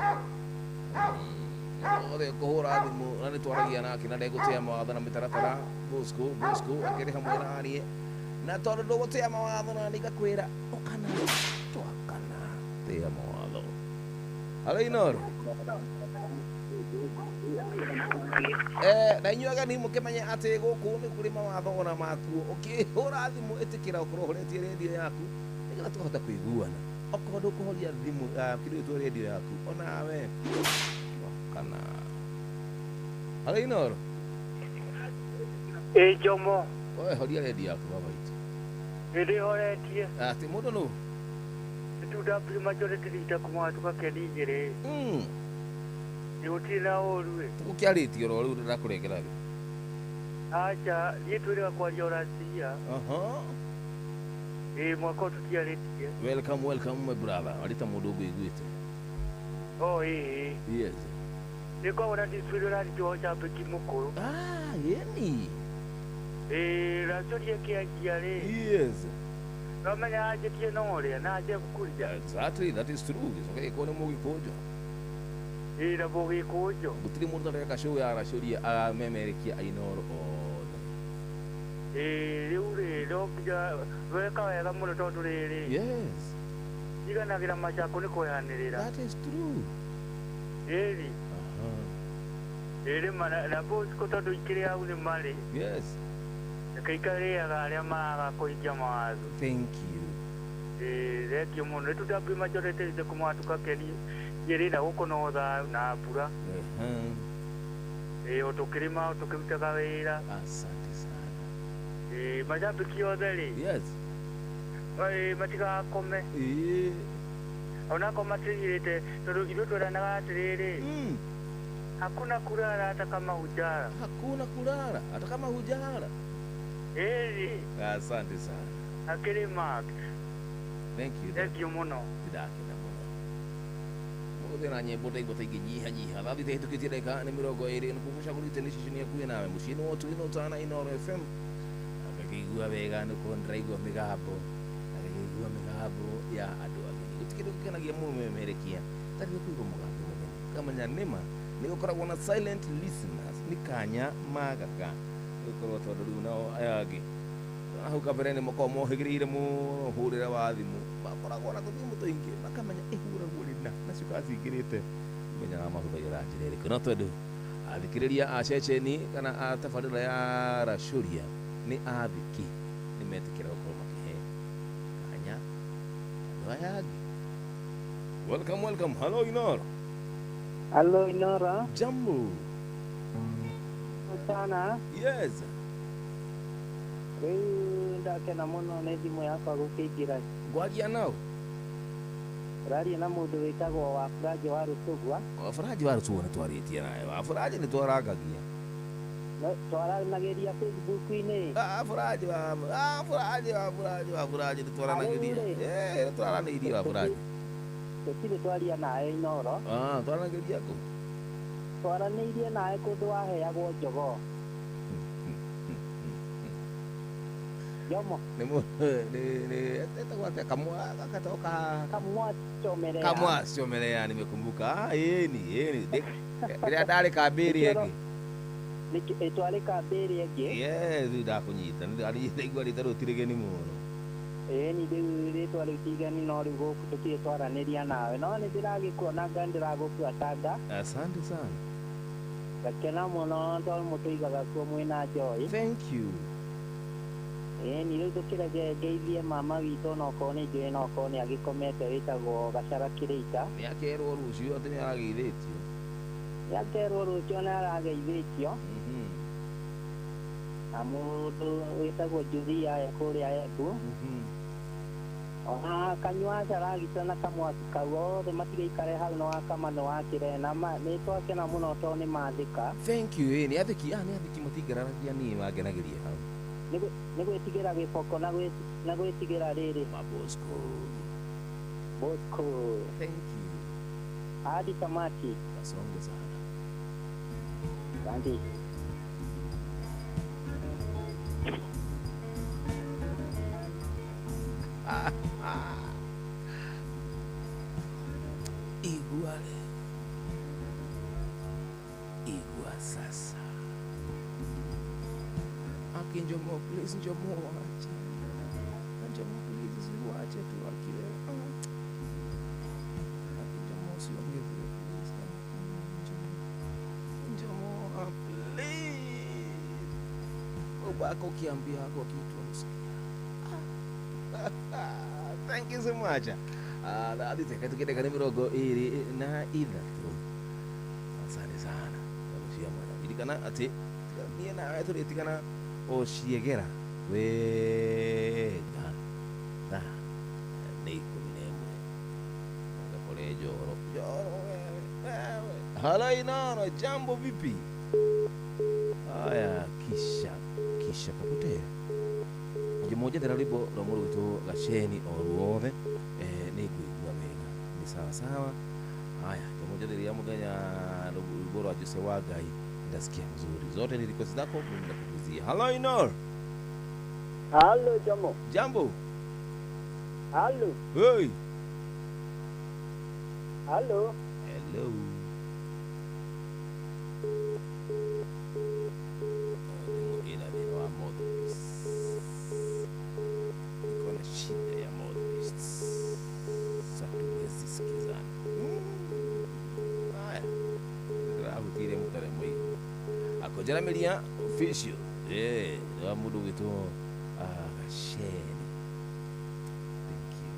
othe kũhũra thimũ na nĩ twaragia nake na ndegũtĩa mawatho na mĩtaratara. Bosco Bosco akĩrĩ hamwe na niĩ na tondũ ndũgũtĩa mawatho na nĩngakwĩra ũkana twakana tĩa mawatho. Halo Inoro. Na inyuĩ ageni mũkĩmenye atĩ gũkũ nĩ kũrĩ mawatho ona makuo. Ũkĩhũra thimũ ĩtĩkĩra ũkorwo ũhoretie redio yaku nĩgetha tũkahota kũiguana. Okorwo ndũkũhoria thimũ kĩndũ gĩtwo redio yaku onawe kana. Halo Inoro. Ĩ Jomo. Oe horia redio yaku baba itũ. Nĩndĩhoretie. Atĩ mũndũ nũ? Nĩ majority leader kuma tukakeni igĩrĩ. Nĩ gũtirĩ na ũru ĩ. Tũgũkĩarĩtie oro rĩu ndĩrakũrengera thĩ. Aca niĩ twĩrĩga kwaria ũracia. Aha. Ĩ mwaka ũyũ tũtiarĩtie. Welcome, welcome my brother. Arĩ ta mũndũ ũngũiguĩte. Oh ĩ. Yes. Nĩ kwawona ndicwĩrĩ ũrarĩtwo cambĩki mũkũrũ. Ah, yeni. Ĩ racũria kĩanjia rĩ. Yes. Nomenya anjĩtie no ũrĩa na anjie gũkũria. Exactly, that is true. Gĩcoke gĩkorwo nĩ mũgĩkũnjo. Ĩ na mũgĩkũnjo. Gũtirĩ mũndũ ũtareka show ya aracũria amemerekia Inooro othe. Ĩ rĩu rĩ no nginya weka wega mũno tondũ rĩrĩ. Yes. Iganagĩra macako nĩ kũyanĩrĩra. That is true. Ĩri. Aha. Ĩrĩ na Bosco tondũ ikĩrĩ hau nĩ marĩ. Yes. Reke ikarĩaga arĩa maraga kũhingia mawatho. Thank you. Ĩ thengio mũno. Nĩ tũtambĩ majority leader kuma tukakeni igĩrĩ na gũkũ no thayũ na mbura. Ĩ o tũkĩrĩma o tũkĩrutaga wĩra. Asante sana. Ĩ macambĩki othe rĩ. Yes. Ĩ matigakome. Ĩ onakorwo matigirĩte tondũ ithuĩ tweranaga atĩrĩrĩ. Hakuna kulala hata kama hujala. Hakuna kulala hata kama hujala. Ĩri. Asante sana. Akĩrĩ Mark. Thank you. Thank you mũno. Ndakena mũno. Mũthĩ na nyĩmbo ndaigua ta ingĩnyihanyiha. Thaa thita ihĩtũkĩtie ndagĩka nĩ 20 nĩkuo gũcagũrĩte nĩ ceceni hakuhĩ nawe mũciĩ-inĩ wa ũturi na ũtana Inooro FM. Ngakĩigua wega nĩ gũkorwo nĩndĩraigua mĩgambo na ngakĩigua mĩgambo ya andũ ageni. Gũtirĩ kĩndũ gĩkenagia mũno memerekia ta rĩrĩa kũigua mũgambo mũgeni. Ũkamenya nĩma nĩ gũkoragwo na silent listeners nĩ kanya magaga nĩ gũkorwo tondũ rĩu nao aya angĩ hau kabere nĩ makoragwo mohĩgĩrĩire mũno hũrĩre wa thimũ makoragwo na tũthimũ tũingĩ makamenya ĩhũragwo rĩna nacio kana cingĩrĩte menyaga mahũthagĩra njĩra ĩrĩkũ no tondũ athikĩrĩria a ceceni kana a tabarĩra ya Racũria nĩ athiki nĩ metĩkĩra gũkorwo makĩhe kanya andũ aya angĩ. Welcome, welcome. Hello Inooro. Hello Inooro. Jambo. Sana. Yes. Rĩu ndakena mũno nĩ thimũ yakwa gũkĩingĩra. Ngwaria nao? Ũraria na mũndũ wĩtagwo Waburaji wa Rũtũgwa. Waburaji wa Rũtũgwa nĩtwarĩtie nawe. Waburaji nĩtwarangagia. Twaranagĩria Facebook-inĩ. Waburaji Waburaji Waburaji Waburaji nĩtwaranagĩria. Eh, nĩtwaranĩirie Waburaji. Tũtirĩ twaria nawe Inooro. Ah, twaranagĩria kũ? Twaranĩirie nawe kũndũ waheagwo jogoo. Jomo. Ni kamwa katoka kamwa chomelea. Kamwa chomelea nimekumbuka. Ah, yeni yeni. Rĩrĩa ndarĩ kambĩrĩ ĩngĩ. Nĩ twarĩ kambĩrĩ ĩngĩ. Yes, ndakunyita. Ndaigua rĩtwa rĩu ti rĩgeni mũno. Ĩni rĩu rĩtwa rĩu ti igeni no rĩu gũkũ tũtirĩ twaranĩria nawe. No nĩ ndĩragĩkuonanga ndĩragũbuatanga. Asante sana. Ngakena mũno tondũ mũtũigaga kuo mwĩna joy. Thank you. Ĩni rĩu tũkĩreke ngeithie mama witũ onokorwo nĩ njũĩ onokorwo nĩ agĩkomete wĩtagwo Gacara Kĩrĩita. Nĩ akerwo rũciũ atĩ nĩ arageithĩtio. Nĩ akerwo rũciũ nĩ arageithĩtio. Na mũndũ wĩtagwo Julia e kũrĩa Embu. Ona kanyua caragita na kamwaki kau othe matigaikare hau na wakama nĩ wakĩre na nĩ twakena mũno tondũ nĩ mathĩka. Thank you. Nĩ athĩki nĩ athĩki matingararagia niĩ mangenagĩria hau. Nĩ gwĩtigĩra gĩboko na gwĩtigĩra rĩrĩ. Mabosco. Bosco. Thank you. Hadi tamati. Asante sana. Asante. Iguale. Igua sasa. Aki Njomo, please Njomo wache. Njomo please usiwache tu akiwe. Aki Njomo usiongee vile please. Njomo please. Ubako ukiambia hako kitu amsikia. Thank you so much. Athite katukire kana 23. Asante sana. Cia mwana. Ririkana atĩ niĩ nawe tũrĩtigana o ciegera wega thaa nĩ 11. Ngakore Njoro. Njoro wewe wewe. Halo Inooro, jambo vipi? Aya, kisha kapotea. Ngĩmũnjethera rwĩmbo rwa mũndũ wĩtwo Gaceni o ruothe nĩ ngũigua wega nĩ sawa sawa. Haya, ngĩmũnjetheria mũthenya rwĩmbo rwa Jose wa Ngai ndasikia mzuri. Zote ni request zako mimi nakukuzia. Hello Inooro. Hello Jomo. Jambo. Hello. Hey. Hello. Hello. Ina thĩna wa mouthpiece. Iko na shida ya mouthpiece. Hatuwezi sikizana. Haya. Ndĩrahutire mũtare mũigũ. Akonjaramiria official. Eh, wa mũndũ wĩtwo Gaceni. Thank you.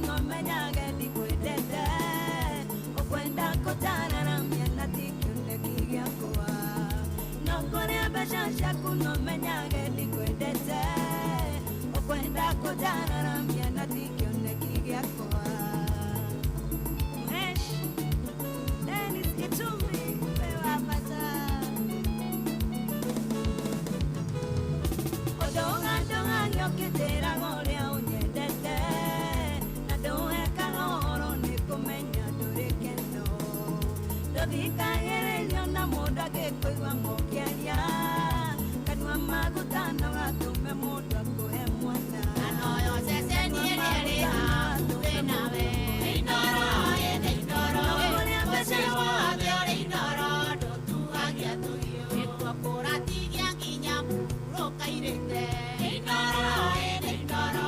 No Nokore mbeca ciaku no menyage ndikwendete Ukwenda kũnjararamia na ti kĩoneki gĩakwa Mhesh Dennis Gĩtumi we wa bata Ũndũng'andũng'agia ũkĩnjĩraga ũrĩa ũnyendete Na ndũhekaga ũhoro nĩ kũmenya ndũrĩ kendo Ndũthikagĩrĩrio na mũndũ angĩkũigua mũkĩaria Kanua maguta no gatũme mũndũ akũhe mwana Anoyo ceceni ĩrĩa ĩrĩ hakuhĩ nawe Inooro ĩnĩ Inooro Mũciĩ wothe ũrĩ Inooro ndũtuagia tũhiũ Nĩkuo kũratigia nginya mũrũkairĩte Inooro ĩnĩ Inooro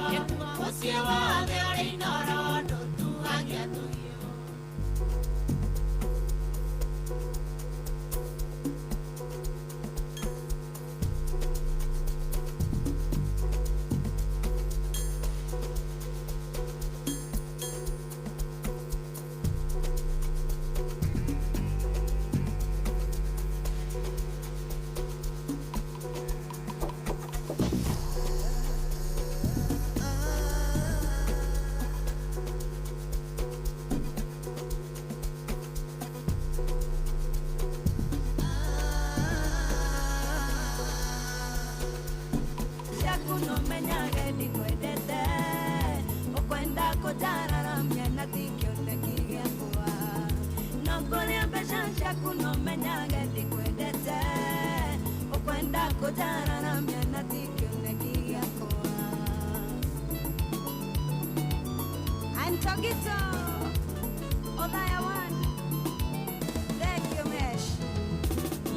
Mũciĩ wothe ũrĩ Inooro ndũtuagia tũhiũ Ciaku no menyage ndikwendete Ukwenda kũnjararamia na ti kĩoneki gĩakwa No kũrĩa mbeca ciaku no menyage ndikwendete Ukwenda kũnjararamia na ti kĩoneki gĩakwa Antogito Othaya one Thank you Mesh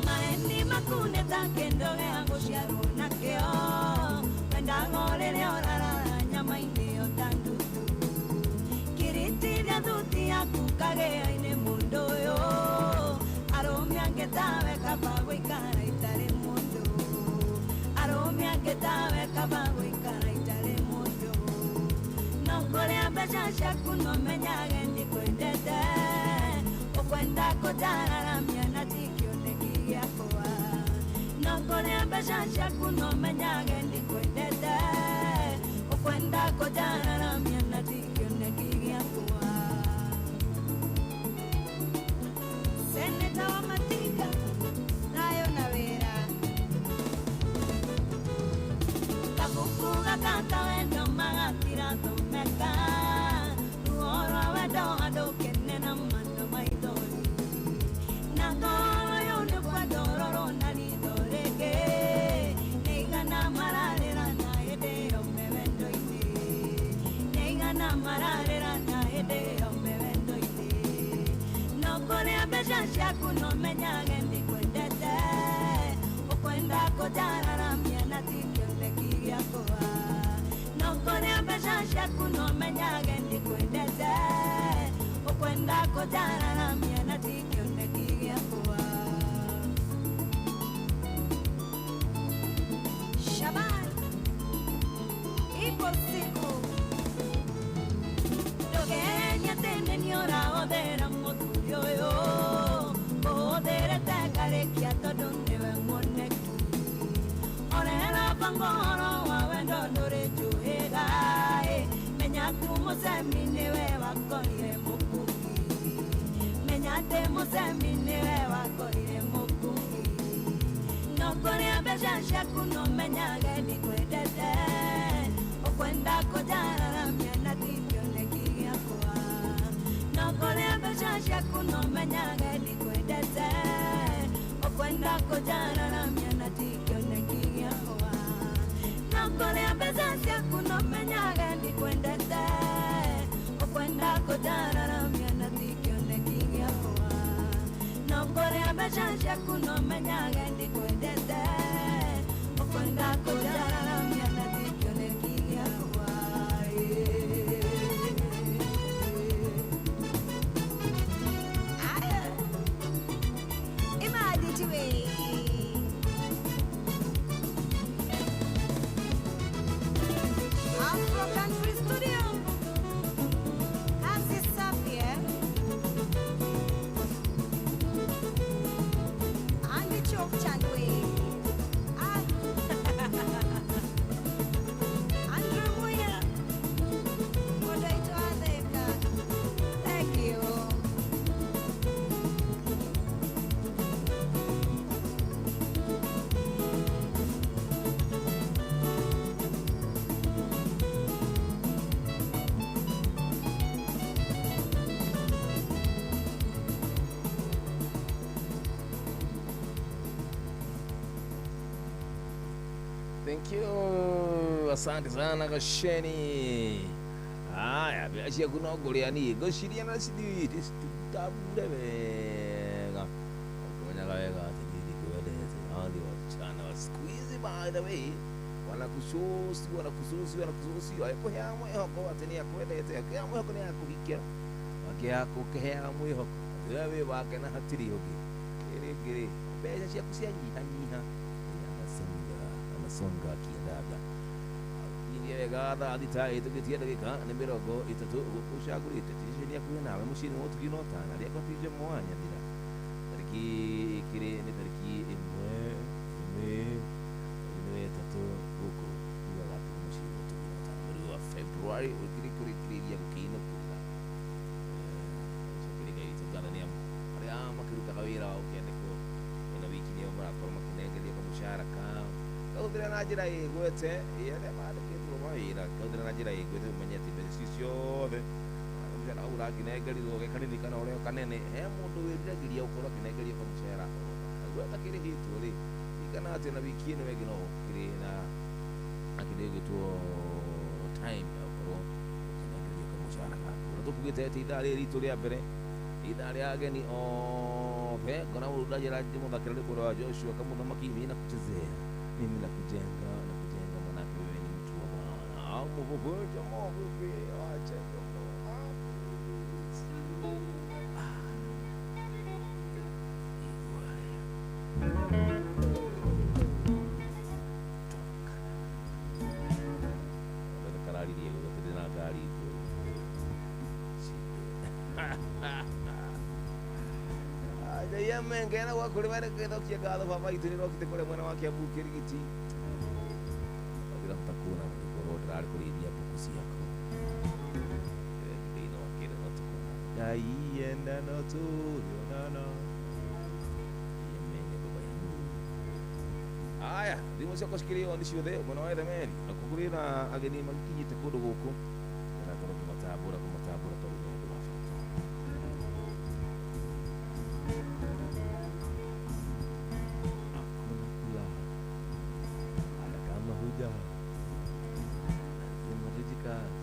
Maeni maku nĩ ta kĩndũ gĩa gũciarwo nakĩo Wendaga rĩrĩa ũrarara nyama-inĩ ĩyo ta ndutu Kĩrĩtiria thuti yaku kagĩa-inĩ mũndũ ũyũ Arũme angĩ tawe kaba gũikara itarĩ mũndũ Arũme angĩ tawe kaba gũikara itarĩ mũndũ No kũrĩa mbeca ciaku no menyage ndikwendete Ũkwenda kũnjararamia na ti kĩoneki gĩakwa No kũrĩa mbeca ciaku no menyage ndikwendete Ũkwenda kũnjararamia na ti kĩoneki gĩakwa Seneta wa Matinga thayũ na wĩra Kabuku gaka ka wendo magatirathomeka Ruo rwa wendo andũ kene na mano maithori Na ngoro ũyũ nĩ kwenda ũrorwo na ritho rĩngĩ Nĩ igana mararĩra na hĩndĩ ĩyo me wendo-inĩ Nĩ igana mararĩra na hĩndĩ ĩyo me wendo-inĩ No kũrĩa mbeca ciaku no menyage ndikwendete Ũkwenda kũnjararamia na ti kĩoneki gĩakwa No kũrĩa mbeca ciaku no menyage ndikwendete Ũkwenda kũnjararamia na ti kĩoneki gĩakwa Shaban ipo siku Ndũgerie atĩ nĩ niĩ ũrahũthĩra mũthuri ũyũ Ũhũthĩrĩte ngarĩkia tondũ nĩwe muoneki Orera bango ũhoro wa wendo ndũrĩ njũhĩga ĩ Menya tu mũcemi nĩwe wakorire mũkungi Menya atĩ mũcemi nĩwe wakorire mũkungi No kũrĩa mbeca ciaku no menyage ndikwendete Ũkwenda kũnjararamia na ti kĩoneki gĩakwa No kũrĩa mbeca ciaku no menyage ndikwendete Ũkwenda kũnjararamia na ti kĩoneki gĩakwa No kũrĩa mbeca ciaku no menyage ndikwendete Ũkwenda kũnjararamia na ti kĩoneki gĩakwa No kũrĩa mbeca ciaku no menyage ndikwendete Ũkwenda kũnjararamia na ti kĩoneki gĩakwa Imagine we Afro Country Studio Kazi safi eh? Andy Chok. Thank you. Asante sana Gasheni. Haya, mbeca ciaku no ngũrĩa niĩ ngũciria na citambure wega. Ũkĩmenyaga wega atĩ niĩ ndikwendete. Hadi wasichana wa siku hizi, by the way, wanakususi wanakususi wanakususi, akũheaga mwĩhoko atĩ nĩ akwendete, akĩheaga mwĩhoko nĩ akũhikia, akĩheaga mwĩhoko we wĩ wake na hatirĩ ũngĩ. Rĩngĩ rĩ, mbeca ciaku cianyihanyiha, anasonga anasonga akiendaga iria wega thaa thita ĩtũkĩtie ndagĩka nĩ 30 gũkũ ũcagũrĩte ticeni hakuhĩ nawe mũciĩ-inĩ wa ũtugi na ũtana rĩakwa ti Jomo wa Nyathira. Tarĩki ĩkĩrĩ nĩ tarĩki 1 mweri wa 3 gũkũ tugaga atĩ nĩ mũciĩ wa ũtugi na ũtana mweri wa February ũkĩrĩ kũrĩkĩrĩria gũkĩinũkĩrĩra. Cokeria Ngai witũ ngatho nĩ amu arĩa makĩrutaga wĩra wa gũkĩandĩkwo ĩno wiki nĩo marakorwo makĩnengerio kamũcara kao kahũthĩra na njĩra ĩgwete arĩa mandĩkĩtwo mawĩra kahũthĩra na njĩra ĩgwete ũmenye atĩ mbeca icio ciothe kamũcara kau ũrakĩnengerirwo ge kanini kana ũrĩa kanene he mũndũ wĩriragĩria gũkorwo akĩnengerio kamũcara oro kau atakĩrĩhĩtwo rĩ ririkana atĩ na wiki ĩno ĩngĩ no ũkĩrĩ na akĩndũ gĩgwĩtwo time ya gũkorwo ũkĩnengerio kamũcara gaku. Ũrĩa tũkugĩte atĩ ithaa rĩrĩ ritũ rĩa mbere ithaa rĩa ageni othe ngona mũndũ ndanjĩra ndĩmũthakĩre rwĩmbo rwa Joshua Kamũthamaki mimi nakuchezea mimi nakujenga nakujenga manake wewe ni mtu wa maana. Au mvuvu Jomo vipi acha Jomo. Kararirie gũgĩtĩrĩ na ngari igũrũ. Ngai amengena gwa kũrĩ wene gĩthokia ngatho baba itũ nĩrokĩte kũrĩa mwena wa Kiambu Kĩrigiti. Ndĩrahota kuona nĩgũkorwo ndĩrarĩ kũrĩithia mbũkũ ciakwa. Ngai no akĩre no tũkona. Ngai enda no tũrĩonana. Yemene baba yangu. Aya, thimũ ciakwa cikĩrĩ on ciothe mwena wa Ethemeri. Nakuo kũrĩ na ageni magĩkinyĩte kũndũ gũkũ. Ndĩrakorwo ngĩmatambũra kũmatambũra tondũ nĩ andũ a bata. Hakuna kulala hata kama hujala, lazima tujikaze.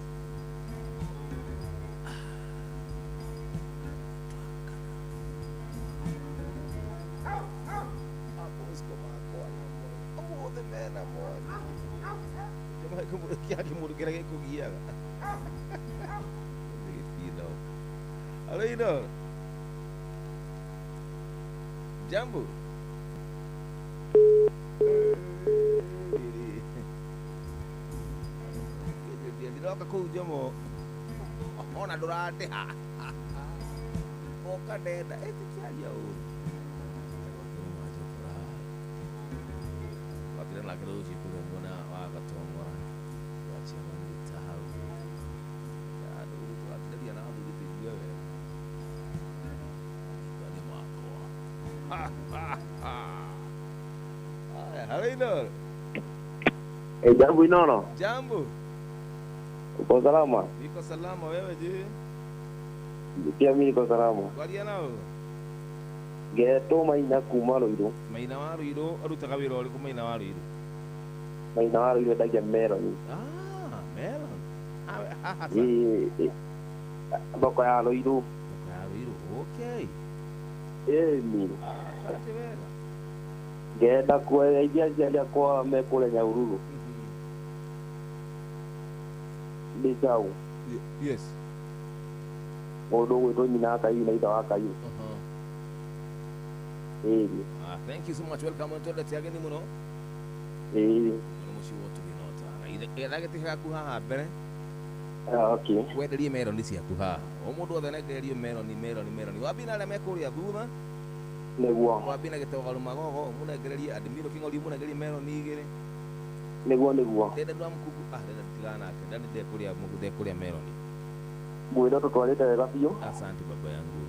Ũmũthĩ mena mwanya kĩamũndũ kĩrĩa gĩkũgiaga gĩtinoka. Alo ino jambo ndiroka kũu Jomo ona ndũrandĩha oka ndenda ĩtĩkĩaria ũru wakĩra nake rũciũ kũrĩa mwena wa Gatong'ora gwacemanĩte hau andũ tũratindaria na athuri tũigue wega nĩ makwa. Haya, halo Inoro. Jambo Inoro. Jambo. Uko salama? Niko salama, wewe je? Pia mimi niko salama. Kwaria nao? Ngetwo Maina kuma Ruiru. Maina wa Ruiru arutaga wĩra ũrĩkũ Maina wa Ruiru? Maina wa Ruiru endagia melon. Ah, melon. Ah, ĩĩ thoko ya Ruiru. Thoko ya Ruiru. Okay. Ĩni. Asante wega. Ngenda kugeithia aciari akwa me kũrĩa Nyahururu. Ndĩ Sau. Yes. Mũndũ ũgwĩtwo nyina wa Kaiu na ithe wa Kaiu. Ĩni. Ah, thank you so much. Welcome to the ageni mũno. Ĩĩ. Mũno mũciĩ wa ũtugi na ũtana. Etha gĩtĩ gaku haha mbere. Okay. Wenderie meroni ciaku haha. O mũndũ othe anengererio meroni meroni meroni. Wambie na arĩa me kũrĩa thutha. Nĩguo. Wambie na Gĩtogaru Magogo mũnengererie Admiro Kĩng'ori mũnengererie meroni 2. Nĩguo nĩguo. Ndenda wa Mkugu ah ndenda tigana nake ndenda ndekũrĩa mũgũ ndekũrĩa meroni. Ngwĩra tũtwarĩte wega biũ. Asante baba yangu.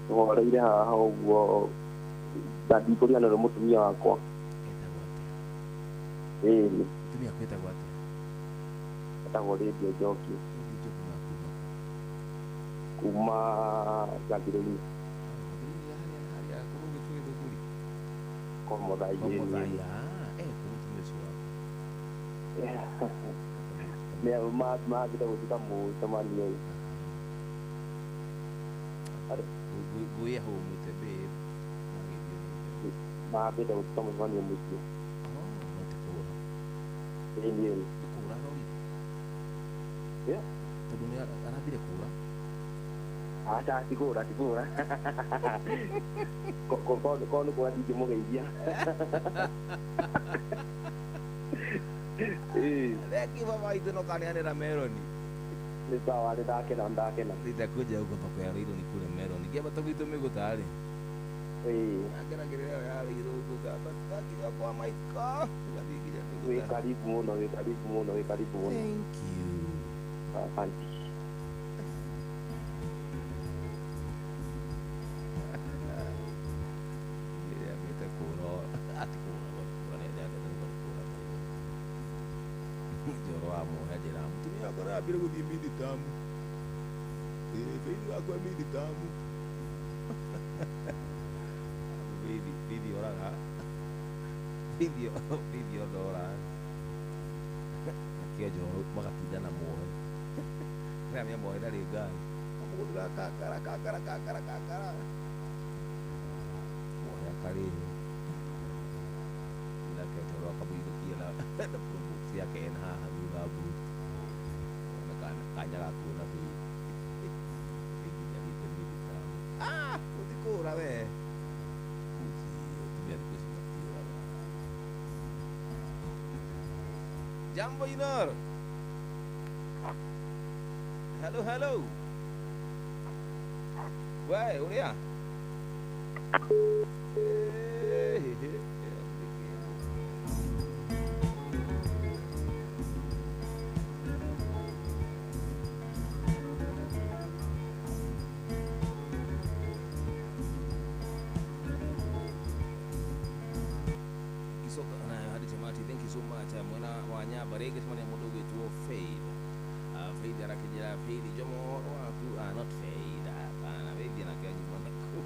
Tũhoreire haha ũguo na ndikũriganĩrwo mũtumia wakwa. Etagwo atĩa? Ĩĩ. Mũtumia waku etagwo atĩa? Etagwo Lydia Njoki. Lydia Njoki na kuma kũ? Kuma Gathirũinĩ. Gathirũinĩ harĩa harĩa kũrũ gĩtũ Gĩthũngũri? Kwa Mũthai. Kwa Mũthai, ah, eh, kũ mũtumia ũcio waku. Nĩ mambĩte gũtuka mũcemanio. Ngui yahũmũte babe. Mambĩte gũtuka mũcemanio mũciĩ. No ti kũra. Ĩĩ nĩ. Nĩ kũra arorire. Yeah. Tondũ nĩ arambire kũra. Aca ti kũra ti kũra. Korwo nĩ kũra ndingĩmũgeithia. Thank you baba witũ no kaneanĩra meroni. Nĩ sawa nĩ ndakena ndakena. Nitakuja huko thoko ya Ruiru nikule meroni. Ngĩamba gwitũ mĩgũta-rĩ. Ageragĩrĩra ĩyo ya Ruiru ngamba twakinya kwa Maiko. Tũgathiĩ nginya mĩgũta. Wĩ karibu mũno wĩ karibu mũno wĩ karibu mũno. Thank you. Asante. Nĩambĩte kũra ati kũra kũra nĩ nĩ kũra njoro wa muohe njĩra mũtumia wakwa arambire gũthiĩ miditamu. Ĩĩ baby wakwa miditamu. Baby baby oraga. Baby baby ndora. Nakĩo njoro magatinda na muohe. Nĩramenya muohe ndarĩ ngari. Kamũgũthũra kakara kakara kakara kakara. Muohe akarĩhwo. Nake njoro akamũinũkia na probox yake ena haha thutha boot. Ona kanya ga kuona baby. Baby nĩathiĩte miditamu. Ah, gũthiĩ kũra we. Gũthiĩ atumia thikũ ici matiũraga. Jambo Inoro. Hello, hello. We, ũrĩa? Kisoka nayo hadi tamati. Thank you so much. Mwena wa Nyambari gĩcemania mũndũ ũgwĩtwo Faith. Faith arakĩnjĩra Faith Jomo waku not Faith hapana Faith anake anyuma naku.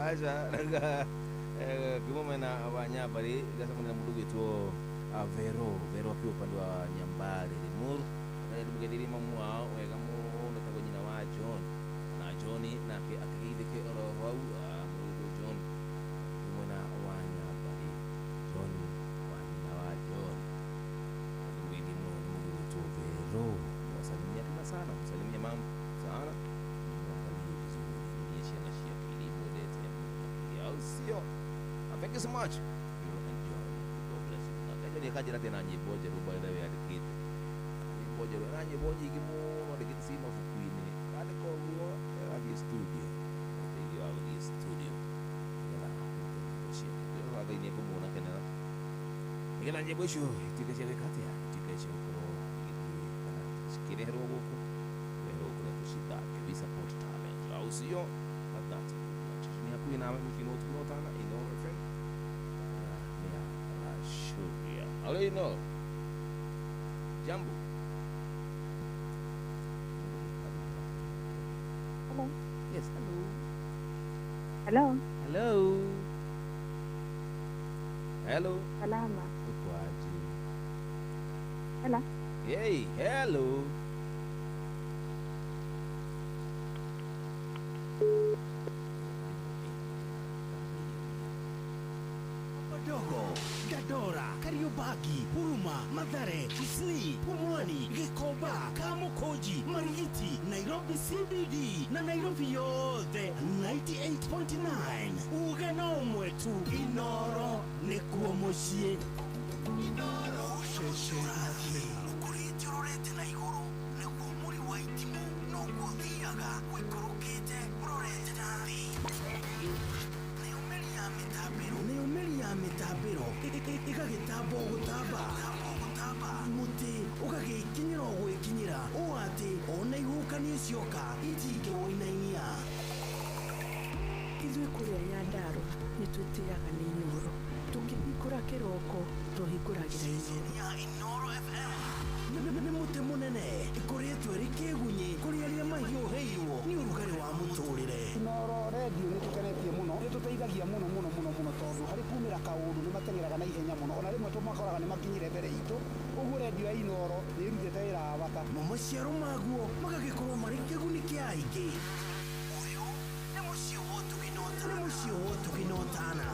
Aca ranga kuma mwena wa Nyambari gĩcemania mũndũ ũgwĩtwo Vero Vero akiwa upande wa Nyambari Limuru. Ndĩmũgeithirie mamu wao wega mũno tagwo nyina wa John na John nake akĩgeithĩke oro hau mũndũ John mwena wa Nyambari John wa nyina wa John ndĩmũgeithie mũno nĩ mũndũ ũgwĩtwo Vero mwasalimia tena sana msalimie mamu sana mwangalie vizuri ndiye ciana ciake iria imwendete mũno makĩria au sio? Thank you so much Vero and John. God bless you. Na John akanjĩra tena nyĩmbo njerũ by the way andĩkĩte nyĩmbo njerũ na nyĩmbo nyingĩ mũno andĩkĩte ci mabuku-inĩ andĩka ũguo athiĩ studio ũteithio wa gũthiĩ studio nĩgetha arute nyĩmbo ciake ndĩrona Ngai nĩekũmuona kenera nĩgetha nyĩmbo icio ituĩke cia gwĩka atĩa ituĩke cia gũkorwo igĩthiĩ kana cikĩreherwo gũkũ reherwo gũkũ na tũcithake. We support talent au sio? But that's a good one. Nĩ hakuhĩ nawe mũciĩ no ũtukũ ũtana Inooro FM nĩ ya Rashuria. Hello Inooro. Jambo. Hello. Yes, hello. Hello. Hello. Hello. Salama. Uko aje? Hello. Hey, hello. Dogo, Gadora, Kariobagi, Huruma, Mathare, Isli, Pumwani, Gikomba, Kamukoji, Marigiti, Nairobi CBD na Nairobi yothe 98.9. Uge no ũmwe tu Inooro nĩkuo mũciĩ. Inooro ũkũrĩte ũrorete na igũrũ nĩguo mũri wa itimũ noguo ũthiaga ũikũrũkĩte ũrorete na thĩ. Nayo mĩri ya mĩtambĩro ĩgagĩtamba o gũtamba mũtĩ ũgagĩkinyĩra o gwĩkinyĩra ũũ atĩ ona ihuhũkanio cioka itingĩwũinainia. Ithuĩ kũrĩa Nyandarũa nĩ twĩtĩaga nĩ Inooro tũkĩhingũra kĩroko tũhingũragĩra Inooro FM. Nĩ mũtĩ mũnene ĩkoretwo ĩrĩ kĩgunyĩ kũrĩ arĩa mahiũhĩirwo nĩ ũrugarĩ wa mũtũrĩre. Inooro redio nĩ tũkenetie mũno, nĩ tũteithagia mũno mũno mũno mũno tondũ harĩ mateng'eraga na ihenya mũno, ona rĩmwe tũmakoraga nĩ makinyire mbere itũ. Ũguo rendio ya Inooro nĩ ĩrutĩte wĩra wa bata. Mo maciaro maguo magagĩkorwo marĩ kĩguni kĩa aingĩ. Ũyũ nĩ mũciĩ wa ũtugi na ũtana. Nĩ mũciĩ wa ũtugi na ũtana.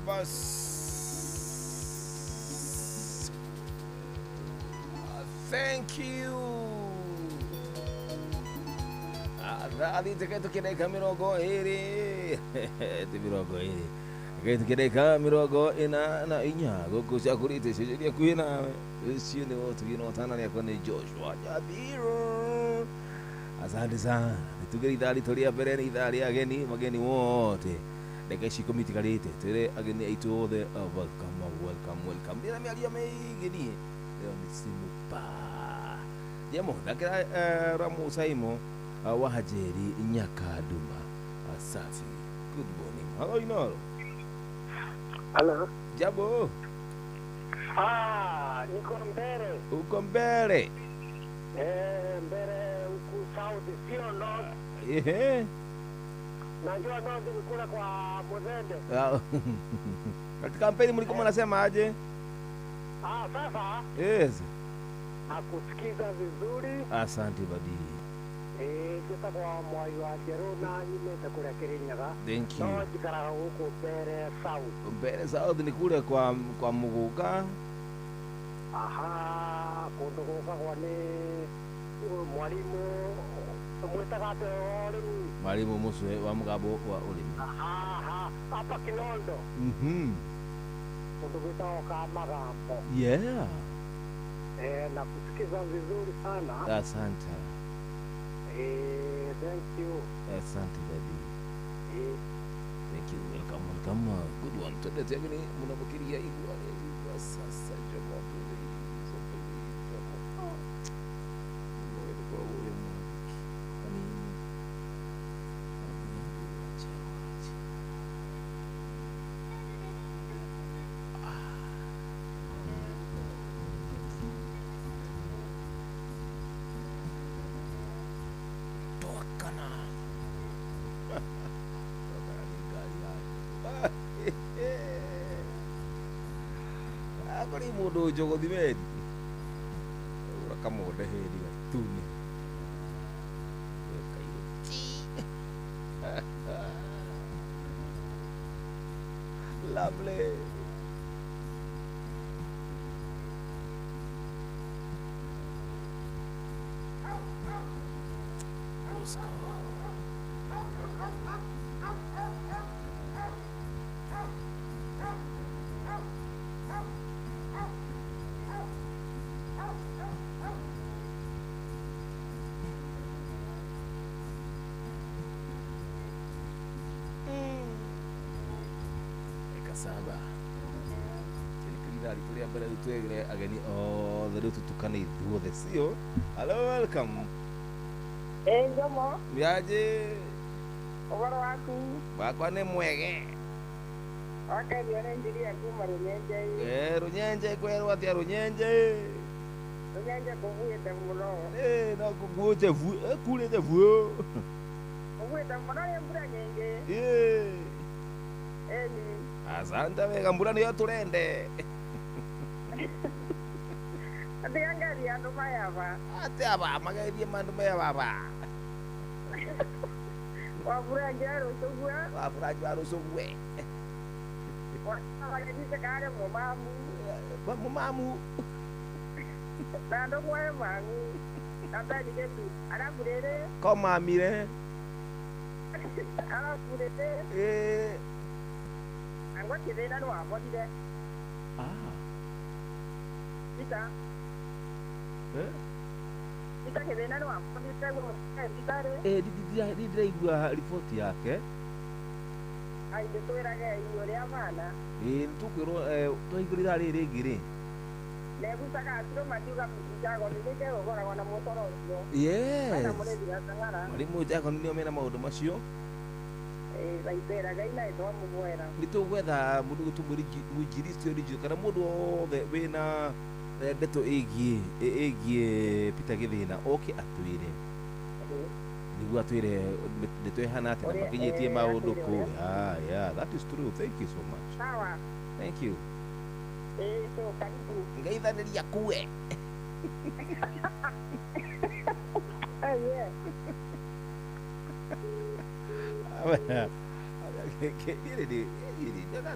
Bas. Thank you. Athiite kaitukia ndagika 20, ti 20, kaitukia ndagika 44 gũkũ ciakũrĩte ciceria kuhĩ nawe. Ũcio nĩ wotugi na ũtana rĩakwa nĩ Joshua Nyabiro. Asante sana. Nĩtugĩre ithaa ritũ rĩa mbere nĩ ithaa rĩa ageni, mageni wote ndagika ici 10 itigarĩte twĩre ageni aitũ othe welcome, welcome, welcome. Ndĩna mĩario mĩingĩ niĩ leo ni simu pa jemo ndakĩra Ramu Saimo wa Hajeri Nyakaduma. Safi. Good morning. Hello Inoro. Hello. Jambo. Ah, niko mbele. Uko mbele? Eh, mbele huku south sio north. Ehe. Najua north ni kule kwa Muzende. Katika kampeni mlikuwa mnasema aje? Ah, sasa. Yes. Nakusikiza vizuri. Asante babi. Njĩtagwo Mwai wa Njerũ na nyumĩte kũrĩa Kĩrĩnyaga. Thank you. No njikaraga gũkũ Mbere South. Mbere South ni kule kwa Muguka. Aha, Kũndũ gũkagwo nĩ mwalimu mwĩtaga atĩa wa ũrĩmi? Mwalimu Muswe wa mũgambo wa ũrĩmi. Aha, hapa Kinondo. Kũndũ gwĩtagwo Kamagambo. Yeah. Na kusikiza vizuri sana. Asante. Thank you. Asante daddy. Thank you. Welcome, welcome. Good one. Twende ageni munamukiria igwa igwa sasa Jomo please. Please Jomo. Mwende kwa wewe mwabiki. Kwa nini? Akori mundu njogothi meri ura kamonde heri gatune kairo lovely. Bosco. Saba tulia mbere twegere ageni othe riu tutukane ithuothe sio. Hello, welcome. Njomo miaje ũhoro waku? Wakwa nĩ mwege. Wakerio nĩ njiria kuma Rũnyenje. Rũnyenje kwerwo atĩa Rũnyenje? Rũnyenje kũguĩte mũno. No kũguĩte vu, kurĩte vu. Kũguĩte mũno nĩ mbura nyingĩ. Eni. Asante wega, mbura niyo turende. Ndiangaria andu maya ba. Atia ba magaithie mandu maya baba. Wabura njeru tugwe. Wabura njeru tugwe. Wagithite kare mumamu. Mumamu. Na ndugwe mangu. Nabeni getu araburere. Komamire. Araburete. Angwa kithina ni wabonire. Ita. Ita kithina ni wabonire gutare. Ndiraigua riboti yake. Ai nditwirage uria bana. Nitukwirwo twaigurira riri ringi ri. Negucaga atiro matiuga Jago nike gugoragwo na mutoro ucio. Yes. Mwarimu Jago nio mena maundu macio. Nitugwetha mundu gutwo mwinjiristi original kana mundu wothe wina ndeto igie Peter Githina oke atwire niguo atwire ndeto ihana atia na makinyitie maundu kuu. Yeah, that is true. Thank you so much. Sawa. Thank you. So karibu. Ngaithaniria kuwe. Yeah.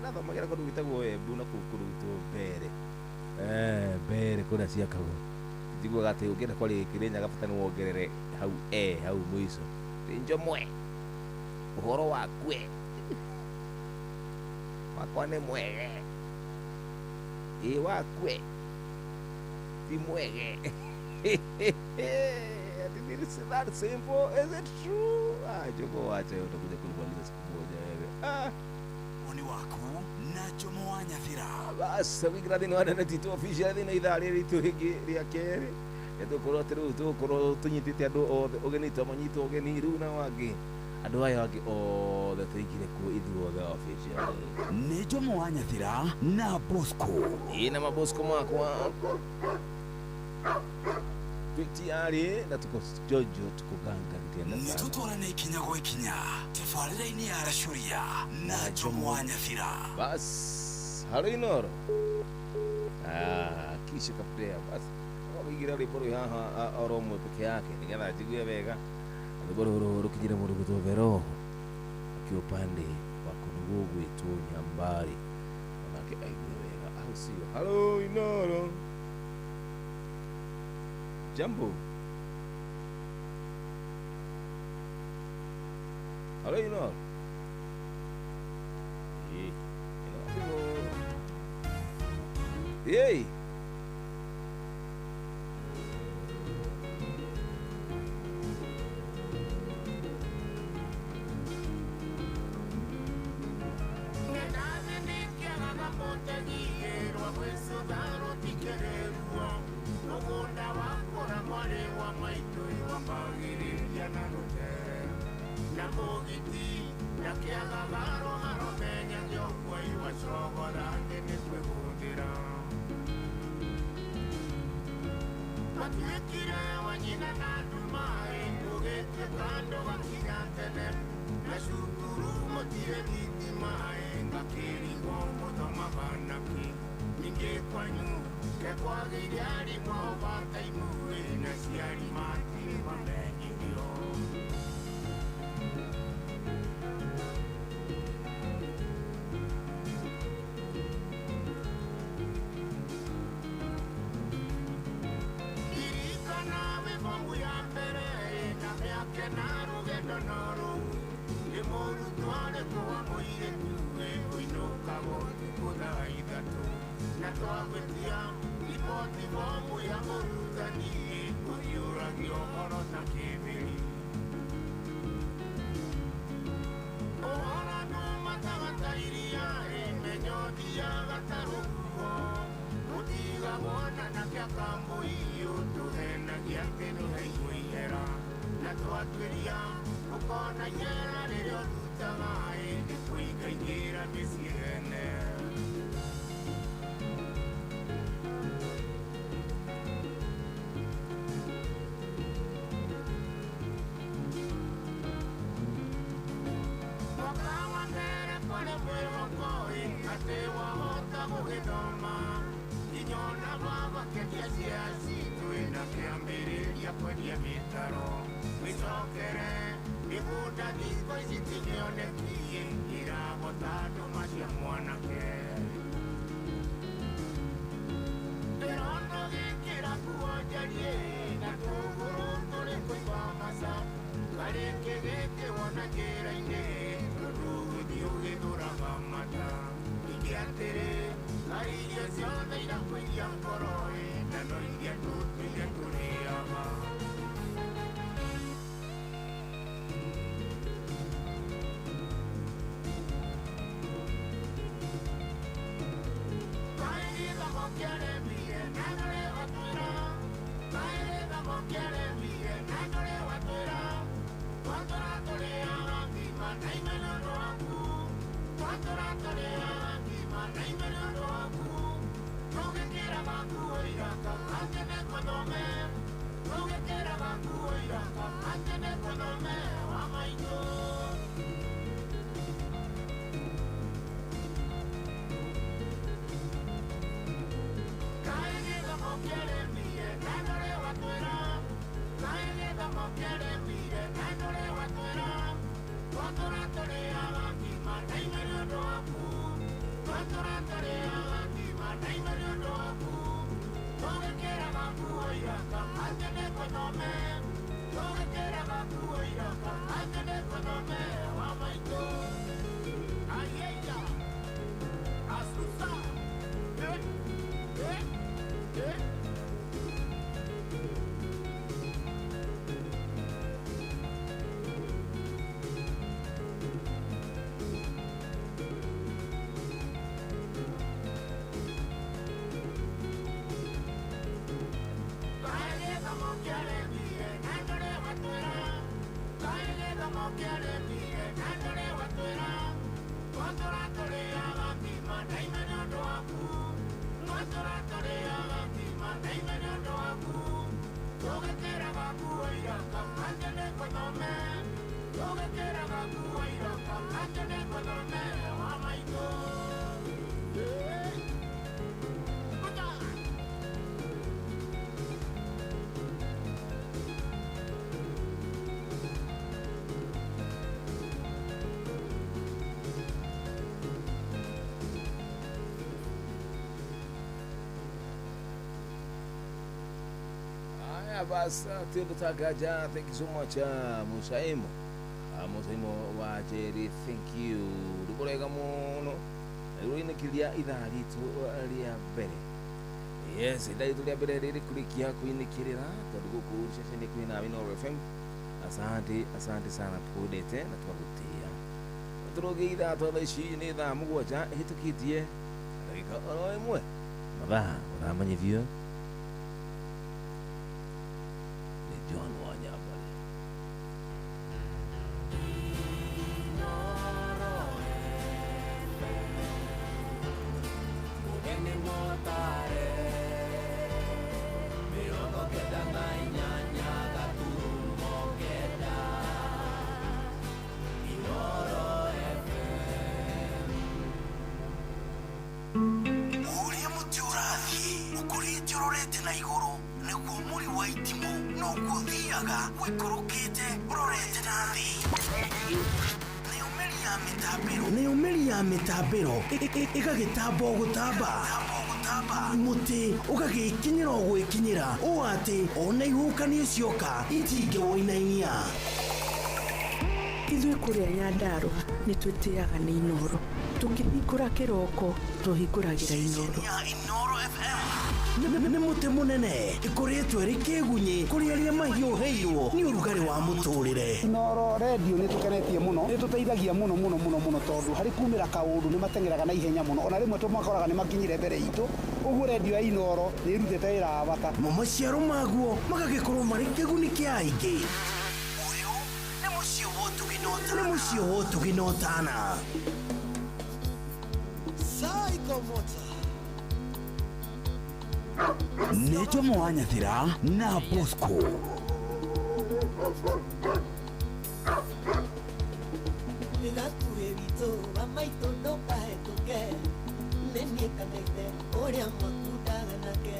Ndathomagĩra kũndũ gwĩtagwo Embu na kũu kũndũ gwĩtwo Mbere. Mbere kũrĩa ciakagwo. Njiguaga atĩ ũngĩenda kwaria Kĩrĩnyaga bata nĩ wongerere hau hau mũico. Nĩ njomwe. Ũhoro waku e. Wakwa nĩ mwege. Ĩ waku e. Ti mwege. It's that simple. Is it true? Jogo wacha utakuja kunimaliza siku moja wewe. Woni waku na Jomo wa Nyathira. Bas wigira thini wa Nene Tito official thini ithaa rĩrĩ ritũ rĩngĩ rĩa kerĩ. Nĩtũkorwo atĩ rĩu tũgũkorwo tũnyitĩte andũ othe ũgeni twamanyita ũgeni rĩu na wangĩ andũ aya angĩ othe tũingire kuo ithuothe official. Nĩ Jomo wa Nyathira na Bosco. Ĩ na mabosco makwa. Tutiari na tuko jojo tuko ganga gitienda sana. Nitutwarane ikinya gwa ikinya tabarĩra-inĩ ya Aracũria na Jomo wa Nyathira. Bas haro Inoro. Kisha kaptea bas. Waigĩra rwĩmbo rwĩ haha oro ũmwe peke yake nĩgetha njigue wega. Rwĩmbo rũrũ rũkinyire mũndũ gwĩtwo Vero akiwa upande wa kũndũ gũgwĩtwo Nyambari onake aigue wega au sio? Halo Inoro. Jambo. Halo Inoro. Ei. Aya bas Tindo Tagaja, thank you so much. Musaimo Musaimo wa Jerry, thank you. Ruborega muno ruinikiria ithaa ritu ria mbere. Yes, ithaa ritu ria mbere riri kurikia kuinikirira tondu guku ceceni kwina Inooro FM. Asante, asante sana tukwendete na twagutia. Turoge ithaa twa thaa ici ni thaa 7 ihitukitie ndagika oro ĩmwe. Mathaa ũramanyithio nĩ John Wanyambare. Ũrĩa mũtĩ ũrathiĩ ũkũrĩte ũrorete na igũrũ nĩguo mũri wa itimũ noguo ũthiaga ũikũrũkĩte ũrorete na thĩ. Nayo mĩri ya mĩtambĩro nayo mĩri ya mĩtambĩro ĩgagĩtamba o gũtamba mũtĩ ũgagĩkinyĩra o gwĩkinyĩra ũũ atĩ ona ihuhũkanio cioka itingĩwũinainia. Ithuĩ kũrĩa Nyandarũa nĩ twĩtĩaga nĩ Inooro. Tũkĩhingũra kĩroko tũhingũragĩra Inooro. Inooro FM nĩ mũtĩ mũnene ĩkũrĩtwo ĩrĩ kĩgunyĩ kũrĩ arĩa mahiũhĩirwo nĩ ũrugarĩ wa mũtũrĩre. Inooro redio nĩ tũkenetie mũno, nĩ tũteithagia mũno mũno mũno mũno tondũ harĩ kumĩra kaũndũ nĩ mateng'eraga na ihenya mũno, ona rĩmwe tũmakoraga nĩ makinyire mbere itũ. Ũguo redio ya Inooro nĩ ĩrutĩte wĩra wa bata. Mo maciaro maguo magagĩkorwo marĩ kĩguni kĩa aingĩ. Ũyũ nĩ mũciĩ wa ũtugi na ũtana. Nĩ mũciĩ wa ũtugi na ũtana. Nĩ Jomo wa Nyathira na Bosco. Gakuhĩ witũ wa maitũ ndũkahĩtũke nĩ niĩ kamĩte ũrĩa makundaga nake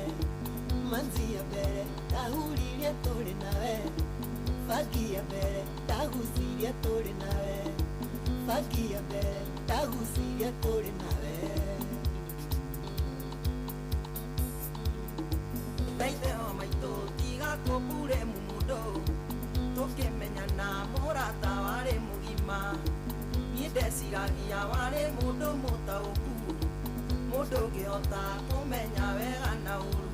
manzi ya mbere ndahuririe tũrĩ nawe bangi ya mbere ndagucirie tũrĩ nawe bangi ya mbere ndagucirie tũrĩ nawe. Ndaitheo maitũ tiga kũmbure mũndũ tũkĩmenyana mũrata warĩ mũgima niĩ ndeciragia warĩ mũndũ mũtaũku mũndũ ũngĩhota kũmenya wega na ũru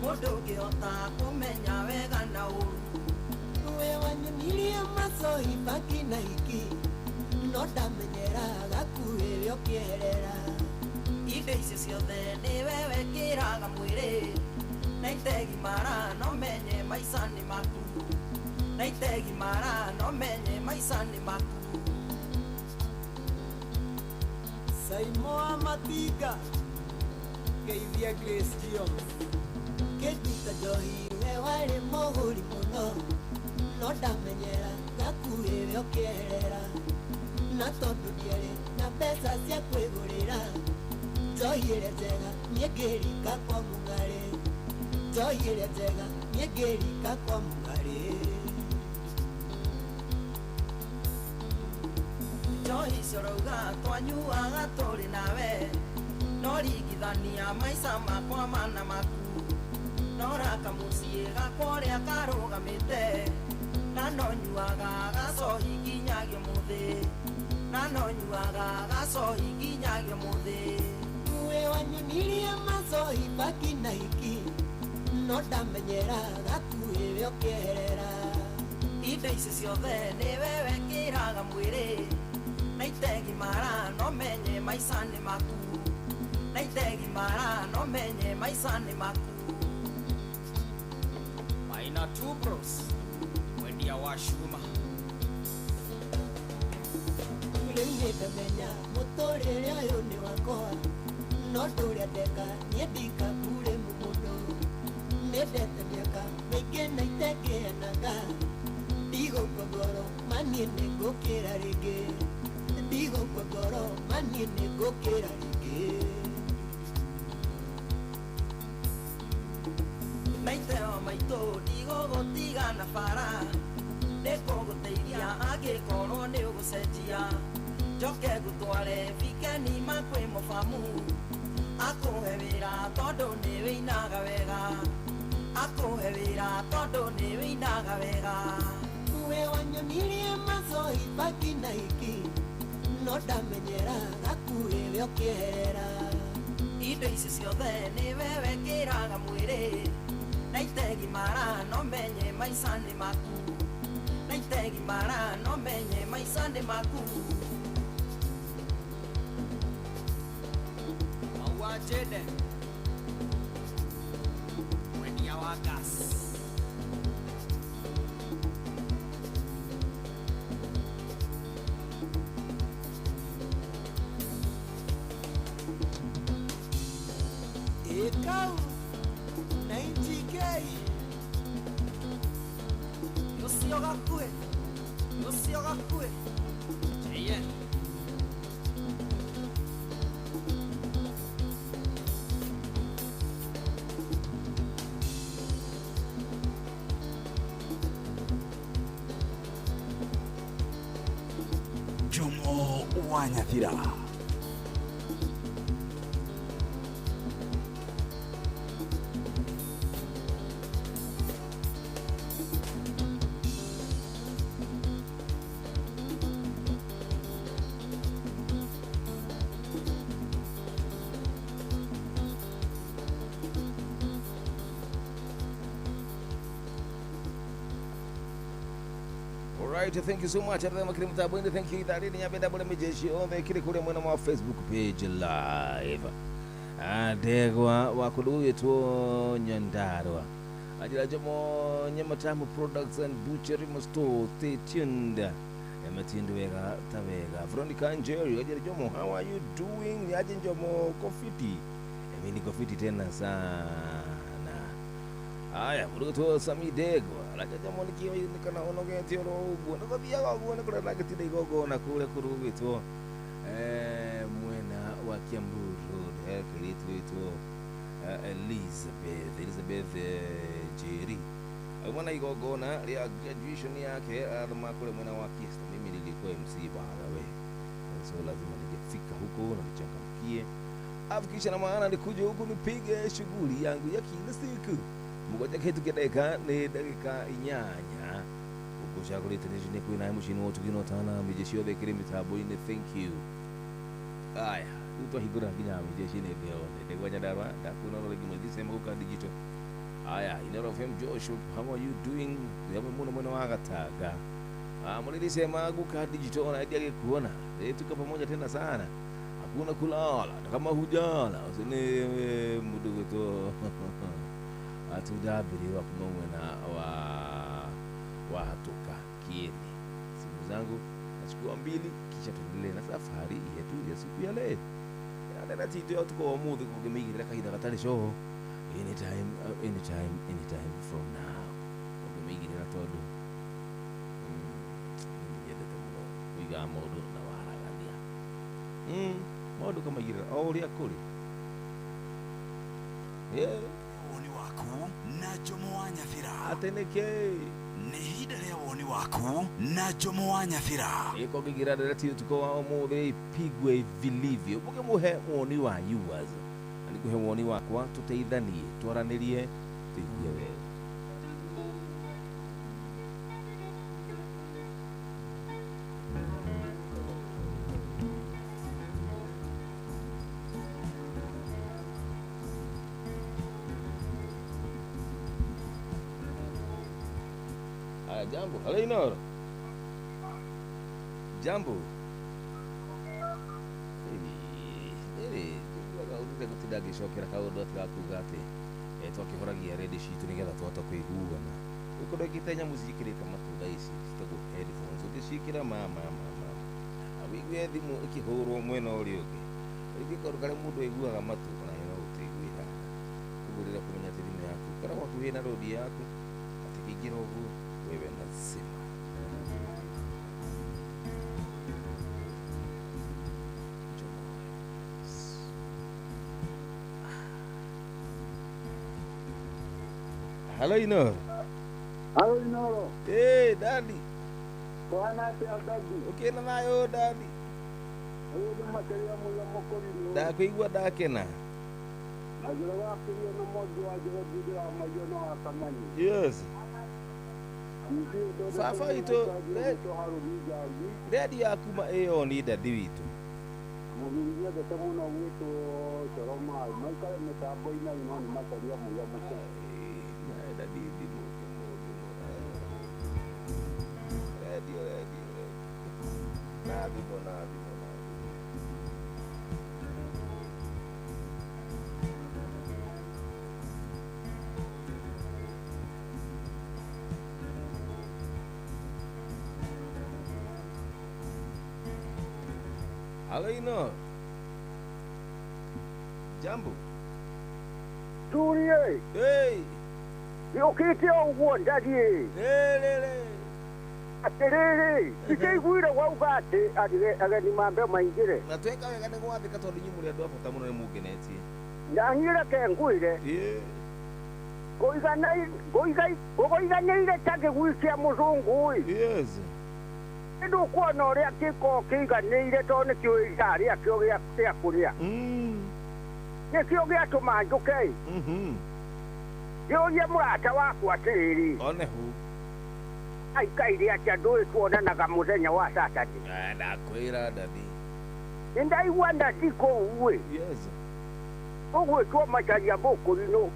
mũndũ ũngĩhota kũmenya wega na ũru. We wanyonirie macohi bangi na hiki no ndamenyera gakuhĩ we ũkĩeherera. Indo icio ciothe nĩwe wekĩraga mwĩrĩ na itegimara no menye maica nĩ maku na itegimara no menye maica nĩ maku. Saimoa Matinga Geithia Grace Jones kĩnduta njohi we warĩ mũgũri mũno no ndamenyera gakuhĩ we ũkĩeherera na tondũ ndiarĩ na mbeca cia kwĩgũrĩra njohi ĩrĩa njega niĩ ngĩrika kwa mũng'arĩ njohi ĩrĩa njega niĩ ngĩrika kwa mũng'arĩ. Njohi icio rauga twanyuaga tũrĩ nawe no ringithania maica makwa mana maku no raka mũciĩ gakwa ũrĩa karũgamĩte na no nyuaga gacohi nginyagia ũmũthĩ na no nyuaga gacohi nginyagia ũmũthĩ. We wanyonirie macohi bangi na hiki no ndamenyera gakuhĩ we ũkĩeherera. Indo icio ciothe nĩwe wekĩraga mwĩrĩ na itegimara no menye maica nĩ maku na itegimara no menye maica nĩ maku. Maina Two Bros mwendia wa cuma. Rĩu nĩ ndamenya mũtũrĩre ũyũ nĩ wakwa no ndũrĩa ndeka niĩ ndikakure mũndũ nĩndete mĩaka mĩingĩ na itengĩanaga ndigũkua ngoro maniĩ nĩngũkĩra rĩngĩ ndigũkua ngoro maniĩ nĩngũkĩra rĩngĩ. Maiteo maitũ ndigũgũtiga na bara nĩngũgũteithia angĩkorwo nĩ ũgũcenjia njoke ngũtware bikeni makwĩ mũbamu akũhe wĩra tondũ nĩ wĩinaga wega Akũhe wĩra tondũ nĩ wĩinaga wega. We wanyonirie mazohi baki na hiki no ndamenyera gakuhĩ we ũkĩehera. Indo ici ciothe nĩwe wekĩraga mwĩrĩ na itegimara no menye maica nĩ maku na itegimara no menye maica nĩ maku. Maua Jede mwendia wa gas. Ekau 90K Ũcio gakuhĩ ũcio gakuhĩ JN Jomo wa Nyathira. Alright, thank you so much. Arĩa makĩrĩ mũtambo-inĩ, thank you ithaa rĩrĩ nyambe ndambũre mĩjeshi othe kĩrĩ kũrĩa mwena wa Facebook page live. Ndegwa wa kũndũ gũgĩtwo Nyandarua anjĩra Jomo Nyamatamu Products and Butchery Store, stay tuned. Emetindo wega ta wega. Veronica Njeri anjĩra Jomo, how are you doing? Aje Jomo kofiti. Mimi niko fiti tena sana. Aya, mũrutwo Sami Ndegwa araja Jomo nikana onogete oro ũguo nĩgũthiaga ũguo nĩ kũrĩa ndagĩtinda igongona kũrĩa kũrugĩtwo mwena wa Kiambu Road kairĩtu wĩtwo Elizabeth Njeri auma na igongona rĩa graduation yake athoma kũrĩa mwena wa Kiesta. Mimi nilikuwa MC by the way, so lazima ningefika huko na nichangamkie, afu kisha na maana nikuje huku nipige shughuli yangu ya kila siku. Mũgwanja kĩhĩtũkie ndagĩka nĩ ndagĩka 8 ũgũcagũrĩte nĩ kwĩna mũciĩ wa ũtugi na ũtana mĩjĩ ciothe kĩrĩ mĩtambo-inĩ. Thank you. Aya, rĩu twahingũra nginya mĩjeci-inĩ ĩngĩ yothe. Ndegwa Nyandarua ndakuona oro rĩngĩ mwezi sema gũka digital. Aya, Inoro FM Joshua, how are you doing? Hamwe mũno mwena wa Gatanga. Mũrĩri sema gũka digital ona ndiagĩkuona. Tuko pamoja tena sana. Hakuna kulala kama hujala. Usini mũndũ gwĩtwo atudabiri wa kuma mwena wa Hatuka Kieni. Simu zangu nachukua 2 kisha tuendelee na safari yetu ya siku ya leo. Nenda tito ya tuko umuthi kugimigirira kahinda gatari coho. Anytime, anytime, anytime from now. Kugimigirira tondu nyendete muno kuiga maundu na waragania. Maundu kamaigirira o uria kuri. Yeah. Woni waku na Jomo wa Nyathira. Atĩ nĩkĩ? Nĩ ihinda rĩa woni waku na Jomo wa Nyathira. Ĩko ngĩgira ndereti ũtukũ wa ũmũthĩ ipigwe vilivyo. Mũkĩmũhe woni wa yours. Na nĩngũhe woni wakwa tũteithanie, twaranĩrie, tũigue wega. Jambo, halo Inoro. Jambo. Gũtinda ngĩcokera kaũndũ atĩ gakuga atĩ twakĩhoragia redio citũ nĩgetha tũhote kũiguana. Ũkorwo ĩkĩte nyamũ ciĩkĩrĩte matunda ici citagwo headphones ũngĩciĩkĩra mama wĩigue thimũ ĩkĩhũrwo mwena ũrĩa ũngĩ. Rĩngĩ kaũndũ karĩa mũndũ aiguaga matũ ona no gũtĩiguĩra. Koguo rĩrĩa kũmenya atĩ thimũ yaku ĩkoragwo hakuhĩ na rodi yaku atĩ kĩingĩra ũguo wewe nazima. Hello Inoro. Hello Inoro. Hey daddy. Bwana atia daddy. Ukena nayo daddy. Uyu makeria muyo mukoriru. Ndakuigua ndakena. Na njoro wa kĩrio na mwangi wa njoro njĩra wa maiyũ no wa Kamanyi. Yes. Baba witũ, redio yaku ma ĩyo nĩ ndathi witũ. Mũthuri nyendete mũno gwĩtwo Coro Maĩ maikare mĩtambo-inĩ no nĩ macaria mũiya mũkene. Ndathi thimũ thimũ thimũ. Redio redio redio. Na thimũ na thimũ na thimũ. Halo Ino. Jambo. Turie. Hey. Yokite uguo ndadie. Lele. Atiriri. Ndikeiguire wauga ati ageni mambe maingire. Na tweka wega nĩ gwathĩka tondũ inyuĩ mũrĩ andũ a bata mũno nĩ mũngenetie. Ndanyire ke nguire. Ĩĩ. Ngũiganĩire ta kĩgui kĩa mũzũngũ ĩ. Yes. Ndukuona ũrĩa kĩko kĩiganĩire tondũ nĩkĩo ithaa rĩakĩo rĩa kũrĩa. Nĩkĩo gĩatũma njũke ĩ. Ngĩũrie mũrata wakwa atĩrĩrĩ. One hu. Aikaire atĩa ndũĩ tuonanaga mũthenya wa Saturday. Ndakwĩra ndathi. Nĩndaigua ndathi kũu ĩ. Yes. Ũgwĩtwo Macharia Mũkũrinũ.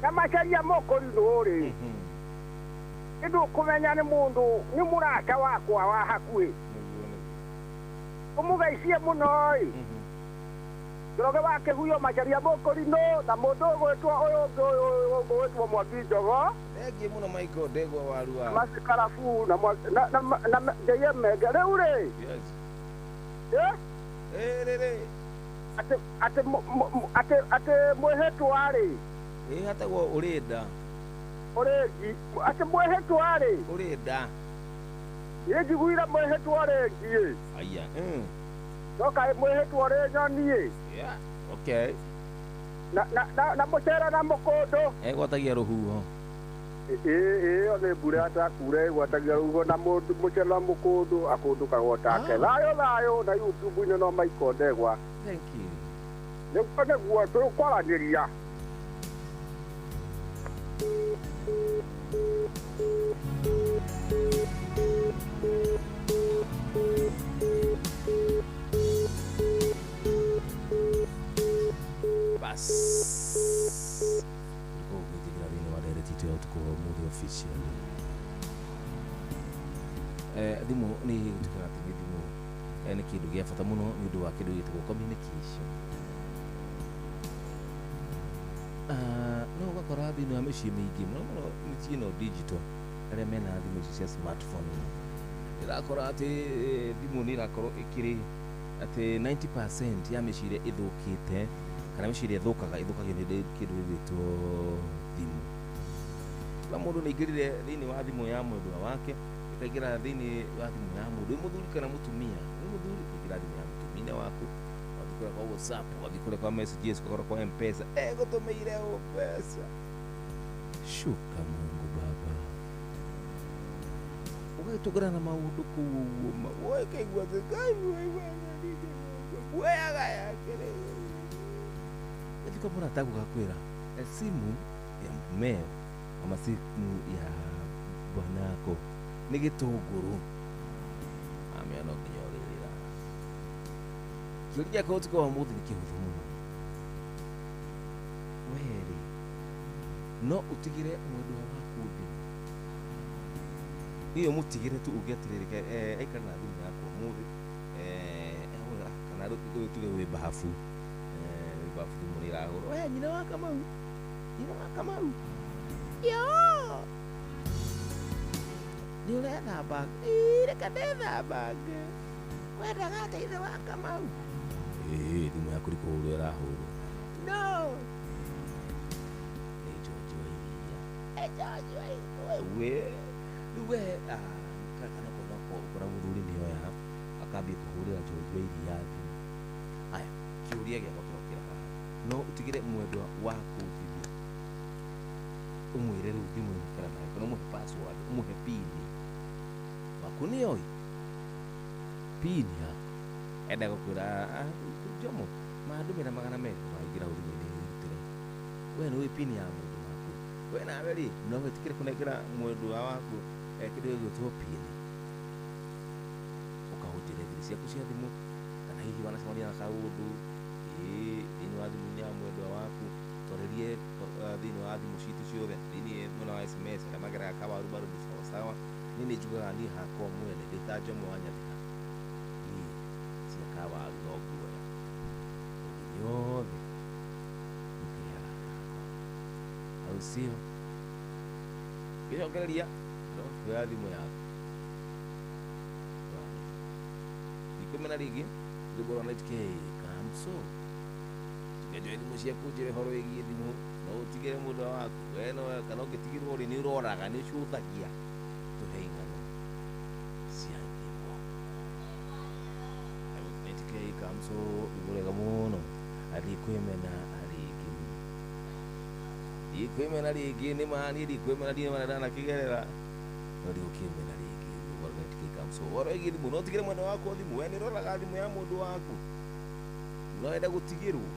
Na Macharia Mũkũrinũ rĩ. Nĩndũkũmenya nĩ mũndũ nĩ mũrata wakwa wa hakuhĩ. Ũmũgeicie mũno ĩ. Njoroge wa Kĩhuyo Macharia Mũkũrinũ na mũndũ ũgwĩtwo ũyũ ũngĩ ũyũ ũgwĩtwo Mwangi Njogo. Thengiũ mũno Michael Ndegwa wa Ruaha. Macikarabu na na JM Menge rĩu rĩ. Yes. Ĩ? Rĩ. Atĩ atĩ atĩ mwĩhĩtwa rĩ. Ĩ hatagwo ũrĩnda. Ũrĩngi atĩ mwĩhĩtwa rĩ. Ũrĩnda. Niĩ njiguire mwĩhĩtwa rĩngi ĩ. Aya. No kaĩ mwĩhĩtwa rĩ nyoni ĩ. Yeah. Okay. Na na na mũcere na mũkũndũ. Egwatagia rũhuho. Ĩyo nĩ mbura atakura ĩgwatagia rũhuho na mũcere na mũkũndũ akũndũkagwo take. Thayũ thayũ na YouTube-inĩ no Michael Ndegwa. Thank you. Nĩguo nĩguo tũkwaranĩria. Bas. Ulikuwa ũgĩtĩkĩra thĩinĩ wa ndereti itũ ya ũtukũ wa ũmũthĩ official. Thimũ nĩ gũtuĩkaga atĩ nĩ thimũ nĩ kĩndũ gĩa bata mũno nĩ ũndũ wa kĩndũ gĩtagwo communication. No ũgakora thĩinĩ wa mĩciĩ mĩingĩ mũno mũno mĩciĩ ĩno digital arĩa mena thimũ ici cia smartphone ĩrakora atĩ thimũ nĩ ĩrakorwo ĩkĩrĩ atĩ 90% ya mĩciĩ ĩrĩa ĩthũkĩte kana mĩciĩ ĩrĩa ĩthũkaga ĩthũkagio nĩ kĩndũ gĩgwĩtwo thimũ. Kila mũndũ nĩ aingĩrire thĩinĩ wa thimũ ya mwendwa wake ĩkaingĩra thĩinĩ wa thimũ ya mũndũ wĩ mũthuri kana mũtumia wĩ mũthuri ĩkaingĩra thimũ ya mũtumia waku wathiĩ kũrĩa kwa WhatsApp wathiĩ kũrĩa kwa messages ũgakora kwa M-Pesa egũtũmĩire mbeca. Shuka Mungu Baba ũgagĩtũngana na maũndũ kũu ũguo ũkaigua atĩ Ngai weaga yake rĩ kwa mũrata gakwĩra simu ya mmeo ama simu ya bwanako nĩ gĩtũngũrũ amĩa no nginya ũrĩrĩra. Kĩũria gĩakwa ũtukũ wa ũmũthĩ nĩ kĩhũthũ mũno. Werĩ no ũtigĩre mwendwa waku thimũ niyo mũtigĩre tu uge atĩrĩrĩ aikare na thimũ yakwa ũmũthĩ kana rĩu tuge wĩ bafu bafu thimũ nĩ ĩrahũrwo we nyina wa Kamau nyina wa Kamau yo nĩ ũrethamba reke ndethambange wendaga atĩa ithe wa Kamau ĩĩ thimũ yaku nĩ kũhũrwo ĩrahũrwo no nĩ George wa iria George wa iria we rĩu we kana konako ũkora mũthuri nĩ oya akambia kũhũrĩra George wa iria thimũ. Aya kĩũria gĩakwa kĩrokĩra haha no ũtigĩre mwendwa waku thimũ ũmwĩre rĩu thimũ ĩno nayo kana ũmũhe password ũmũhe pin waku nĩoĩ pin yaku enda gũkwĩra Jomo Mandũmĩra 200 waingĩra hau thimũ-inĩ wĩrutĩre. We nĩ ũĩ pin ya mũndũ waku. We nawe rĩ, no wĩtĩkĩre kũnengera mwendwa waku kĩndũ gĩgwĩtwo pin. Ũkahũthĩra thiri ciaku cia thimũ, kana hihi wanacemania na kaũndũ thĩinĩ wa thimũ-inĩ ya mwendwa waku, twarĩrie thĩinĩ wa thimũ citũ ciothe, thĩinĩ mwena wa SMS arĩa mageraga kawaru bado ni sawa sawa. Niĩ nĩ njugaga niĩ hakwa mwene ndĩ ta Jomo wa Nyathika, niĩ cia kawaru no nguoya tondũ yothe nĩkĩrĩ arata akwa, au sio? Gĩcokereria no kuoya thimũ yaku ndikwĩmena rĩngĩ rwĩmbo rwa Night K Kamso. Njoe thimũ ciaku njĩre ũhoro wĩgiĩ thimũ, no ũtigĩre mũndũ waku we no kana ũngĩtigĩrwo rĩ nĩ ũroraga nĩ ũcũthagia. Tũhe ing'ano cia thimũ. Night K Kamso rwĩmbo rwega mũno, ndikwĩmena rĩngĩ, ndikwĩmena rĩngĩ, nĩ ma niĩ ndikwĩmena, ndirĩ mana ndanakĩgerera, no ndigũkĩmena rĩngĩ. Rwĩmbo rwa Night K Kamso ũhoro wĩgiĩ thimũ, no ũtigĩre mwendwa waku thimũ, we nĩ ũroraga thimũ ya mũndũ waku, no wenda gũtigĩrwo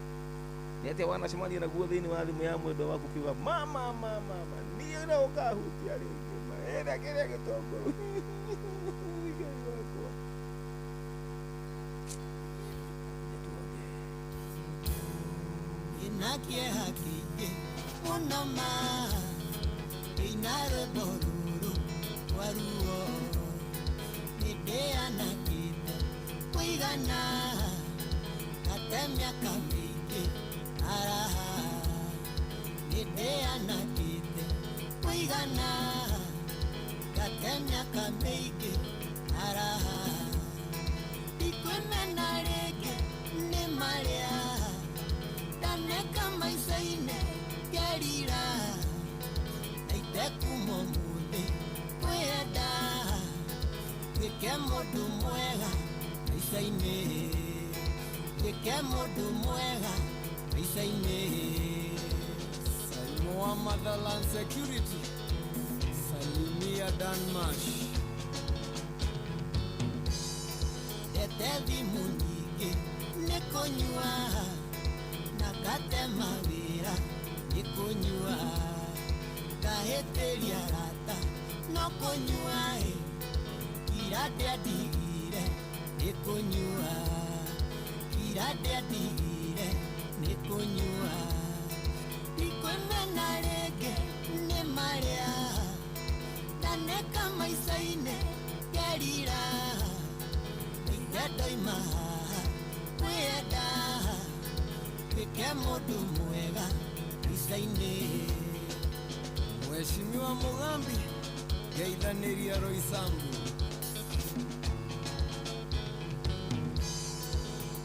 nĩ atĩa wanacemania naguo thĩinĩ wa thimũ ya mwendwa waku ukiuga mama mama mama niĩ no ũkahutia rĩngĩ ma ĩrĩa kĩrĩa gĩtũngũrũ Ngai wakwa. Ina kĩeha kĩingĩ mũno ma ina rwĩmbo rũrũ rwa ruo nĩndĩanakĩte kũigana ngate mĩaka mĩingĩ araha nĩndĩanakĩte kũigana ngate mĩaka mĩingĩ araha ndikwĩmena rĩngĩ nĩ marĩa ndaneka maica-inĩ ngerira na itekuma ũmũthĩ kwĩenda tuĩke mũndũ mwega maica-inĩ tuĩke mũndũ mwega maica-inĩ. Saimoa Motherland Security, salimia Danmarsh. Ndete thimũ nyingĩ nĩ kũnyua na ngate mawĩra nĩ kũnyua ngahĩtĩria arata no kũnyua ĩ kira ndĩandigire nĩ kũnyua kira ndĩandigire nĩ kũnyua ndikwĩmena rĩngĩ nĩ marĩa ndaneka maica-inĩ ngerira ithe ndoima haha kwĩenda tuĩke mũndũ mwega maica-inĩ. Mheshimiwa Mugambi, geithanĩria Roysambu.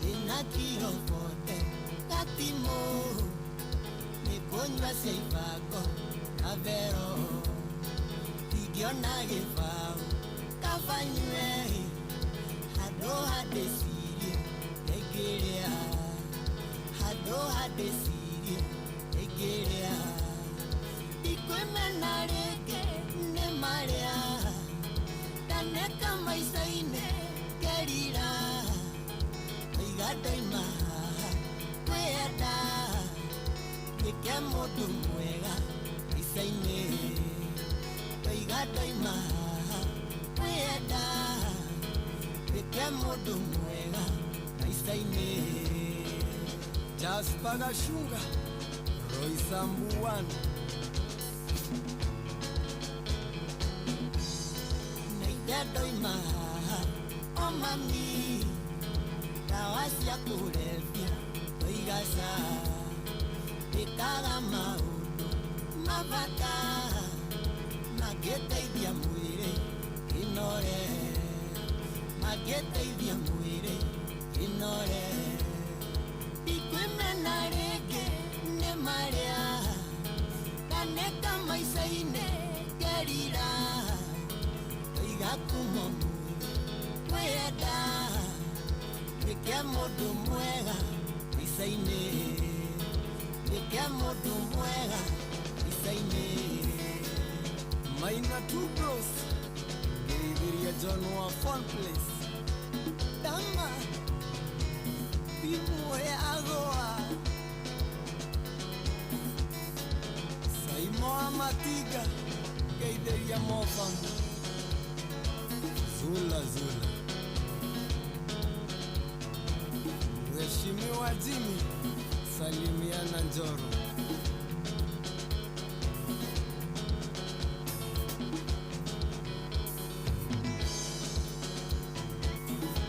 Ndĩna kiro bote gatimũ nĩ kũnyua cia ibango na vero ndingĩona gĩbaũ kaba nyue handũ ha ndĩcirie ingĩrĩa handũ ha ndĩcirie ingĩrĩa ndikwĩmena rĩngĩ nĩ marĩa ndaneka maica-inĩ ngerira oiga ndoima haha kwĩenda tuĩke mũndũ mwega maica-inĩ oiga ndoima haha kwĩenda tuĩke mũndũ mwega maica-inĩ. Jasper Gashunga, Roysambu 1. Na ithe ndoima haha o mami ndawa cia kũrebia ndoiga ca ndĩkaga maũndũ mabata mangĩteithia mwĩrĩ kĩnore mangĩteithia mwĩrĩ kĩnore ndikwĩmena rĩngĩ nĩ marĩa ndaneka maica-inĩ ngerira ndoiga kuma ũmũthĩ kwĩenda tuĩke mũndũ mwega maica-inĩ tuĩke mũndũ mwega maica-inĩ. Maina Two Bros, geithiria John wa Fun Place. Dama Thimũ yagwa Saimo wa Matiga Geithĩria Mofam Zula Zula Mheshimiwa Jimmy Salimiana Njoro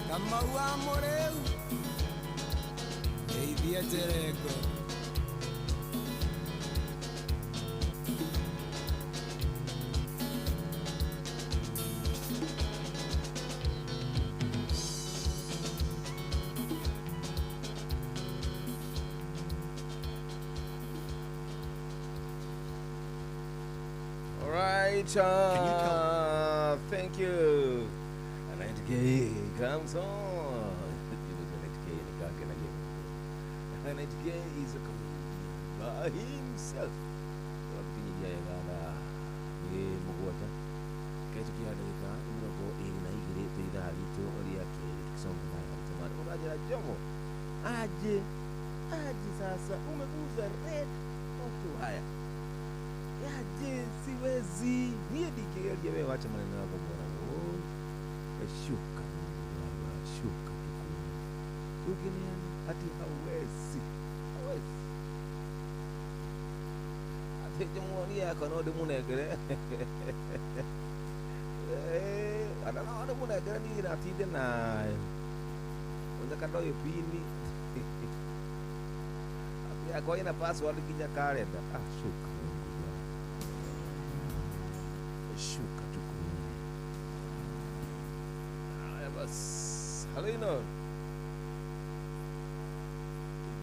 Kamau wa Mũrĩu Geithia Njerengo All right. Thank you. 90K comes on. 90K is a comedian by himself. Aje aje sasa umeguza red hot wire. Yaje siwezi. Niye dikigeria wewe wacha maneno yako bwana. Oh. Shuka baba, shuka tukuone. Ukiniana ati hawezi. Hawezi. Ati muonia yako no ndimunengere. Ana no ndimunengere ni natinde nayo. Unza kandoyo pini. Ati yako ina password kinya kalenda. Ah, shuka. Shuka tukuone. Haya basi. Hello Ino.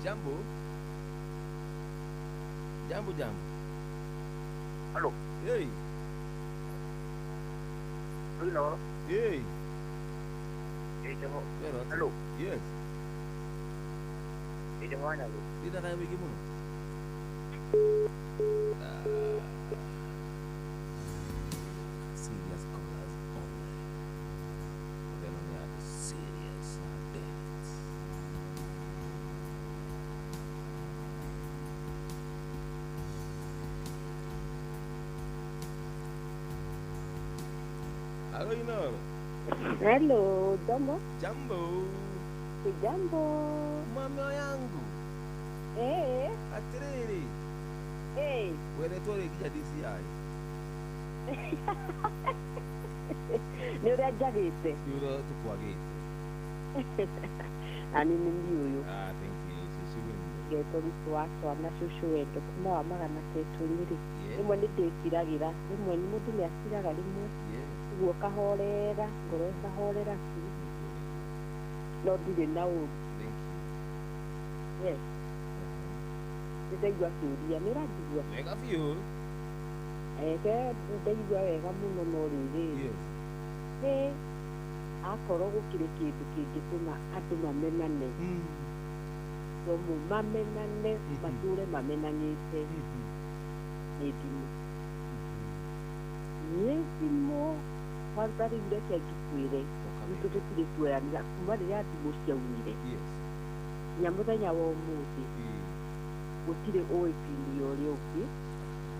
Jambo. Jambo jambo. Hello. Hey. Hello. Hey. Hey, jambo. Hello. Yes. Hey, jambo ana. Dida na wiki muno. Serious callers only. Then we have serious dates. Hello, Ino. Hello, jambo. Jambo. Jambo. Mama yangu. Eh. Atiriri. Eh. Wele tore kija DCI. Nĩ ũrĩa njagĩte. Nĩ ũrĩa tũkwagĩte. Na nĩ niĩ ũyũ. Ah, thank you. Cũcũ wendo. Ngetwo Ruth wa twana cũcũ wendo kuma wa magana tetũ-inĩ rĩ. Rĩmwe nĩ ndĩkiragĩra, rĩmwe mũndũ nĩ akiraga rĩmwe. Ũguo kahorera, ngoro ĩkahorera biũ. No ndirĩ na ũru. Thank you. Yes. Nĩ ndaigua kĩũria, nĩ ũranjigua? Wega biũ. Eke ndaigua wega mũno no rĩrĩ. Nĩ akorwo gũkĩrĩ kĩndũ kĩngĩtũma andũ mamenane. Tomo mamenane, matũre mamenanĩte. Nĩ thimũ. Nĩ thimũ kwanza rĩu reke ngĩkwĩre gwitũ tũtirĩ tuoyanĩra kuma rĩrĩa thimũ ciaumire. Nginya mũthenya wa ũmũthĩ gũtirĩ ũĩ pini ya ũrĩa ũngĩ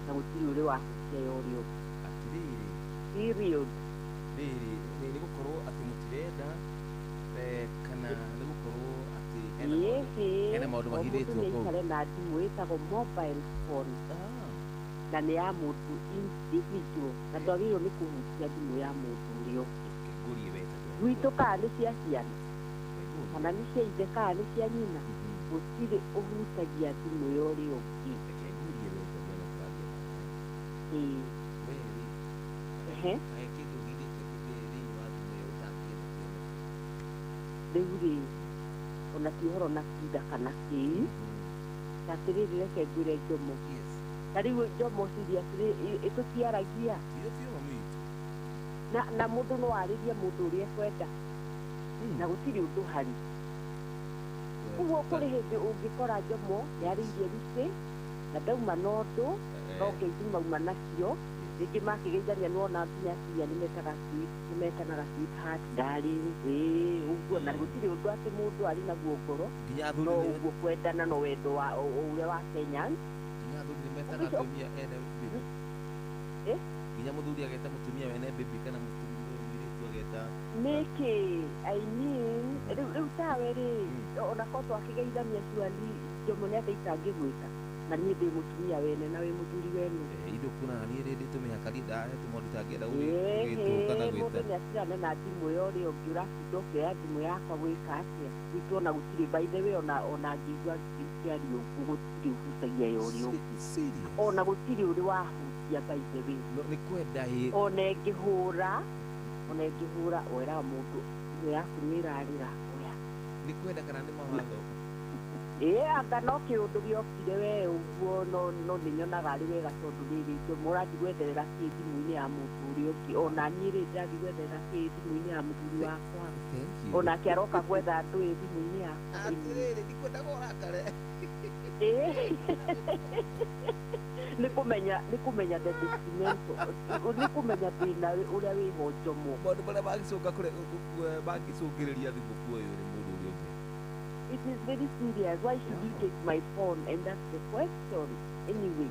na gũtirĩ ũrĩ wahutia ya ũrĩa ũngĩ. Atĩrĩrĩ. Period. Rĩrĩ nĩ gũkorwo atĩ mũtirenda kana nĩ gũkorwo atĩ hena maũndũ mahithĩtwo kũu. Mũndũ na thimũ ĩtagwo mobile phone. Na nĩ ya mũndũ individual na ndwagĩrĩirwo nĩ kũhutia thimũ ya mũndũ ũrĩa ũngĩ. Gwitũ kana nĩ cia ciana kana nĩ cia ithe kana nĩ cia nyina gũtirĩ ũhutagia thimũ ya ũrĩa ũngĩ. Rĩu rĩ ona ti ũhoro na kinda kana kĩi ta atĩrĩrĩ reke ngwĩre Njomo. Ta rĩu Njomo seriously tũtiaragia na mũndũ no arĩrie mũndũ ũrĩa ekwenda na gũtirĩ ũndũ harĩ. Ũguo kũrĩ hĩndĩ ũngĩkora Njomo nĩ arĩirie Lucy na ndauma na ũndũ no ngeithi mauma nacio Rĩngĩ makĩgeithania nĩwona nginya atumia nĩmetaga sweet, nĩmetanaga sweetheart, darling, ĩĩ ũguo, na gũtirĩ ũndũ atĩ mũndũ arĩ naguo ngoro. Nginya athuri no ũguo kwendana no wendo wa ũrĩa wa Kenyan. Nginya athuri nĩmetaga atumia ene baby. Nginya mũthuri ageta mũtumia wene baby kana mũtumia mũirĩtu ageta nĩkĩ? I mean, rĩu tawe rĩ, ona korwo twakĩgeithania surely Jomo nĩ atĩa itangĩgwĩka na niĩ ndĩ mũtumia wene na wĩ mũthuri wene. Indo kuna niĩ rĩndĩ tũmĩhaka ndahe tũmaũndũ itangĩenda gũgĩtwo kana gwĩta. Mũndũ nĩ atigane na thimũ ya ũrĩa ũngĩ, ũratinda ũkĩoya thimũ yakwa gwĩka atĩa? Gwitũ ona gũtirĩ, by the way, ona ngĩigua ngĩaria ũguo gũtirĩ ũhutagia ya ũrĩa ũngĩ. Ona gũtirĩ ũrĩ wahutia by the way. Nĩ kwenda ĩ. Ona ĩngĩhũra weraga mũndũ thimũ yaku nĩ ĩrarĩra oya. Nĩ kwenda kana nĩ mawatho? Ĩĩ anga no kĩũndũ gĩokire we ũguo, no nĩnyonaga arĩ wega tondũ rĩrĩ Jomo ũrathiĩ gwetherera kĩ thimũ-inĩ ya mũndũ ũrĩa ũngĩ, ona niĩ rĩ ndĩrathiĩ gwetherera kĩ thimũ-inĩ ya mũthuri wakwa, onake aroka gwetha andũ ĩ thimũ-inĩ yakwa. Atĩrĩrĩ, ndikwendaga ũrakare. Nĩ kũmenya the detrimental, nĩ kũmenya thĩna ũrĩa wĩho Jomo. Maũndũ marĩa mangĩcũngĩrĩria thimũ kuoywo nĩ mũndũ ũrĩa ũngĩ. It is very serious. Why should you take my phone? And that's the question. Anyway.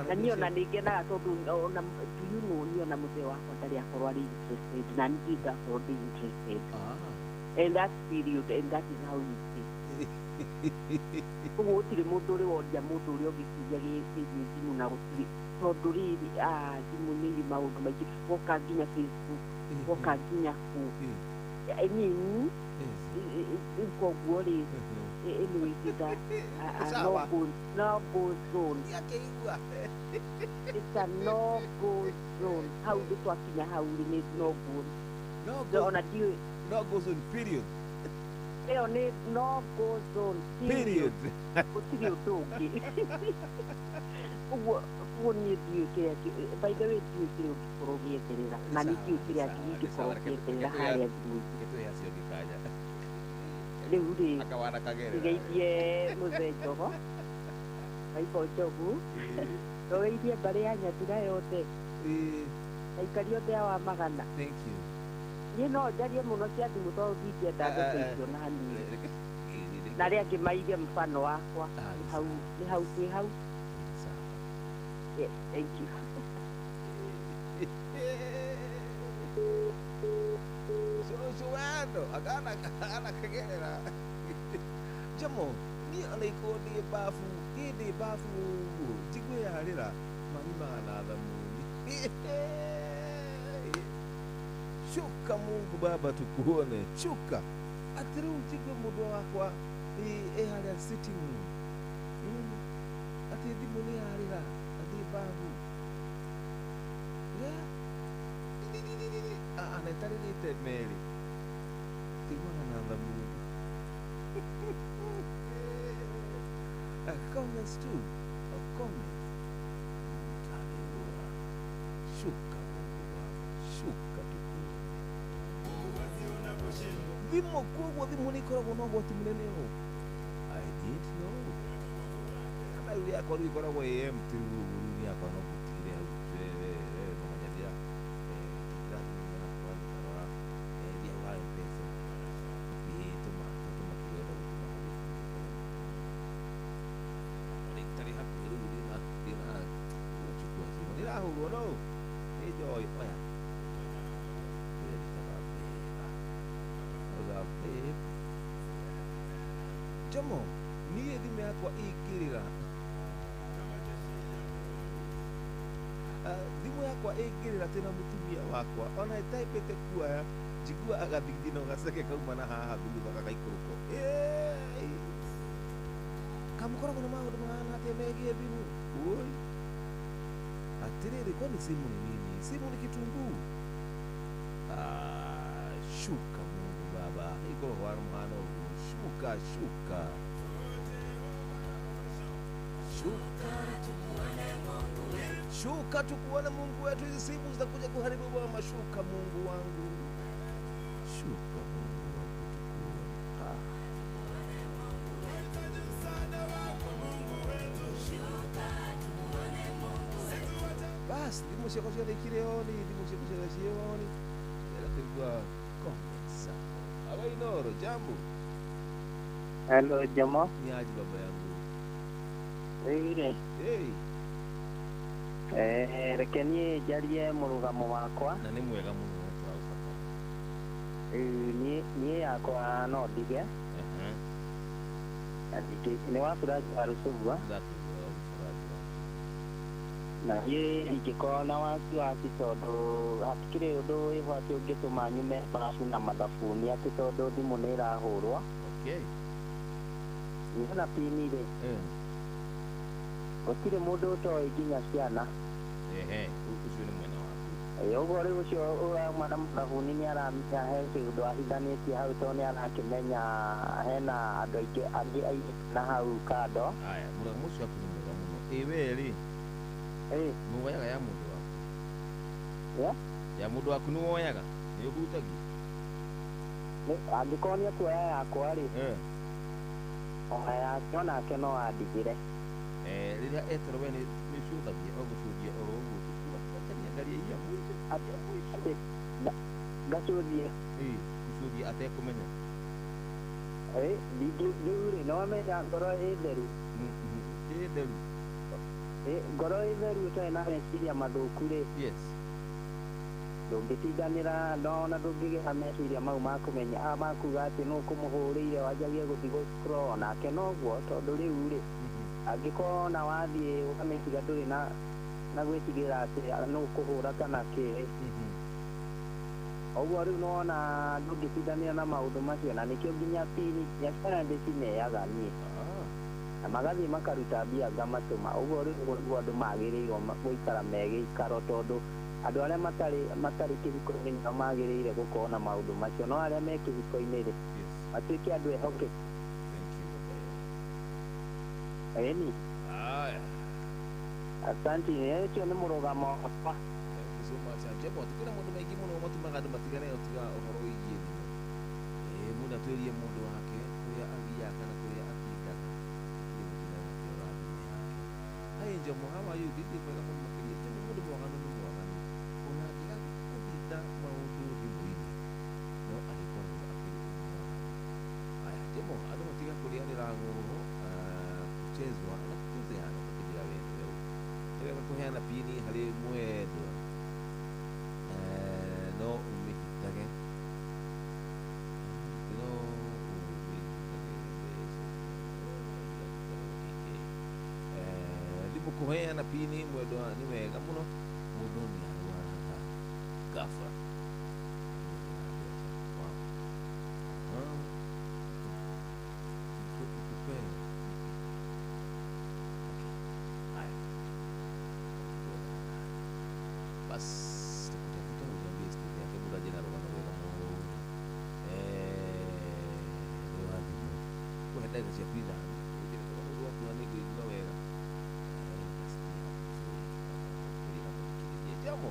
Na niĩ ona nĩngenaga tondũ ona do you know niĩ ona mũthee wakwa ndarĩ akorwo arĩ interested na niĩ ngakorwo ndĩ interested. And that's period, and that is how it is. Koguo gũtirĩ mũndũ ũrĩ woria mũndũ ũrĩa ũngĩ kĩũria kĩgiĩ thimũ na gũtirĩ tondũ rĩrĩ thimũ nĩ irĩ maũndũ maingĩ, woka nginya Facebook, woka nginya kũ. I mean, koguo rĩ, anyway, it is a no-go zone. It's a no-go zone. Hau nĩ twakinya hau rĩ nĩ no-go. No-go zone, period. Ĩyo nĩ no-go zone, period. Gũtirĩ ũndũ ũngĩ. Ũguo niĩ ndiũĩ kĩrĩa, by the way, ndiũĩ kĩrĩa ũngĩkorwo ũgĩetherera, na nĩ ndiũĩ kĩrĩa ingĩkorwo ngĩetherera harĩa thimũ-inĩ. Rĩu rĩ, ngeithie mũthee Njogo, Maiko Njogu, ngeithie mbarĩ ya Nyathira yothe, aikari othe a Wamagana. Niĩ no njarie mũno cia thimũ tondũ ndingĩenda ndeto icio na hanini, na arĩa angĩ maige mfano wakwa nĩ hau twĩ hau. Yeah, thank you. Cũcũ agana kagerera. Jomo, niĩ ona ikorwo ndĩ babu, niĩ ndĩ babu ũguo, njigue yarĩra, manyumaga na thamuni. Shuka Mungu Baba tukuone, shuka. Atĩ rĩu njigue mũndũ wakwa ĩ harĩa sitting room. Atĩ thimũ nĩ yarĩra, ndĩ babu. Yeah. Na ĩtarĩrĩte merĩ. Tiguaga na thamuni. Comments too. Comments. Mtaniua. Shuka Mungu Baba, shuka tukuone. Thimũ koguo thimũ nĩ ikoragwo na ũgwati mũnene ũũ. I didn't know. Kana rĩu yakwa rĩu ĩkoragwo ĩ empty rĩu ũguo, rĩu yakwa no ngũtigire hau mama Nyathira. Ndĩrathimũ yakwa ngarora, thiĩ hau ha M-Pesa. Tũma kĩrĩa ũrenda gũtũma hau tarĩ hakuhĩ rĩu ndĩna chukua thimũ. Nĩrahũrwo no nĩ Joy oya. Ndĩretaga babe. Oga babe. Jomo, niĩ thimũ yakwa ĩngĩrĩra. Thimũ yakwa ĩngĩrĩra twĩna mũtumia wakwa ona ĩtaĩmbĩte kuoya njigua agathigithina gaceke kauma na haha thutha gagaikũrũko. Kamũkoragwo na maũndũ mahana atĩa megiĩ thimũ? Oi. Atĩrĩrĩ, kwani simu ni nini? Simu ni kitunguu. Shuka Mungu Baba, ikorwo hwana mũhano ũguo. Shuka, shuka. Shuka tukuone Mungu wetu. Shuka tukuone Mungu wetu. Hizi simu zitakuja kuharibu bwana. Shuka Mungu wangu. Shuka Mungu wangu tukuone. Bas thimũ ciakwa ciothe ikĩrĩ oni, thimũ ciakwa ciothe ciĩ oni. Ndĩrenda kũigua comments zako. Alo Inoro, jambo. Hello Jomo. Ni aje baba yangu? Ĩĩ. Hey. Reke niĩ njarie mũrũgamo wakwa. Na nĩ mwega mũno tũraũbatara. Niĩ yakwa no ndige. Nĩ wa Furaji wa Rũcũgua. Na niĩ ingĩkorwo na wasiwasi tondũ hatikĩrĩ ũndũ wĩho atĩ ũngĩtũma nyume babu na mathabuni atĩ tondũ thimũ nĩ ĩrahũrwo. Okay. Niĩ na pini rĩ, gũtirĩ mũndũ ũtoĩ nginya ciana. Ehe, ũcio nĩ mwena waku. Ũguo rĩu ũcio ũrauma na mathabuni nĩ aramenya he kĩũndũ ahithanĩtie hau tondũ nĩ arakĩmenya hena andũ aingĩ angĩ airĩtu na hau kando. Aya, mũrũgamo ũcio waku nĩ mwega mũno. Ĩ we rĩ, nĩ woyaga ya mũndũ waku? Ya mũndũ waku nĩ woyaga? Nĩ ũhutagia? Angĩkorwo nĩ ekuoya yakwa rĩ, ona yake onake no andigĩre. Rĩrĩa eterwo we nĩ ũcũthagia o gũcũthia oro ũguo tu kuma akaniangaria iya mũico iya mũico. Ngacũthie? Ĩĩ, gũcũthia atekũmenya. Rĩu rĩ, no amenya ngoro ĩ theru. Ĩ theru. Ngoro ĩ theru ĩtarĩ na meciria mathũku rĩ. Yes. Ndũngĩtindanĩra ona ndũngĩgĩa meciria mau ma kũmenya makuga atĩ nũ ũkũmũhũrĩire wanjagie gũthiĩ gũ-scroll onake noguo tondũ rĩu rĩ, angĩkorwo ona wathiĩ ũkamĩtiga ndũrĩ na gwĩtigĩra atĩ nũ ũkũhũra kana kĩ. Ũguo rĩu nĩwona ndũngĩtindanĩra na maũndũ macio na nĩkĩo nginya pini nginya ciana ndĩcineaga niĩ. Na magathiĩ makaruta mbia ngamatũma. Ũguo rĩu ũguo nĩguo andũ magĩrĩirwo gũikara me gĩikaro tondũ andũ arĩa matarĩ kĩhiko-inĩ nĩo magĩrĩire gũkorwo na maũndũ macio, no arĩa me kĩhiko-inĩ rĩ, matuĩke andũ ehokeku. Ĩni. Aya. Asante, ũcio nĩ mũrũgamo wakwa. Thank you so much. Jemo, kwĩna maũndũ maingĩ mũno matũmaga andũ matigane tiga ũhoro wĩgiĩ thimũ. Mũndũ atwĩrie mũndũ wake kũrĩa athiaga kana kũrĩa atindaga. Gũtirĩ gũtinda akĩrora thimũ yake. Hi Njomo, how are you? Ndĩ mwega mũno makĩria. Njomo, mũndũ mwaganu nĩ mwaganu. Ona angĩaga kũhitha maũndũ thimũ-inĩ, no arĩkoragwo akĩrĩ mwaganu. Aya, Njomo, andũ matiga kũrĩanĩra ng'ũũ, kuchezwa na kuchezeana ũtakĩnjĩra we nĩwe ũ. Nĩ wega kũheana pini harĩ mwendwa, no ũmĩhithage, no ũmĩhithage mbeca. Thimũ kũheana pini mwendwa nĩ wega mũno, mũndũ nĩ arwaraga ghafla. Wow. Haya. Bas tukutafuta uniambie story yake mũndũ aje na rũgano rwega mũno. Rwa thimũ. Kũhe ndagĩka ciaku ithano. Ũnjĩre rũgano rwaku na nĩngũigua wega. Nasikia vizuri kama na mũthikĩrĩria. Jomo,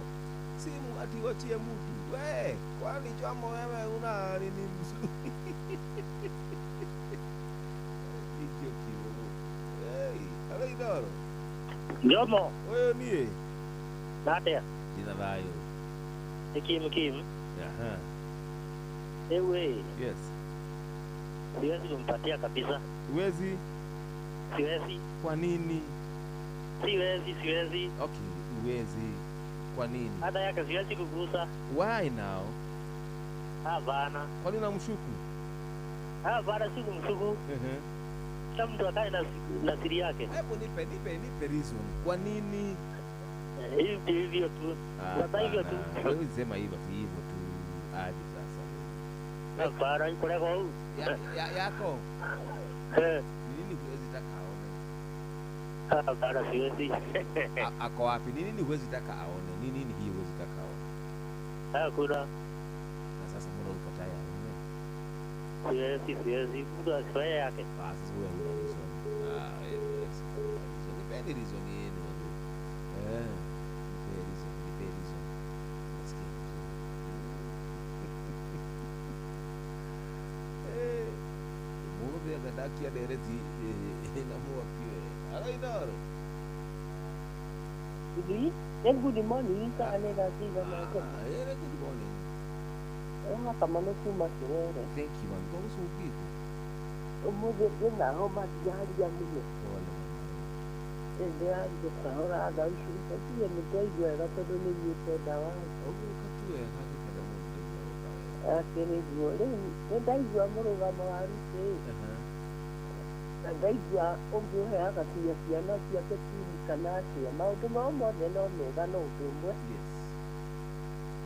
simu atiwachie mtu. We, kwani Jomo wewe una nini mzuri? Nikio kiwo. Hey, hello Idoro. Jomo. Wewe niĩ. Natia. Ndina thayũ. Nĩ Kim Kim. Aha. Ewe. Yes. Siwezi kumpatia kabisa. Huwezi? Siwezi. Kwa nini? Siwezi. Okay, huwezi. Kwa nini? Hata yake siwezi kugusa. Why now? Hapana. Kwa nini unamshuku? Hapana, sikumshuku. Kila mtu akae na siri yake. Hebu nipe reason. Kwa nini? Hivyo tu. Sasa hivyo tu. Wewe sema hivyo tu hivyo tu. Aje sasa. Hapana, iko leo. Yako. Ni nini huwezi taka aone? Hapana, siwezi. Ako wapi? Ni nini huwezi taka aone? Ni nini hii huwezi taka aone? Hakuna. Na sasa mbona ukatai aone? Siwezi. Mtu asifanye yake. Sasa wewe huna reason. Yes. Nipeni reason yenu. Nipe reason. Nasikia vizuri. Mũthĩ anga ndakia ndereti na mwaki we. Alo Idoro. Nĩ good morning kana nĩ thaa cigana? Ah, good morning. Kama nĩ kuma Kĩrere. Thank you, mami. Tũgũcũngĩte. Ũmũthĩ ndĩna homa, ndiaria mũno. Pole, mama. Ndĩraria kahora thaa ici ndio nĩ ndaigua wega tondũ nĩ nyuĩte ndawa. Ũguo tu wega gĩkenda mũno ndaigua wega. Atĩ nĩguo rĩu nĩ ndaigua mũrũgamo wa Ruth na ndaigua ũngĩ ũheaga kinya ciana ciake tini kana atĩa, maũndũ mao mothe no mega no ũndũ ũmwe.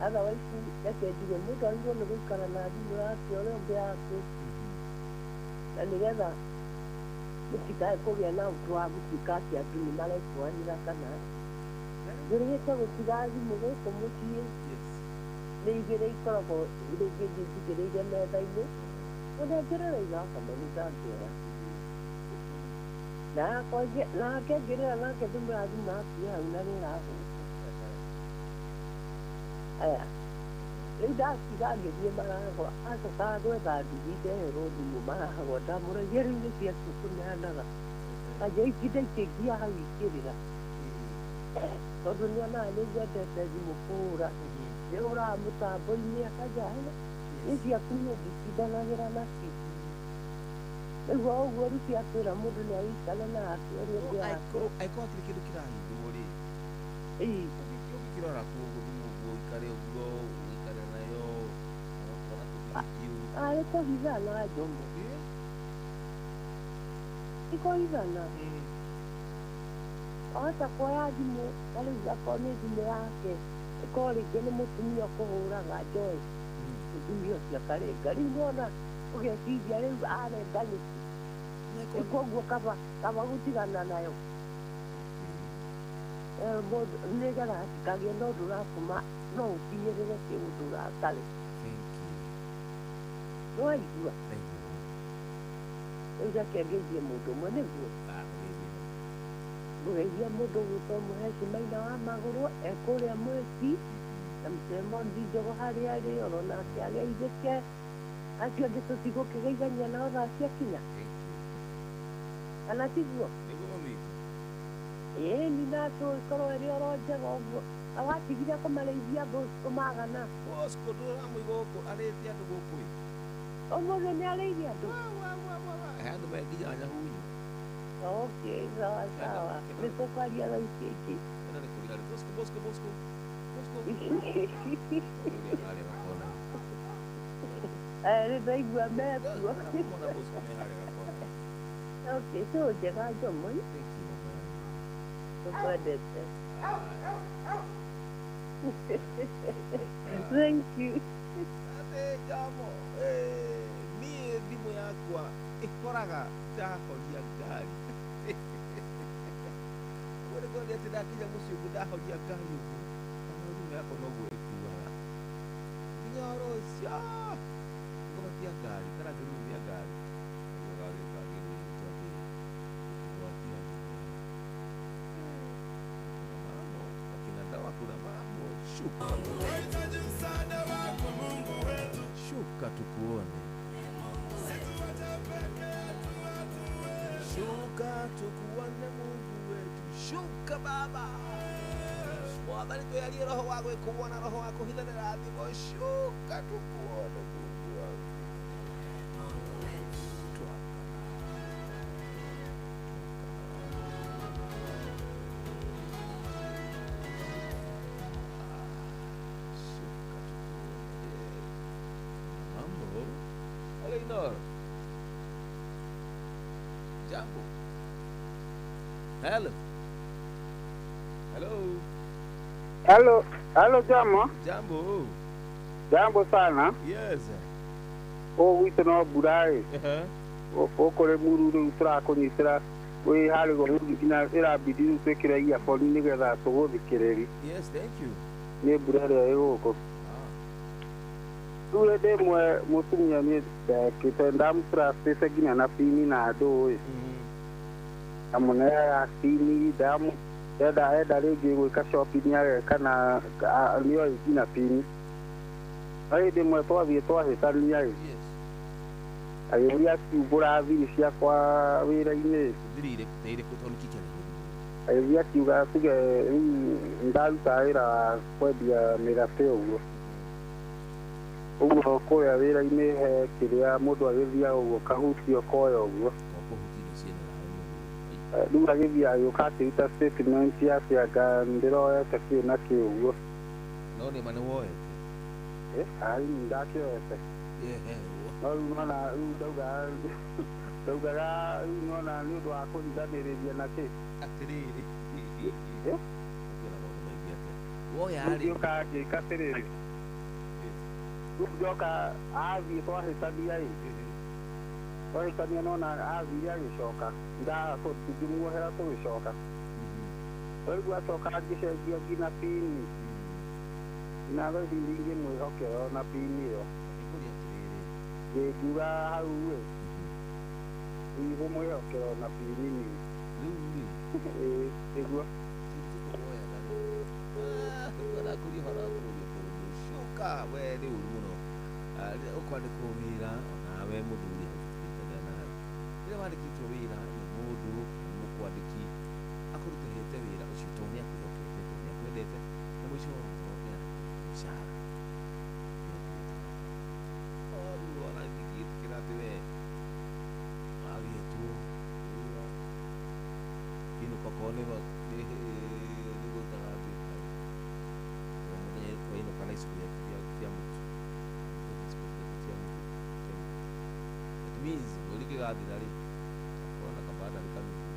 Otherwise reke njuge mũndũ agĩrĩirwo nĩ gũikara na thimũ yake ũrĩa ũngĩ yake na nĩgetha mũtikae kũgĩa na ũndũ wa gũtuĩka atĩ andũ nĩ marekũanĩra kana njũrĩhĩte gũtiga thimũ gũkũ mũciĩ nĩ igĩrĩ ikoragwo rĩngĩ njigĩrĩire metha-inĩ ũnengerera igakama nĩ ndangĩoya nake ngĩrĩra nake ndĩmũra thimũ yaku hau na nĩ ĩrahũka. Aya rĩu ndatiga ngĩthiĩ maragwa acokaga gwetha nduthi ndeherwo thimũ maragwa ndamũragia rĩu nĩ ciaku kũneanaga kanja itinda ikĩngia hau ikĩrĩra tondũ nĩonaga nĩ nyendete thimũ kũhũra nĩhũraga mũtambo-inĩ akanja nĩ ciaku niĩ nditindanagĩra nacio. Nĩguo ũguo rĩu akwĩra mũndũ nĩ agĩikare na yake ũrĩa ũngĩ yake. Angĩkorwo hatirĩ kĩndũ kĩrahithwo rĩ, ũngĩkĩrora kuo ũguo thimũ ũguo ũikare ũguo ũikare nayo ona tũbindiũ. Arĩ kũhithana Njomo. Ti kũhithana. Wahota kuoya thimũ ta rĩu akorwo nĩ thimũ yake ĩkorwo rĩngĩ nĩ mũtumia ũkũhũraga njoe mũtumia ũcio akarenga rĩu nĩwona ũgeciria rĩu arenga nĩkĩ, koguo kaba gũtigana nayo nĩgetha hatikagĩe na ũndũ ũratũma no ũkinyĩrĩre kĩũndũ ũratarĩ. Nĩwaigua? Rĩu reke ngeithie mũndũ ũmwe nĩguo ngũgeithia mũndũ ũgwĩtwo Mũheci Maina wa Magũrũ e kũrĩa Mweki na Mũcemondi Njogo harĩa arĩ oro nake ageithĩke. Acio angĩ tũtigũkĩgeithania nao thaa ciakinya kana tiguo? Ĩni na tũgĩkorwo ĩrĩ oro njega ũguo na watigire kũmarĩithia Bosco magana. Bosco ndũramũiga gũkũ arĩte andũ gũkũ ĩ. Ũmũthĩ nĩ arĩire andũ? He andũ me nginya Nyahunyu. Okay, sawa sawa. Nĩ tũkwaria thaa ici ingĩ. Ĩno nĩ kũrĩa arĩ. Bosco Bosco Bosco Bosco. Ũrĩa harĩa gakona. Nĩ ndaigua mekuo. Mona Bosco me harĩa gakona. Okay, so njega Njomo. Thank you, mama. Tũkwendete. Thank you. Ate Njomo, niĩ thimũ yakwa ĩkoraga ndahoria ngari. Ũguo nĩ kuonania atĩ ndakinya mũciĩ ũguo ndahoria ngari ũguo kana thimũ yakwa noguo ĩkuaga nginya rũcio ngũgwatia ngari kana ngĩrurumia ngari ũguo gagĩka gĩgwĩtwo atĩ ũkĩgwatia thimũ yaku. Kuna mambo akina dawa, kuna mambo. Shuka shuka tukuone, shuka tukuone Mungu wetu, shuka Baba Mwathani tweherie roho wa gwĩkũũa na roho wa kũhithanĩra thimũ, shuka tukuone Mungu wangu. Shuka tukuone. Mambo. Hello, Inoro. Jambo. Hello. Hello. Hello. Hello, Jamo. Jambo. Jambo sana. Yes. Ũguo no mbura ĩ. Ũkũ rĩ mũru rĩu tũrakũnyitĩra wĩ harĩ go nginya ĩrabidi rĩu twĩkĩre earphone nĩgetha tũgũthikĩrĩrie. Yes, thank you. Nĩ mbura ĩrĩa ĩ gũkũ. Rĩu hĩndĩ ĩmwe mũtumia niĩ ndekĩte ndamũtrustĩte nginya na bini na andũ ĩ. Ndamũneaga bini ndamu enda rĩngĩ gwĩka shopping ageka na nĩoĩ nginya bini. No hĩndĩ ĩmwe twathiĩ twahĩtania ĩ. Agĩũria akiumbũra thiri ciakwa wĩra-inĩ. Thiri irĩkũ irĩkũ tondũ nĩkĩ kĩarĩ? Agĩthiĩ akiuga tuge rĩu ndaruta wĩra wa kwendia mĩgate ũguo. Ũguo kũrĩa wĩra-inĩ he kĩrĩa mũndũ agĩthiaga ũguo kahuti ũkoya ũguo. Rĩu agĩthiĩ agĩũka akĩruta statement atĩ anga ndĩroete kĩ na kĩ ũguo. No nĩ ma nĩ woete? Ai ndakĩoete. No rĩu nona rĩu ndaugaga rĩu nona nĩ ũndũ wa kũhithanĩrĩria na kĩ. Atĩrĩrĩ. Kwĩna maũndũ maingĩ atĩa. Woya rĩ. Ngĩũka ngĩka atĩrĩrĩ. Rĩu njoka athiĩ twahĩtania ĩ. Twahĩtania nona athire agĩcoka. Ngĩmuohera tũgĩcoka. Rĩu acoka ngĩcenjia nginya pini. Na thaa ici ndingĩmwĩhokera ona pini ĩyo. Ngiuga hau ĩ. Ndigũmwĩhokera ona pini niĩ. Rĩu rĩ. Ĩĩ nĩguo. Arakũria ũhoro akũria tondũ cuka we nĩ ũru mũno. Ũkwandĩkwo wĩra onawe mũthuri hau tũkĩnyitanĩra nawe. Rĩrĩa wandĩkĩtwo wĩra nĩ mũndũ kana mũkwandĩki akũrutĩte wĩra ũcio tondũ nĩ akwĩhokete tondũ nĩ akwendete na mũico wa ũhoro nĩ arakũruta mũcara. Rĩu ona ndingĩtĩkĩra atĩ we wagĩtwo wĩra inũka okorwo nĩ gũtaga mbĩka mũthenya wainũka na iciko gĩaku kĩa mũtu. That means mweri kĩgathira rĩ akorwo na kabandari kamĩtu.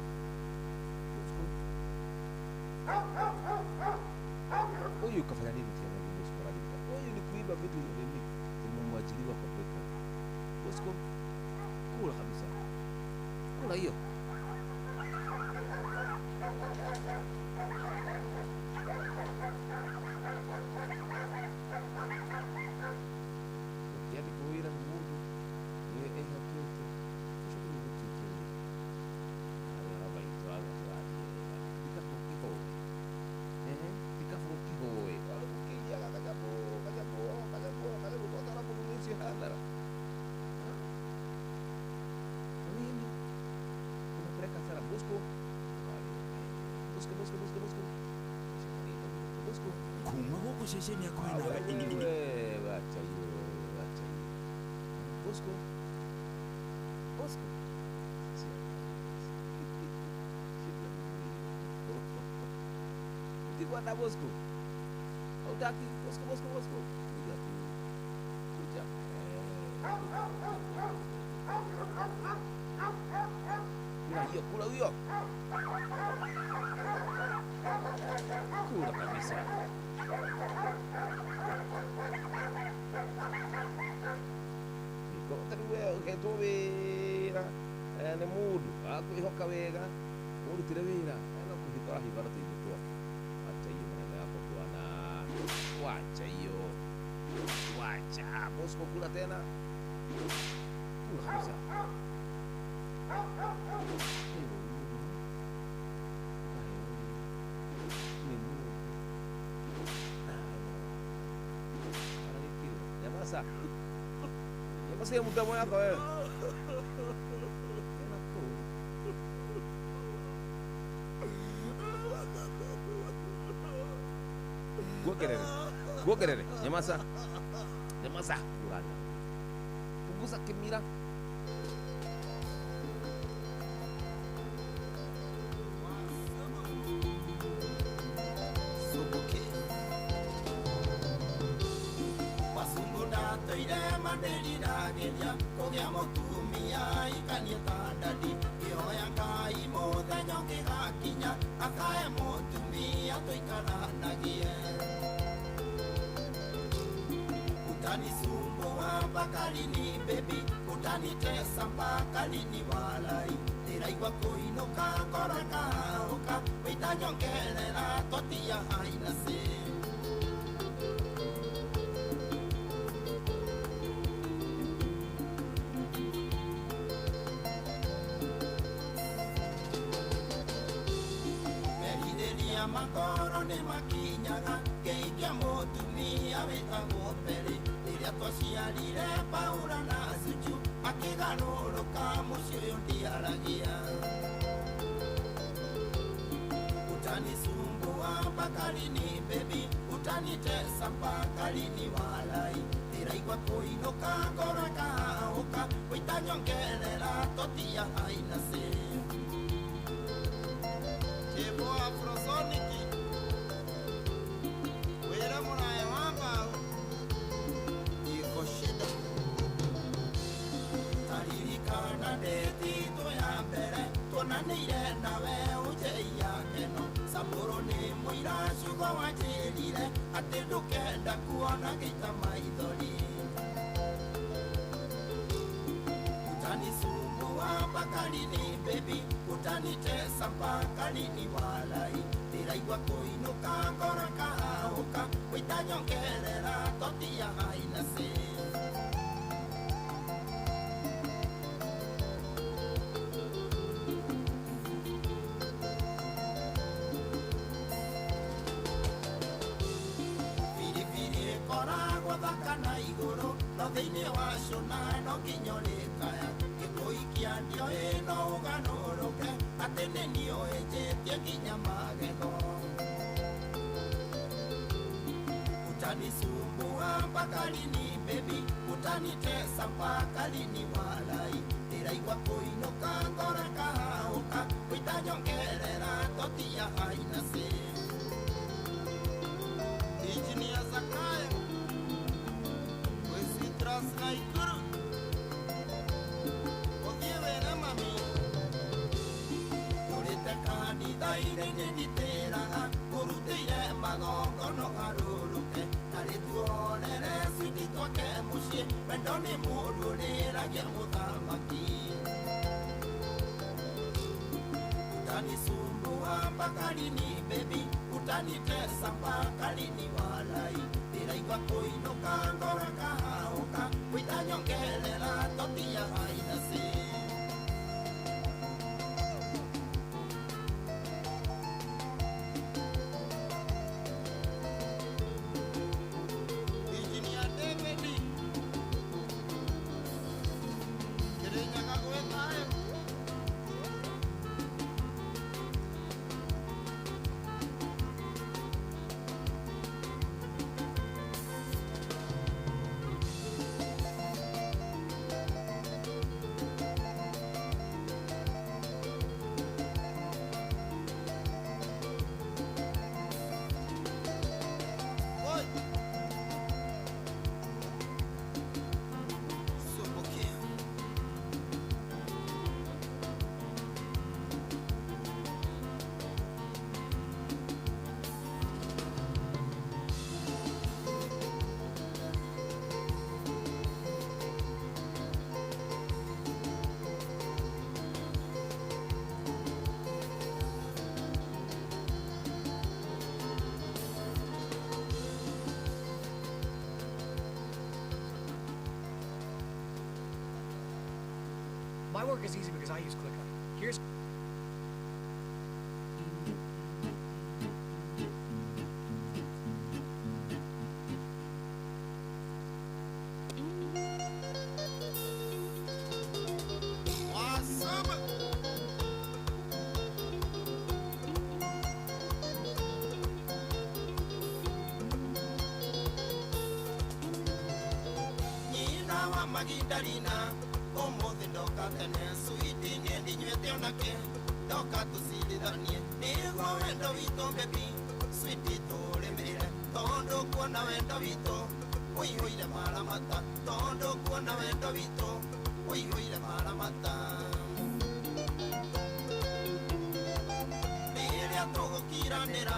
Huyu kafanya nini tena Bosco anajibika. Huyu ni kuiba vitu vya nini? Tumemwajiriwa kwa bakery. Bosco kula kabisa. Kula hiyo. Ukiandikwo wĩra nĩ mũndũ nĩwe ehokete ũcoke rĩu gũtuĩke rĩ nawe maitũ tũrathiĩ wega tikabũ kĩhoe tikabũ kĩhoe ũkĩiyaga kanyamũ kanyamũ kanyamũ kanyamũ totara mũthuri ũcio hathara. Nini unapeleka hasara Bosco. Bosco Bosco Bosco Bosco Bosco kuma gũkũ ceceni ya kwĩnaga wacha hiyo wacha hiyo Bosco Bosco Utikwenda Bosco hautaki Bosco Bosco Bosco kuja tu kuja kula hiyo kula hiyo kula kabisa. Tarĩu we ũhetwo wĩra nĩ mũndũ akwĩhoka wega mũrutĩre wĩra no kũhitha ũrahitha na tũindo twake. Wacha hiyo maneno yako bwana, wacha hiyo, wacha Bosco, kula tena, kula kabisa. Nyamaza. Nyamaza ya mdomo yako wewe. Guokerere. Guokerere. Nyamaza. Nyamaza. Punguza kimira. Makoro ne makinyaga keikia mutumia wĩtagwo Peri rĩrĩa twaciarire Paula na Suju akĩgarũrũka mũciĩ ũyũ ndiaragia. Utanisumbua mpaka lini baby, utanitesa mpaka lini walai. Ndĩraigua kũinũka ngoro ĩkahahũka, ũitanyongerera totia haina se. Chebo Afrosonic wĩra mũraya wa mbaũ iko shida. Taririkana ndĩtitũ ya mbere tuonanĩire nawe ũnjĩia keno. Samburu nĩ mũira ciugo wanjĩrire atĩ ndũkenda kuona ngĩita maithori. Utanisumbua mpaka lini baby, utanitesa mpaka lini walai. Ndĩraigua kũinũka ngoro ĩkahahũka, ũitanyongerera totia haina se. Biribiri ĩkoragwo thaka na igũrũ, no thĩinĩ wa cũna no nginya ũrĩkaya. Gĩkũikia ndioĩ no ũganũrũke, atĩ nĩ niĩ ũhĩnjĩtie nginya magego. Utanisumbua mpaka lini baby, utanitesa mpaka lini walai. Ndĩraigua kũinũka ngoro ĩkahahũka, ũitanyongerera totia haina se. Engineer Zakayo wĩ Citrus Naikuru, ũthiĩ wĩre mami. Tũrĩte kanitha-inĩ nĩnditĩraga, ngũrutĩire magongono garũrũke. Tarĩ tuorere switi twake mũciĩ, wendo nĩ mũndũ ũrĩragia mũthamaki. Utanisumbua mpaka lini baby, utanitesa mpaka lini walai. Ndĩraigua kũinũka ngoro ĩkahahũka, ũitanyongerera totia haina se. Engineer David Kirinyaga gwĩ thayũ. Oi. Subukia. My work is easy because I use ClickUp. Here's What's up? Nyina wa Magdalena, ũmũthĩ ndoka tene, switi niĩ ndinyuĩte onake, ndoka tũcirithanie nĩguo wendo witũ baby, switi tũrĩmĩre, tondũ kuona wendo witũ ũihũire maramata, tondũ kuona wendo witũ ũihũire maramata. Rĩrĩa tũgũkiranĩra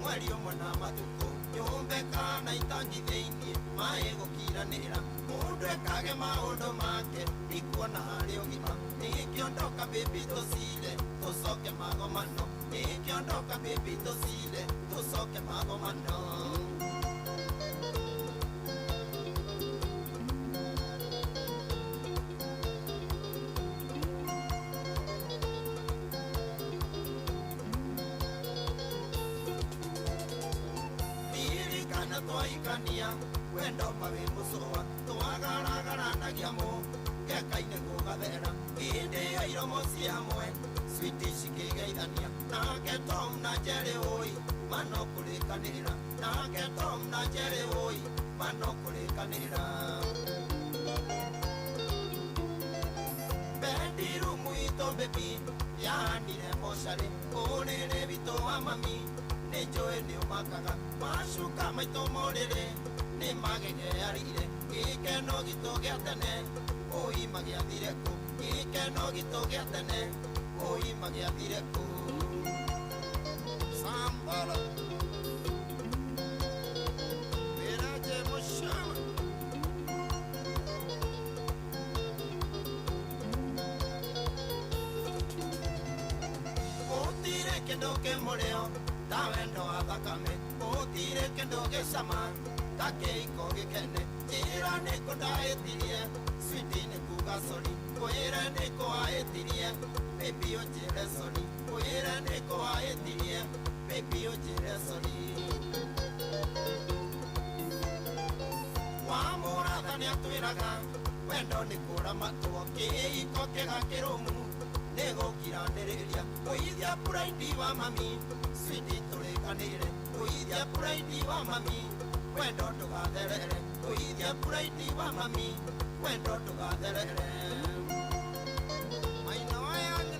mweri ũmwe na matukũ, nyũmba kana itangi thĩinĩ maĩ gũkiranĩra, mũndũ ekage maũndũ make ndikuona harĩ ũgima. Nĩkĩo ndoka baby tũcire tũcoke magomano, nĩkĩo ndoka baby tũcire tũcoke magomano. Ririkana twaikania wendo mawe mũcũa, twagaragaranagia mũkeka-inĩ gũgathera, hĩndĩ ya iromo cia mwe Switi cikĩgeithania nake Tom na Jerry oi mano kũrĩkanĩra nake Tom na Jerry oi mano kũrĩkanĩra Bedirumu itũ bebi yahanire mocarĩ ũrĩrĩ witũ wa mami nĩ njũĩ nĩ ũmakaga macuka maitũ morĩrĩ nĩ magegearire gĩkeno gitũ gĩa tene ũi magĩathire kũ gĩkeno gitũ gĩa tene ũi magĩathire kũ Sambala Viraje Mushama Gũtirĩ kĩndũ kĩmũrĩo ta wendo wa thakame gũtirĩ kĩndũ gĩcama ta kĩiko gĩkene njĩra nĩkũ ndahĩtirie switi nĩ kuga sori kwĩre nĩkũ wahĩtirie baby ũnjĩre sori kwĩre nĩkũ wahĩtirie baby ũnjĩre sori wa mũratha nĩatwĩraga wendo nĩ kũramatwo kĩiko kĩga kĩrũmu nĩ gũkiranĩrĩria kũithia puraidi wa mami switi tũrĩkanĩre kũithia puraidi wa mami wendo ndũgatherere kũithia puraidi wa mami wendo ndũgatherere Maina wa Young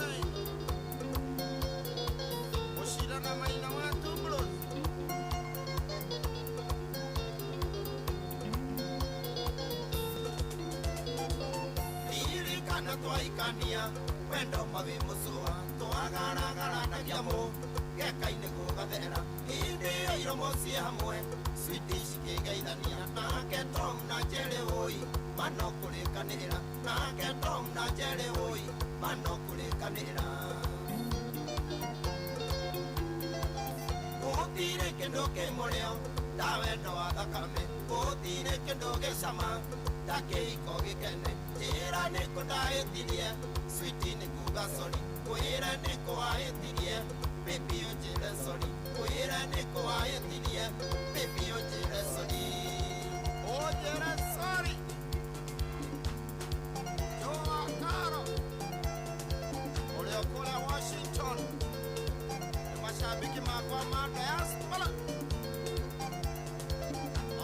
Mũcira na Maina wa Tumblus Ririkana twaikania wendo mawi mũcũa twagaragaranagia mũ geka-inĩ gũgathera hĩndĩ ĩyo iromo ciĩ hamwe switi cikĩgeithania nake Tom na Jerry oi mano kũrĩkanĩra nake Tom na Jerry oi mano kũrĩkanĩra Gũtirĩ kĩndũ kĩmũrĩo ta wendo wa thakame gũtirĩ kĩndũ gĩcama ta kĩiko gĩkene njĩra nĩkũ ndahĩtirie switi nĩ kuga sori kwĩre nĩkũ wahĩtirie baby ũnjĩre sori kwĩre nĩkũ wahĩtirie baby ũnjĩre sori ũnjĩre sori Joa Karo ũrĩa kũrĩa Washington nĩ mashabiki makwa ma diaspora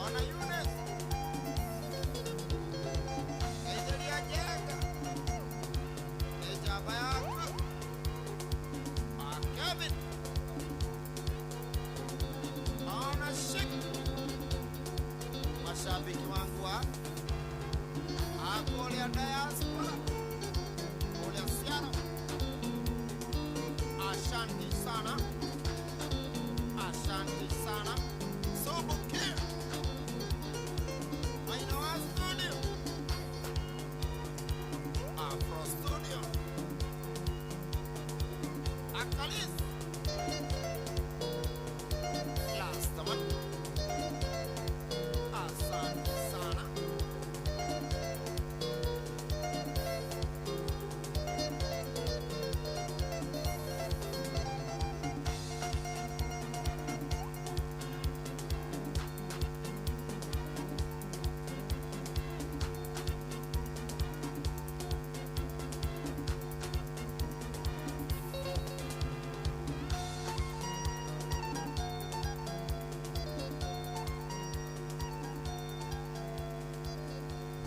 ona Eunice Geithĩria Njenga nĩ njamba yaku Kevin ona Shik mashabiki wangu wa akũrĩa diaspora kũrĩa Seattle ashanti sana ashanti sana Sobuki Maina wa studio Afro studio Akalis Last one Asante sana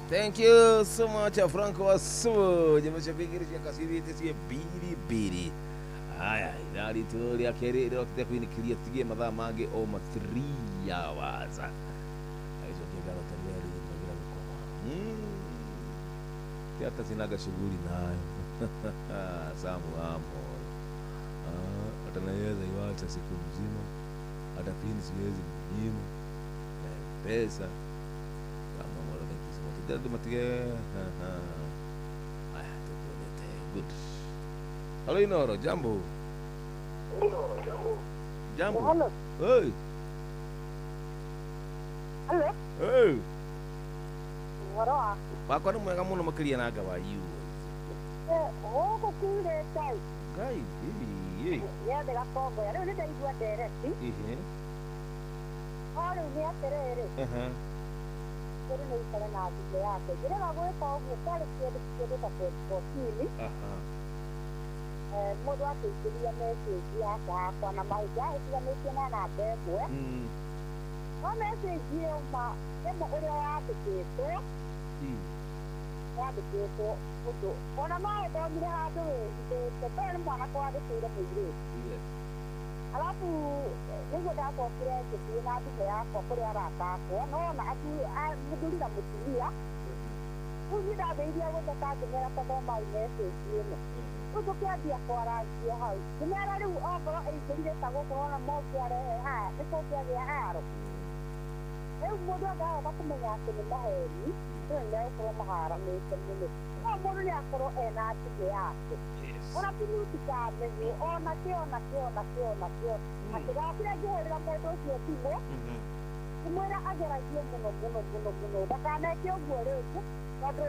Thank you so much Franco Wasuo jamashabiki kasithite cie biri biri haya ithaa ritũ rĩa kerĩ rĩrokĩte kũinĩkĩria tũtigie mathaa mangĩ o ma 3 hours aicokia ngatho tondũ twagira gũkoma ti hata sinaga shughuli nayo Samu Amoro hata naweza iwacha siku mzima hata pini siwezi mnyima na pesa kama moro thank you so much ndio matige haya tukuonete good. Hello Inoro, jambo. Jambo. Hello. Hey. Hello. Hey. Ũhoro waku? Wakwa nĩ mwega mũno makĩria na ngawa you. Gũkũ kurĩte. Ngai, ĩ. Nĩothe gakongoya. Rĩu nĩndaigua ndereti. Ĩhĩ. O rĩu nĩ atĩrĩrĩ. Aha. Mũndũ nĩ aikare na thimũ yake. Njĩrĩga gwĩka ũguo kwarĩ kĩndũ kĩndũ ta 2014. Aha. Mũndũ akĩingĩria message yake hakwa na mahĩtia ahĩtithanĩtie na namba ĩmwe. No message ĩyo ma ĩmwe ũrĩa yandĩkĩtwo yandĩkĩtwo ũndũ ona no ĩthomire handũ wĩhithĩte mbere nĩ mwanake wandĩkĩire mũirĩtu. Alafu nĩguo ndacokire ngĩthiĩ na thimũ yakwa kũrĩ arata akwa nona mũthuri na mũtumia rĩu niĩ ndambĩrĩirie gũtheka ngĩmera ta thomai message ĩno rĩu tũkĩambia kwarangia hau ngĩmera rĩu ongorwo ĩingĩrire ta gũkũ nona mongĩarehe haya nĩ kũngĩagĩa haro rĩu mũndũ angahota kũmenya atĩ nĩ maheni rĩu nĩ megũkorwo maharanĩte mũno no mũndũ nĩ akorwo ena thimũ yake ona tinutikamenywo ona kĩ ona kĩ ona kĩ ona kĩ atĩ ndokire ngĩhũrĩra mũndũ ũcio thimũ ngĩmwĩra ageragie mũno mũno mũno mũno ndakaneke ũguo rĩngĩ tondũ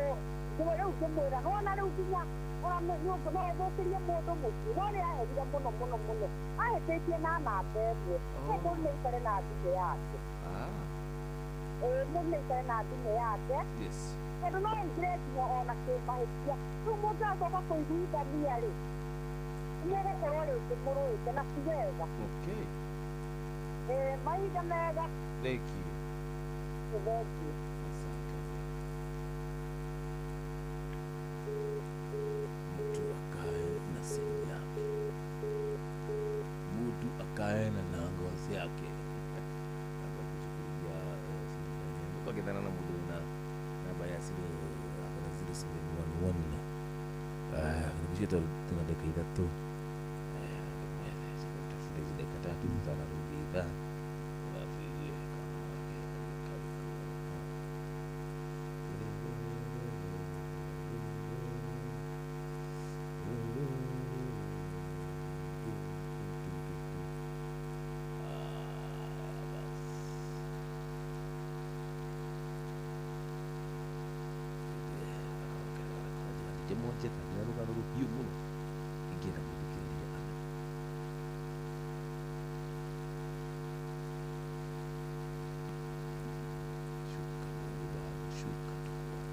rĩu ngĩmwĩra nĩwona rĩu nginya ona no ũthũkĩrie mũndũ mũciĩ no nĩ aherire mũno mũno mũno ahĩtĩtie na namba ĩmwe no mũndũ nĩ aikare na thimũ yake mũndũ nĩ aikare na thimũ yake tondũ no ĩingĩre nginya ona kĩmahĩtia rĩu mũndũ acoka kũiguithania rĩ nĩgũkorwo rĩngĩ mũrũĩte na ti wega. Mahinda mega. Thank you. Thank you. Mtu akae na simu yake, mtu akae na nangozi yake. Namba kuchukulia simu ukagethana na mũndũ na namba ya simu akana 0711 nikushia tuna dakika ithatũ tafute hizi dakika tatu mtanarudi idhaa alafu igue kama wake moja kana rugano rũhiũ mũno ingĩenda gũthikĩrĩria ana shuka Mungu Baba, shuka tukuone.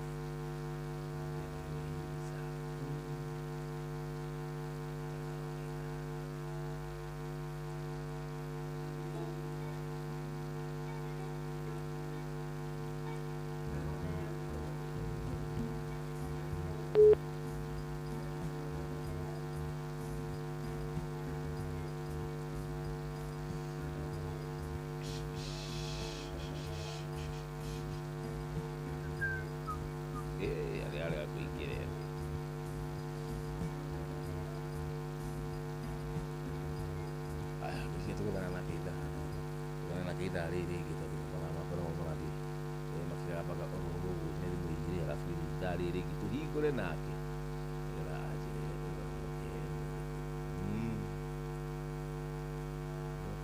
Ithaa rĩrĩ rĩngĩ tondũ mathaa makoragwo marathiĩ makĩgambaga oro ũguo nĩ thimũ igĩrĩ arabu ithaa rĩrĩ rĩngĩ tũhingũre nake nĩgetha anjĩre rũgano rwake nĩ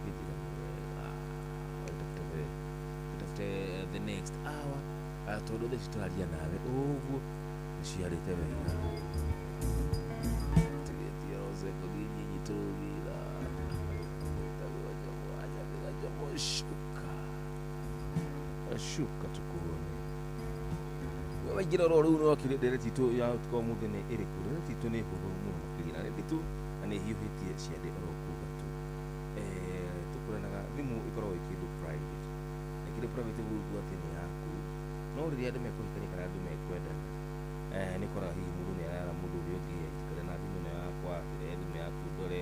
rũrĩkũ. Tũtafute the next hour tondũ thaa ici tũraria nawe ũguo ũciarĩte wega tigĩtie oro sekondi nyinyi tũrũgĩra. Shuka shuka tukuone wewe waingĩra oro rĩu no kĩrĩ ndereti itũ ya ũtukũ wa ũmũthĩ nĩ ĩrĩkũ? Ndereti itũ nĩ hũthũ mũno makĩria na nĩ nditũ na nĩ hiũhĩtie ciande oro kuga tu tũkũranaga thimũ ĩkoragwo ĩ kĩndũ private na kĩndũ private ũguo atĩ nĩ yaku no rĩrĩa andũ mekũhikania kana andũ mekwendana nĩ ũkoraga hihi mũndũ nĩ arara mũndũ ũrĩa ũngĩ njikare na thimũ ĩno yakwa rehe thimũ yaku ndore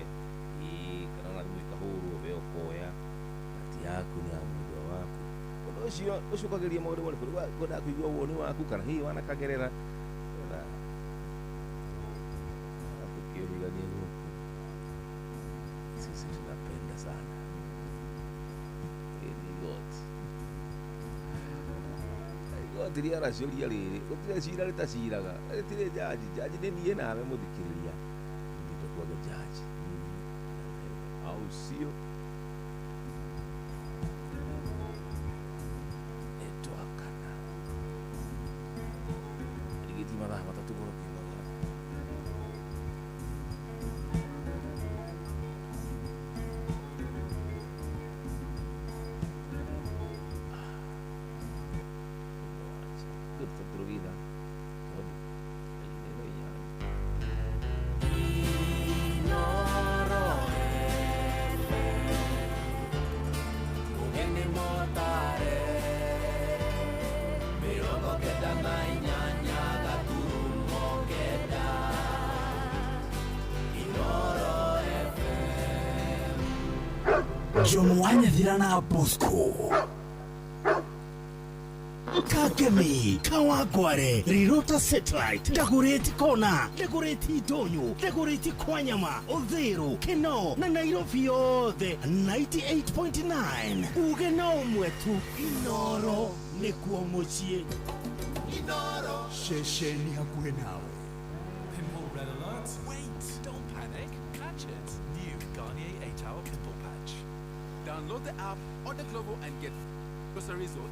kana ona thimũ ĩkahũrwo we ũkoya yaku ni ya mwendwa waku ũndũ ũcio ũcũkagĩria maũndũ marĩkũ ngwendaga kũigua woni waku kana hihi wanakagerera tũkĩũhigania gũkũ sisi tunapenda sana ni igoti igoti rĩaracũria rĩrĩ gũtirĩ cira rĩtaciraga rĩtirĩ jaji jaji nĩ niĩ nawe mũthikĩrĩria nĩtũkuaga jaji mimi na wewe au sio? Mathaa matatũ goro kiumagara good tondũ John Wanyathira na Bosco Kagemi, Kawangware, Rirota Satellite, Dagoretti Kona, Dagoretti Ndonyo, Dagoretti Kwanyama, Uthiru, Keno na Nairobi yothe 98.9. Uge no ũmwe tu, Inoro nĩkuo mũciĩ. Inoro ceceni hakuhĩ nawe. Pimple red alert. Wait, don't panic. Catch it. New Garnier 8-hour pimple patch. Download the app, order Glovo and get groceries or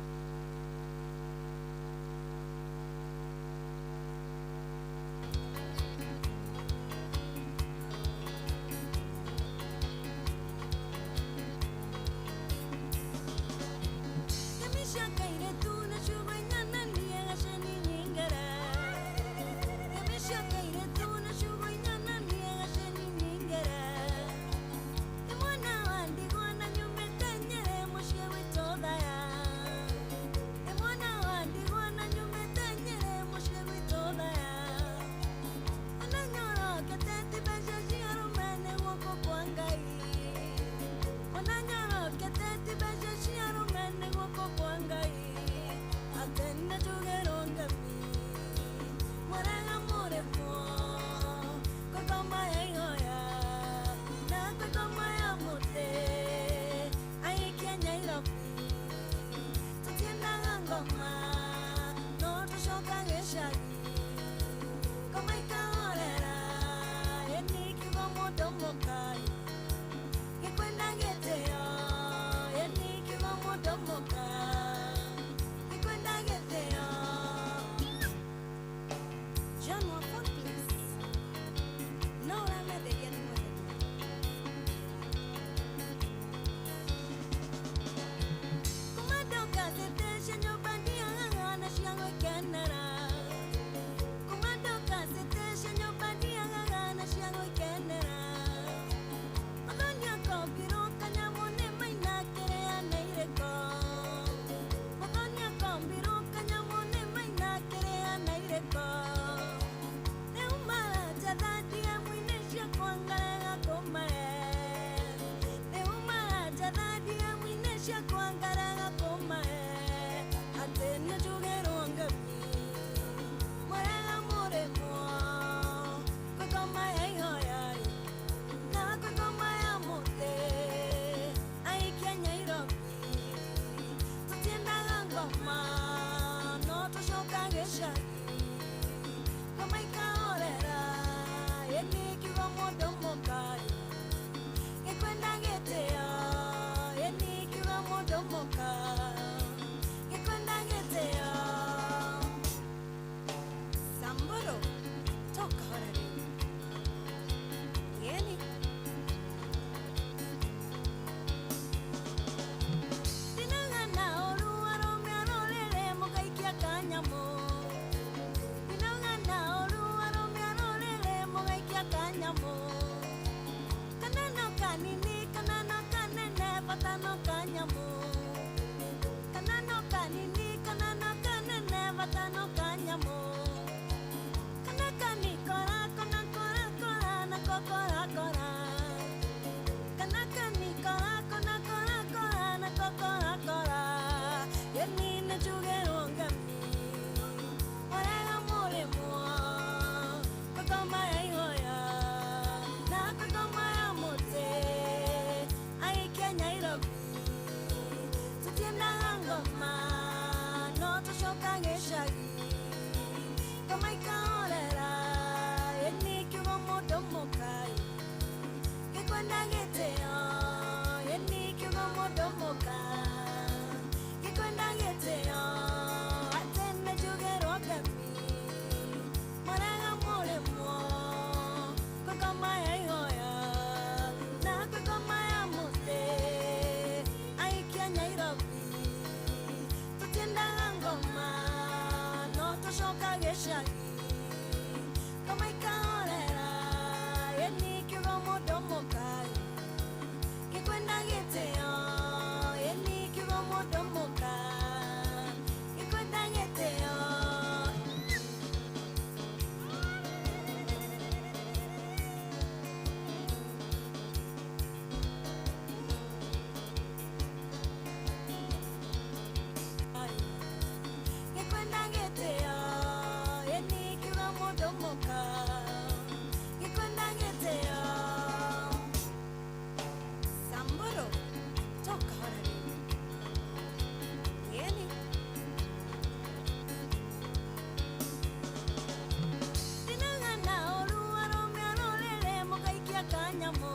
kanyamũ.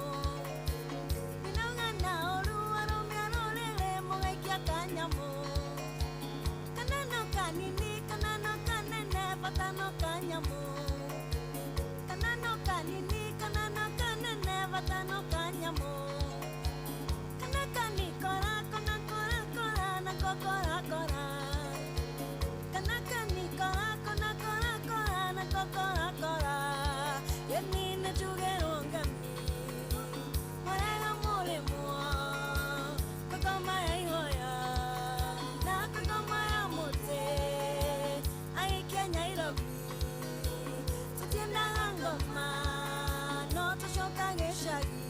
Ninauga na ũru arũme a rũrĩrĩ mũgaikia kanyamũ. Kana no kanini kana no kanene bata no kanyamũ. Kana no kanini kana no kanene bata no kanyamũ. Kana kanikora kana kora kora na kokora kora. Kana kanikora kana kora kora na kokora kora. Yeni na jugero ngami. Morega muremwa. Kokoma ya ihoya. Na kokoma ya mute. Aikia Nairobi. Tutiendaga ngoma. No tucoka gĩcagi.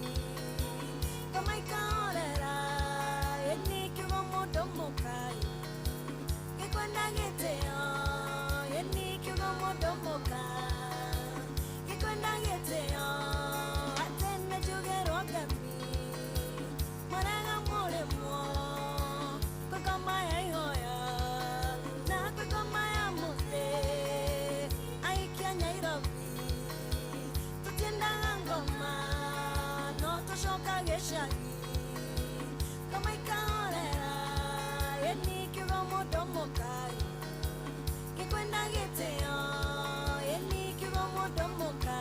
Ngoma ikahorera. Yeni kiugo mũndũ mũkai. Gĩkwenda gĩtĩo. Yeni kiugo mũndũ mũka. Gĩkwenda gĩtĩo. Atĩ nĩnjugĩrwo ngami. Mũrega mũrĩmwo. Kwĩ ngoma ya ihoya. Na kwĩ ngoma ya mũtĩ. Aikia Nairobi. Tutiendaga ngoma. No tucoka gĩcagi. Ngoma ikahorera. Yeni kiugo mũndũ mũkai. Gĩkwenda gĩtĩo. Yeni kiugo mũndũ mũka.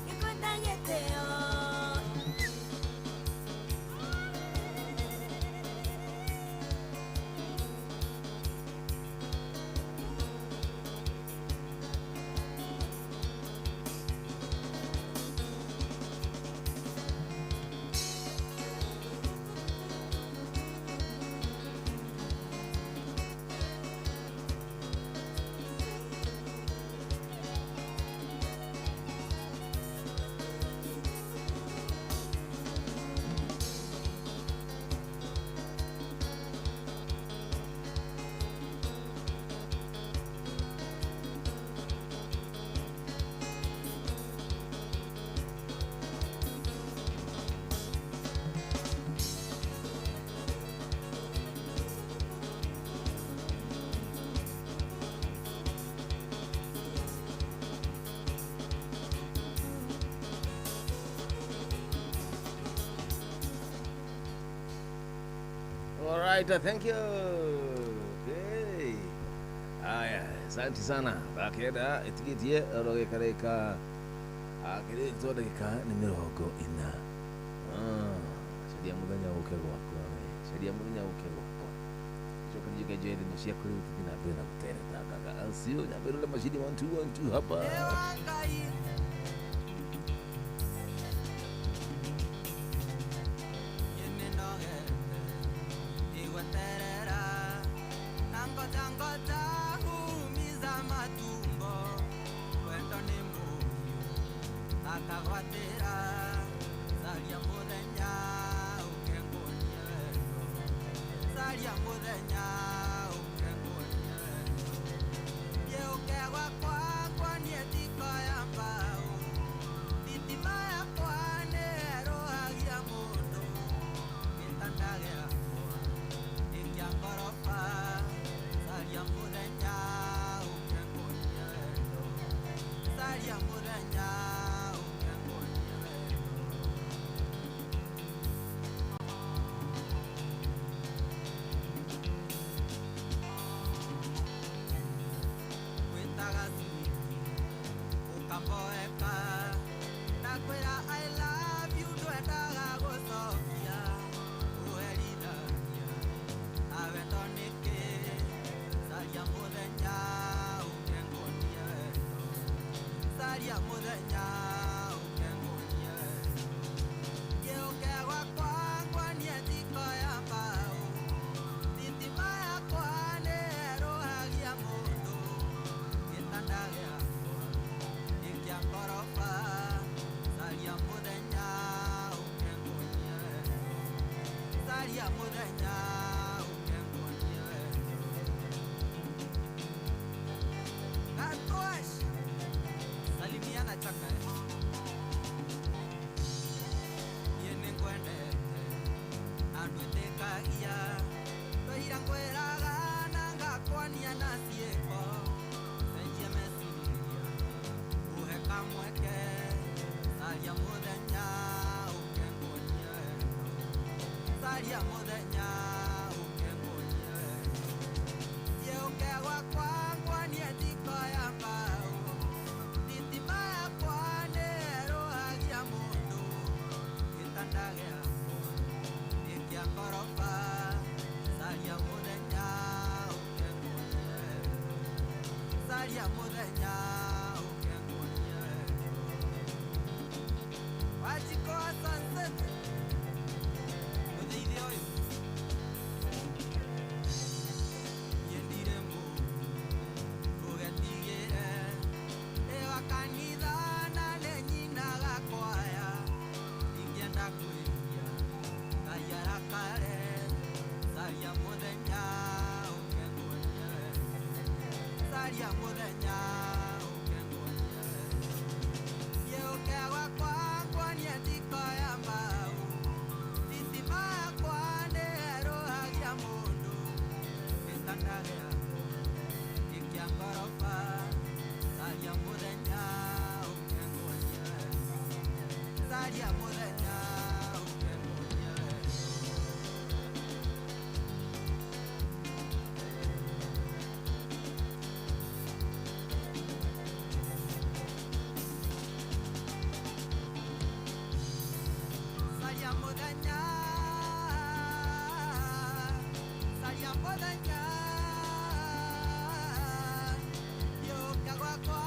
Gĩkwenda gĩtĩo. All right, thank you. Hey. Aya, asante sana. Bakenda etigetie rogekareka akirĩtwo ndagĩka nĩ 40. Caria mũthenya ũke gwakwa we. Caria mũthenya ũke gwakwa. Coka njuge njoe thimũ ciaku rĩu tũthiĩ na mbere na gũtereta kaka. Sio nyambere ule mashini 1 2 1 2 hapa. Mweke, salia muthenya. Saria muthenya uke nguonie wendo. Wajiko wa sunset muthithia uyu nyendire mundu ugetigire wa kanitha na nĩ nyinaga kwaya ingĩenda kwĩria Ngai arakare. Saria muthenya uke nguonie wendo. Saria muthenya uke nguonie wendo. Thiĩ ũke gwakwa nguonie thiko ya mbao. Thitima yakwa nĩyerũhagia mũndũ. Gĩtanda gĩakwa nĩ kĩa ngoroba. Saria muthenya uke nguonie wendo. Saria muthenya uke nguonie wendo. Saria muthenya, saria muthenya, thiũka gwakwa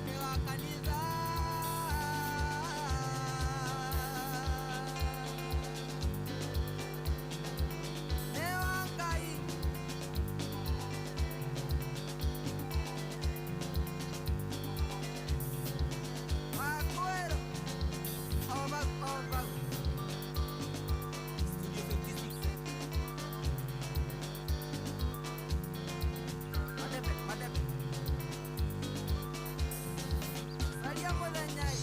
nĩ wa kanitha. Nĩ wa Ngai. Wakwĩrwo over, over. Studio 56. Madebe, madebe. Saria muthenya ĩ.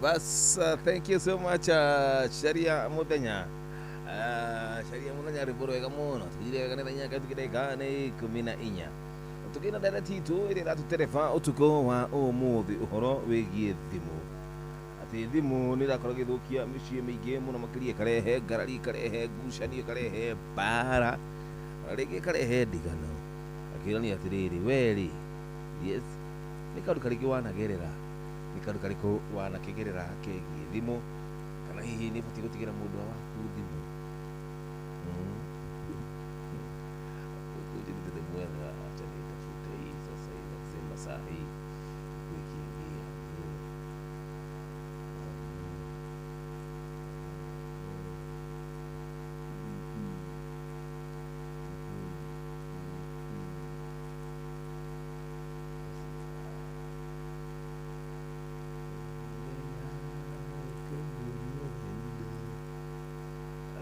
Bas, thank you so much, Sharia Muthenya. Sharia Muthenya rwĩmbo rwega mũno tũthire wega nĩ thaa inya katukĩ ndagĩka nĩ 14 tũkĩina ndereti itũ ĩrĩa ĩratũtereba ũtukũ wa ũmũthĩ ũhoro wĩgiĩ thimũ atĩ thimũ nĩ ĩrakorwo ĩgĩthũkia mĩciĩ mĩingĩ mũno makĩria ĩkarehe ngarari ĩkarehe ngucanio ĩkarehe mbara ona rĩngĩ ĩkarehe ndigano akĩrania atĩrĩrĩ werĩ yes nĩ kaũndũ karĩngĩ wanagerera nĩ kaũndũ karĩkũ wanakĩgerera kegiĩ thimũ kana hihi nĩ ũbatiĩ gũtigĩra mũndũ waku thimũ. Ukujitete mwetha acha nitafute hii sasa hivi nasema saa hii kuikiingia.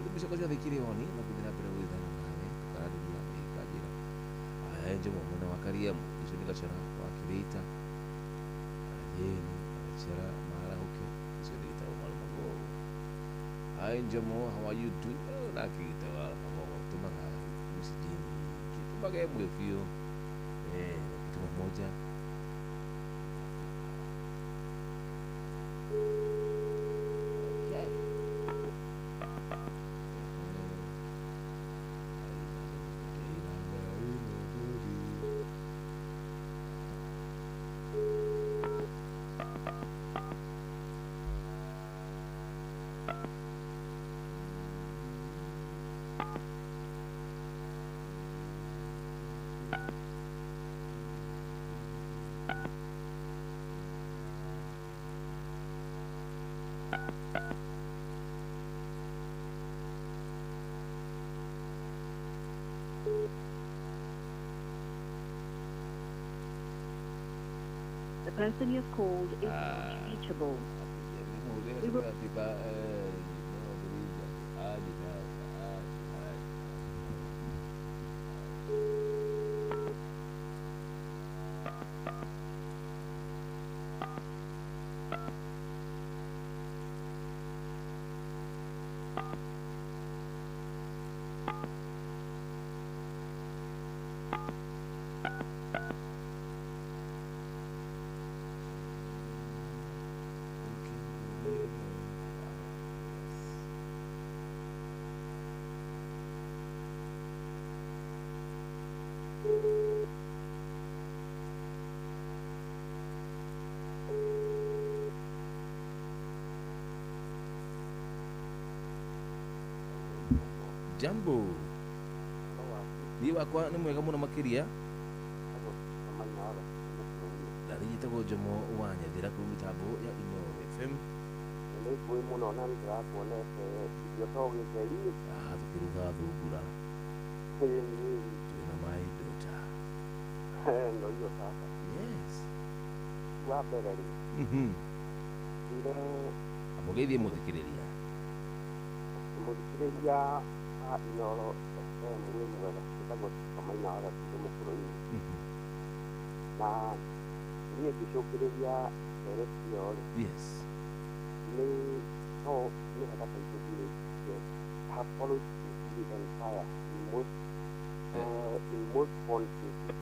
Thimũ ciakwa ciothe ikĩrĩ oni na gũthiĩ na mbere gwĩthana nawe tũkaranĩria ĩkanjĩra aya Njomo mwena wa Kariamu ũcio nĩ Gacora wa Kĩrĩita Jeni Gacora Marahũke ũcio nĩ gĩtagwo Maru Magogo. Hi Njomo, how are you doing? Nake gĩtagwo Maru Magogo tũmaga message nyingĩ tũmaga ĩmwe biũ na kitu moja. Okay. The person you've called is not reachable. We will Jambo. Niĩ wakwa nĩ mwega mũno makĩria. Na niĩ njĩtagwo Jomo wa Nyathira kũu mĩtambo ya Inooro FM. Nĩ ngũĩ mũno na nĩ ndĩrakuonete irio to gĩtheri. Ah, tũkĩruga thungura. Twĩna my daughter. Ndo hiyo sasa. Yes. Wa mbere rĩ. Amũgeithie mũthikĩrĩria. Mũthikĩrĩria wa Inooro FM wĩ mwega, njĩtagwo Kamaina wa Gatindũ Mũkũrũ-inĩ. Na niĩ ngĩcũngĩrĩria ndereti ĩyo rĩ. Yes. Nĩ no nĩ hega kaingĩ have followed the entire in most born cases.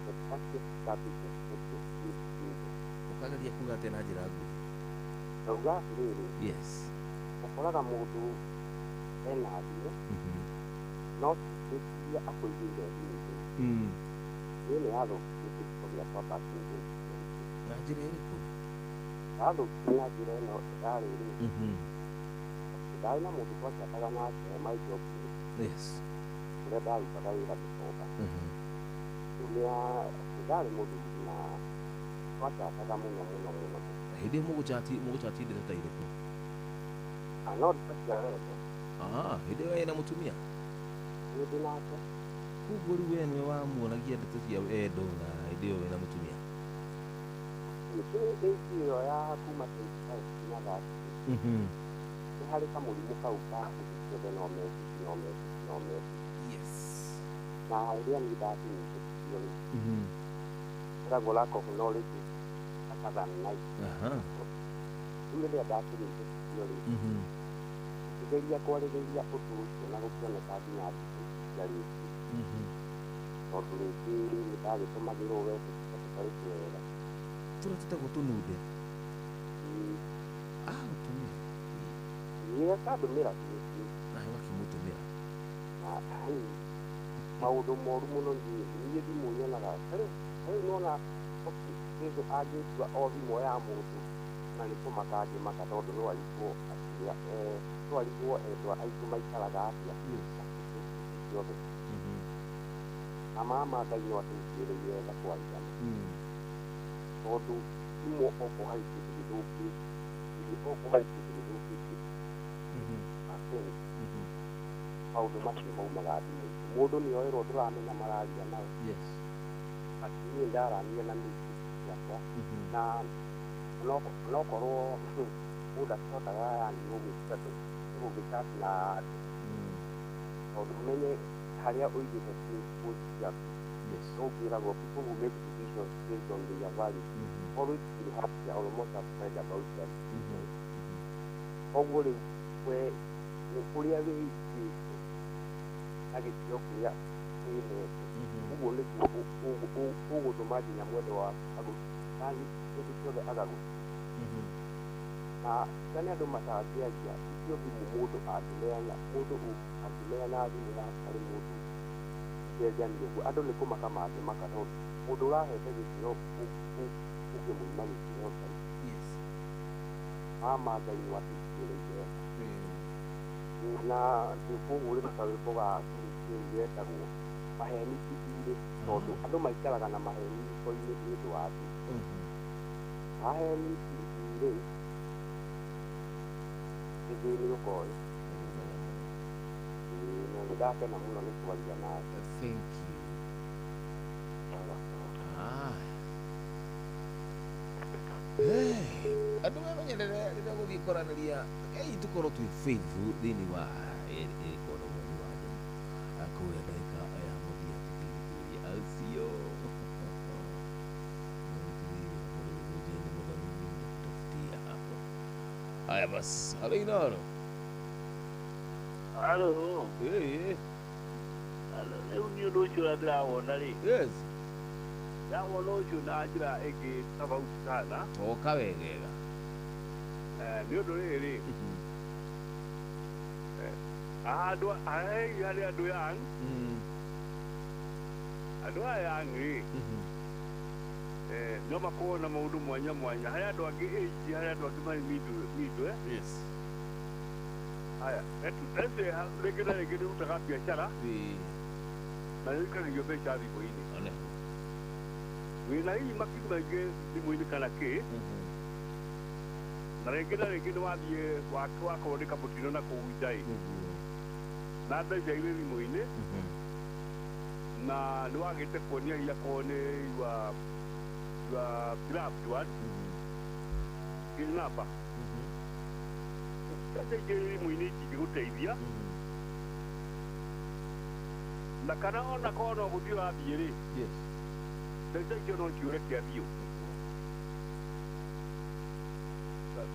The practice that is expected to be. Ũkageria kuga atĩa na njĩra nguhĩ? Ndauga atĩrĩrĩ. Yes. Ũkoraga mũndũ ena thimũ no ti iria akũigĩire thimũ-inĩ. Niĩ nĩ yathũkirie kĩhiko gĩakwa back in 2020. Na njĩra ĩrĩkũ? Yathũkirie na njĩra ĩno ya rĩrĩ. Ndarĩ na mũndũ twachataga nake my job. Yes. Kũrĩa ndarutaga wĩra Gĩkomba. Rĩu ndarĩ mũthuri na twachataga mũno mũno mũno. Hĩndĩ ĩyo mũgũchati ndeto ta irĩkũ? No ndeto cia wendo. Hĩndĩ ĩyo ena mũtumia? Ĩĩ ndĩ nake. Koguo rĩu we nĩwe wamuonagia ndeto cia wendo na hĩndĩ ĩyo wĩna mũtumia? Nĩkĩ age ĩyo ya kuma 25 nginya 30. Nĩ harĩ kamũrimũ kau ka hĩndĩ ciothe no message no message no message. Yes. Na rĩrĩa niĩ ndakinyitĩtio rĩ. Ĩragwo lack of knowledge is better than night. Rĩu rĩrĩa ndakinyitĩtio rĩ. Ngĩgeria kwarĩrĩria ũndũ ũcio na gũkĩoneka nginya thikũ ici ciarĩtie. Tondũ rĩngĩ nĩ ndagĩtũmagĩrwo message tũtarĩ twega. Tũrĩa tũtagwo tũnunde? Gũtũmĩra. Ĩĩ akandũmĩra biũ. Nawe ũgakĩmũtũmĩra. Na maũndũ moru mũno niĩ thimũ nyonaga. Rĩu nĩwona Jesu angĩtua o thimũ ya mũndũ na nĩ kũmaka angĩmaka tondũ no arigwo atĩa no arigwo endwa aitũ maikaraga atĩa ciothe. Na mama Ngai no atũigĩrĩire tha kwaria tondũ thimũ okorwo harĩ kĩndũ gĩthũkĩtie okorwo harĩ kĩndũ gĩthũkĩtie maũndũ macio maumaga thimũ-inĩ. Mũndũ nĩ oerwo ndũramenya mararia nao. Yes. Atĩ niĩ ndaranire na message ciakwa na onokorwo mũndũ akĩhotaga yani gũgĩchat na andũ tondũ ũmenye harĩa ũigĩte principles ciaku. No ũngĩragwo people who make decisions based on their values always feel happier or more satisfied about them. Koguo rĩu we ũrĩa wĩigĩte na gĩtĩo kĩrĩa wĩhete ũguo nĩguo ũgũtũma nginya mwendwa waku yani hĩndĩ ciothe agagũtua. Na nĩ andũ matangĩaria icio thimũ mũndũ angĩneana mũndũ angĩneana thimũ yake harĩ mũndũ cenjania ũguo andũ nĩ kũmaka mangĩmaka tondũ mũndũ ũrahete gĩtĩo ũngĩmũima gĩtĩo Ngai. Yes. Mama Ngai nĩ atũigĩrĩire na nĩũkũhũrĩra karwĩmbo ga Kĩrĩkĩri getagwo maheni ti thirĩ tondũ andũ maikaraga na maheni mĩhuko-inĩ nĩ ũndũ wa thirĩ. Maheni ti thirĩ gĩthĩ nĩ ũkoĩ. Na nĩ ndakena mũno nĩ kwaria nawe. Thank you. Andũ memenyerere rĩrĩa gũthiĩ kwaranĩria rekei tũkorwo twĩ faithful thĩinĩ wa ĩkono mweri wa Njamu kũrĩa ndagĩka ya mũthia tũkĩrĩkĩrĩria acio Haya basi, halo Inooro. Halo. Eh. Halo, rĩu nĩ ũndũ ũcio ũrĩa ndĩrawona rĩ. Yes. Ndawona ũcio na njĩra ĩngĩ tofauti sana. Toka wegega. Nĩ ũndũ rĩrĩ. Andũ harĩ andũ young. Andũ aya angĩ no makorwo na maũndũ mwanya mwanya. Harĩ andũ angĩ age, harĩ andũ angĩ marĩ midwe. Yes. Haya, ese rĩngĩ na rĩngĩ nĩrutaga biacara na nĩikagio mbeca thimũ-inĩ. Wĩna hihi makinya maingĩ thimũ-inĩ kana kĩ, na rĩngĩ na rĩngĩ nĩwathiĩ wakorwo nĩ kamũtino na kũu nja-ĩ, na mbeca irĩ thimũ-inĩ, na nĩwagĩte kuonia hihi akorwo nĩ your beloved one in number. Mbeca ingĩ thimũ-inĩ itingĩgũteithia, na kana ona korwo no gũthiĩ ũrathiĩ rĩ, mbeca icio no ciũre kĩa biũ.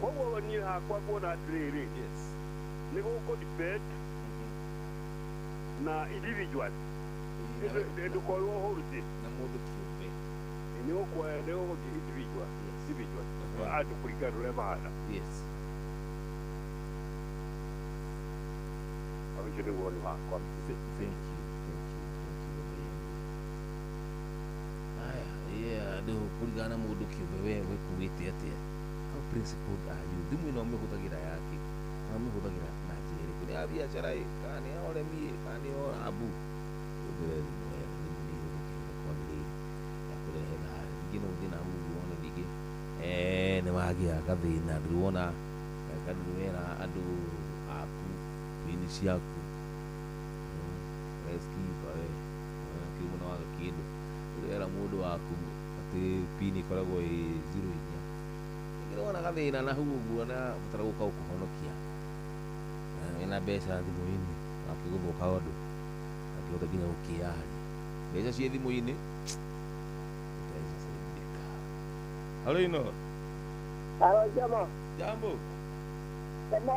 Koguo niĩ hakwa nguona atĩrĩrĩ, nĩ gũkũ depend na individual, ndũkorwo wholesale na mũndũ kĩũmbe, nĩ gũgũthiĩ individual andũ kũringana na ũrĩa mahana. Yes. Ũcio nĩ woni wakwa. Thank you, thank you, thank you. Aya, yeah, rĩu kũringana na mũndũ kĩũmbe, we wĩkuĩte atĩa? How principled are you? Thimũ ĩno ũmĩhũthagĩra yakĩ? Kana ũmĩhũthagĩra na njĩra ĩrĩkũ? Nĩ ya biacara ĩ, kana nĩ ya ũrĩmi ĩ, kana nĩ ya ũrambu? Hũthĩra thimũ wega, thimũ nĩ ĩhũthĩke ũrĩa kwagĩrĩire ya kũrehe thayũ. Ningĩ no ũthiĩ na hau ũguo wone ningĩ nĩ wagĩa gathĩna, ndũrĩ wona kana ndũrĩ wera andũ aku pini ciaku reskipa we kĩu na waga kĩndũ, ndũrĩ wera mũndũ waku atĩ pini ĩkoragwo ĩ 04. Ningĩ nĩwona gathĩna na hau ũguo na batara gũka gũkũhonokia, wĩna mbeca thimũ-inĩ wakĩgũthũka ũndũ akĩhota nginya gũkĩyaria mbeca ciĩ thimũ-inĩ utaweza saidika. Halo ino. Halo jama. Jambo. Jambo.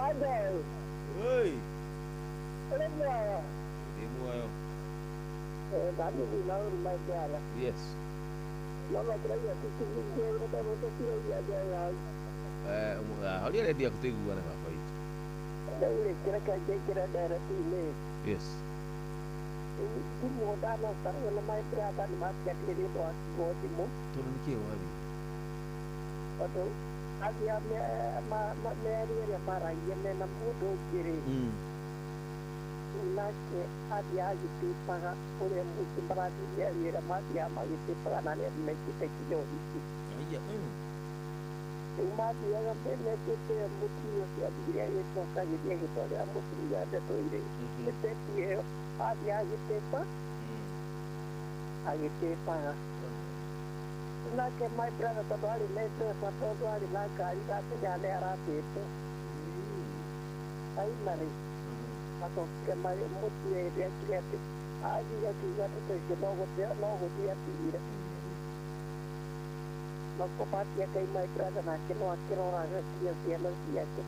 Oi. Leo. Ndi muoyo. Bado ni nauri maigara. Yes. Mama kuraia tukiingia kwa moto kile ya jana. Hali redio ya kuteguana baba itu. Ndio kile kaje dara tine. Yes. Thimu ndano na my brother nĩ matiatigĩrĩtwo ndwatigwo thimũ. Tondũ nĩkĩĩ wathire? Tondũ athia mĩario ĩrĩa maragia mena mũndũ ũngĩ rĩ, nake athiaga agĩtĩpaga ũrĩa mũingĩ marathiĩ mĩario ĩrĩa mathiaga magĩtĩpaga na arĩa mekĩte kinya ũhiki. Rĩu mathiaga mekĩte mũtumia ũcio athire agĩcoka agĩthiĩ agĩtwarĩra mũtumia ndeto irĩ mĩteti ĩyo athiaga agĩtĩpa agĩtĩpaga. Nake my brother tondũ arĩ na mbeca tondũ arĩ na ngari ndamenyaga nĩ aratĩte aima rĩ acokire mũtumia hĩndĩ akire atĩ athire akiuga ndeto icio no gũthiĩ atigire. No kũbatia Ngai my brother nake no akĩroraga nginya ciana ciake.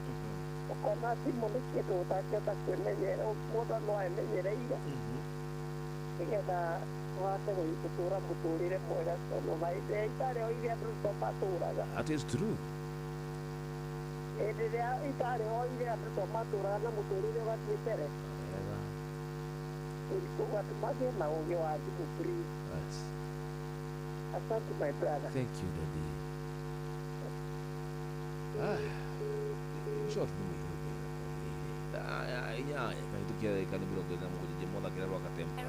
Ũkona thimũ nĩ kĩndũ ũtangĩhota kwĩmenyerera, mũndũ no emenyereire nĩgetha ũhote gũtũra mũtũrĩre mwega tondũ hĩndĩ ĩrĩa itarĩ ho iria andũ to matũraga. That is true. Hĩndĩ ĩrĩa itarĩ ho iria andũ to matũraga na mũtũrĩre ũgathiĩ mbere. Koguo andũ magĩe na ũgĩ wa thimũ please. Yes. Asante my brother. Thank you daddy. In short thimũ ihũthĩre inyanya kahĩtũkia ndagĩka nĩ 47 mũthakĩre rwa Katempa.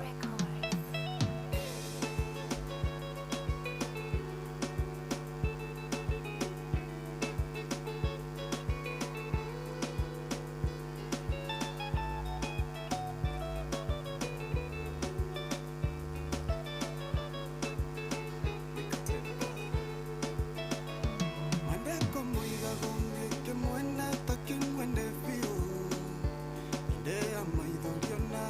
Mwenda takimwende biũ. Ndea maithorio na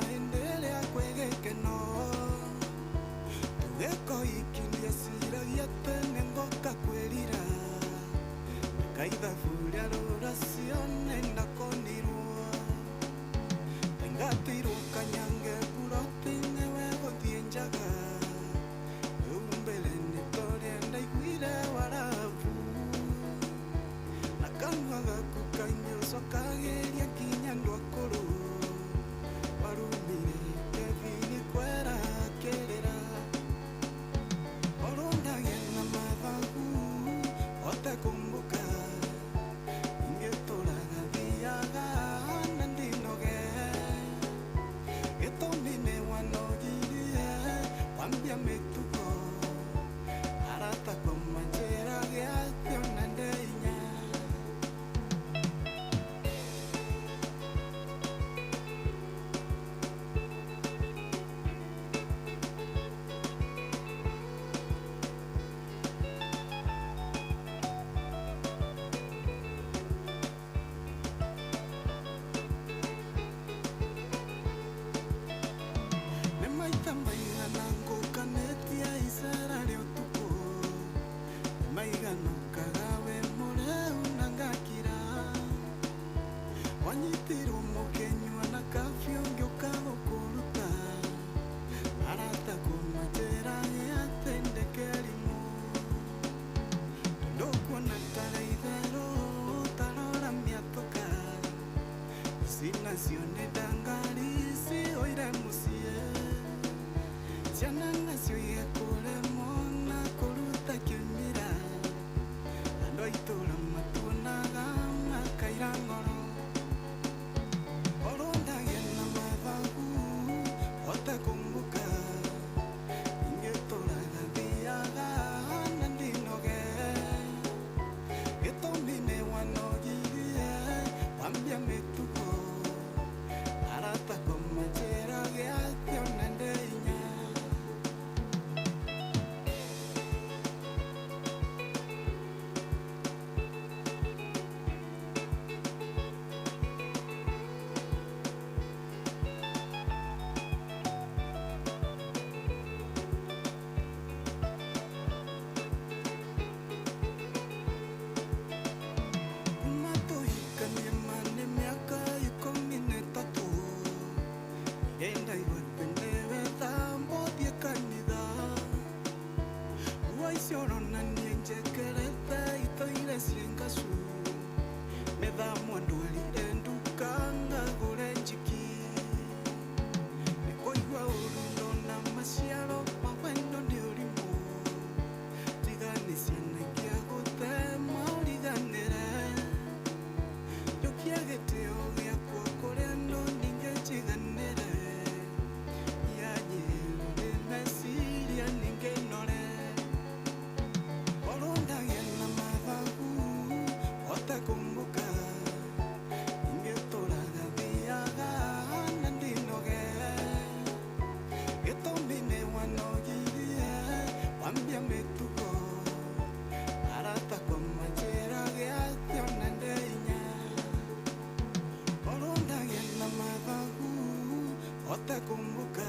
kumbuka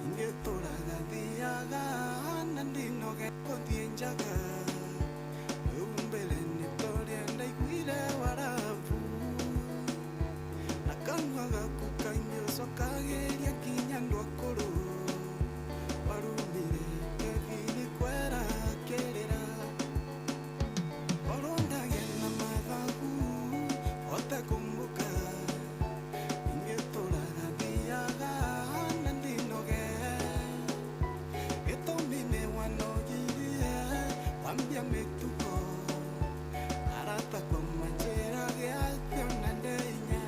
Ingetũraga thiaga na ndinoge gũthiĩ njaga Rĩu mbere nĩ torĩa ndaiguire warabu Na kanua gaku kaingĩ ũcokagĩria nginya andũ akũrũ Warumire Kevin kwera kĩrĩra Korwo ndagĩa na mathagu hote kumbuka Ingetũraga thiaga na ndinoge Gĩtũmi nĩ wanogirie wambia mĩtugo Arata kwa manjĩra gĩatĩ ona ndeinya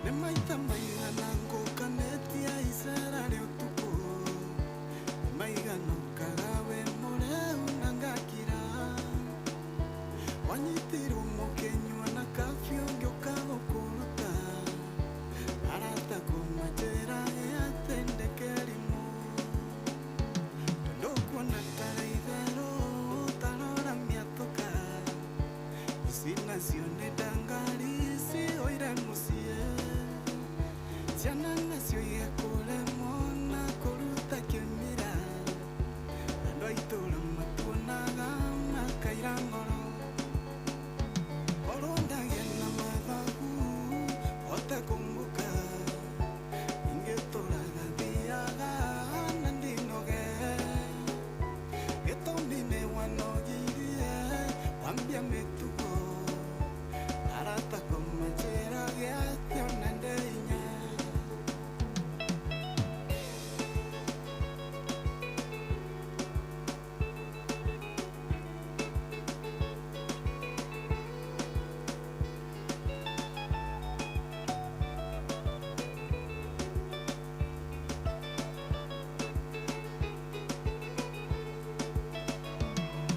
Nĩ maita maigana ngũkanĩtie icera rĩa ũtukũ Nĩ maigana ũkaga wĩ mũrĩu na ngakira Wanyitirwo mũkĩnyua na kabiũ ngĩũka gũkũruta Arata kũmanjĩra atĩ ndĩ kĩrimũ Tondũ kuona tarĩ itherũ tarora mĩatũka Ici nacio nĩ ndangari cihũire mũciĩ Ciana nacio igekũremwo na kũruta kĩmira Andũ a itũũra matuonaga makaira ngoro Korwo ndagĩa na mathagu hote kumbuka Ingĩtũraga thiaga na ndinoge Gĩtũmi nĩ wanogirie wambia mĩtugo Arata kũmanjĩra gĩatĩ ona ndeinya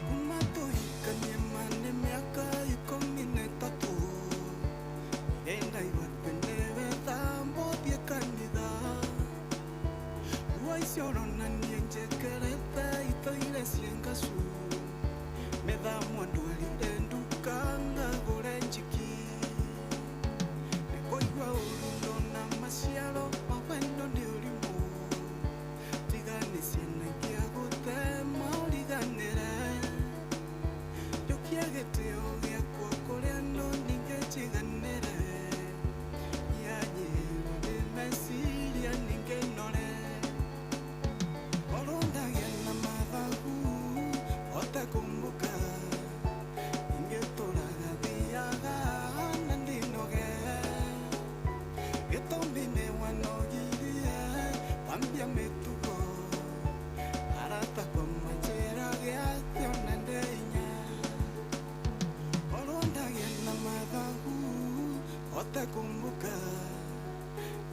Kuma tũhikanie ma nĩ mĩaka 13 Ndendaigua atĩ nĩwe thambũthiĩ kanitha Nguo icio ũrona niĩ njĩkĩrĩte itũire ciĩ ngacu Mĩthamwa ndwarire nduka ngagũre njiki Nĩ kũigua ũru ndona maciaro ma wendo nĩ ũrimũ Tiga nĩ ciana ingĩagũtema ũriganĩre Njũkia gĩtĩo gĩakwa kũrĩ andũ ningĩ njiganĩre Yanyĩrwo nĩ meciria ningĩ nore Korwo ndagĩa na mathagu hote kumbuka Ingĩtũraga thiaga na ndinoge Gĩtũmi nĩ wanogirie wambia mĩtugo Arata kũmanjĩra gĩatĩ ona ndeinya Korwo ndagĩa na mathagu hote kumbuka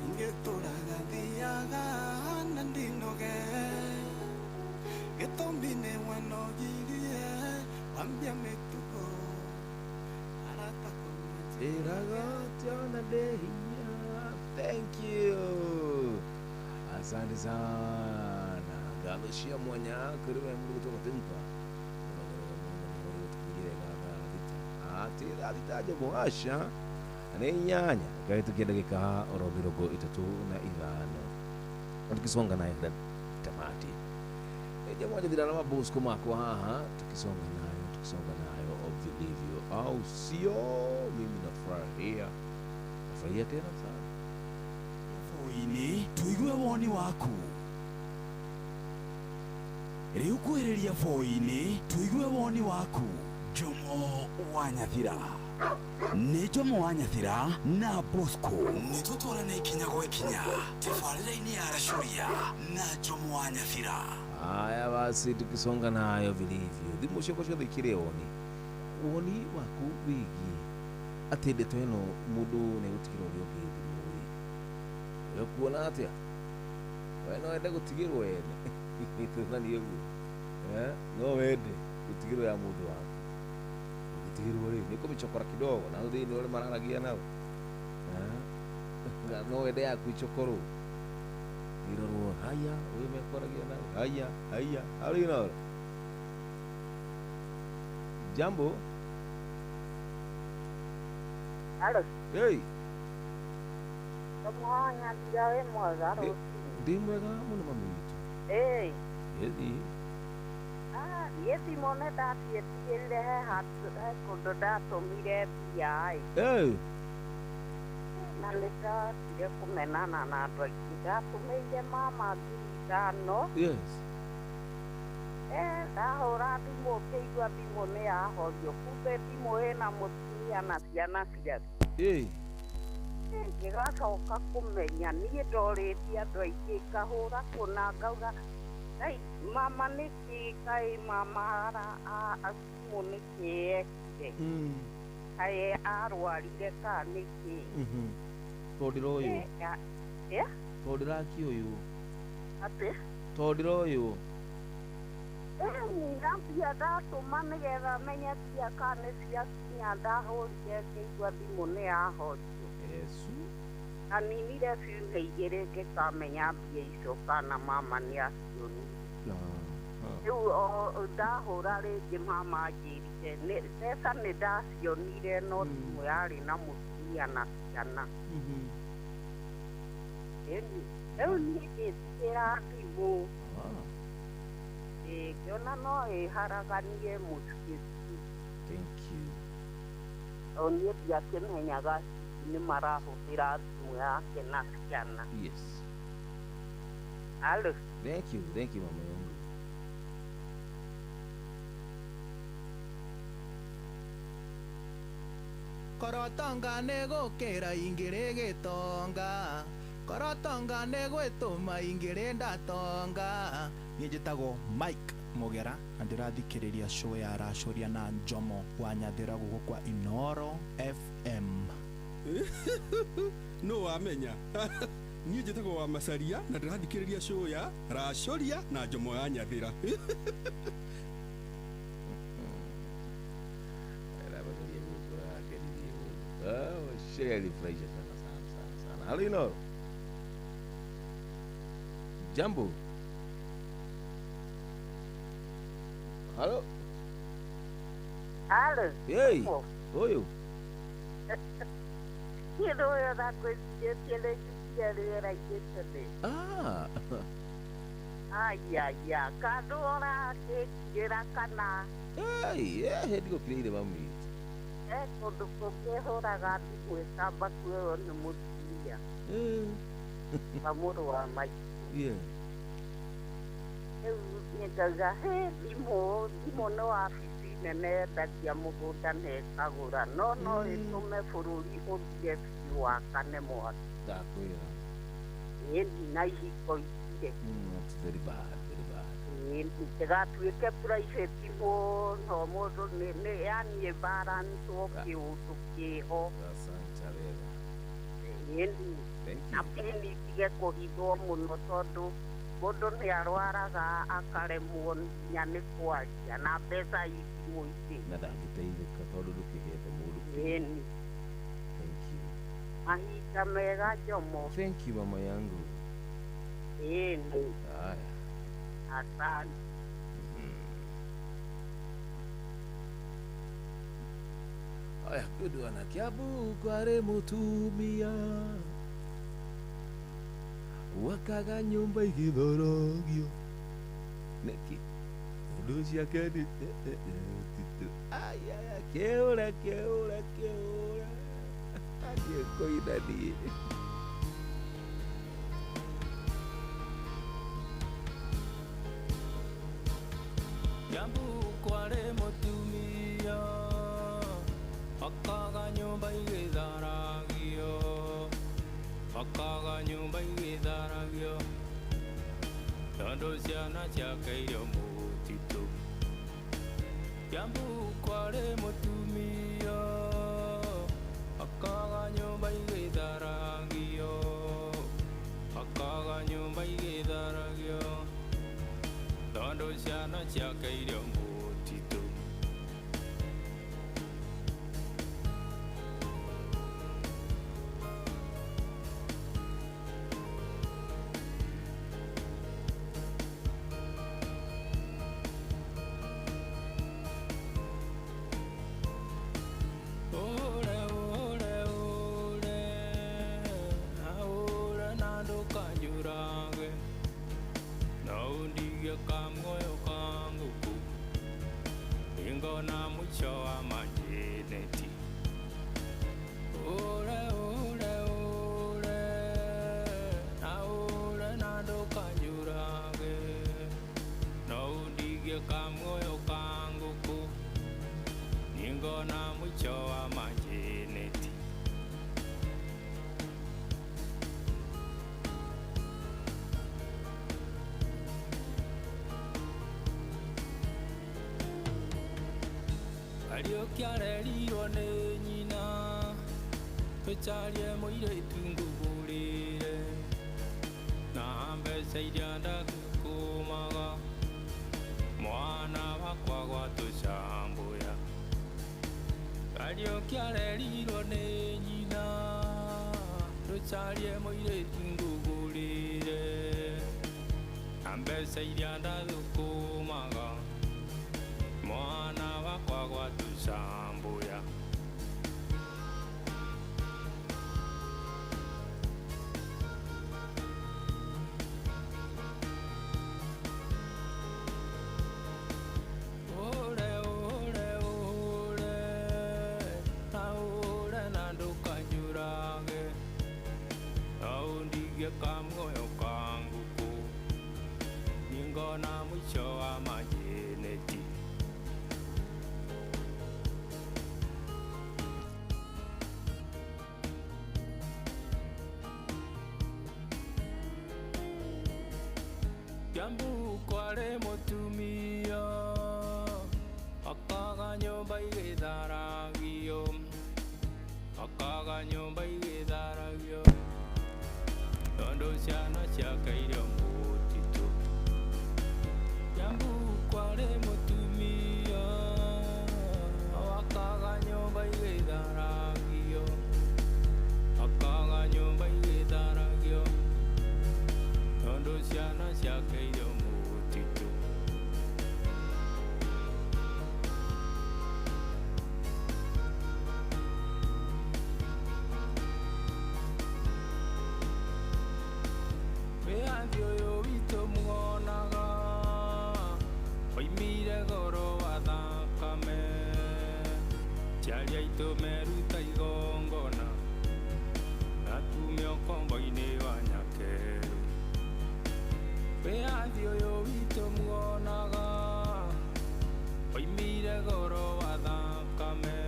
Ingĩtũraga thiaga na ndinoge Gĩtũmi nĩ wanogirie wambia mĩtugo Arata Ĩraga ona ndehinya. Thank you. Asante sana. Ngatho cia mwanya kũrĩ we mũndũ gũtoka Timpa. Atĩ thaa thita njomo aca nĩ 8 ikahĩtũkia ndagĩka oro 35 tukisonga nayo tamati jamaa jadila na mabosco makwa haha tukisonga nayo vilivyo, au sio? Mimi nafurahia tena sana. Foini tuigue woni waku riu kwĩrĩria foini tuigue woni waku. Jomo wa Nyathira nĩ Jomo wa Nyathira na Bosco nĩ tũtwarane ikinya gwa ikinya tabarĩra-inĩ ya Racuria na Jomo wa Nyathira. Haya basi, tukisonga nayo vilivyo thimũ ciakwa ciothe ikĩrĩ woni woni waku wĩgiĩ atĩ ndeto ĩno mũndũ nĩ gũtigĩra ũrĩa ũngĩ thimũ rĩ, we kuona atĩa? We no wende gũtigĩrwo ene tũthanie ũguo, no wende gũtigĩrwo ya mũndũ waku Ũngĩtigĩrwo rĩ nĩ kũmĩcokora kidogo na thĩinĩ ũrĩa mararagia nao. No wende yaku icokorwo. Irorwo haya ũyũ mekwaragia nao haya haya harĩ Inooro. Jambo. Halo. Hey. Kamwanya ndira wĩ mwega rũcinĩ. Ndĩ mwega mũno mami witũ. Ĩĩ. Ĩthi. Ah, niĩ thimũ nĩ ndatiĩtigĩrire he handũ he kũndũ ndatũmire mbia ĩ. Ĩĩ. Na nĩ ndatire kũmenana na andũ aingĩ. Ndatũmĩire mama 5,000. Yes. Ndahũra thimũ ngĩigua thimũ nĩ yahorio. Kumbe thimũ ĩna mũtumia na ciana ciake. Ĩĩ. Ngĩgacoka kũmenya niĩ ndorĩtie andũ aingĩ ngahũra kũna ngauga ngai mama nĩkĩ kaĩ mama thimũ nĩkĩ ekire kaĩ arwarire kana nĩkĩ. Tondũ ndĩroywo. Tondũ ndĩrakĩũywo. Atĩ? Tondũ ndĩroywo. Nina mbia ndatũma nĩgetha menye mbia kana nĩ ciakinya ndahũrire ngĩigua thimũ nĩ yahorio. Yesu. Aninire ciumia igĩrĩ ngĩkamenya mbia icio kana mama nĩ acionire. Rĩu ndahũra rĩngĩ mama anjĩrire mbeca nĩ ndacionire no thimũ yarĩ na mũtumia na ciana. Rĩu niĩ ngĩtigĩra thimũ. Ngĩona no ĩharaganie mũciĩ. Thank you. O niĩ ndiakĩmenyaga nĩ marahũthĩra thimũ yake na ciana. Yes. Halo. Thank you, thank you mama yangu. Korotonga nĩ gũkĩra ingĩrĩ gĩtonga. Korotonga nĩ gwĩtũma ingĩrĩ ndatonga. Niĩ njĩtagwo Mike Mugera na ndĩrathikĩrĩria show ya Racũria na Njomo wa Nyathira gũkũ kwa Inooro FM. No wamenya. Niĩ njĩtagwo wa Macaria na ndĩrathikĩrĩria show ya Racũria na Njomo ya Nyathira. Alifurahisha sana sana sana sana. Halo Inooro. Jambo. Halo. Halo. Hey. Oyo. Niĩ nĩũĩ ndakwĩcirĩtie rĩngĩ rĩera-inĩ tene. Ah. Aya, kandũ ũrakĩnjĩra kana. Hey, ndigũkirĩire mami witũ. Kũndũ kũngĩ hũraga thimũ ĩkamba kuoywo nĩ mũtumia. Wa mũrũ wa maitũ. Yeah. Rĩu niĩ ngauga hĩ thimũ nĩ wabici nene yendagia mũgũnda na ĩkagũra no no ĩtũme bũrũri ũthire biũ wakane mwaki. Ndakwĩra. Ĩni na ihiko ithire. That's very bad, very bad. Ndĩgatuĩke private mũno mũndũ nĩ yani ĩbalance kĩũndũ kĩho. Asante wega. Ĩni. Thank you. Na pini itige kũhithwo mũno tondũ mũndũ nĩ arwaraga akaremwo nginya nĩ kwaria na mbeca i thimũ-inĩ. Na ndangĩteithĩka tondũ ndũkĩhete mũndũ. Ĩni. Thank you. Mahinda mega Njomo. Thank you mama yangu. Ĩni. Haya. Asante. Haya, good one. Kiambu kwarĩ mũtumia wakaga nyũmba igĩthorogio nĩkĩ tondũ ciake nĩ titũ. Aya, kĩũra kĩũra kĩũra angĩkũina niĩ. Kiambu kwarĩ mũtumia akaga nyũmba igĩtharagio akaga nyũmba igĩtharagio tondũ ciana ciake irĩ mũtitũ. Kiambu kwarĩ mũtumia akaga nyũmba igĩtharagio akaga nyũmba igĩtharagio tondũ ciana ciake irĩ mũtitũ. Kariũki arerirwo nĩ nyina tũcarie mũirĩtu ngũgũrĩre na mbeca iria ndathũkũmaga mwana wakwa gwatũcambũya. Kariũki arerirwo nĩ nyina tũcarie mũirĩtu ngũgũrĩre na mbeca iria ndathũkũmaga mwana wakwa gwatũcambũya. Ore ore ore na ore na ndũkanjũrage aundige kamuoyo kanguku ningona mwisho wa majeneti. Kiambu kwarĩ mũtumia akaga nyũmba igĩtharagio akaga nyũmba igĩtharagio tondũ ciana ciake irio mũtitũ. Kiambu kwarĩ mũtumia akaga nyũmba igĩtharagio akaga nyũmba igĩtharagio tondũ ciana ciake irio mũtitũ. Wĩyathi ũyũ witũ muonaga oimire goro wa thakame aciari aitũ meruta igongona na tume ũkombo-inĩ wa nyakerũ. Wĩyathi ũyũ witũ muonaga oimire goro wa thakame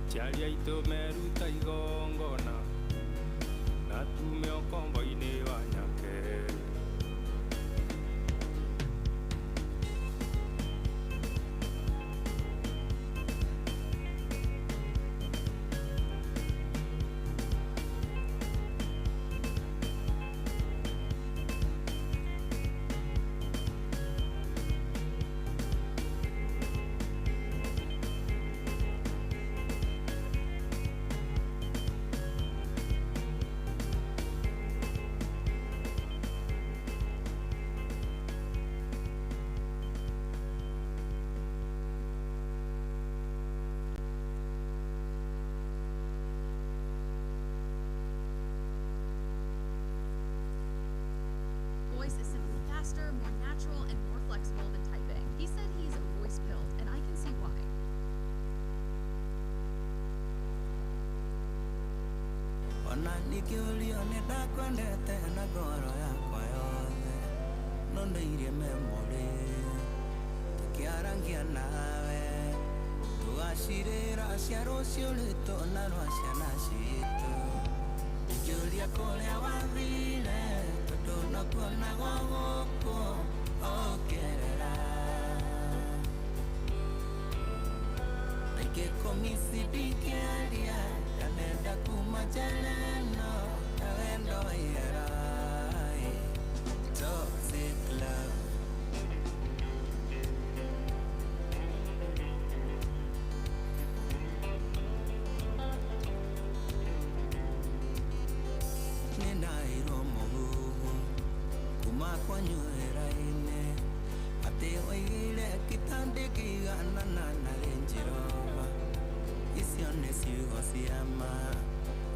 aciari aitũ meruta igongona na tume ũkombo-inĩ wa nyakerũ. Voice is simply faster, more natural, and more flexible than typing. He said he's voice pilled, and I can see why. Ona nikiũrio nĩ ndakwendete na ngoro yakwa yothe no ndĩirie memory tũkĩarangia nawe tũgacirĩra cia rũciũ rwitũ na rwa ciana citũ ngĩũria kũrĩa wathire tondũ nokuonagwo gũkũ ũkĩerera ingĩkũmici ndingĩaria ndanenda kuma njera ĩno ya wendo wa ihera. Toxic love. Nĩndaheirwo mũhuhu kuma kwanyu wĩra-inĩ atĩ waigire gĩtanda kĩiganana na Range Rover. Icio nĩ ciugo cia ma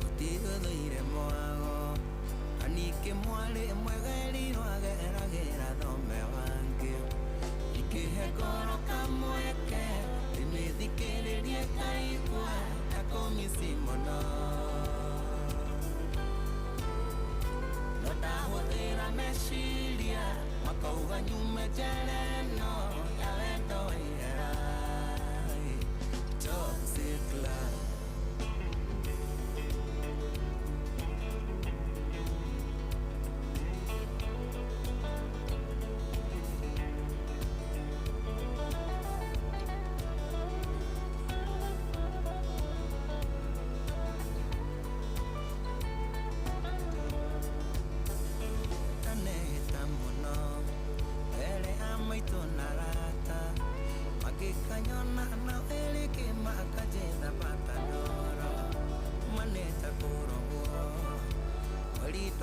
ũtigũthũire mwago na ningĩ mwarĩ mwega erirwo ageragĩra thome wangĩ ingĩhe ngoro kamweke ndĩmĩthikĩrĩrie ngaigua ta kũmici mũno no ndahũthĩra meciria makauga nyume njera ĩno ya wendo wa ihera. Toxic love.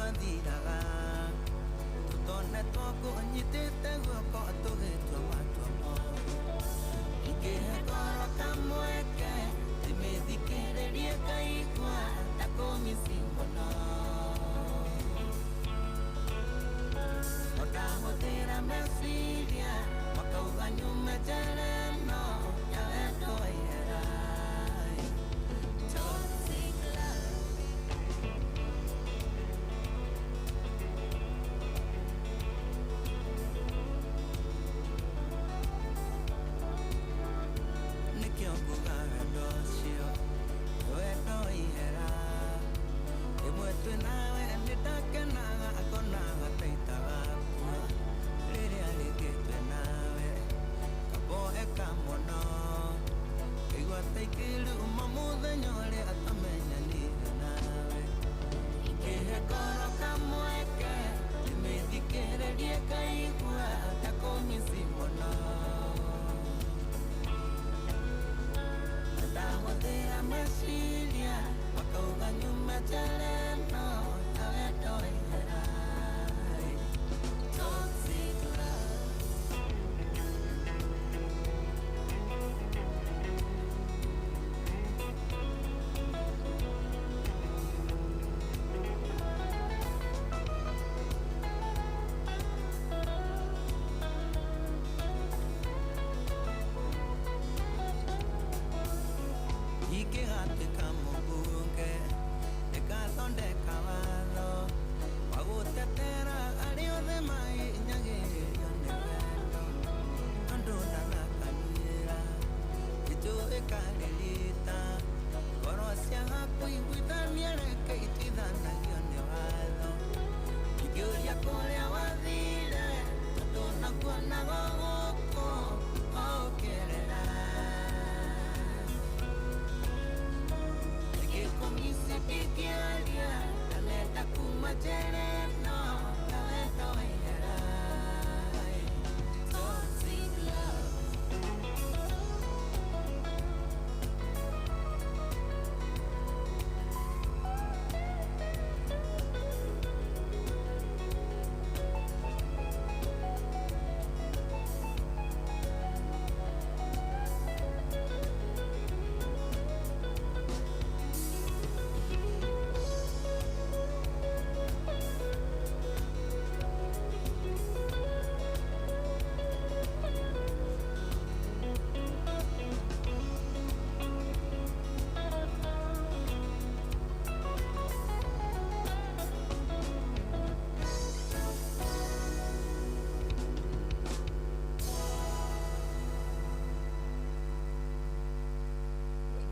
twathiraga tũtone twakũnyitĩte guoko tũgĩtua matua moru ingĩhe ngoro kamweke ndĩmĩthikĩrĩrie ngaigua ta kũmici mũno ndahũthĩra meciria makauga nyume njera ĩno ya wendo wa ihera. Toxic love. Nĩkĩo nguga wendo ũcio wendo wa ihera rĩmwe twĩ nawe nĩndakenaga ngonaga ta itagakua rĩrĩa rĩngĩ twĩ nawe ngaboeka mũno ngaigua ta ingĩruma mũthenya ũrĩa tũmenyanire nawe ingĩhe ngoro kamweke ndĩmĩthikĩrĩrie ngaigua ta kũmici mũno ndahũthĩra meciria makauga nyume njera ĩno ya wendo wa ihera. Toxic love. Ingĩgatuĩka mũmbunge ndĩgathondeka watho wa gũtetera arĩa othe mahinyagĩrĩrio nĩ wendo tondũ ndathakaniĩra njũĩ karĩrita ngoro ciaga kũiguithania reke ituithanagio nĩ watho ingĩũria kũrĩa wathire tondũ nakuonaga gũkũ ũkĩrĩra Ngĩkũmisi ndingĩaria ndanenda kuma njera ĩno ya wendo wa ihera. Toxic love.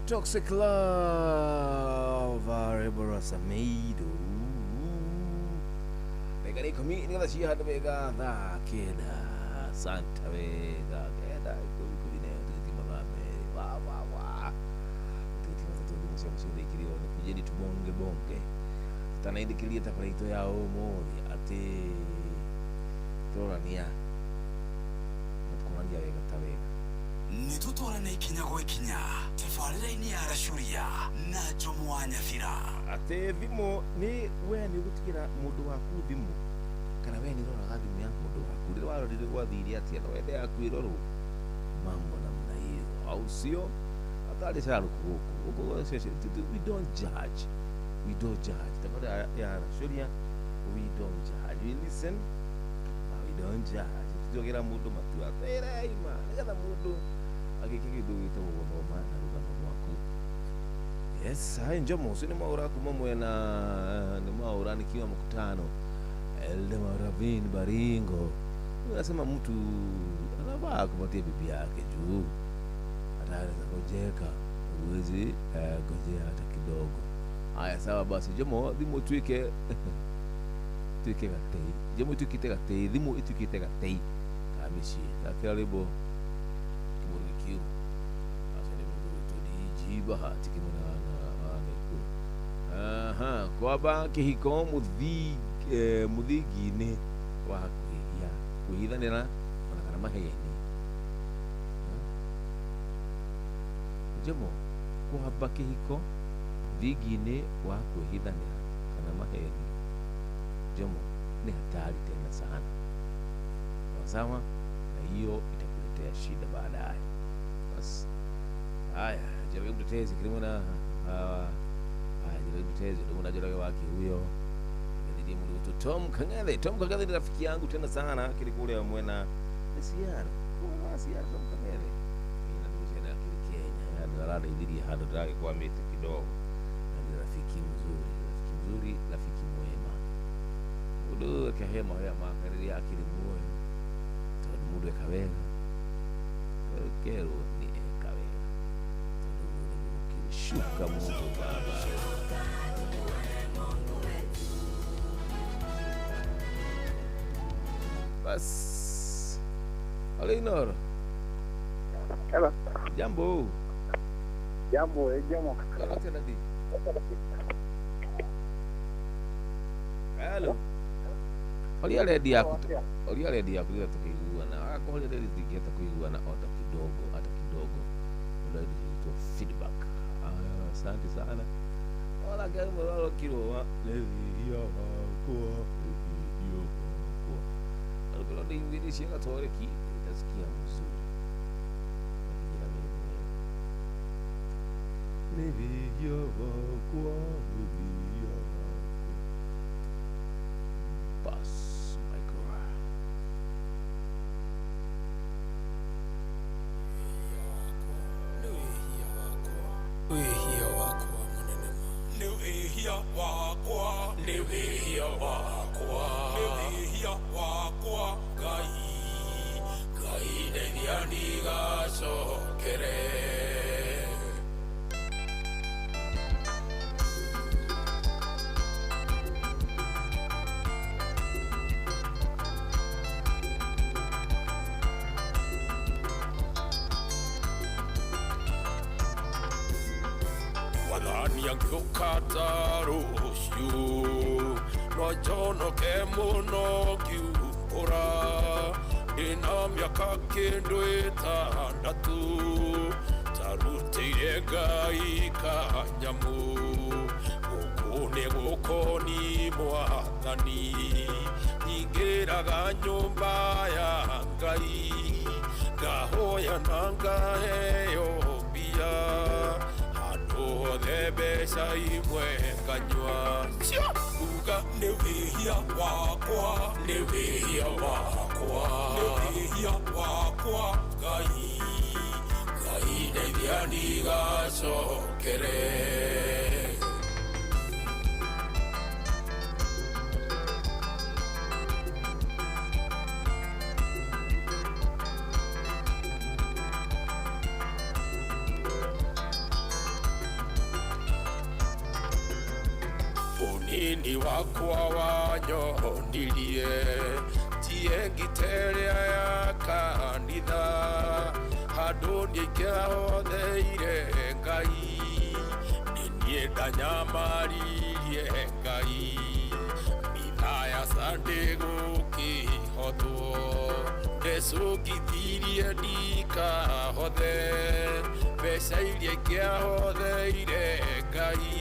Toxic Love Rebora Sameido Wega ikũmi nĩgetha ciĩ handũ wega thaa kenda santa wega kenda ikũmi ikũmi na ĩmwe tũgĩthiĩ mathaa merĩ wa wa wa tũgĩthiĩ mathaa thimũ cia mũciĩ ikĩrĩo nĩ kujeni tubonge bonge tutanaindĩkĩria tabara itũ ya ũmũthĩ atĩ tũrorania na tũkonania wega ta wega nĩ tũtwarane ikinya gwa ikinya tabarĩra-inĩ ya Racuria na Njomo wa Nyathira atĩ thimũ nĩ we nĩ ũgũtigĩra mũndũ waku thimũ kana we nĩ ũroraga thimũ ya mũndũ waku rĩrĩa warorire gwathire atĩa no wende yaku ĩrorwo mambo namna hiyo au sio atarĩ carũkũ gũkũ gũkũ we don't judge we don't judge tabarĩra ya Racuria we don't judge we listen but we don't judge tũtiogera mũndũ matua twĩreima nĩgetha mũndũ agĩke kĩndũ gĩtagwo gũthoma na rũgano rwaku. Yes, hai Njomo ucio nĩ mwaũra kuma mwena nĩ mwaũra nikiwa mkutano Eldema Ravin Baringo. Unasema mtu anafaa kupatia bibi yake juu ataweza gojeka huwezi gojea hata kidogo. Haya sawa basi Njomo thimũ tuike tuike gatei Njomo ituĩkĩte gatei thimũ ituĩkĩte gatei ka mĩciĩ thakĩra rwĩmbo kĩmũrũ gĩkiu acio nĩ mũndũ wĩtwo DJ Bahati kĩmwena wa Naikuru. Aha, kwamba kĩhiko mũthingi-inĩ wa kwĩhia kwĩhithanĩra ona kana maheni. Njomo kwamba kĩhiko mũthingi-inĩ wa kwĩhithanĩra kana maheni. Jomo ni hatari tena sana. Sawa, na hiyo itakuletea shida baadaye. Bas haya, Njoroge mtetezi kilimo na haya, Njoroge mtetezi ndio na Njoroge wake huyo. Ndiye mtu Tom Kang'ethe. Tom Kang'ethe ni rafiki yangu tena sana, kile kule mwena ni siara. Kwa siara Tom Kang'ethe. Ina ndugu tena akili Kenya. Yaani rada idili hado drage kwa miti kidogo. Na ni rafiki mzuri, rafiki mzuri, rafiki mwema. Udo kehema ya makariri akili moyo. Tondu mundu eka wega. Kerwo ni eka wega. Tondu mundu gukishuka Mungu Baba. Bas. Alinor. Hello. Jambo. Jambo, jambo. Hello tena di. Hello. Horia ready yaku. Horia ready yaku ila tukiguana. Ako horia ready zingeta kuiguana hata kidogo, hata kidogo. Ndio inaitwa feedback. Asante sana. Wala gari mwana kilo levi ya kwa yo kwa. Alikuwa ndio ingilishi akatore ki itasikia mzuri. Lakini mimi levi ya kwa levi ya kwa. Bas Michael. Unini wakwa wanyonirie tie ngiteria ya kanitha handũ nĩingĩahotheire Ngai nĩ niĩ ndanyamaririe Ngai mitha ya Sunday gũkĩhotwo ndecũngithirie ndikahothe mbeca iria ingĩahotheire Ngai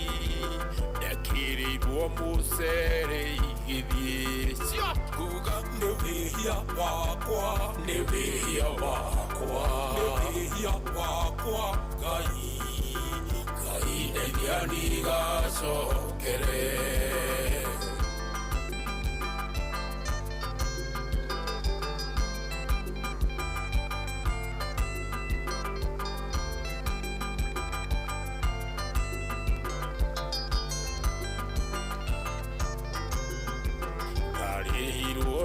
ndekĩrĩirwo mũcere igĩthiĩ kuga nĩ wĩhia wakwa nĩ wĩhia wakwa nĩ wĩhia wakwa Ngai Ngai ndeithia ndigacokere.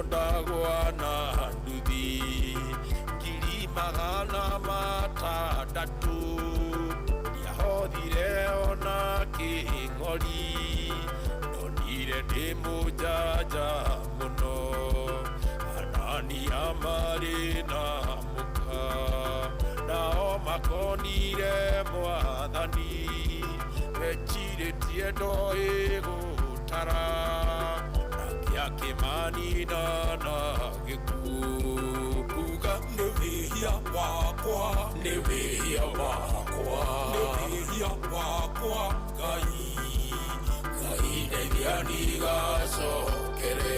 Ndagwa na nduthi 600 ndiahothire ona kĩng'ori ndonire ndĩ mũjanja mũno Anania marĩ na mũka nao makonire mwathani mecirĩtie ndoĩ gũtara Kimanina na gĩkuũ kuga nĩ wĩhia wakwa nĩ wĩhia wakwa nĩ wĩhia wakwa Ngai Ngai ndeithia ndigacokere.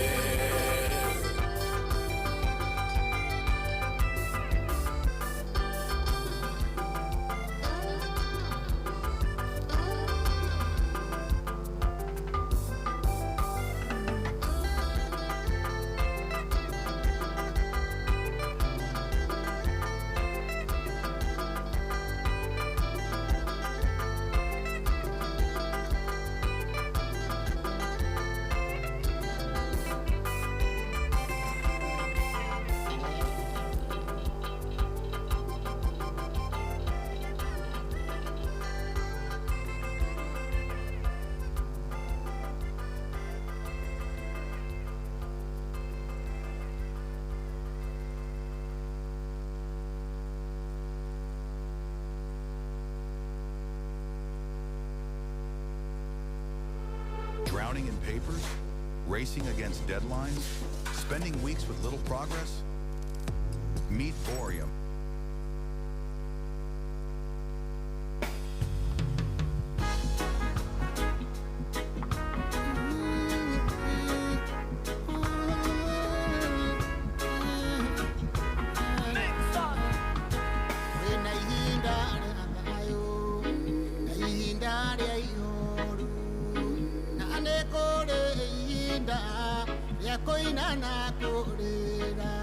Drowning in papers? Racing against deadlines? Spending weeks with little progress? Meet Bohrium. Kwĩna ihinda rĩa thayũ na ihinda rĩa ihoru, na nĩ kũrĩ ihinda rĩa kũina na kũrĩra.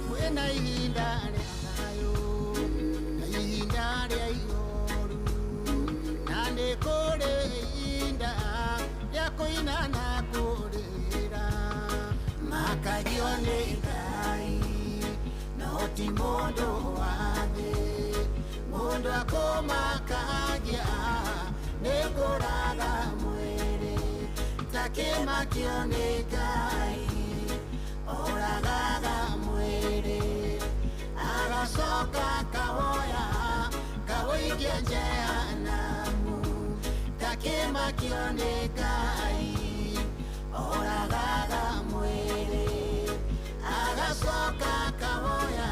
Kwĩna ihinda rĩa thayũ na ihinda rĩa ihoru, na nĩ kũrĩ ihinda rĩa kũina na kũrĩra. Makagio nĩ Ngai no ti mũndũ wa thĩ, mũndũ akũmakagia nĩ kũraga mwĩrĩ, takĩmakio nĩ Ngai oragaga mwĩrĩ, agacoka kawoya kawoikia jehanamu, takĩmakio nĩ Ngai oragaga mwĩrĩ, agacoka kawoya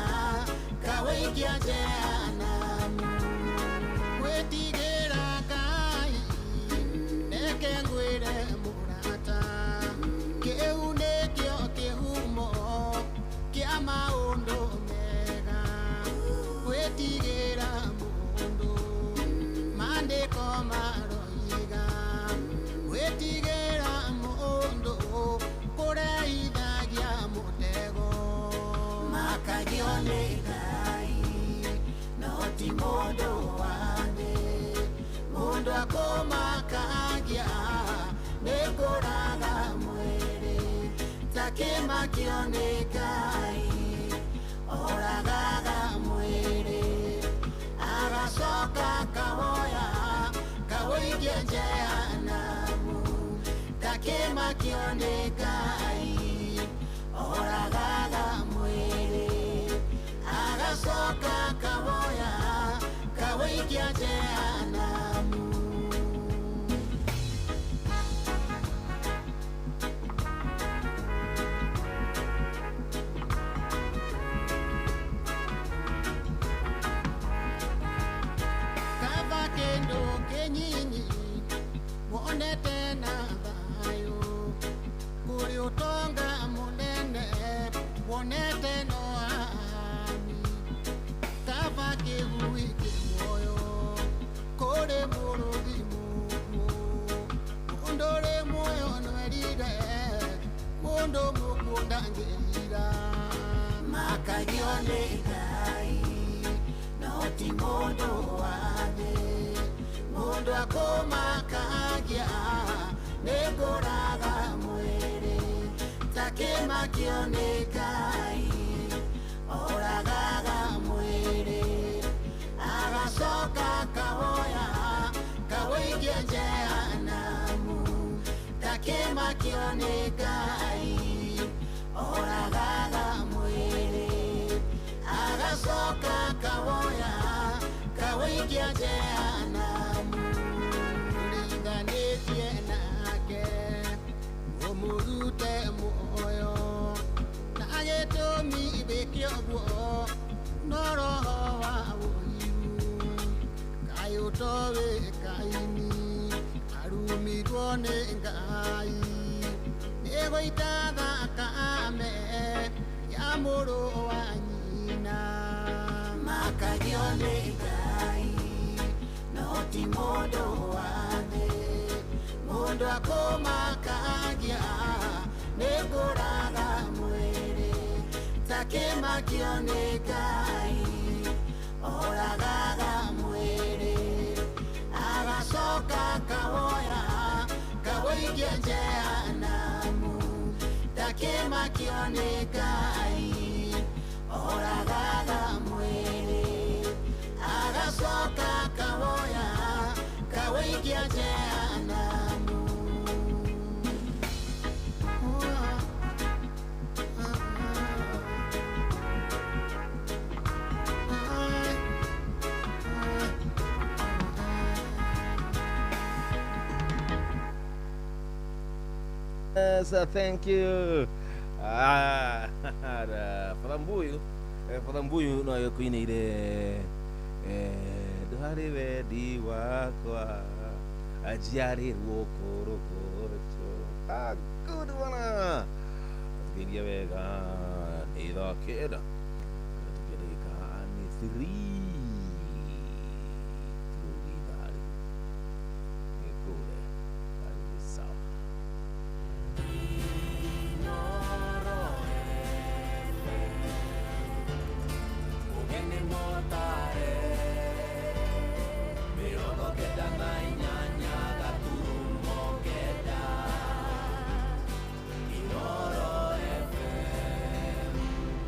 kawoikia jehanamu. Gwĩtigĩra Ngai reke ngwĩre mũrata, kĩu nĩkĩo kĩhumo kĩa maũndũ mega. Gwĩtigĩra mũndũ maandĩko maroiga, gwĩtigĩra mũndũ kũreithagia mũtego. Makagio nĩ Ngai no ti mũndũ wa thĩ, mũndũ akũmakagia nĩ kũraga mwĩrĩ, takĩmakio nĩ Ngai oragaga mwĩrĩ, agacoka kawoya kawoikia jehanamu, takĩmakio nĩ Ngai oragaga mwĩrĩ, agacoka kawoya kawoikia jehanamu. Kaba kĩndũ kĩnyinyi wonete na thayũ, kũrĩ ũtonga mũnene wonete no ahani. Kaba kĩgui kĩ muoyo kũrĩ mũrũthi mũkuũ, mũndũ ũrĩ muoyo nĩerire, mũndũ mũkuũ ndangĩira. Makagio nĩ Ngai no ti mũndũ wa thĩ, mũndũ akũmakagia nĩ kũraga mwĩrĩ, takĩmakio nĩ Ngai oragaga mwĩrĩ, agacoka kawoya kawoikia jehanamu, takĩmakio nĩ Ngai oragaga mwĩrĩ, agacoka kawoya kawoikia jehanamu. Tũringanĩtie nake ũmũrute muoyo, na gĩtũmi wĩke ũguo no roho wa ũiru. Kaĩ ũtoĩ Kaini arumirwo nĩ Ngai, nĩ gũita thakame ya mũrũ wa nyina. Makagio nĩ Ngai no ti mũndũ wa thĩ, mũndũ akũmakagia nĩ kũraga mwĩrĩ, takĩmakio nĩ Ngai oragaga mwĩrĩ, agacoka kawoya kawoikia jehanamu, takĩmakio nĩ Ngai oragaga mwĩrĩ, agacoka kawoya kawoikia jehanamu. Thank you. Ah, Father Mbuyu, Father Mbuyu no agĩkũinĩire ndwarĩ wendi wakwa ajiarĩrwo kũrũgũco. Ah, good one. Tukiingia wega nĩ thaa 9 tukia ndagĩka nĩ 3 tũrũgĩ ithaa rĩu nĩ kũre tarĩ sawa.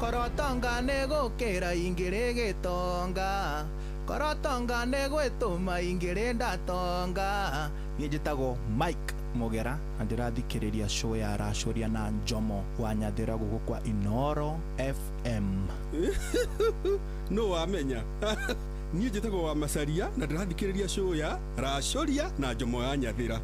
Korotonga nĩ gũkĩra ingĩrĩ gĩtonga, korotonga nĩ gwĩtũma ingĩrĩ ndatonga. Niĩ njĩtagwo Mike Mugera na ndĩrathikĩrĩria show ya Racũria na Njomo wa Nyathira gũkũ kwa Inoro FM. No wamenya. Niĩ njĩtagwo wa Macaria na ndĩrathikĩrĩria show ya Racũria na Njomo ya Nyathira.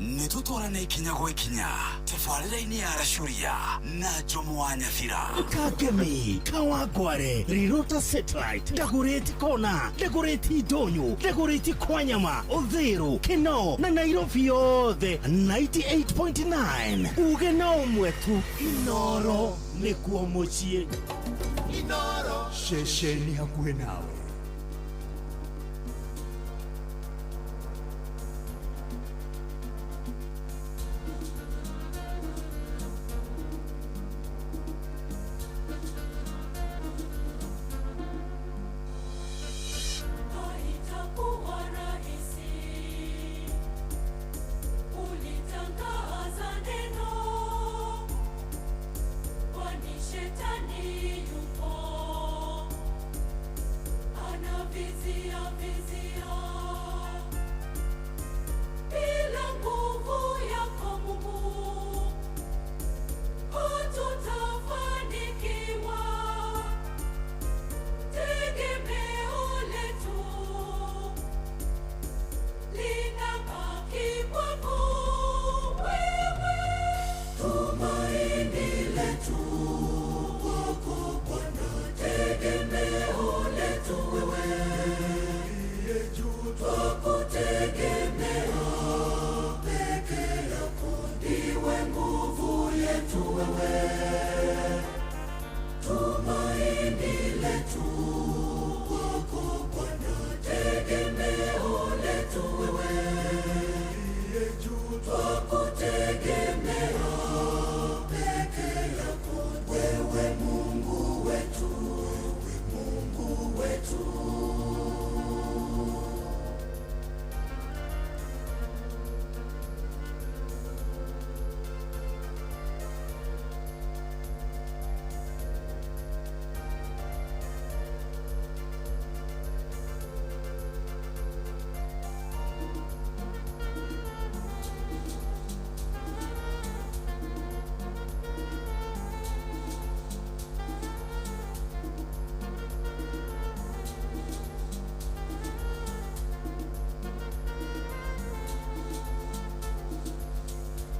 Nĩ tũtwarane ikinya gwa ikinya tabarĩra-inĩ ya Racũria na Njomo wa Nyathira. Kangemi, Kawangware, Rirota Satellite, Dagoretti Kona, Dagoretti Ndonyo, Dagoretti Kwanyama, Uthiru, Kinoo na Nairobi yothe 98.9. Uge na ũmwe tu, Inoro nĩkuo mũciĩ. Inoro ceceni hakuhĩ nawe. Haitakuwa rahisi, ulitangaza neno, kwani shetani yupo, anavizia vizia. Bila nguvu yako Mungu, hatutafanikiwa. Tegemeo letu linabaki kwako wewe. Tumaini letu kwako Bwana, tegemeo letu wewe. Uliye juu twakutegemea, peke yako ndiwe nguvu yetu wewe. Tumaini letu kwako Bwana, tegemeo letu wewe. Uliye juu twakutegemea, peke yako wewe Mungu wetu, Mungu wetu.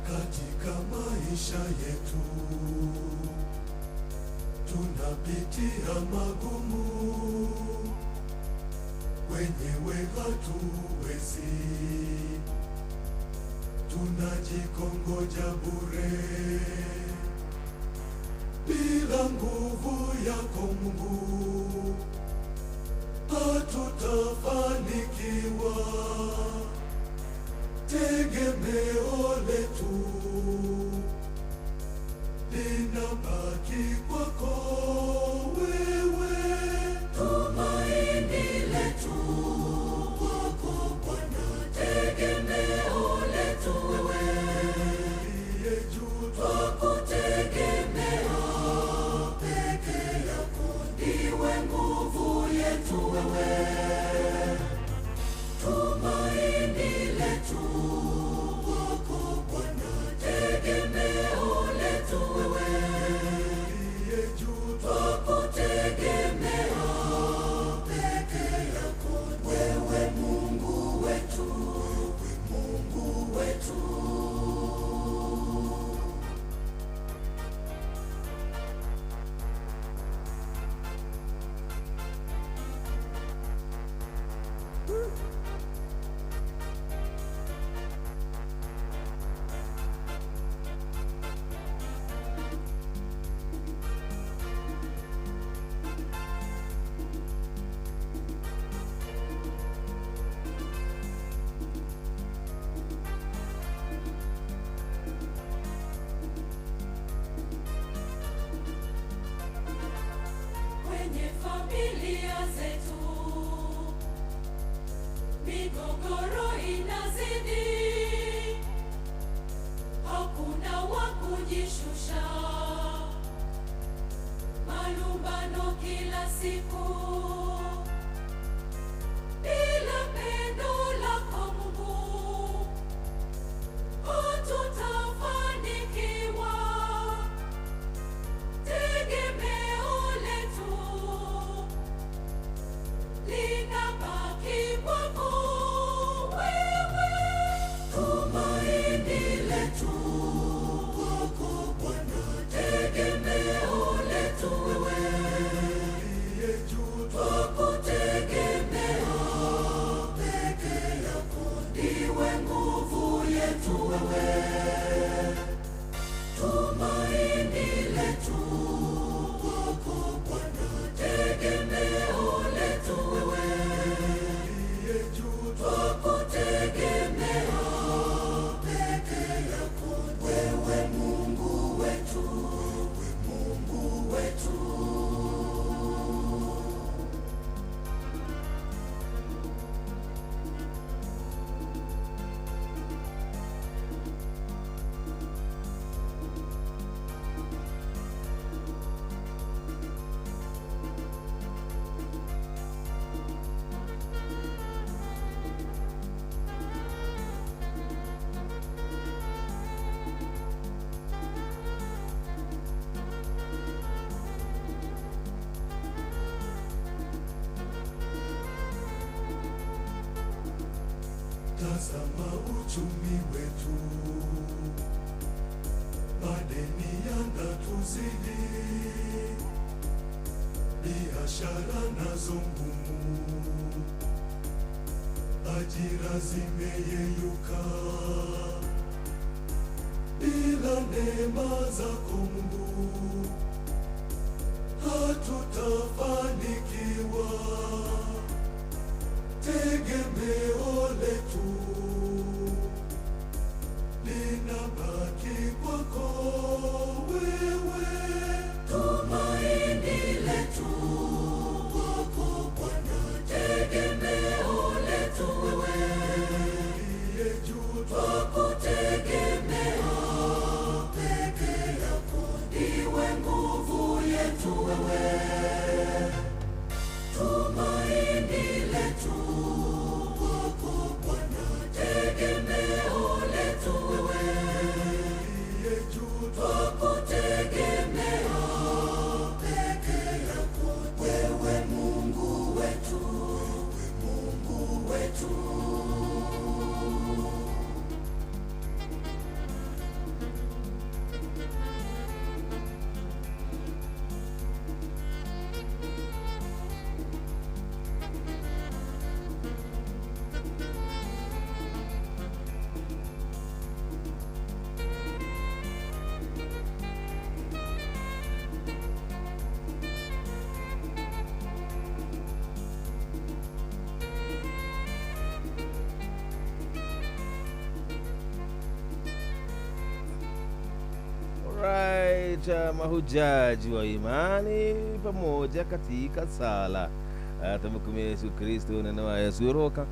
Katika maisha yetu tunapitia magumu, wenyewe hatuwezi, tunajikongoja bure. Bila nguvu yako Mungu hatutafanikiwa. Tegemeo letu linabaki kwako wewe. Tumaini letu kwako Bwana, tegemeo letu wewe. Uliye juu twakutegemea, peke yako ndiwe Migogoro inazidi, hakuna wa kujishusha, malumbano kila siku. Bila pendo lako Mungu, hatutafanikiwa. Tegemeo letu linabaki kwako wewe, tumaini letu kwako Bwana, tegemeo letu wewe, uliye juu, twakutegemea peke yako, ndiwe nguvu yetu wewe, tumaini letu kwako Bwana, tegemeo letu wewe, uliye juu, twakutegemea peke yako, wewe Mungu wetu, Mungu wetu. Tazama uchumi wetu, madeni yanatuzidi, biashara nazo ngumu, ajira zimeyeyuka. Bila neema zako Mungu, hatutafanikiwa. Tegemeo letu linabaki kwako wewe, tumaini letu kwako Bwana, tegemeo letu wewe, uliye juu, twakutegemea peke yako, ndiwe nguvu yetu wewe, tumaini letu kwako Bwana, tegemeo letu wewe, uliye juu, twakutegemea peke yako, wewe Mungu wetu, Mungu wetu. Alright, mahujaji wa imani pamoja katika sala. Tumkumbuke Yesu Kristo neno wa Yesu roka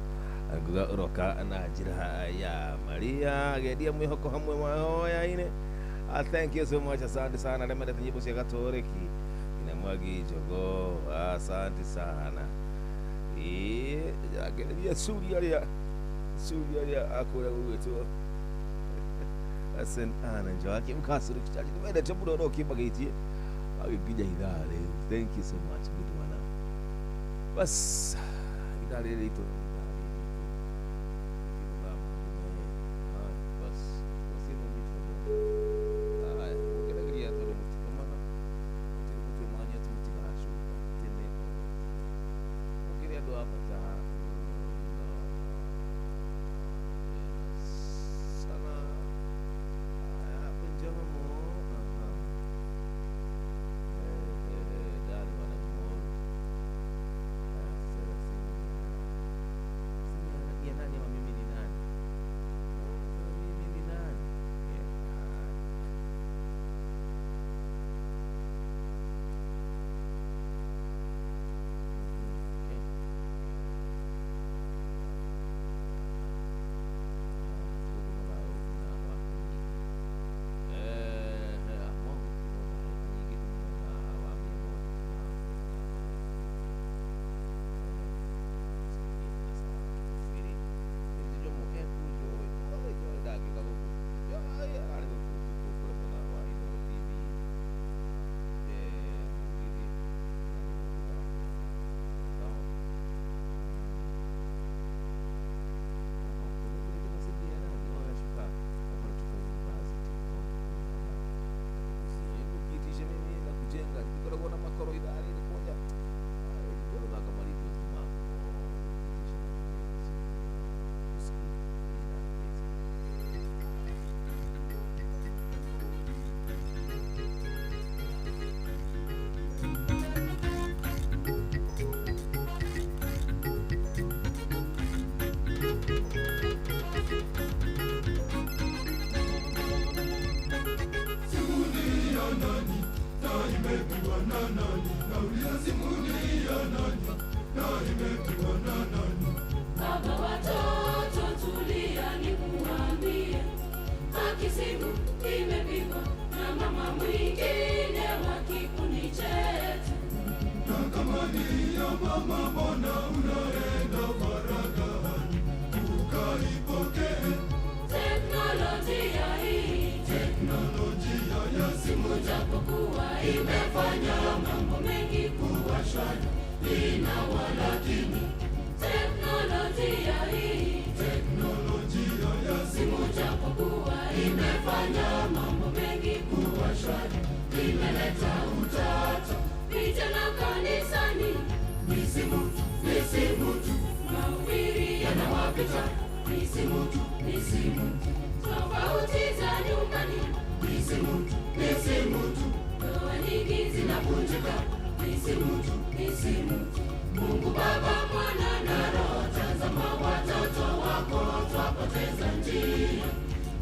nguga roka na njira ya Maria gedia mwihoko hamwe mahoya-inĩ. Thank you so much, asante sana arĩa mendete nyĩmbo cia Gatoreki ina Mwangi Njogo, asante sana. Ĩĩ ngereria curi arĩa akũrĩa gũgwĩtwo St. Anna Joakim Catholic Church. Nimendete mũno no kĩmbagĩtie agĩkinya ithaa rĩu. Thank you so much, good one. Bas ithaa rĩrĩ ritũ na nani? Nauliza simu ni ya nani? Na imepigwa na nani? Baba watoto tulia nikuambie, haki simu imepigwa na mama mwingine wa kikundi chetu. Na kama ni ya mama mbona unaenda faragani ukaipokee? Teknolojia hii, teknolojia ya simu japokuwa imefanya mambo mengi kuwa shwari, ina walakini. Teknolojia hii, teknolojia ya simu japokuwa imefanya mambo mengi kuwa shwari, imeleta utata. Vijana kanisani ni simu, ni simu tu, mahubiri yanawapita, ni simu tu, ni simu tu. Tofauti za nyumbani ni simu tu, ni simu tu, ndoa nyingi zinavunjika, ni simu tu, ni simu tu. Mungu Baba, Mwana na Roho, tazama watoto wako twapoteza njia.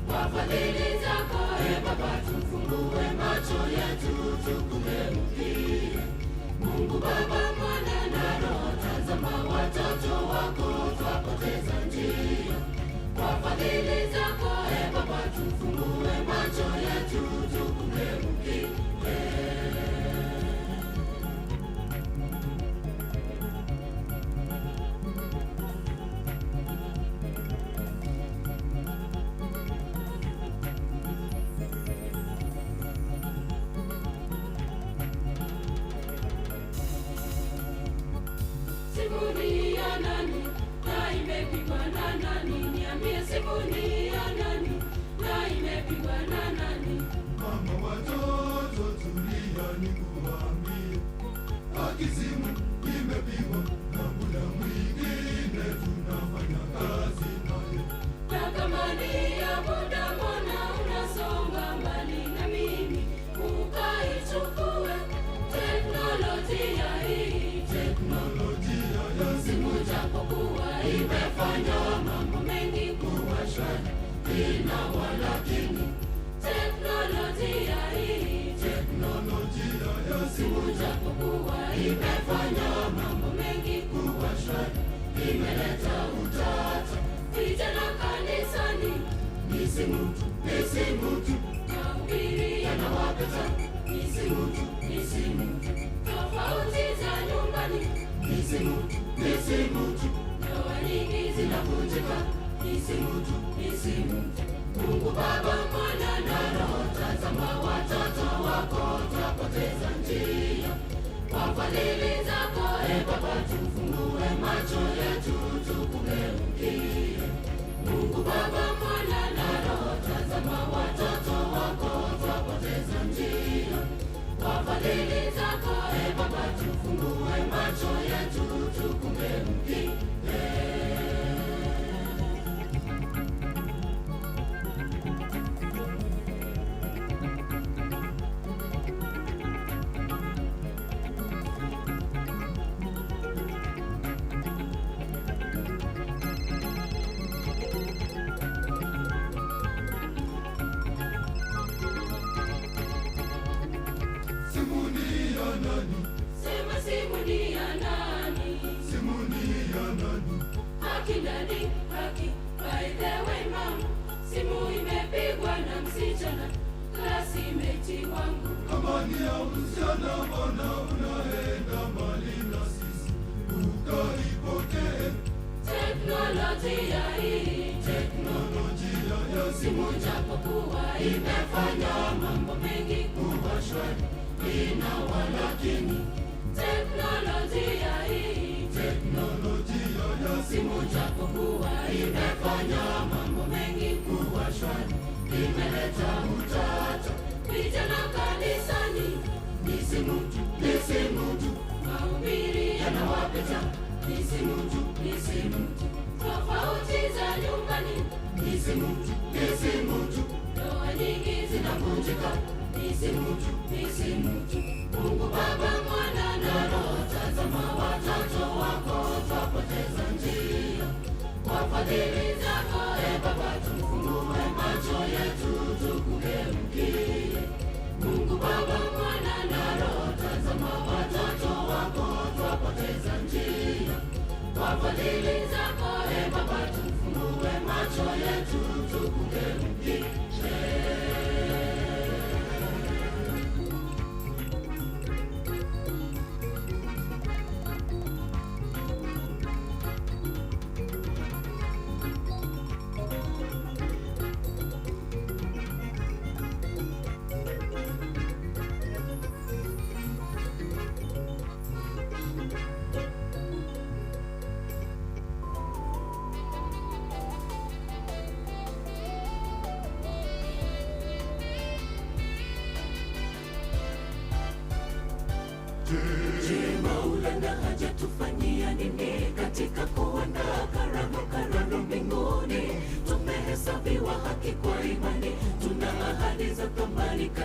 Kwa fadhili zako e Baba, tufungue macho yetu tukugeukie. Mungu Baba, Mwana na Roho, tazama watoto wako twapoteza njia. Kwa fadhili zako e Baba, tufungue macho yetu tukugeukie. Simu ni ya nani? Na imepigwa na nani? Niambie simu ni ya nani? Na imepigwa na nani? Mama watoto tulia nikuambie, haki simu imepigwa na muda mwingine tunafanya kazi naye. Na kama ni ya muda mbona unasonga mbali na mimi ukaichukue? Teknolojia hii, teknolojia ya simu japokuwa imefanya mambo mengi kuwa shwari, ina walakini. Teknolojia hii, teknolojia ya simu japokuwa imefanya mambo mengi kuwa shwari, imeleta utata. Vijana kanisani ni simu tu, ni simu tu, mahubiri yanawapita, ni simu tu, ni simu tu. Tofauti za nyumbani ni simu tu, ni simu tu, ndoa nyingi zinavunjika, ni simu tu, ni simu tu. Mungu Baba, Mwana na Roho, tazama watoto wako twapoteza njia. Kwa fadhili zako e Baba, tufungue macho yetu tukugeukie. Mungu Baba, Mwana na Roho, tazama watoto wako twapoteza njia. Kwa fadhili zako e Baba, tufungue macho yetu tukugeukie. Simu ni ya nani? Sema simu ni ya nani? Simu ni ya nani? Haki ndani, haki. By the way mom, simu imepigwa na msichana, classmate wangu. Kama ni ya msichana mbona unaenda mbali na sisi ukaipokee? Teknolojia hii, teknolojia ya simu japokuwa imefanya mambo mengi kuwa shwari, ina walakini. Teknolojia hii, teknolojia ya simu japokuwa imefanya mambo mengi kuwa shwari, imeleta utata. Vijana kanisani ni simu tu, ni simu tu, mahubiri yanawapita, ni simu tu, ni simu tu. Tofauti za nyumbani ni simu tu, ni simu tu, ndoa nyingi zinavunjika, ni simu tu, ni simu tu. Mungu Baba, Mwana na Roho, tazama watoto wako twapoteza njia. Kwa fadhili zako e Baba, tufungue macho yetu tukugeukie. Mungu Baba, Mwana na Roho, tazama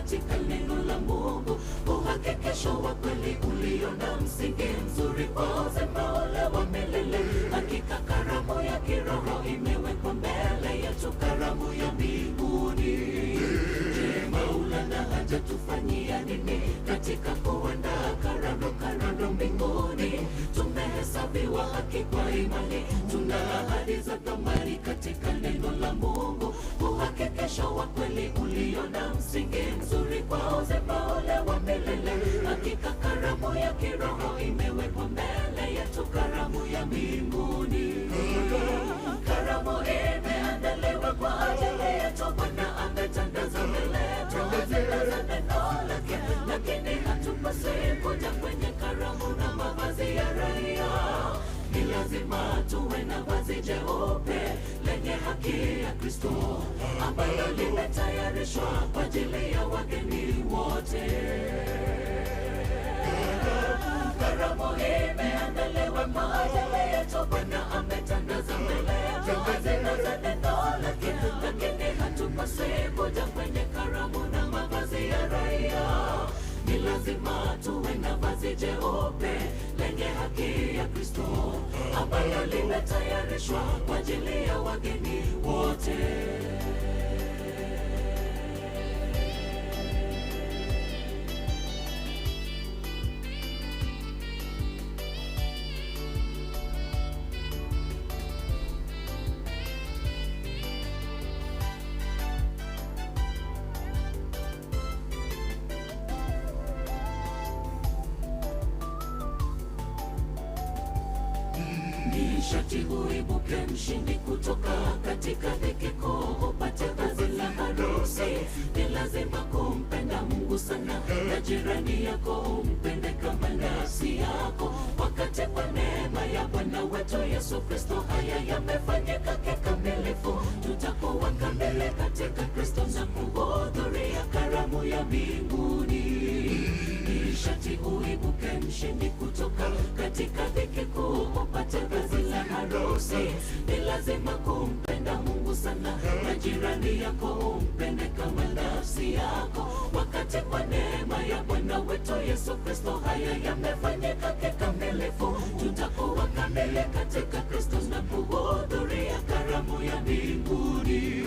katika neno la Mungu, uhakikisho wa kweli ulio na msingi mzuri kwa uzima ule wa milele. Hakika karamu ya kiroho imewekwa mbele yetu, karamu ya mbinguni. Je, Maulana hajatufanyia nini katika kuandaa karamu mbinguni? Tumehesabiwa haki kwa imani, tuna ahadi za thamani katika neno la Mungu, uhakikisho wa kweli ulio na msingi mzuri kwa uzima ule wa milele. Hakika karamu ya kiroho imewekwa mbele yetu, karamu ya mbinguni. Karamu imeandaliwa kwa ajili yetu, Bwana ametandaza mbele yetu hazina za neno lake, lakini hatupaswi kuja kwenye karamu na mavazi ya raia. Ni lazima tuwe na vazi jeupe lenye haki ya Kristo, ambalo limetayarishwa kwa ajili ya wageni wote. Karamu imeandaliwa kwa ajili yetu, Bwana ametandaza mbele yetu hazina za neno lake, lakini hatupaswi kuja kwenye karamu na mavazi ya raia. Ni lazima tuwe na vazi jeupe lenye haki ya Kristo, ambalo limetayarishwa kwa ajili ya wageni wote. Nishati uibuke mshindi kutoka katika dhiki kuu, upate vazi la harusi. Ni lazima kumpenda Mungu sana na jirani yako umpende kama nafsi yako. Wakati kwa neema ya Bwana wetu Yesu Kristo haya yamefanyika kikamilifu, tutakuwa kamili katika Kristo na kuhudhuria karamu ya mbinguni. Nishati uibuke mshindi kutoka katika dhiki kuu, upate vazi la harusi. Ni lazima kumpenda Mungu sana na jirani yako umpende kama nafsi yako. Wakati kwa neema ya Bwana wetu Yesu Kristo haya yamefanyika kikamilifu, tutakuwa kamili katika Kristo na kuhudhuria karamu ya mbinguni.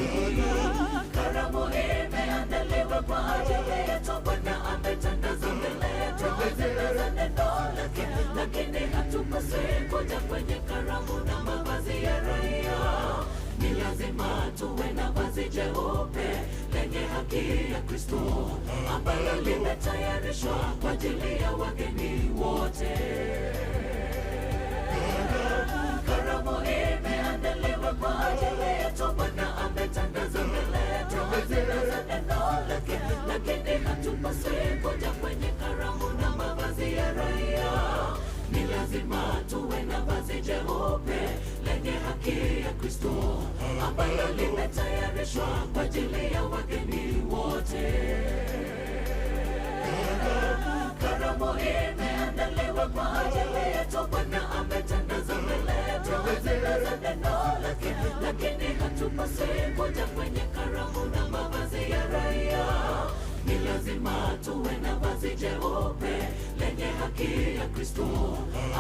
Karamu imeandaliwa kwa ajili yetu, Bwana ametandaza mbele yetu hazina za neno lake, lakini hatupaswi kuja kwenye karamu na mavazi ya raia. Ni lazima tuwe na vazi jeupe lenye haki ya Kristo, ambalo limetayarishwa kwa ajili ya wageni wote. Karamu imeandaliwa kwa ajili yetu, Bwana ametandaza mbele yetu hazina za neno lake, lakini hatupaswi kuja kwenye karamu na mavazi ya raia. Ni lazima tuwe na vazi jeupe lenye haki ya Kristo, ambalo limetayarishwa kwa ajili ya wageni wote. Karamu imeandaliwa kwa ajili yetu, Bwana ametandaza mbele yetu hazina za neno lake, lakini hatupaswi kuja kwenye karamu na mavazi ya raia. Ni lazima tuwe na vazi jeupe lenye haki ya Kristo,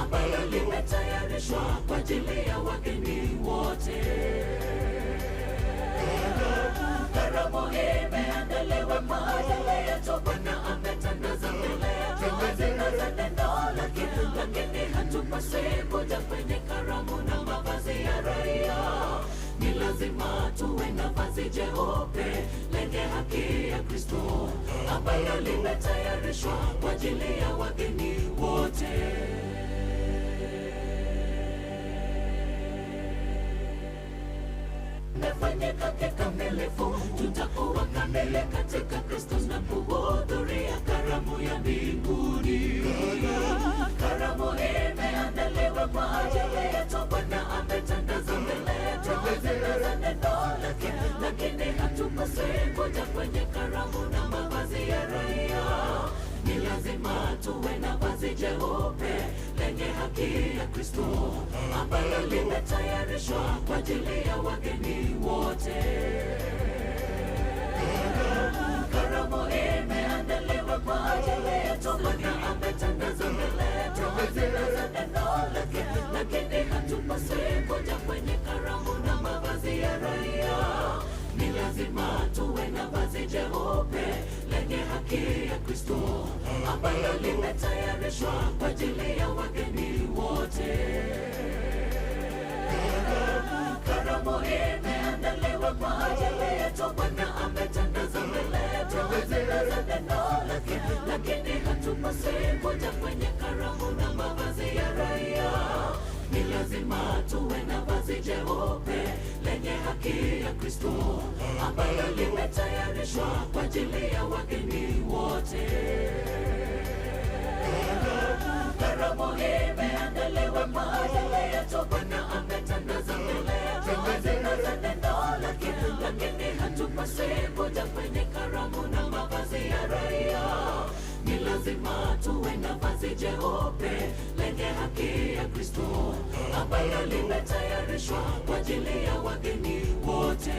ambalo limetayarishwa kwa ajili ya wageni wote. Karamu imeandaliwa kwa ajili yetu, Bwana ametandaza mbele yetu hazina za neno lake, lakini hatupaswi kuja kwenye karamu na mavazi ya raia. Ni lazima tuwe na vazi jeupe lenye haki ya Kristo, ambalo limetayarishwa kwa ajili ya wageni wote. Imefanyika kikamilifu, tutakuwa kamili katika Kristo na kuhudhuria karamu ya mbinguni. Karamu imeandaliwa kwa ajili yetu, Bwana ametandaza mbele yetu hazina za neno lake, lakini hatupaswi kuja kwenye karamu na mavazi ya raia. Ni lazima tuwe na vazi jeupe lenye haki ya Kristo, ambalo limetayarishwa kwa ajili ya wageni wote. Karamu ime ambalo limetayarishwa kwa ajili ya wageni wote. Karamu imeandaliwa kwa ajili yetu, Bwana ametandaza mbele yetu hazina za neno lake, lakini hatupaswi kuja kwenye karamu na mavazi ya raia. Ni lazima tuwe na vazi jeupe lenye haki ya Kristo, ambalo limetayarishwa kwa ajili ya wageni wote. Karamu imeandaliwa kwa ajili yetu, Bwana ametandaza mbele yetu hazina za neno lake, lakini hatupaswi kuja kwenye karamu na mavazi ya raia. Ni lazima tuwe na vazi jeupe lenye haki ya Kristo, ambalo limetayarishwa kwa ajili ya wageni wote.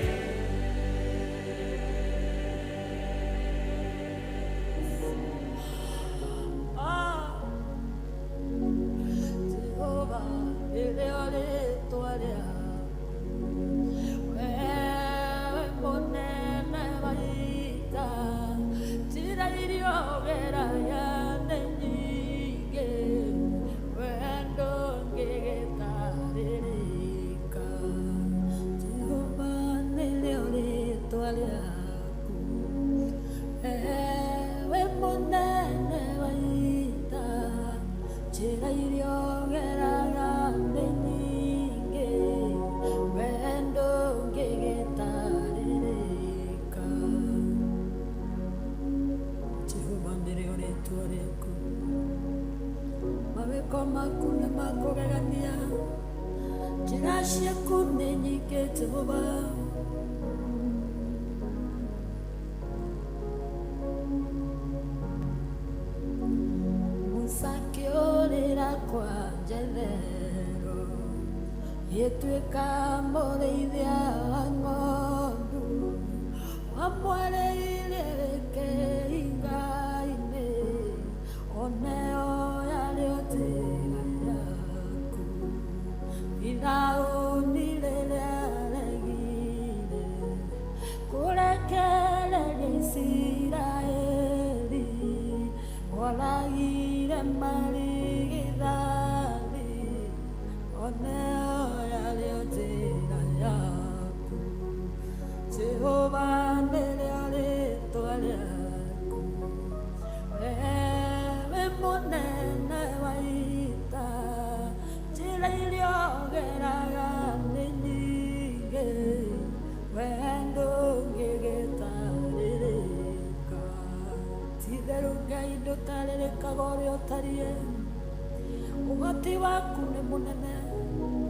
Ũhoti waku nĩ mũnene,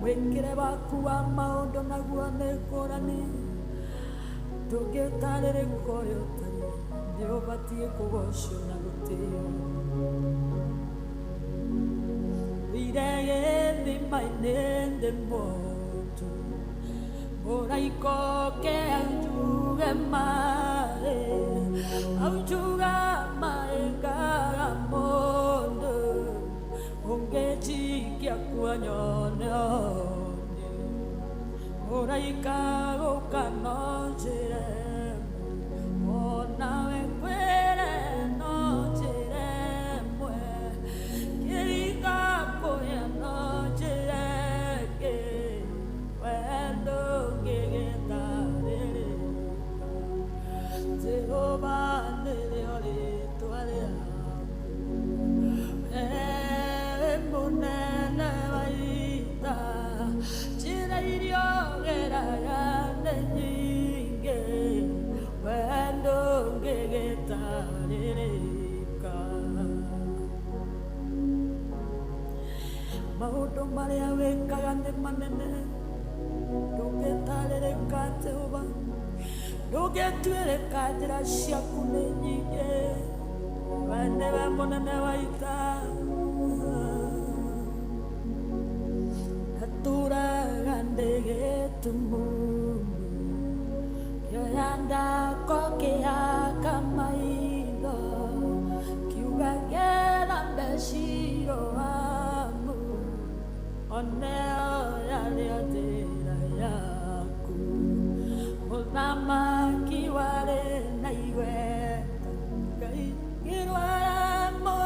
mwĩkĩre waku wa maũndũ naguo nĩ ngũrani, ndũngĩtarĩrĩka ũrĩa ũtariĩ, nĩ ũbatiĩ kũgocwo na gũtĩo. Thire gĩthima-inĩ ndĩ mũtu, mũraika oke aunjuge maĩ, aunjuga maĩ ngaga mũndũ, ungejikia kuanyone mũraika gũka no njĩre onawe kwĩre no njĩre mwe kĩringa kũrĩa no njĩre kĩ wendo ngĩgĩtarĩrĩka Jehova nĩrĩo rĩtwa rĩaku mũnene wa ita njĩra iria ũgeraga nĩ nyingĩ wendo ngĩgĩtarĩrĩka maũndũ marĩa wĩkaga nĩ manene ndũngĩtarĩrĩka Jehova ndũngĩtuĩrĩka njĩra ciaku nĩ nyingĩ we nĩwe mũnene wa ita Aturaga ndĩgĩtumumu kĩoya ndako kĩhaka maitho kiuga gethambe ciro wamu oneo yarĩo njĩra yaku mũthamaki warĩ na igweta Ngai ngĩrwara mũno.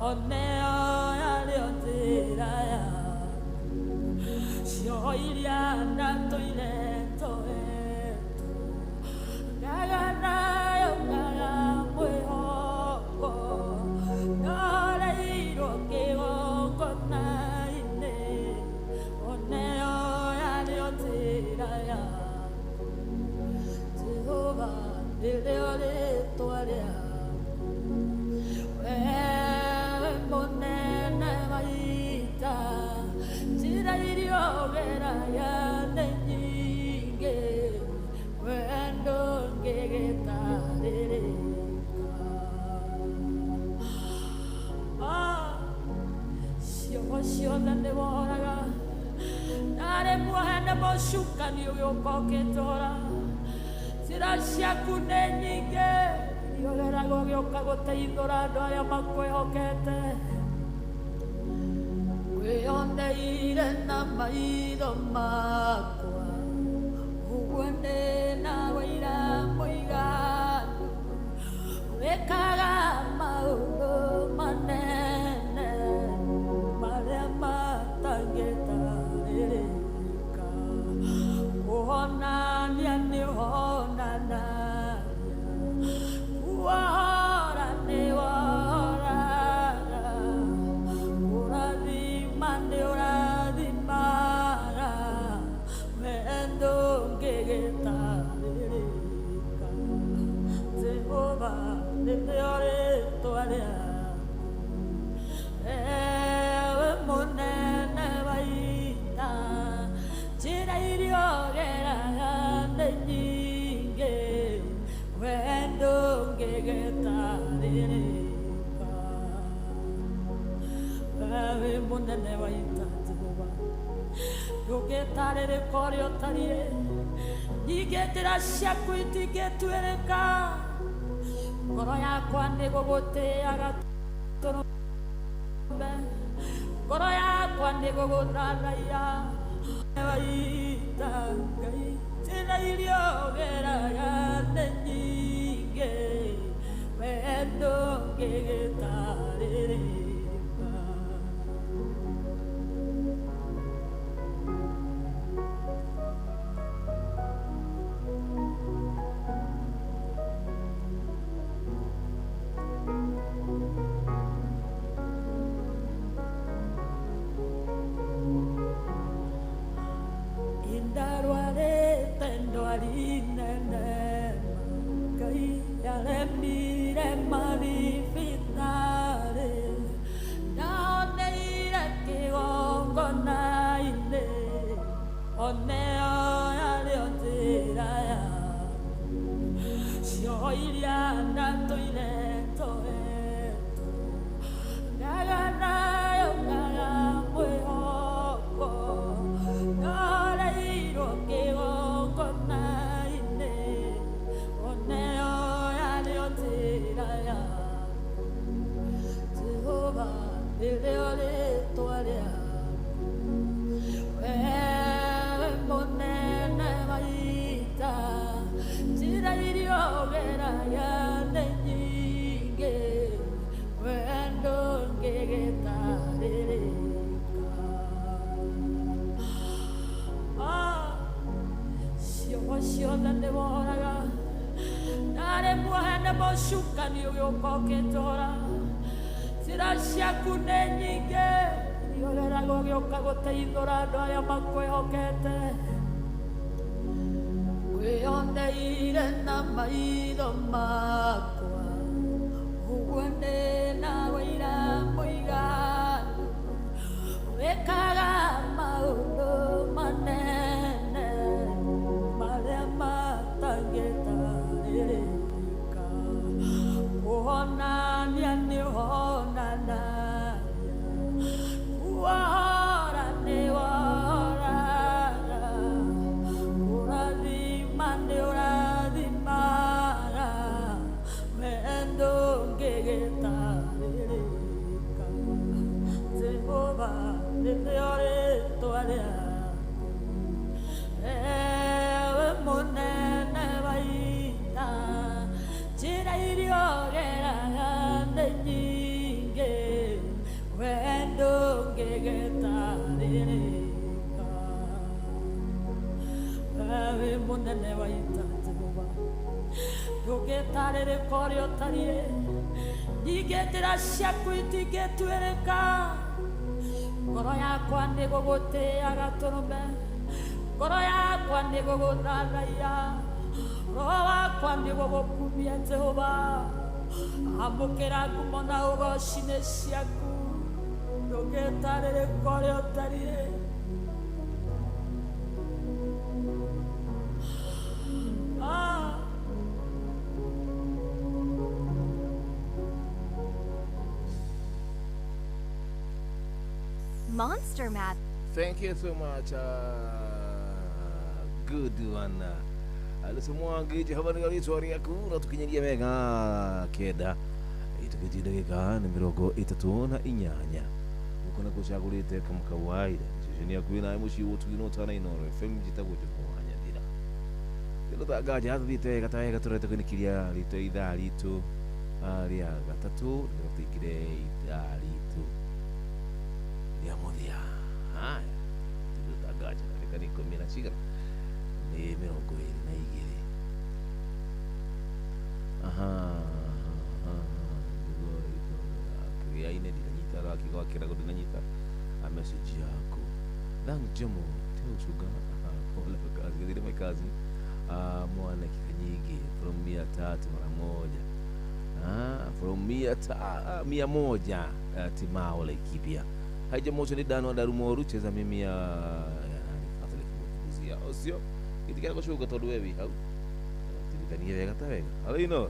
Oneo yarĩ o njĩra yaku Cioho iria ndatũire njoetwo Ngaga nayo ngaga mwĩhoko Ndoreirwo kĩgongona-inĩ Oneo yarĩ o njĩra yaku Jehova nĩrĩo rĩtwa rĩaku Wewe mũnene wa ita njĩra iria ũgeraga nĩ nyingĩ we ndũngĩgĩtarĩrĩka Cioho ciothe nĩworaga ndarĩ muohe nĩ mũcukani ũgĩũka ũkĩnjora njĩra ciaku nĩ nyingĩ iria ũgeraga ũgĩũka gũteithũra andũ arĩa makwĩhokete Wĩyoneire na maitho makwa ũguo ndĩ na wũira mũiganu wĩkaga maũndũ manene marĩa matangĩtarĩrĩka kũhonania nĩũhonanagia kuohora nĩwohoraga kũrathima nĩũrathimaga we ndũngĩgĩtarĩrĩka Jehova nĩrĩo rĩtwa rĩaku ewe mũnene wa ita njĩra iria ũgeraga nĩ nyingĩ we ndũngĩgĩtarĩrĩka wewe mũnene wa ita Jehova ndũngĩtarĩrĩka ũrĩa ũtariĩ nyingĩ njĩra ciaku itingĩtuĩrĩka ngoro yakwa nĩgũgũtĩaga tũrũme ngoro yakwa nĩgũgũthathaiya wa ita Ngai njĩra iria ũgeraga nĩ nyingĩ we ndũngĩgĩtarĩrĩka Indarwarĩte ndwari nene Ngai yaremire mathibitarĩ ndaoneire kĩgongona-inĩ oneo yarĩ o njĩra yaku cioho iria ndatũire njoetwo ngaga nayo ngaga mwĩhoko ndoreirwo kĩgongona-inĩ oneo yarĩ o njĩra yaku Jehova nĩrĩo rĩtwa rĩaku wewe mũnene wa ita njĩra iria ũgeraga nĩ nyingĩ we ndũngĩgĩtarĩrĩka Cioho ciothe nĩworaga ndarĩ muohe nĩ mũcukani ũgĩũka ũkĩnjora njĩra ciaku nĩ nyingĩ iria ũgeraga ũgĩũka gũteithũra andũ arĩa makwĩhokete Wĩyoneire na maitho makwa ũguo ndĩ na wũira mũiganu wĩkaga maũndũ manene marĩa matangĩtarĩrĩka kũhonania nĩũhonanagia kuohora nĩwohoraga kũrathima nĩũrathimaga we ndũngĩgĩtarĩrĩka Jehova nĩrĩo rĩtwa rĩaku ewe mũnene wa ita njĩra iria ũgeraga nĩ nyingĩ Ndũngĩgetarĩrĩka wewe mũnene wa ita Jehova ndũngĩtarĩrĩka ũrĩa ũtariĩ ningĩ njĩra ciaku itingĩtuĩrĩka ngoro yakwa nĩ gũgũtĩĩa gatũrũme ngoro yakwa nĩ gũgũthathaiya roho wakwa nĩ gũgũkumia Jehova amũkĩra ngumo na ũgoci nĩ ciaku ndũngĩtarĩrĩka ũrĩa ũtariĩ. Monster Math. Thank you so much. Good one. Alisa Mwangi Jehova nĩ rĩtwa rĩaku na tukinyagia wega kenda itukitie ndagĩka nĩ 38 guko na gũcagũrĩte kama kawaida ceceni yaku ĩna mũciĩ ũtugi no tana Inooro FM njĩtagwo Jomo wa Nyathira kĩndũ nganja hatuthiĩte wega ta wega tũrete kũinĩkĩria rĩtwa ithaa ritũ rĩa gatatũ nĩgetha tũingĩre ithaa ritũ rĩa mũthia. Haya tũndũ nganja ndagĩka nĩ ikũmi na cigana nĩ 22. Aha, nĩguo ine ndinanyita rakigo akĩragwo ndinanyita a message yako. Thank Jomo tell sugar pole kwa kazi githire my kazi mwana kikanyigi from 300 mara moja from 100 Timao Laikipia. Haija mocho ni dano darumoru cheza mimi ya nani Catholic mukuzia osio kitikira gũcuga tondu we wi hau tirithanie wega ta wega. Halo ino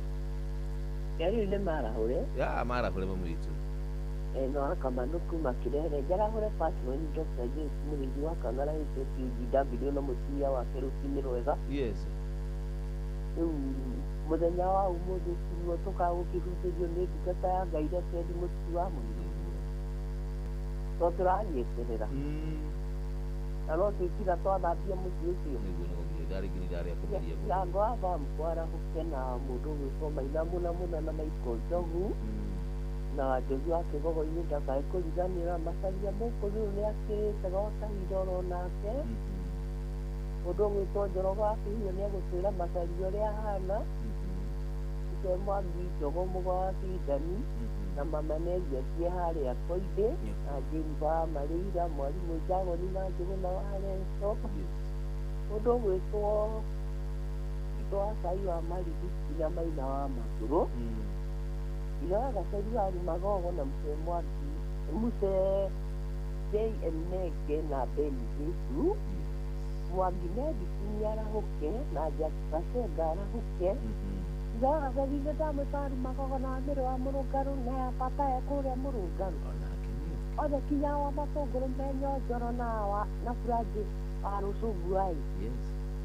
Yari nĩ marahũre ya marahũre mamu witũ no akamano kuma kirere njarahũre patron Dr. James Mũrĩithi wa Kang'ara HSUGW na mũtumia wake rũcinĩ rwega. Yes. Rĩu mũthenya wa ũmũthĩ tiguo tũkagũkĩhunjĩrio nĩ ndungata ya Ngai Reverend Mũtu wa Mũirũ to tũranyitĩrĩra na no twĩtiga twathambia mũciĩ ũcio nĩguo wa bamkwarahũke na mũndũ ũgwĩtwo Maina mũna mũna na Michael Njogu na Njogu wa Kĩgogo-inĩ ndakae kũriganĩra Macaria Mũkũrũ nĩ akĩrĩte gwa kahinda oro nake mũndũ ũgwĩtwo Njoroge wa Kĩhiũ nĩ egũtwĩra Macaria ũrĩa ahana ũcio Mwangi Njogo mũgwa wa Kĩhindani na mama Neria harĩa Koimbĩ na James wa Marĩira mwarimũ Jagoni na Njũgũna wa Leso mũndũ ũgwĩtwo Tito wa Cai wa Marigiti na Maina wa Magũrũ Ira wa Gaceri wa Rumagogo na Mũcee Mwangi Mũcee JM Nenge na Ben Jesu Mwangi Medicine nĩarahũke na Jack Gacenga arahũke Ira wa Gaceri nĩ ndamwĩta Rumagogo na Wamĩrĩ wa Mũrũngarũ na ya baba e kũrĩa Mũrũngarũ othe kinya wa Matũngũrũ me Nyonjoro na na Buranjĩ wa Rũcũngu ai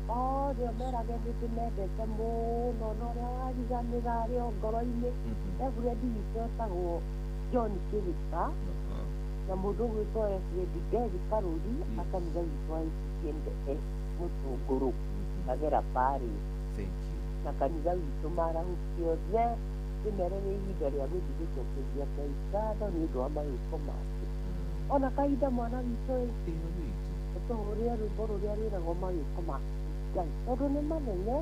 othe merage nĩ ndĩmendete mũno na ũrĩa wariganĩra arĩ o ngoro-inĩ Reverend witũ etagwo John Kĩrĩka na mũndũ ũgwĩtwo Reverend Derry Karũri a kanitha witũ wa ACK Mũtũngũrũ Kagera Parish na kanitha witũ marahũke othe ndĩmere nĩ ihinda rĩa gũthiĩ gũcokeria Ngai ngatho nĩ ũndũ wa mawĩko make ona kahinda mwana witũ ũtũhũrĩre rwĩmbo rũrĩa rwĩragwo mawĩko ma Ngai tondũ nĩ manene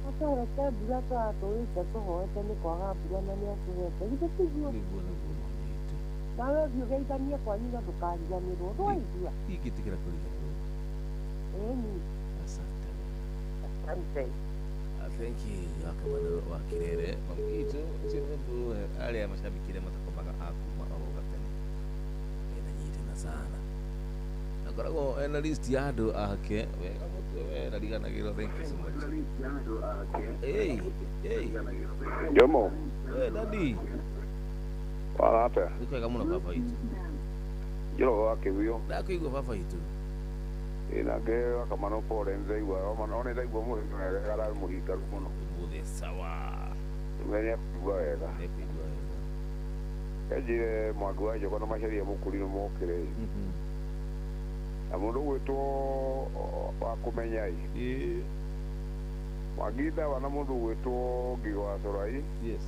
atũhete mbura tũratũrĩte tũhoete nĩ kwaga mbura na nĩ atũhete githĩ tiguo nawe ũthiĩ ũgeithanie kwanyu na ndũkariganĩrwo ndwaigua ingĩtĩkĩra kũriganĩrwo ĩni. Asante. Asante. Thank you akamana wa Kirere mamu witũ ũcio nĩ mũndũ arĩa mashabiki arĩa matakomaga akuma oro gatene ena nyitana sana akoragwo ena list ya andũ ake wega mũtwe we ndariganagĩrwo. Thank you so much. Hey, hey. Jomo. Hey, daddy. Wala atĩa? Nĩ kwega mũno baba witũ. Njoroge wa Kĩguũ. Ndakũigua baba witũ. Ĩ nake akamano pole nĩndaigua ona nĩndaigua mũhĩnga wega ararĩ mũhingaru mũno. Ũmũthĩ sawa. Nĩ nĩakũigua wega. Nĩakũigua wega. Kenjire Mwangi wa Njogo na Macaria Mũkũrinũ mokĩre na mũndũ ũgwĩtwo wa kũmenya ĩ Mwangi Ndawa na mũndũ ũgwĩtwo Ngigo wa Corai Yes.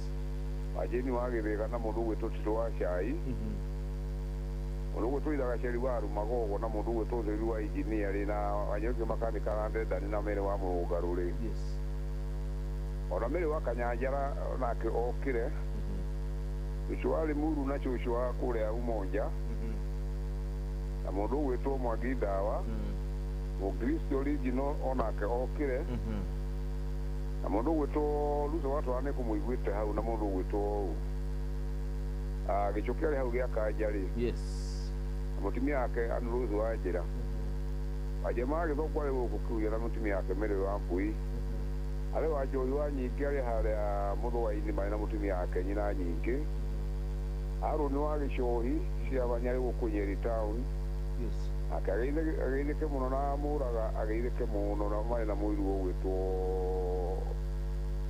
Wajeni wa Gĩthĩga na mũndũ ũgwĩtwo Tito wa Cai Mũndũ ũgwĩtwo Ithagaceri wa Rumagogo na mũndũ ũgwĩtwo Theri wa Injinia rĩ na Wanyoki makanika na Ndendani na Mary wa Mũrũngarũ rĩ. Yes. Ona Mary wa Kanyanjara nake okire. Cũcũ wa Limuru na cũcũ wa kũrĩa Umonja. Na mũndũ ũgwĩtwo Mwangi Ndawa. Mũkristo original onake okire. Na mũndũ ũgwĩtwo Luso watwara nĩ kũmũiguĩte hau na mũndũ ũgwĩtwo gĩchũkĩ arĩ hau gĩa Kanja rĩ. Yes. Na mũtumia wake Ann Rose wa Njĩra. Wajema agĩthokwo arĩ gũkũ Kiuya na mũtumia wake Mary wa Mbui. Arĩ wa Njohi wa Nyingĩ arĩ harĩa Mũthũa-inĩ marĩ na mũtumia wake nyina Nyingĩ. Harũni wa Gĩcohi Ciabanya arĩ gũkũ Nyeri town. Yes. Ake ageithĩke mũno na Mũraga ageithĩke mũno na marĩ na mũiru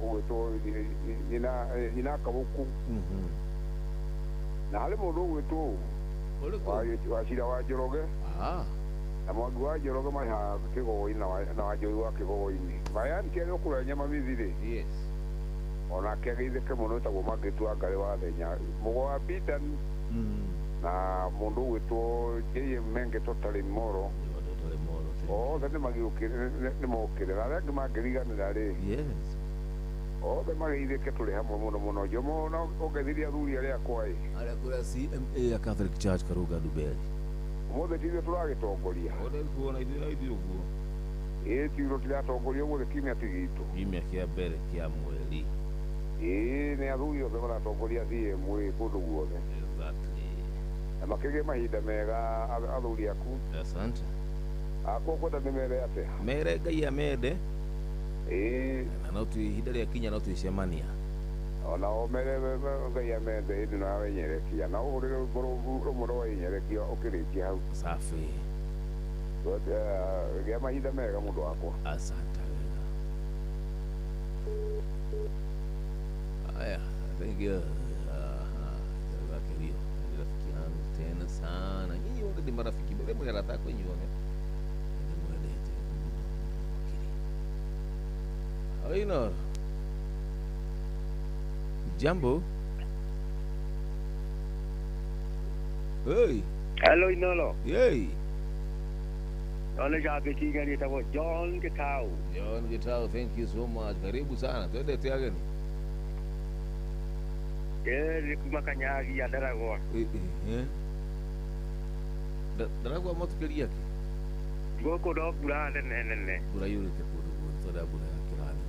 ũgwĩtwo nyina Kabuku. Na harĩ mũndũ ũgwĩtwo wa Cira wa Njoroge. Na Mwangi wa Njoroge marĩ haha Kĩgogo-inĩ na wa Njohi wa Kĩgogo-inĩ. Bayani kĩarĩ ũkũrĩa nyama mithirĩ. Yes. Onake ageithĩke mũno ĩtagwo Margaret wa Ngarĩ wa Thenya. Mũgo wa Bidan na mũndũ ũgwĩtwo J.M. Menge Totally Moro. Othe nĩ mokĩre na arĩa angĩ mangĩriganĩra rĩ. Yes. Othe mageithĩke tũrĩ hamwe mũno mũno. Jomo na ũngeithirie athuri arĩa akwa ĩ. Arĩa kũrĩa CMA ya Catholic Church Karuga Nduberi. Ũmũthĩ ti ithuĩ tũragĩtongoria. Othe kuona ithuĩ na ithuĩ ũguo. Ĩĩ ti ithuĩ tũratongoria ũmũthĩ kiumia ti gitũ. Kiumia kĩa mbere kĩa mweri. Ĩĩ nĩ athuri othe maratongoria CMA kũndũ guothe. Exactly. Na makĩgĩe mahinda mega athuri aku. Asante. Akwa kwenda nĩ mere atĩa? Mere Ngai amende. Ĩĩ. Na no tu ihinda rĩa kinya no twĩcemania. Ona o mere Ngai amende hĩndĩ no awenyerekia na ũhũrĩre rũmwe rwa wenyerekia ũkĩrĩkia hau. Safi. Gĩa mahinda mega mũndũ wakwa. Asante wega. Aya, thank you. Jazakallah. Ni rafiki yangu tena sana. Nyinyi wote ni marafiki. Mbele mwe rata kwenyu wote. Ni mwendete muno makiri. Aino. Jambo. Hey. Hello Inolo. Hey. Ole shabiki gani tabo John Gitau. John Gitau, thank you so much. Karibu sana. Twende tiageni. Eh, kuma Kanyagi ya Daragwa. Eh. Daragwa motukeria ki? Goko do mbura nene nene. Mbura yurite kundu guothe twenda mbura ya kĩrathimo.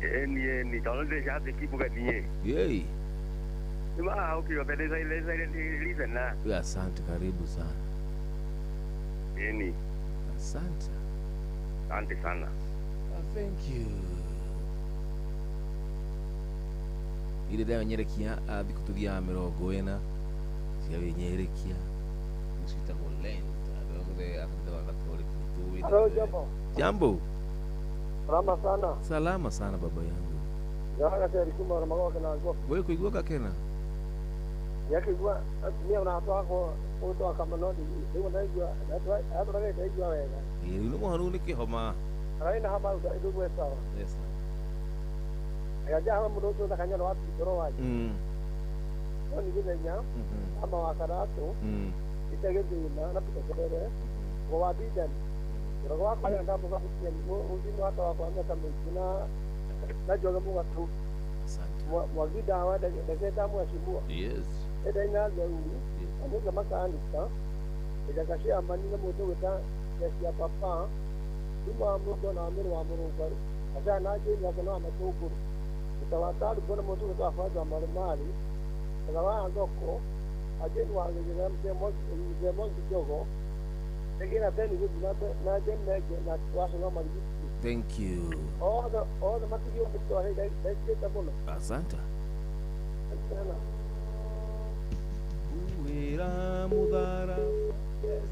Eh, ni tondũ ndĩ shabiki mũgeni. Yei. Nĩ mahũkio mbere listener. Asante, karibu sana. Eni. Asante. Asante sana. Thank you. Ile ndamenyerekia thikũ tũthiaga 40 cia wĩnyerekia nĩciĩtagwo Lent. Andũ othe a kanitha wa Katoliki nĩtũĩ. Hello, jambo. Jambo. Salama sana. Salama sana baba yangu. Yaga teri kuma magoka na ngo. Wewe kuigua kakena? Yakigua atumia unatwako utwa kama no ndi ndaigua atwara ndaigua wega. Ĩĩ no mũhanu nĩ kĩhoma. Araina hama ndugu sawa. Yes. Agaja hama mũndũ ũcio thakanya wa ngoro wa. No ni githenya ama wa karatu. Itegethina na pita ngo wa bidan. Rogo wakwa ndamuga kutia uthimo hata wakwa miaka mĩingĩ na najoga mugatu. Asante. Mwagida wa ndageta mweshimua. Yes. Eda ina gauri. Amuga makanika. Eda amani na mũndũ gwĩta cia papa. Kuma mũndũ na amĩrĩ wa mũrũngarũ. Aca na jeni yake no amatũngũrũ. Mutawataru bona mũndũ gwĩta Father Marimari. Ega wa thoko. Ajeni wa gĩthĩra mzee Mwangi Jogo. Egera beni gũthiĩ na jeni mege na wacoga marigiti. Thank you. Othe matigio gũtwahe ndaigĩte mũno. Asante. Asante. Uwera muthara. Yes.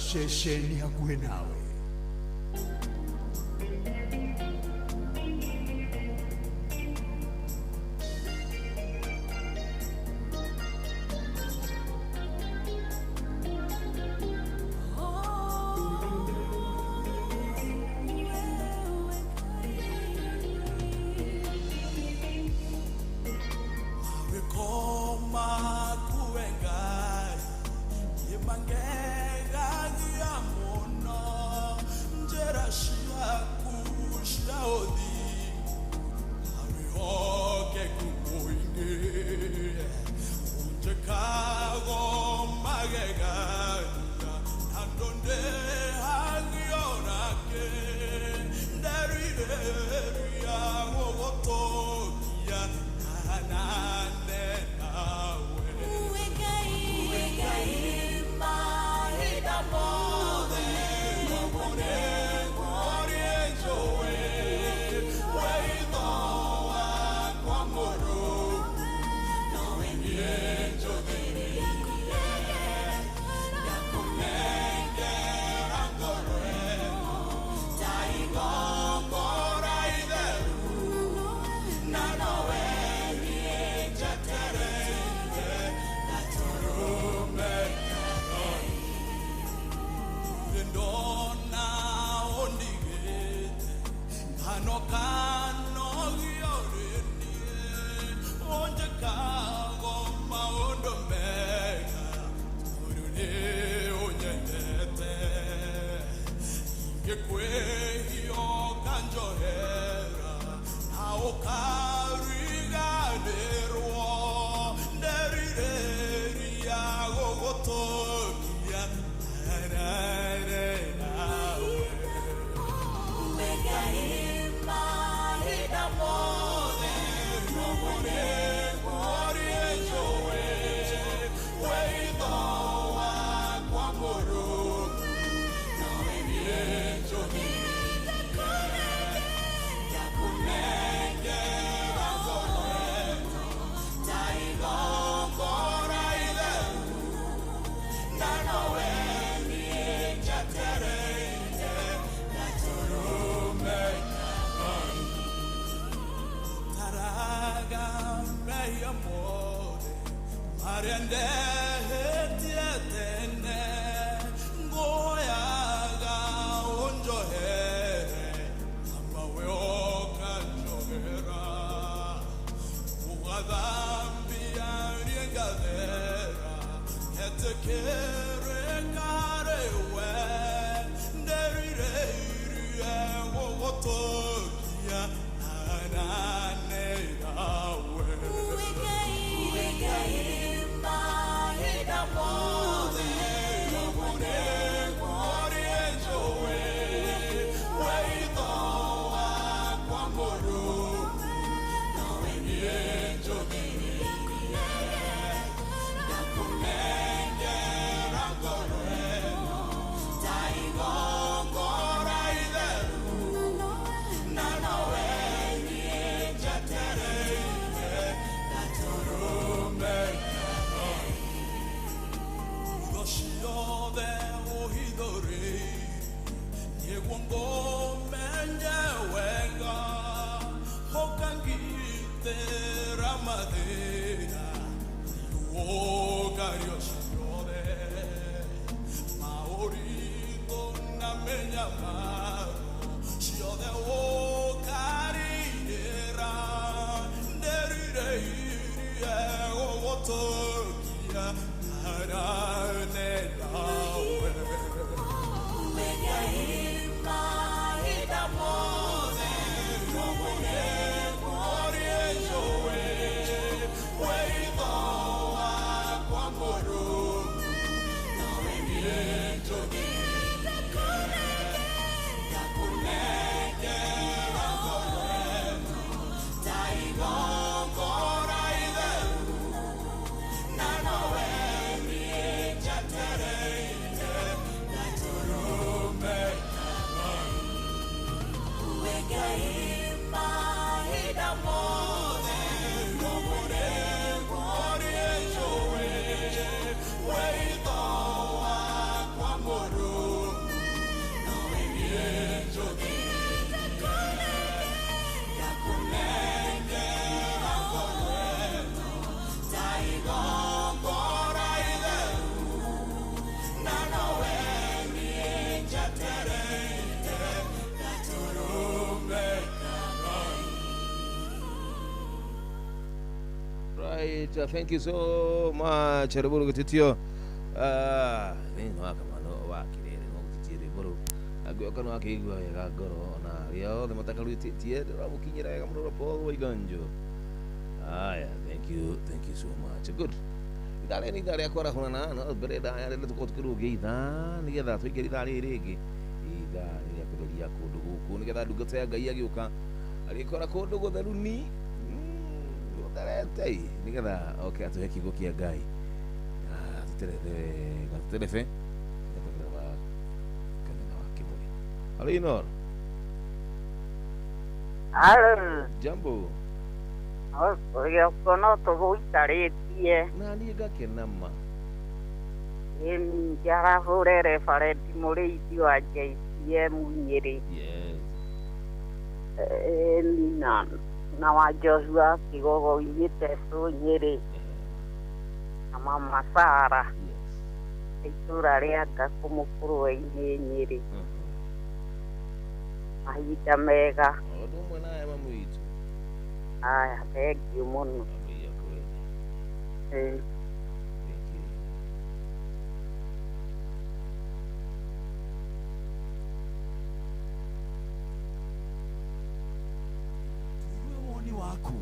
Ceceni hakuhĩ nawe. Alright, thank you so much. Rwimbo rũgĩtĩtio thĩinĩ wa kamano wa kĩrĩrĩ no gũtitie rwĩmbo rũu angĩoka no akĩigua wega ngoro ona arĩa othe matakarwĩtĩtie ndĩramũkinyĩra wega mũno Paul Waiganjo. Aya, thank you so much. Good. Ithaa rĩrĩ nĩ ithaa rĩa kwarahũrana no mbere ndaya rĩrĩa tũkorwo tũkĩrũngia ithaa nĩgetha tũingĩre ithaa rĩrĩ rĩngĩ ithaa rĩrĩa kũtheria kũndũ gũkũ nĩgetha ndungata ya Ngai agĩũka agĩkora kũndũ gũtheru ni gũtherete nĩgetha oke atũhe kiugo kĩa Ngai tũterethe wega tũterebe wa kanitha wa Kĩmũrĩ. Halo Inoro. Halo. Jambo. Ũrĩa no tũgũikarĩtie. Na niĩ ngakena ma. Ĩni njarahũre referendi mũrĩithi wa JCM Nyĩrĩ. Yes. Ĩni na wa Joshua Kĩgogo-inĩ Teso Nyĩrĩ. Na mama Sara. Yes. Itũra rĩa Ngakũ Mũkũrwe-inĩ Nyĩrĩ. Mahinda mega. Ũndũ ũmwe nawe mamu witũ. Aya, thank you mũno. Thank you. Woni waku.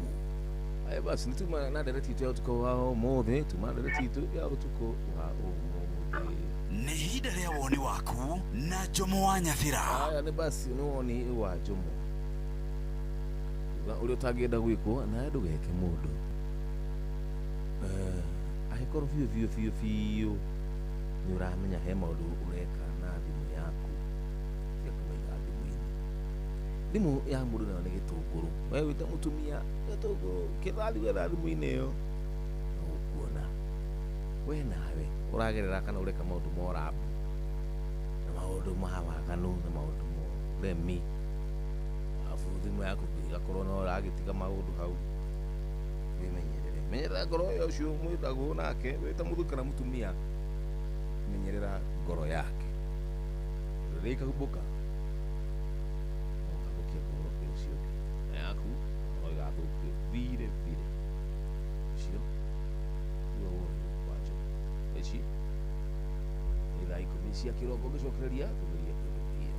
Aya basi nituma na ndereti itu ya ũtukũ wa ũmũthĩ, tuma ndereti itu ya ũtukũ wa ũmũthĩ. Nĩ ihinda rĩa woni waku na Jomo wa Nyathira. Aya nĩ basi nĩ woni wa Jomo. Uga ũrĩa ũtangĩenda gwĩkwo nawe ndũgeke mũndũ. Angĩkorwo biũ biũ biũ biũ nĩ ũramenya he maũndũ ũreka na thimũ yaku tiga kũmaiga thimũ-inĩ. Thimũ ya mũndũ nayo nĩ gĩtũngũrũ. We wĩ ta mũtumia gĩtũngũrũ kĩrathiĩ gwetha thimũ-inĩ ĩyo no ũkuona. We nawe ũragerera kana ũreka maũndũ ma ũrambu na maũndũ ma waganu na maũndũ ma ũremi arabu thimũ yaku ĩgakorwo no ũragĩtiga maũndũ hau. Wĩmenyerere, menyerera ngoro ya ũcio mwĩtagwo nake wĩ ta mũthuri kana mũtumia, menyerera ngoro yake. Rĩrĩa ĩkahumbũka no ũgathũkia ngoro ya ũcio ũngĩ na yaku no ĩgathũkio bire bire. Ũcio nĩguo woni wa Jomo. Ici nĩ thaa 10 cia kĩroko ngĩcokereria tũgerie kũndũkia.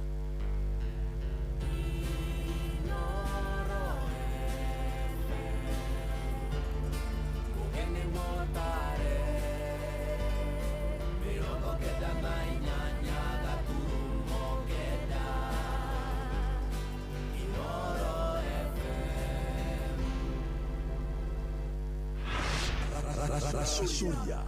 Racũria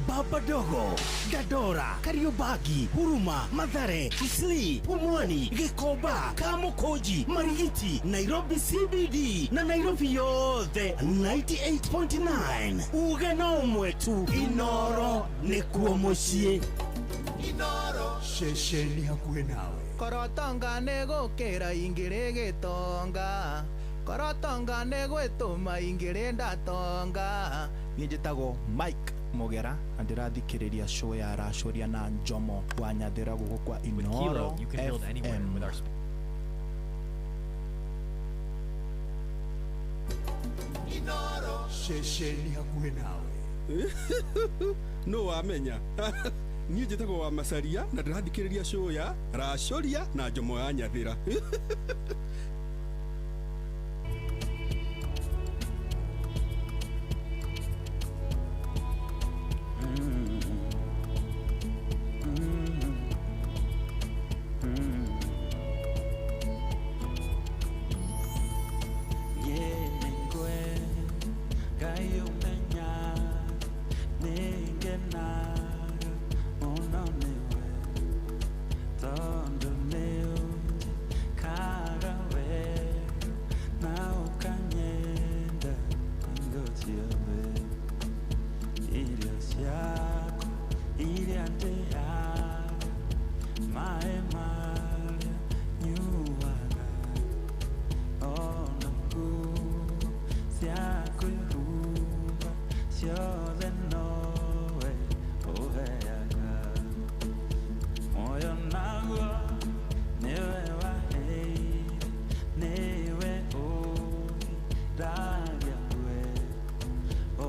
Baba Dogo, Dandora, Kariobangi, Huruma, Mathare, Isli, Pumwani, Gikomba, Kamukunji, Marigiti, Nairobi CBD na Nairobi yothe 98.9. Uge no ũmwe tu, Inoro nĩkuo mũciĩ. Inoro ceceni hakuhĩ nawe. Korotonga nĩ gũkĩra ingĩrĩ gĩtonga. Korotonga nĩ gwĩtũma ingĩrĩ ndatonga. Niĩ njĩtagwo Mike Mugera na ndĩrathikĩrĩria show ya Racũria na Jomo wa Nyathira gũkũ kwa Inoro FM. Inoro ceceni hakuhĩ nawe. No wamenya. Niĩ njĩtagwo wa Macaria na ndĩrathikĩrĩria show ya Racũria na Jomo ya Nyathira. Newe o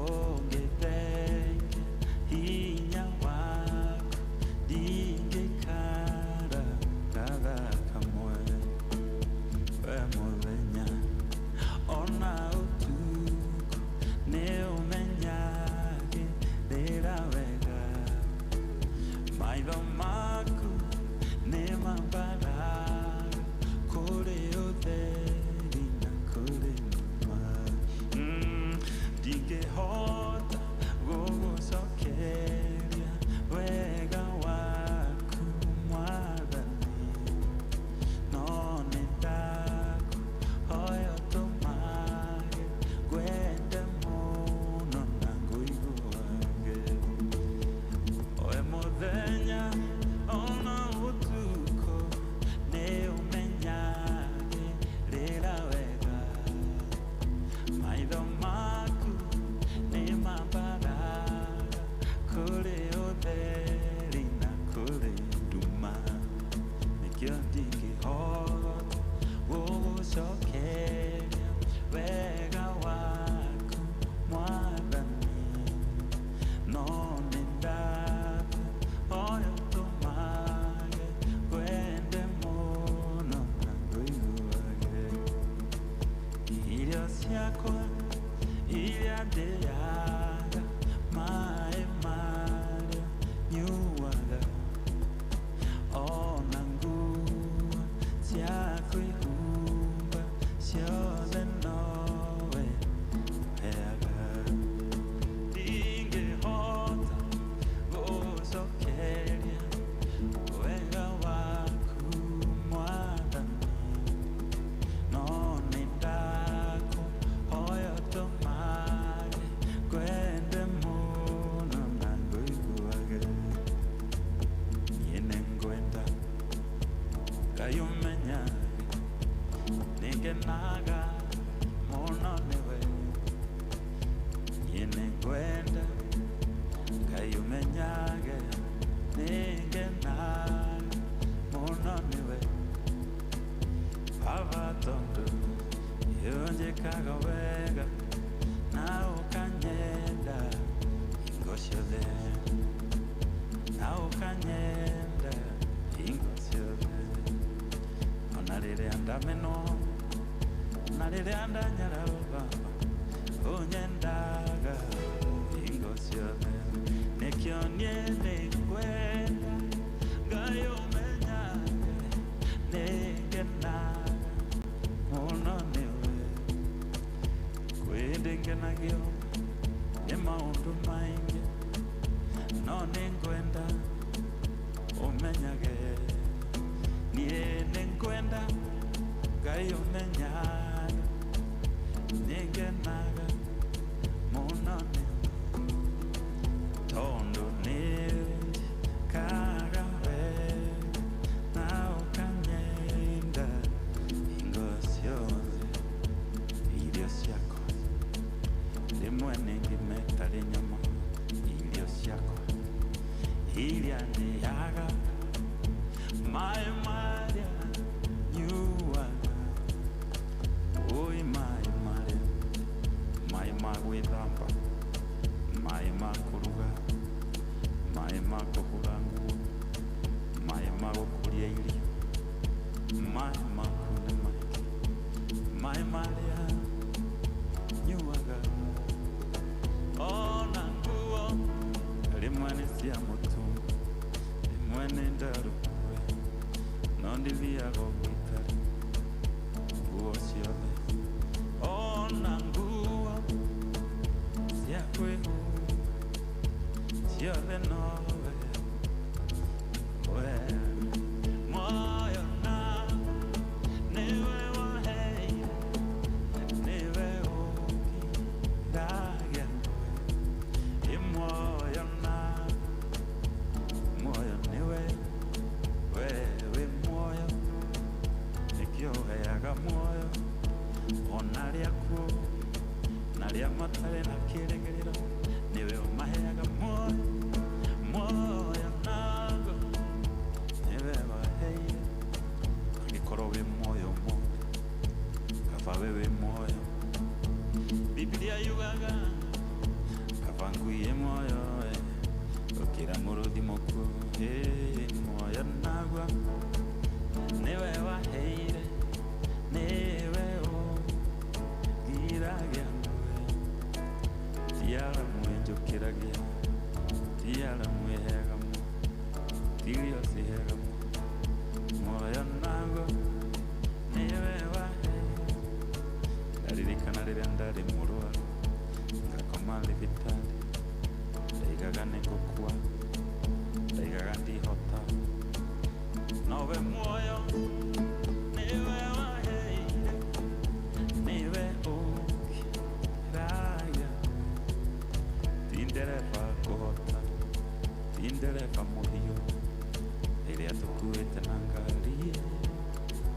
Ndingĩhota gũgũcokeria wega waku Mwathani, no nĩ ndakũhoya ũtũmage ngwende mũno na ngũiguage. We mũthenya ona ũtukũ nĩ ũmenyagĩrĩra wega, maitho maku nĩ mambaraga kũrĩ ũtheri na kũrĩ nduma, nĩkĩo ndingĩhota gũgũcokeria wega waku Mwathani, no nĩ ndakũhoya ũtũmage ngwende mũno na ngũiguage. Irio ciakwa iria ndĩaga, maĩ marĩa nyuaga, ona nguo cia kwĩhumba ciothe nowe ũheaga. Ndingĩhota gũgũcokeria wega waku Mwathani, no nĩ ndakũhoya ũtũmage ngwende mũno na ngũiguage. Niĩ nĩngwenda Ngai ũmenyage nĩngenaga mũno nĩwe. Niĩ nĩngwenda Ngai ũmenyage nĩngenaga mũno nĩwe. Baba tondũ nĩũnjĩkaga wega na ũkanyenda hingo ciothe, na ũkanyenda hingo ciothe, ona rĩrĩa ndamenwo na rĩrĩa ndanyararwo Baba ũnyendaga hingo ciothe, nĩkĩo niĩ nĩngwenda Ngai ũmenyage nĩngenaga mũno nĩwe. Kwĩ ndĩngenagio nĩ maũndũ maingĩ, no nĩngwenda ũmenyage niĩ nĩngwenda Ngai ũmenyage nĩngenaga mũno nĩwe, tondũ nĩnjĩkaga wega na ũkanyenda hingo ciothe. Irio ciakwa rĩmwe nĩ ngima ĩtarĩ nyama, irio ciakwa iria ndĩaga, maĩ marĩa nyuaga, oi maĩ marĩa, maĩ ma gwĩthamba, maĩ ma kũruga, maĩ ma kũhũra nguo, maĩ ma gũkũria irio, maĩ maku nĩ maingĩ, maĩ marĩa nyuaga, ona nguo rĩmwe nĩ cia mũtumba, rĩmwe nĩ ndarũkue, no ndithiaga ũguo itarĩ nguo ciothe, ona nguo cia kwĩhumba ciothe nowe we. Muoyo na nĩwe waheire, nĩwe ũngiragia ngũĩ. Ĩ muoyo na muoyo nĩwe, we wĩ muoyo, nĩkĩo ũheaga muoyo ona arĩa akuũ na arĩa matarĩ na kĩĩrĩgĩrĩro, nĩwe ũmaheaga muoyo. Muoyo naguo nĩwe waheire, angĩkorwo wĩ muoyo ũmũthĩ, kaba we wĩ muoyo. Biblia yugaga kaba ngui ĩ muoyo gũkĩra mũrũthi mũkuũ. Muoyo naguo nĩwe waheire, nĩwe ũngiragia ngũĩ. Ti aramu ĩnjũkĩragia, ti aramu ĩheaga muoyo, ti irio ciheaga muoyo. Muoyo naguo nĩwe waheire. Ndaririkana rĩrĩa ndarĩ mũrwaru, ngakoma ndereba kũhota ti ndereba mũhiũ rĩrĩa tũkuĩte na ngari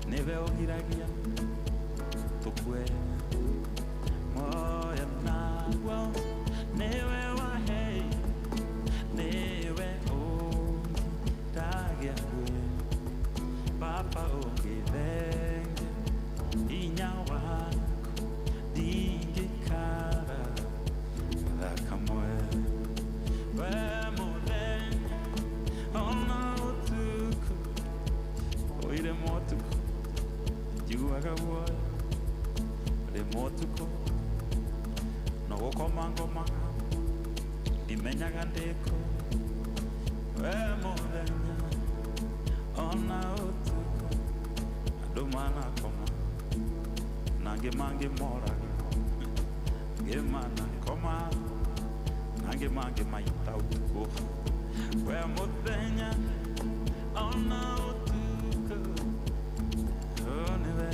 nĩwe ũgiragia tũkue moyo naguo nĩwe wahe nĩwe ũngĩragia kue Baba ũngĩthengia hinya waku ndingĩkara kamwe we mũthenya ona ũtukũ oire motukũ njiguaga guoya rĩmwe ũtukũ no gũkoma ngomaga ndimenyaga ndĩkũ we mũthenya ona ũtukũ andũ manakoma nangĩ mangĩ moraga ngĩ manakoma nangĩ mangĩ maita ũtukũ we mũthenya ona ũtukũ nĩwe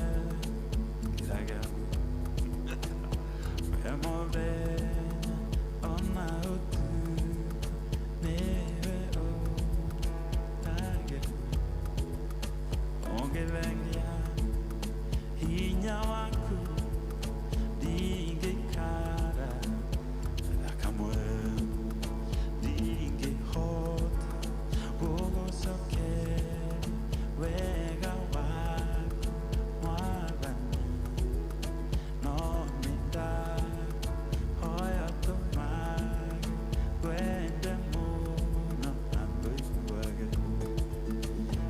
kĩragia we mũthenya ona ũtukũ nĩwe ũragia ũngĩthengia hinya waku ndingĩikara kamwe ndingĩhota gũgũcokeria wega waku Mwathani no nĩndahoya tũmage ngwende mũno na ngũiguage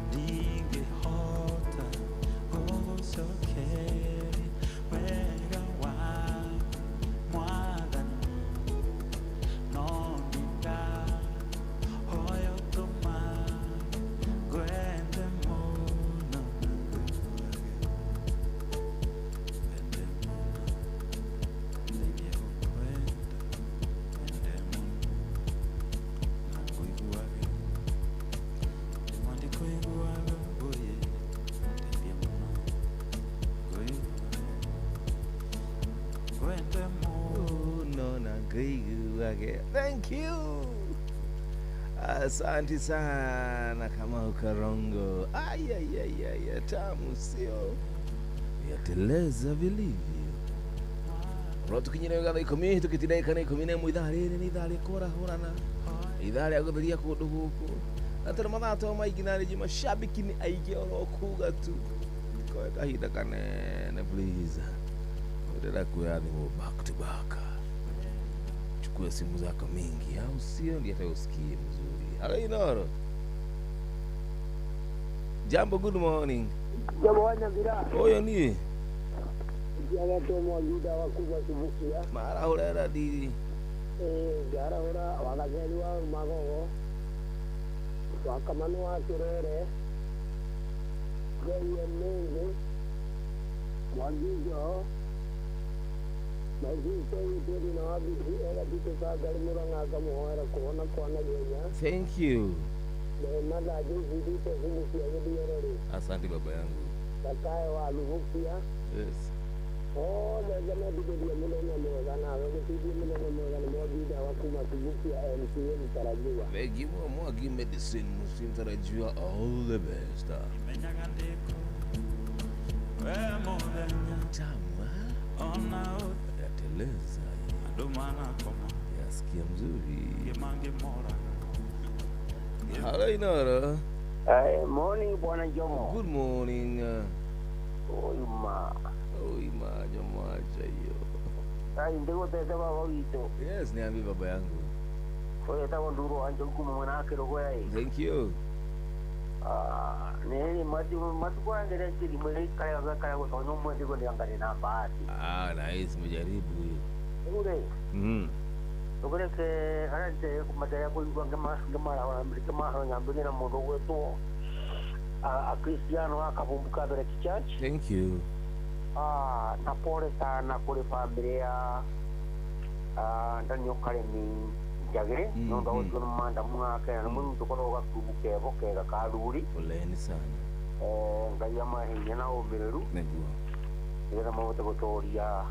ndingĩhota gũgũcokeria wega waku Mwathani no nĩndahoya tũmage ngwende mũno na ngũiguage wende mũno ndeithia gũkwenda wende mũno na ngũiguage rĩmwe ndikũiguaga oye ndeithia mũno ngũiguage ngwende mũno na ngũiguage. Thank you. Asante sana Kamau Karongo. Ay, ay, ay, ay, tamu sio? Yateleza vilivyo. Rotukinyire wega thaa 10 tukitindeka na 11 ithaa rĩrĩ nĩ ithaa rĩa kũrahũrana ithaa rĩa gũtheria kũndũ gũkũ na tondũ mathaa to maingĩ na rĩngĩ mashabiki nĩ aingĩ oro kuga tu koe kahinda kanene please ndĩrenda kuoya thimũ back to back chukua simu zako mingi au sio ndio hata usikie mzuri. Halo Inoro. Jambo, good morning. Jambo wanyambira. Oyo ni Ndiagatwo Mwajuda wa kuva Subukia. Marahũrera ndiri. Ngarahũra wagatheri wa Magogo wa Kamanu wa Kirere Ngai Mengi Mwangijo Thank you. Asante baba yangu. Yes. Mwagi medicine mtarajiwa all the best. Tamu yateleza. Yasikia mzuri. Hello Inoro. Morning Bwana Jomo. Good morning. Oima. Oima Jomo acha hiyo. Ai ndego tete baba wito. Yes, niambie baba yangu. Oye tawo nduro anje kuma mwanake rogo yai. Thank you. Ne matu kwa ngere chiri mwele kaya kaya kwa tonyo mwezi kwa ndiangare na bahati. Ah, nice mjaribu hiyo. Ure. Ukore ke arante kumadaya kwa ngema ngema ngema ngambele na mundu wetu a Cristiano akavumbuka mbere church. Thank you. Na pole sana kuri familia ndani okaremi njagire nonda ojo manda mwake na muntu koroga kubuke bokega karuri. Poleni sana. Ngai amahinya na umireru niguo nigetha mahote gutoria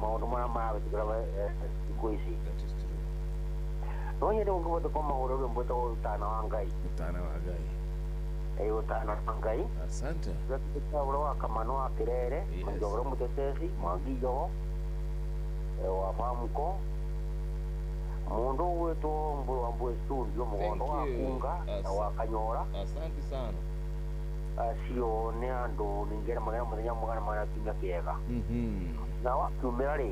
Maũndũ marĩa marabĩtũkĩra thikũ ici. No nyende ũngĩhota kũmahũra rwĩmbo rwĩtagwo Ũtana wa Ngai. Ũtana wa Ngai. Ũtana wa Ngai. Asante. Ũrĩa wa Kamano wa Kĩrere, Njogoro Mũtetezi, Mwangi Njogo, wa Famco, mundu ũgwĩtwo Mbũrũ wa Mbũĩ studio, Mũgondo wa Kunga na wa Kanyora. Asante sana. Acio nĩ andũ ningĩ magena mũthenya mwega na magena kiumia kĩega. Na wakiumĩra rĩ,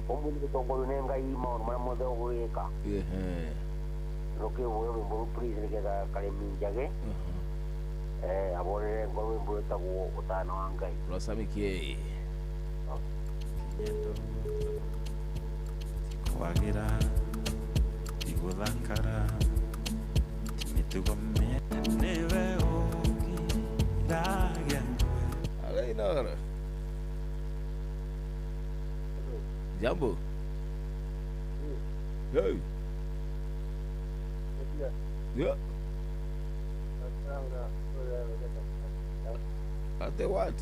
ũmũthĩ gũtongorio nĩ Ngai maũndũ marĩa mothe ũgwĩka. Rũkĩhũre rwĩmbo rũu please nĩgetha Karĩmi Njage aborere ngoro rwĩmbo rwĩtagwo Ũtana wa Ngai. Rwacamikie. Kwagĩra ti gũthakara ti mĩtugo mĩega nĩwe ũngĩragia Alei Nora. Jambo. Hey. Yeah. Ate what?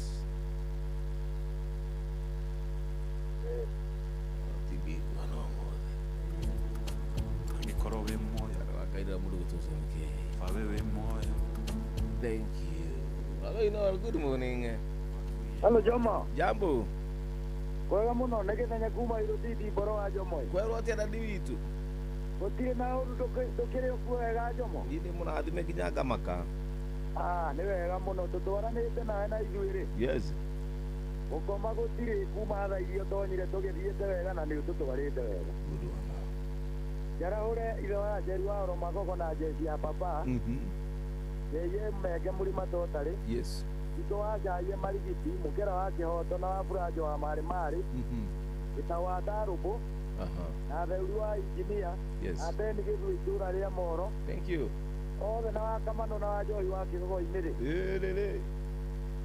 Angĩkorwo wĩ muoyo bawe wĩ muoyo. Thank you. Hello, Nora. Good morning. Hello, Jomo. Jambo. Kwega mũno nĩ gĩthenya kuma Irũtiti mboro wa Jomo. Kwerwo atĩa dadi witũ? Gũtirĩ na ũru ndũkĩrĩ ũkuo wega Jomo. Niĩ ndĩ mũrathime nginya ngamaka. Ah, nĩ wega mũno tũtwaranĩte nawe na ithuĩ rĩ. Yes. Gũkoma gũtirĩ kuma thaa iria ũtonyire tũgĩthiĩte wega na nĩ ũtũtwarĩte wega. Good one. Njarahũre ithe wa Njeri wa Oro Magogo na njeci ya papa. Yeye Meke Mũrima Totarĩ. Yes. Itũ wa Njaie Marigiti, Mũkĩra wa Kĩhoto na wa Buranjo wa Marĩ Marĩ. Gĩta wa Ndarũbũ. Na Theuri wa Injinia. Yes. Na Beni Gĩthuĩ itũũra rĩa Moro. Thank you. Othe na wa Kamano na wa Njohi wa Kĩgogo-inĩ rĩ. Ĩrĩrĩ.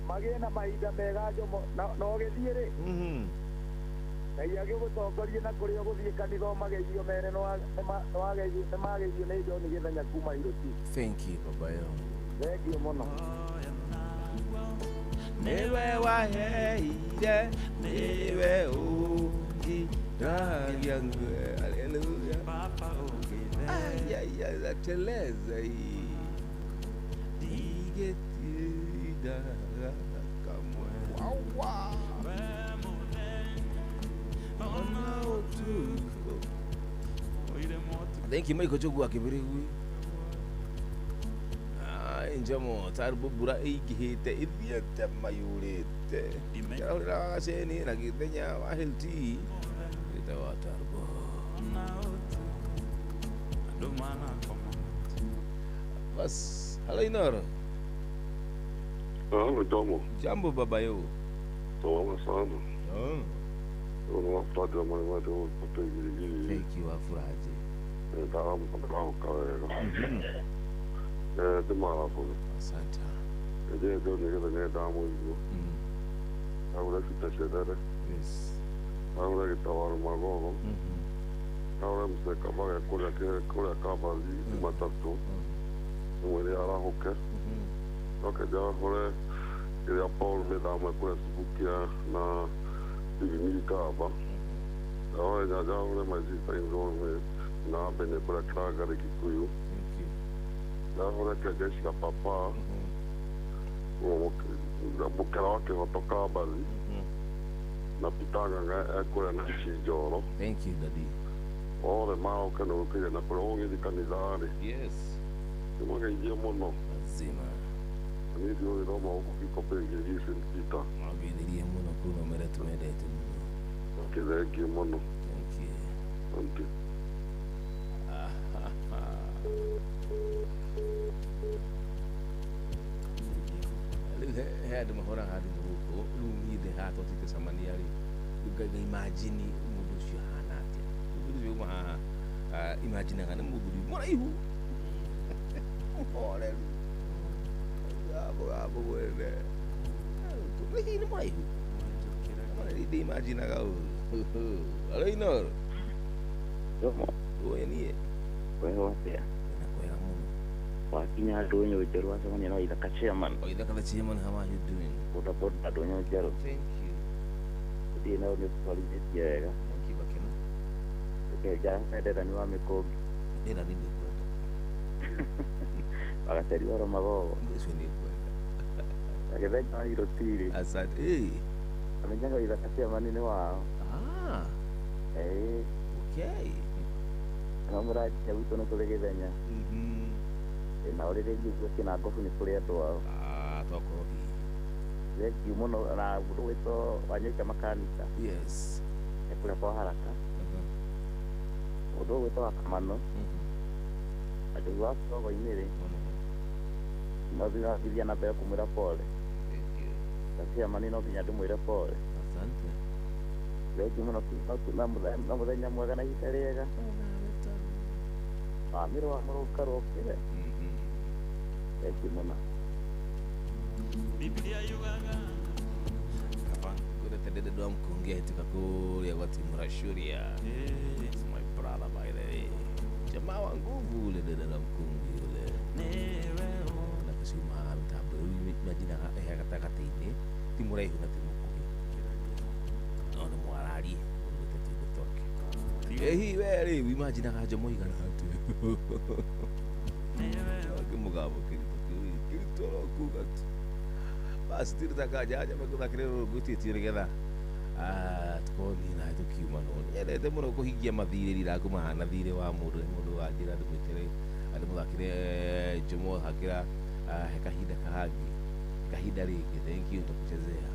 Magĩe na mahinda mega Jomo na ũgĩthiĩ rĩ. Ngai agĩgũtongorie na kũrĩa ũgũthiĩ kanitha ũmageithio mere nĩmageithio nĩ John Gĩthenya kuma Irũti. Thank you baba yo. Thank you mũno. Nĩwe waheire, nĩwe ũngĩragia nguo. Hallelujah. Ay, ay, ay, nateleza hii. Ndigetidaga kamwe. Wawa. Thank you Michael Jogu akibirigwi. Ai njamo tarbu bura igihite ithiete mayurite. Kirahurira gaceni na githenya wa Hilti. Ite wa tarbu. Bas, hello Inoro. Hello Jomo. Jambo baba yo. Salama sana. Thank you Afuraje. Asante. Yes. Thank you, Daddy. Yes. Mazima. Mageithirie mũno kuno mere twendete mũno. Okay, thank you mũno. Thank you. Thank you. Rĩu he andũ mahoraga thimũ gũkũ rĩu niĩ ndĩ haha tũtitecemania rĩ rĩu nga imagine mũndũ ũcio ahana atĩa. Mũndũ ũcio auma haha imaginaga nĩ mũthuri mũraihu mũhoreru mũgwene hihi nĩ mũraihu ndĩ imaginaga ũru. Hello Inoro. Ũĩ niĩ Kwega atĩa? Na kwega mũno. Wakinya ndũnyũ njerũ wacemania na Waithaka chairman. Waithaka the chairman, how are you doing? Boda boda ndũnyũ njerũ. Thank you. Ndi na nĩ twarithĩtie wega. Thank you gakena. Reke njare ni wa mĩkũngi. Ĩna nĩ ngwenda. Wagateri wa magogo. Ũcio nĩ ngwenda. Agĩthenya wa irotiri. Asante. Eh. Amenyaga ithaka cia manene wao. Ah. Eh. Okay. Na mũratia gwitũ nĩ kũrĩ gĩthenya. Na ũrĩrĩrie ũguo kĩna ngobu nĩ kũrĩ andũ ao. Ah, tokorwo hihi. Thank you mũno na mũndũ gwĩtwo Wanyoike makanika. Yes. Nĩ kũrĩa kwa haraka. Mũndũ ũgwĩtwo wa Kamano. Andũ wa Kigogo-inĩ rĩ. No thiĩ na mbere kũmwĩra pole. Thank you. Gaciamani no nginya ndĩmwĩre pole. Asante. Thank you mũno na mũthenya mwega na ihinda rĩega. Amĩrĩ wa mũrũngarũ okĩre. Thank you mũno. Biblia yugaga Kuna tendede dwa mkungia hitika kuria kwa timu Rashuria. It's my brother by the way. Jamaa wa nguvu ule dede la mkungi ule. Na kusima mtambo majina ya gatagatĩ-inĩ ti mũraihu na ti mũkuhĩ. No nĩ mwararie ũrũte tũindo twake. Ehi we rĩu imagine ga Jomo igana atĩa. Ngĩmũgambo kĩritũ kĩu kĩritũ oro kuga tu. Basi tirutaka jaja mekuthakire rũrũngũtĩtie nĩgetha tukorwo niĩ nawe tũkiuma no nyendete mũno kũhingia mathirĩ rirakũmahana thirĩ wa mũndũ nĩ mũndũ wanjĩra ndĩmwĩkĩre ndĩmũthakĩre Jomo thakĩra he kahinda kahangĩ kahinda rĩngĩ. Thank you nitakuchezea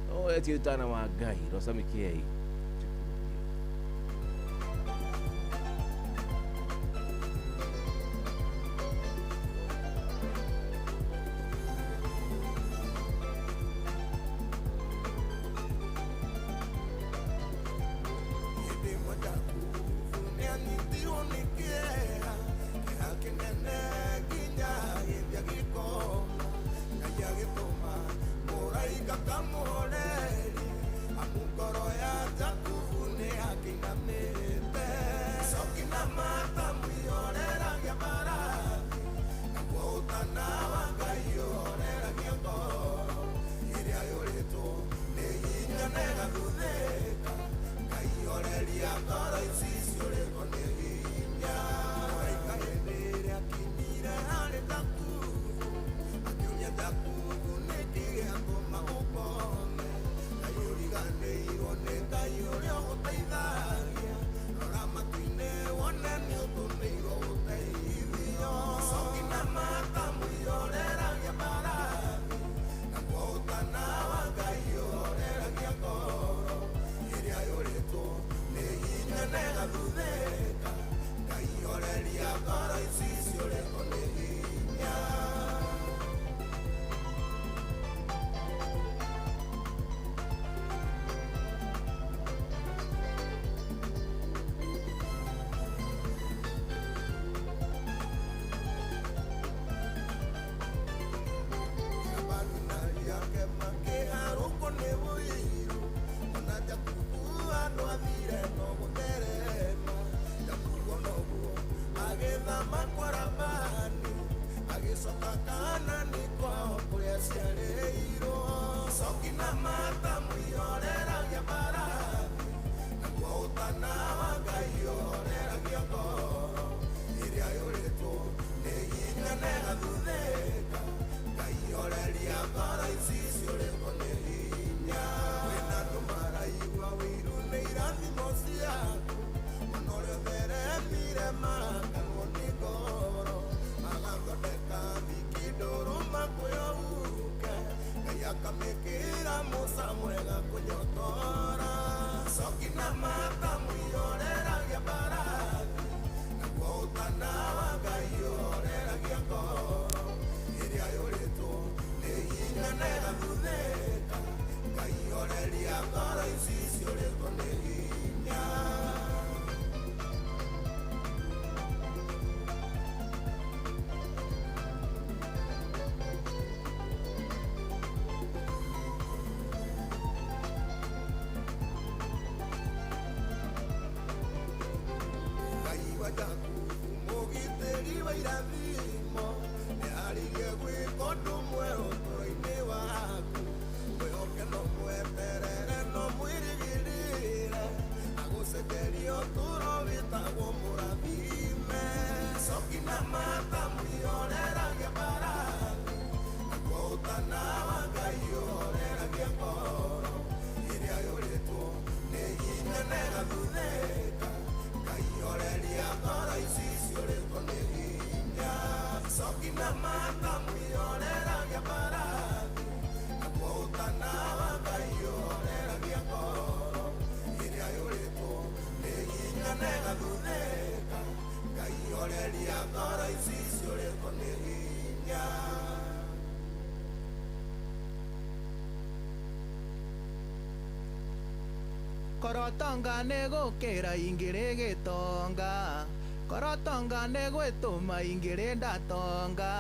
no etie utana wa Ngai Rosa Mikei. Waku, wewe no mweterere no mwirigire. Ũtũũro wĩtagwo mũrathime. Icoki na matamu ihoreragia mbarathi, naguo ũtana wa Ngai ũhoreragia ngoro ĩrĩa yũrĩtwo nĩ hinya na ĩgathuthĩka. Ngai horeria ngoro ici ciũrĩtwo nĩ hinya. Icoki na matamu ihoreragia mbarathi, naguo ũtana wa Ngai ũhoreragia ngoro ĩrĩa yũrĩtwo nĩ hinya na ĩgathuthĩka. Ngai horeria ngoro ici ciũrĩtwo nĩ hinya. Korotonga nĩ gũkĩra ingĩrĩ gĩtonga, korotonga nĩ gwĩtũma ingĩrĩ ndatonga.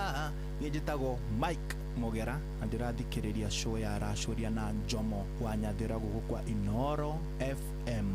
Niĩ njĩtagwo Mike Mugera na ndĩrathikĩrĩria show ya Racũria na Njomo wa Nyathira gũkũ kwa Inoro FM.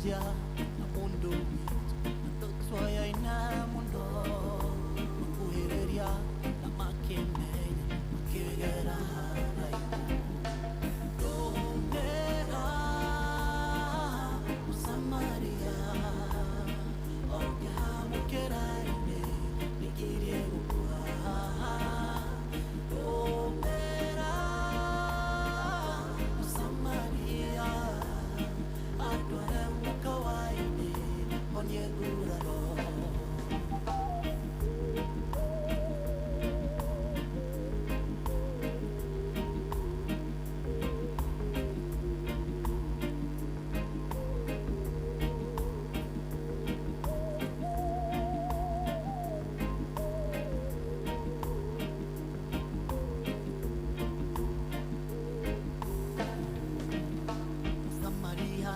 Twaranĩria na mũndũ witũ na tũtwoyaine mũno makuhĩrĩria na makĩmenya makĩgera haraihu. Ndũmĩra Mũsamaria ũngĩhamũkĩra-inĩ nĩngirie gũkua. Ndũmĩra Mũsamaria atware mũkawa-inĩ onie nguraro. Samaria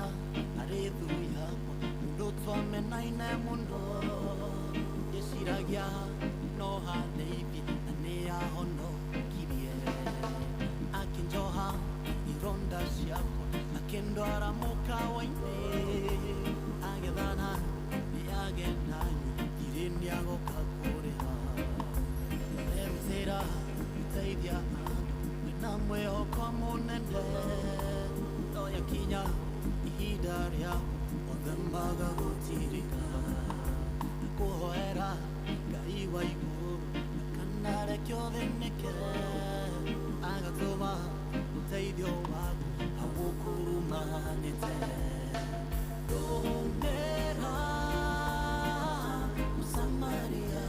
arĩ thũ yakwa mũndũ twamenaine mũno ndĩciragia no handeithie na nĩahonokirie akĩnjoha ironda ciakwa akĩndwara mũkawa-inĩ agethana nĩagendanyue ndirĩ nĩagoka kũrĩha erutĩra gũteithia andũ wĩna mwĩhoko mũnene no yakinya ihinda rĩaku othe magagũtirika kũhoera Ngai wa igũrũ ndakanareke ũthĩnĩke agatũma ũteithio waku awũkurumanĩte. Ndũmĩra Mũsamaria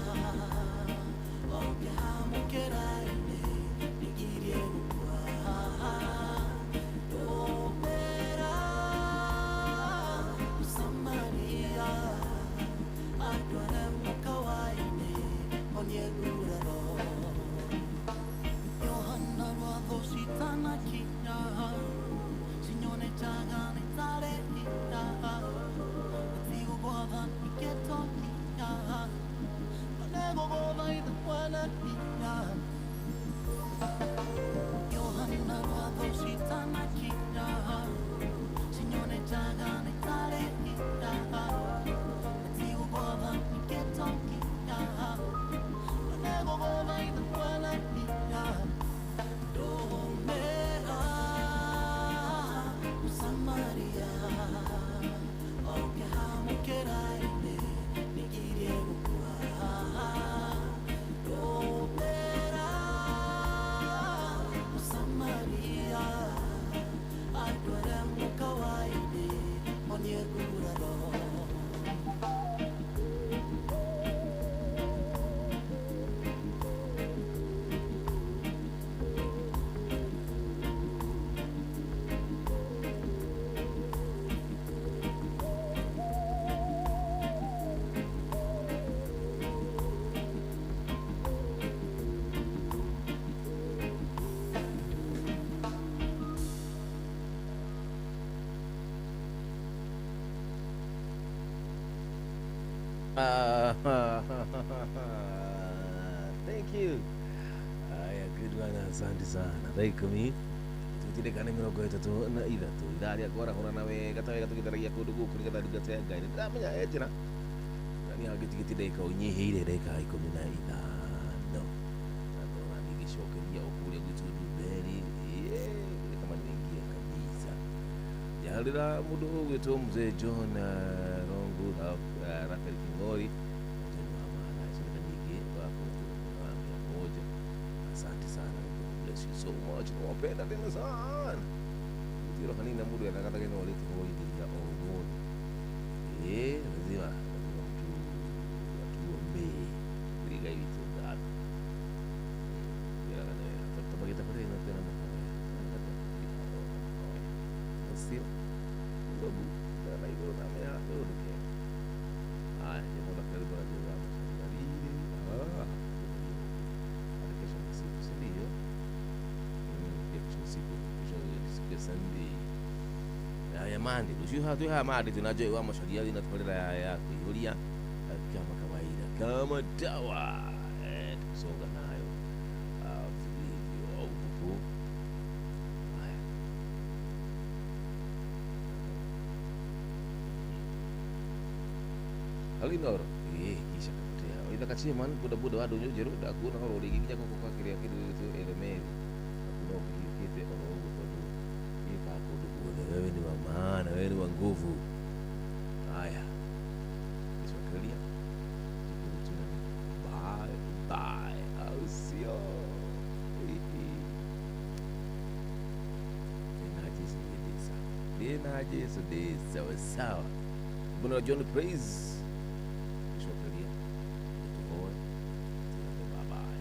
ũngĩhamũkĩra-inĩ nĩngirie gũkua. Ndũmĩra Mũsamaria atware mũkawa-inĩ onie nguraro. Yohana rwatho citanakinya cinyonekaga nĩ tarĩ hinya tigũgwatha nĩkĩtokinya nĩgũgũthaitha mwene hinya. Yohana rwatho citanakinya cinyonekaga nĩ tarĩ hinya tigũgwatha nĩkĩtokinya nĩgũgũthaitha mwene hinya. Ndũmĩra Mũsamaria ũngĩhamũkĩra-inĩ nĩngirie gũkua. Ndũmĩra Mũsamaria atware mũkawa-inĩ onie nguraro. Thank you. Haya, good one, asante sana. Thaa 13 33 ithaa rĩa kwarahũrana wega ta wega tũgĩtharagia kũndũ gũkũ nĩgetha ndungata ya Ngai nĩndĩramenya he njĩra na niĩ hangĩtigĩtie ndagĩka ũnyihĩire ndagĩka 15 na ndona ngĩgĩcokeria o kũrĩa gwitũ Ndumberi kama nimeingia kabisa. Njarĩra mũndũ ũgwĩtwo mzee John Rongo Rafael King'ori John wa Maana nyingi wako wa 100. Asante sana, God bless you so much. Nawapenda tena sana. Mutiro hanini na mundu ethagathage no rĩti kũgũithĩria o ũmũthĩ. Lazima lazima mtu atuombee Ngai witũ ngatho. Wĩraga wega tũmagĩte kũrĩ na tena mahoya. Sio sababu na igũrũ na mea nĩ ũndũ kega. Haya, jambo la karibu na jema mashariki. Kesho ni siku, si ndio? Kesho ni siku, kesho ni siku ya Sunday. Ya Monday, ucio ha twi ha Monday tunajua wa masharia na tukolera ya kuihuria kama kawaida kama dawa tukisonga nayo vilivyo au pupu. Haya. Halo Inoro. Kisha kapotea. Waithaka chairman boda boda wa ndũnyũ njerũ ndakuona oro rĩngĩ nginya gũkũ kwa kĩrĩa kĩndũ gĩgwĩtwo Elemeri. Nakuona ũkĩhiũkĩte oro ũguo tondũ gĩkaga kũndũ guothe. Wewe ni wa maana, wewe ni wa nguvu. Haya. Nicokereria. Bye bye. Au sio? Ndina Jesu ndĩ sawa. Ndina Jesu ndĩ sawa sawa. Bwana John Praise. Nicokereria. Tuhoe. Bye bye.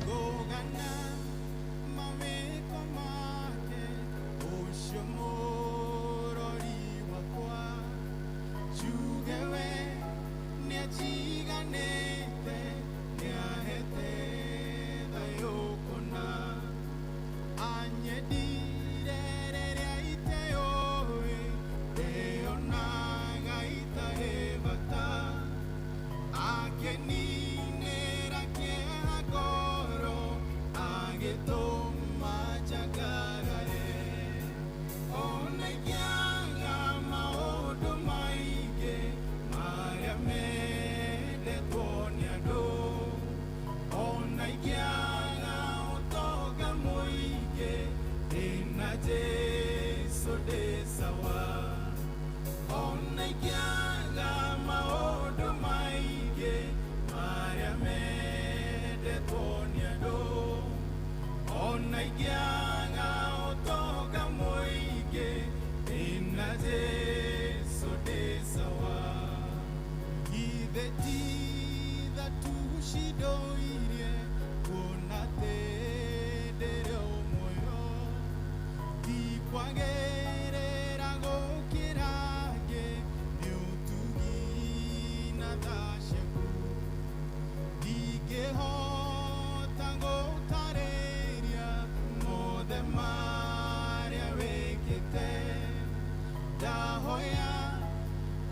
Gogana maweko make ucio mũrori wakwa njuge we nĩanjiganĩte nĩahete thayũ kũna anyendire rĩrĩa iteũĩ ndĩonaga itarĩ bata akeninĩra kĩeha ngoro agĩtũma njangarare ona ingĩaga maũndũ maingĩ marĩa mendetwo nĩ andũ ona ingĩaga ũtonga mũingĩ ndĩna Jesũ ndĩ sawa ona ingĩaga maũndũ maingĩ marĩa mendetwo nĩ andũ ona ingĩaga ũtonga mũingĩ ndĩna Jesũ ndĩ sawa githĩ ti tha tu cindoirie kuona atĩ ndĩrĩ o muoyo ti kwagĩrĩra gũkĩra angĩ nĩ ũtugi na tha ciaku ndingĩhota gũtarĩria mothe marĩa wĩkĩte ndahoya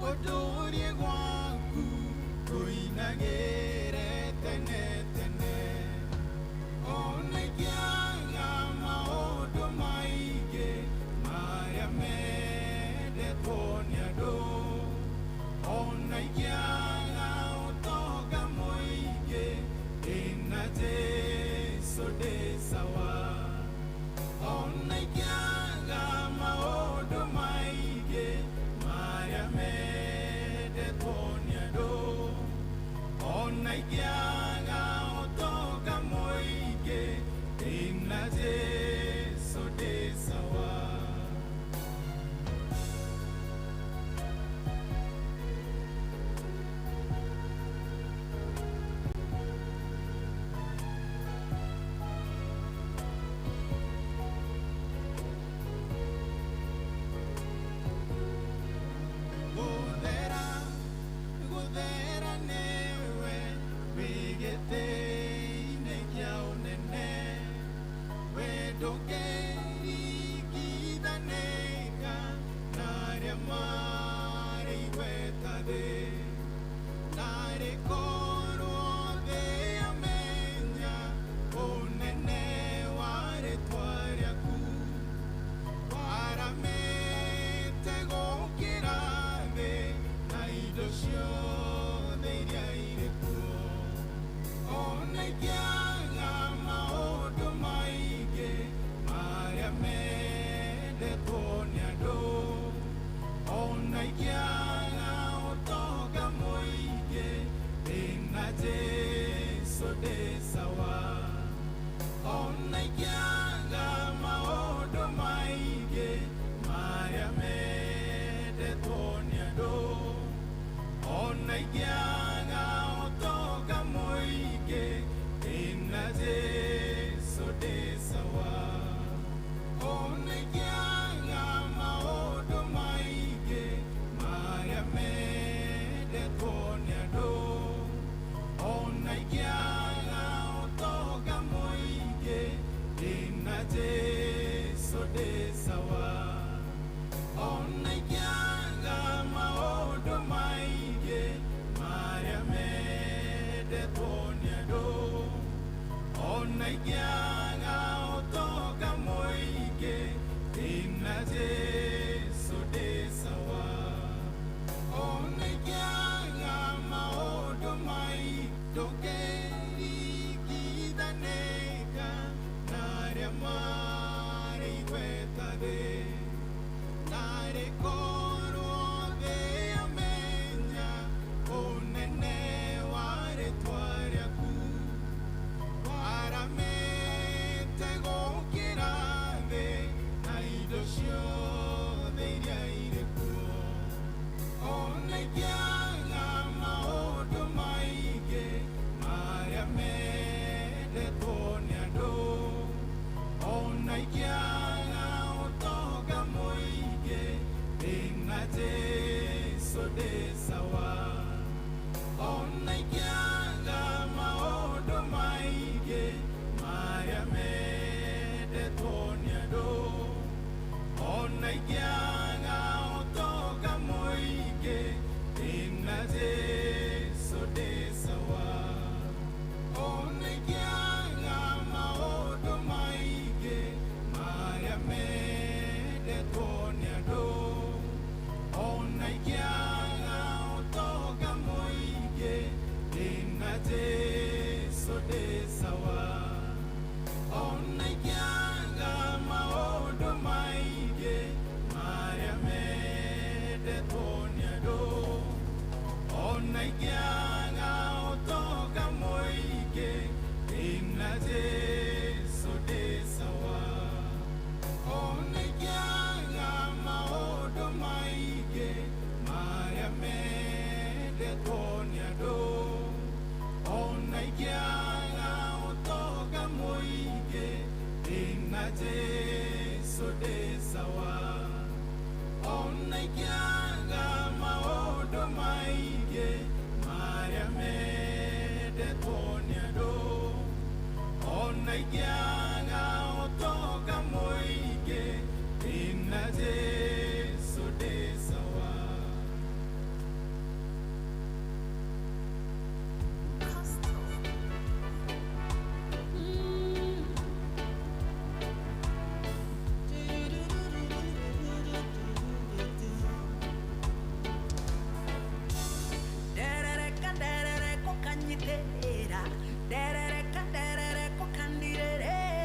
ũndũrie gwaku kũinagĩre tene tene ona ingĩaga maũndũ maingĩ marĩa mendetwo nĩ andũ ona ingĩaga ũtonga mũingĩ ndĩna Jesũ ndĩ sawa ona ingĩaga maũndũ maingĩ marĩa mendetwo nĩ andũ ona Gweta thĩ narĩ korwo thĩ yamenya ũnene wa rĩtwa rĩaku waramĩte gũkĩra thĩ na indo ciothe iria irĩ kuo ona ingĩaga maũndũ maingĩ marĩa mendetwo nĩ andũ ona ingĩaga ũtonga mũingĩ ndĩna Jesũ ndĩ sawa ona ingĩaga maũndũ maingĩ marĩa mendetwo nĩ andũ ona ingĩaga ũtonga mũingĩ ndĩna Jesũ ndĩ sawa ona ingĩaga maũndũ maingĩ marĩa mendetwo nĩ andũ ona ingĩaga ũtonga mũingĩ ndĩna Jesũ ndĩ sawa ona ingĩaga maũndũ maingĩ marĩa mendetwo nĩ andũ ona ingĩaga ũtonga mũingĩ ndĩna Jesũ ndĩ sawa ona ingĩaga maũndũ maingĩ marĩa mendetwo nĩ andũ ona ingĩaga ũtonga mũingĩ ndĩna Jesũ ndĩ sawa ona ingĩaga maũndũ maingĩ marĩa mendetwo nĩ andũ ona ingĩaga ũtonga mũingĩ ndĩna Jesũ ndĩ sawa. Nderereka nderereko kanyitera nderereka nderereko kandirerera.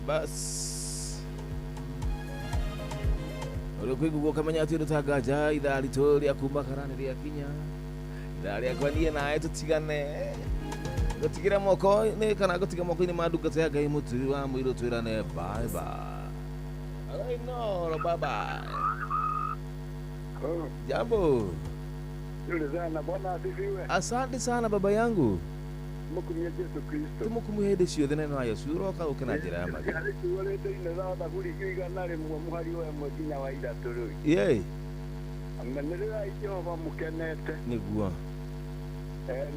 Bas ũrĩ ũkamenya atĩ ndũtangaja ithaa ritũ rĩa kuma karani rĩa kinya ithaa rĩakwa niĩ nawe tũtigane ngũtigĩra moko-inĩ kana ngũtiga moko-inĩ ma ndungata ya Ngai mũturi wa mũirũ twĩrane bye bye. Alright, no, bye bye. Jambo. Yule sana, Bwana asifiwe. Asante sana baba yangu. Mukumia Yesu Kristo. Tumukumia hĩndĩ ciothe na no Yesu ũroka ũke na njĩra ya magana. Yei. Amenerera Jehova mukenete. Nĩguo.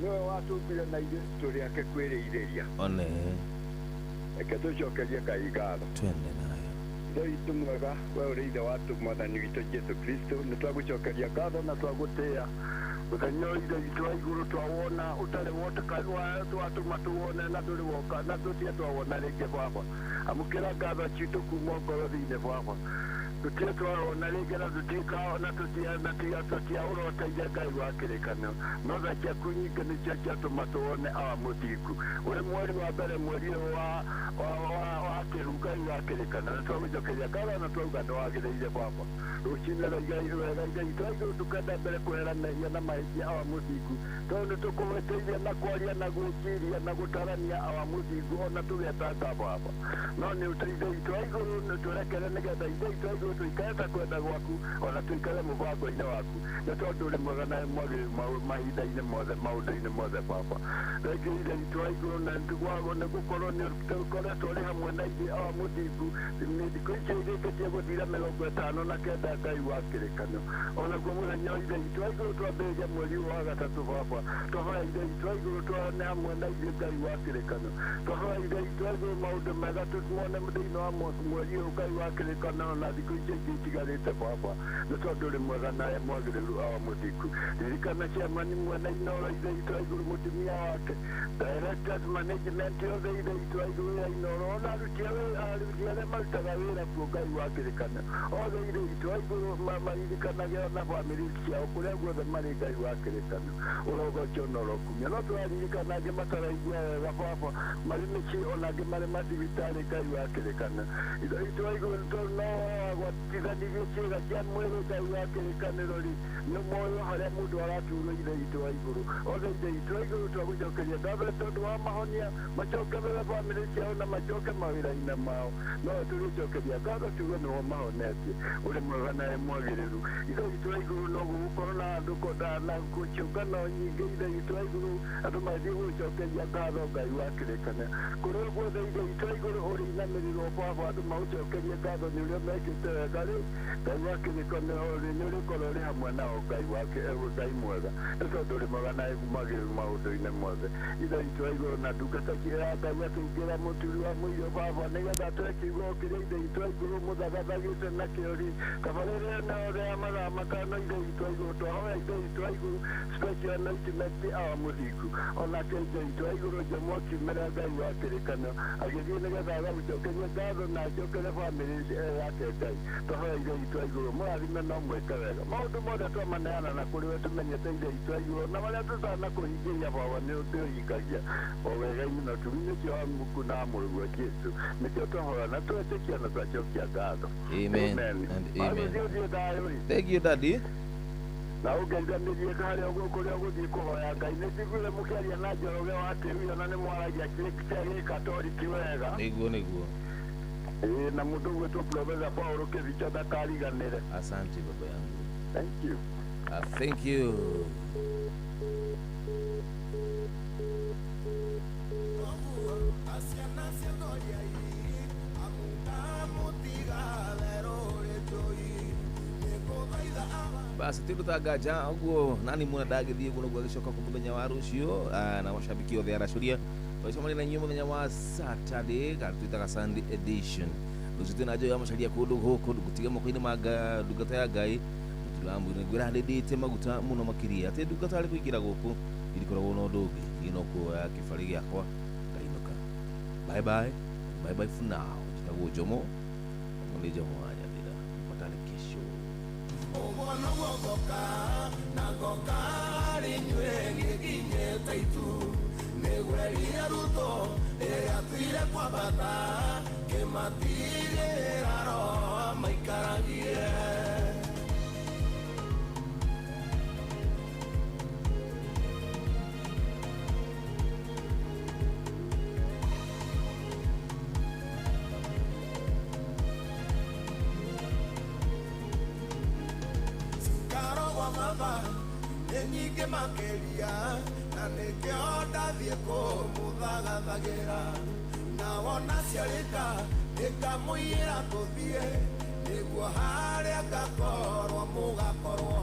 Niwe watũmbire na ithuĩ tũrĩ ake kwĩrĩithĩria. One. Reke tũcokerie Ngai ngatho. Twende nayo. Ithe witũ mwega, we ũrĩ ithe wa Mwathani witũ Jesu Kristo, nĩ twagũcokeria ngatho na twagũtĩĩa. Mũthenya ũyũ ithe witũ wa igũrũ twawona ũtarĩ watũma tuwone na ndũrĩ woka na tũtige twawona rĩngĩ Baba. Amũkĩra ngatho citũ kuma ngoro thĩinĩ Baba. Tũtige twawona rĩngĩ na tũtikaona tũtiaũroteire Ngai wa kĩrĩkanĩro. No tha ciaku nyingĩ nĩcio ciatũma tuwone awa mũthingu. Ũrĩ mweri wa mbere mweri ũyũ wa kĩru Ngai wa kĩrĩkanĩro. Nĩ twagũcokeria ngatho na twauga nĩwagĩrĩire Baba. Rũcinĩ wega ithe witũ wa igũrũ tũkenda mbere kwehera mehia na mahĩtia awa mũthingu. Tondũ nĩtũkũhĩtĩirie na kwaria na gwĩciria na gũtarania awa mũthingu ona tũgetanga Baba. No nĩ ũteithio witũ wa igũrũ nĩtũrekere nĩgetha ithe witũ wa igũrũ tũikare ta kwenda gwaku ona tũikare mũbango-inĩ waku. Nĩ tondũ ũrĩ mwega na mwagĩrĩru mahinda-inĩ mothe maũndũ-inĩ mothe Baba. Rĩngĩ ithe witũ wa igũrũ na nĩgũkorwo nĩũkoretwo ũrĩ hamwe na ithuĩ awa mũthingu thikũ icio irĩkĩtie gũthira 59 Ngai wa kĩrĩkanĩro. Onaguo mũthenya wa ithe witũ wa igũrũ twambĩrĩria mweri ũyũ wa gatatũ Baba. Twahoya ithe witũ wa igũrũ twane hamwe na ithuĩ Ngai wa kĩrĩkanĩro. Twahoya ithe witũ wa igũrũ maũndũ mega tuone thĩinĩ wa mweri ũyũ Ngai wa kĩrĩkanĩro na thikũ icio ingĩ itigarĩte Baba. Nĩ tondũ ũrĩ mwega na mwagĩrĩru awa mũthingu. Ririkana ciamani mwena Inooro ithe witũ wa igũrũ mũtumia wake directors management yothe ithe witũ wa igũrũ ya Inooro ona aruti arĩa marutaga wĩra kuo Ngai wa kĩrĩkanĩro. Othe ithe witũ wa igũrũ maririkanage ona bamĩrĩ ciao kũrĩa guothe marĩ Ngai wa kĩrĩkanĩro. Ũrogocwo na ũrokumio. No tũraririkana angĩ mataraigua wega Baba marĩ mĩciĩ ona angĩ marĩ mathibitarĩ Ngai wa kĩrĩkanĩro. Ithe witũ wa igũrũ no gwatithanirie ciĩga cia mwĩrĩ Ngai wa kĩrĩkanĩro rĩ nĩ muoyo harĩa mũndũ araturwo ithe witũ wa igũrũ. Othe ithe witũ wa igũrũ twagũcokeria ngatho tondũ wa mahonia macoke bamĩrĩ ciao na macoke mawĩra-inĩ mao. No tũgĩcokeria ngatho tuge nĩo mahonetie. Ũrĩ mwega na mwagĩrĩru. Ithe witũ wa igũrũ no gũgũkorwo na andũ na ciũngano nyingĩ ithe witũ wa igũrũ andũ mathiĩ gũcokeria ngatho Ngai wa kĩrĩkanĩro. Kũrĩa guothe ithe witũ wa igũrũ ũrĩinamĩrĩrwo Baba andũ magũcokerie ngatho nĩ ũrĩa mekĩte wega rĩ Ngai wa kĩrĩkanĩro nĩ ũrĩkorwo ũrĩ hamwe nao Ngai Ngai mwega. Nĩ tondũ ũrĩ mwega na mwagĩrĩru maũndũ-inĩ mothe. Ithe witũ wa igũrũ na ndungata ya Ngai akĩingĩra mũturi wa mũirũ Baba nĩgetha atũhe kiugo kĩrĩa ithe witũ wa igũrũ mũthagathagĩte nakĩo rĩ tabarĩra ĩno yothe ya mathaa 5 ithe witũ wa igũrũ twahoya ithe witũ wa igũrũ special anointment awa mũthingu. Onake ithe witũ wa igũrũ Jomo akiumĩra Ngai wa kĩrĩkanĩro agĩthiĩ nĩgetha agagũcokeria ngatho na acokere bamĩrĩ yake Ngai. Twahoya ithe witũ wa igũrũ mũrathime na ũmwĩke wega. Maũndũ mothe twamaneana na kũrĩ we tũmenyete ithe witũ wa igũrũ na marĩa tũtanakũhingĩria Baba nĩ ũtũhingagia o wega-inĩ na ũtugi-inĩ ũcio wa Mungu na mũrũguo Jesu. Nĩkĩo twahoya na twetĩkia na twacokia ngatho. Amen and amen. Thank you, Daddy. Na ũngeithanĩrie harĩa kũrĩa ũgũthiĩ kũhoya Ngai. Nĩ njiguire mũkĩaria na Njoroge wa Kĩhuyo na nĩ mwaragia kĩa gĩkatoriki wega. Nĩguo nĩguo. Ĩĩ na mũndũ ũgwĩtwo Professor Paul Kĩbicho ndakariganĩre. Asante baba yangu. Thank you. Thank you. Basi tũtangaja ũguo nani mwana ndagĩthiĩ ũguo nĩguo agĩcoka kũ mũthenya wa rũciũ na mashabiki othe aracũria twacemania na inyuĩ mũthenya wa Saturday kana twĩtaga Sunday edition. Rũciũ twĩna Joy wa Macharia kũndũ gũkũ gũtiga moko-inĩ ma ndungata ya Ngai mũturi wa mwĩrĩ ngwĩra ndĩndĩte maguta mũno makĩria atĩ ndungata arĩ kũingĩra gũkũ irikoragwo na ũndũ ũngĩ niĩ no kuoya kĩbarĩ gĩakwa ngainũka. Bye bye bye bye for now. Njĩtagwo Jomo nĩ Jomo wa Nyathira. Tupatane kesho. Ruto, Akĩmatigĩra roho amaikaragie. Karogwa mama nĩ nyingĩ makĩria na nĩkĩo ndathiĩ kũmũthagathagĩra na wona ciarĩka nĩngamũiyĩra tũthiĩ nĩguo harĩa ngakorwo mũgakorwo.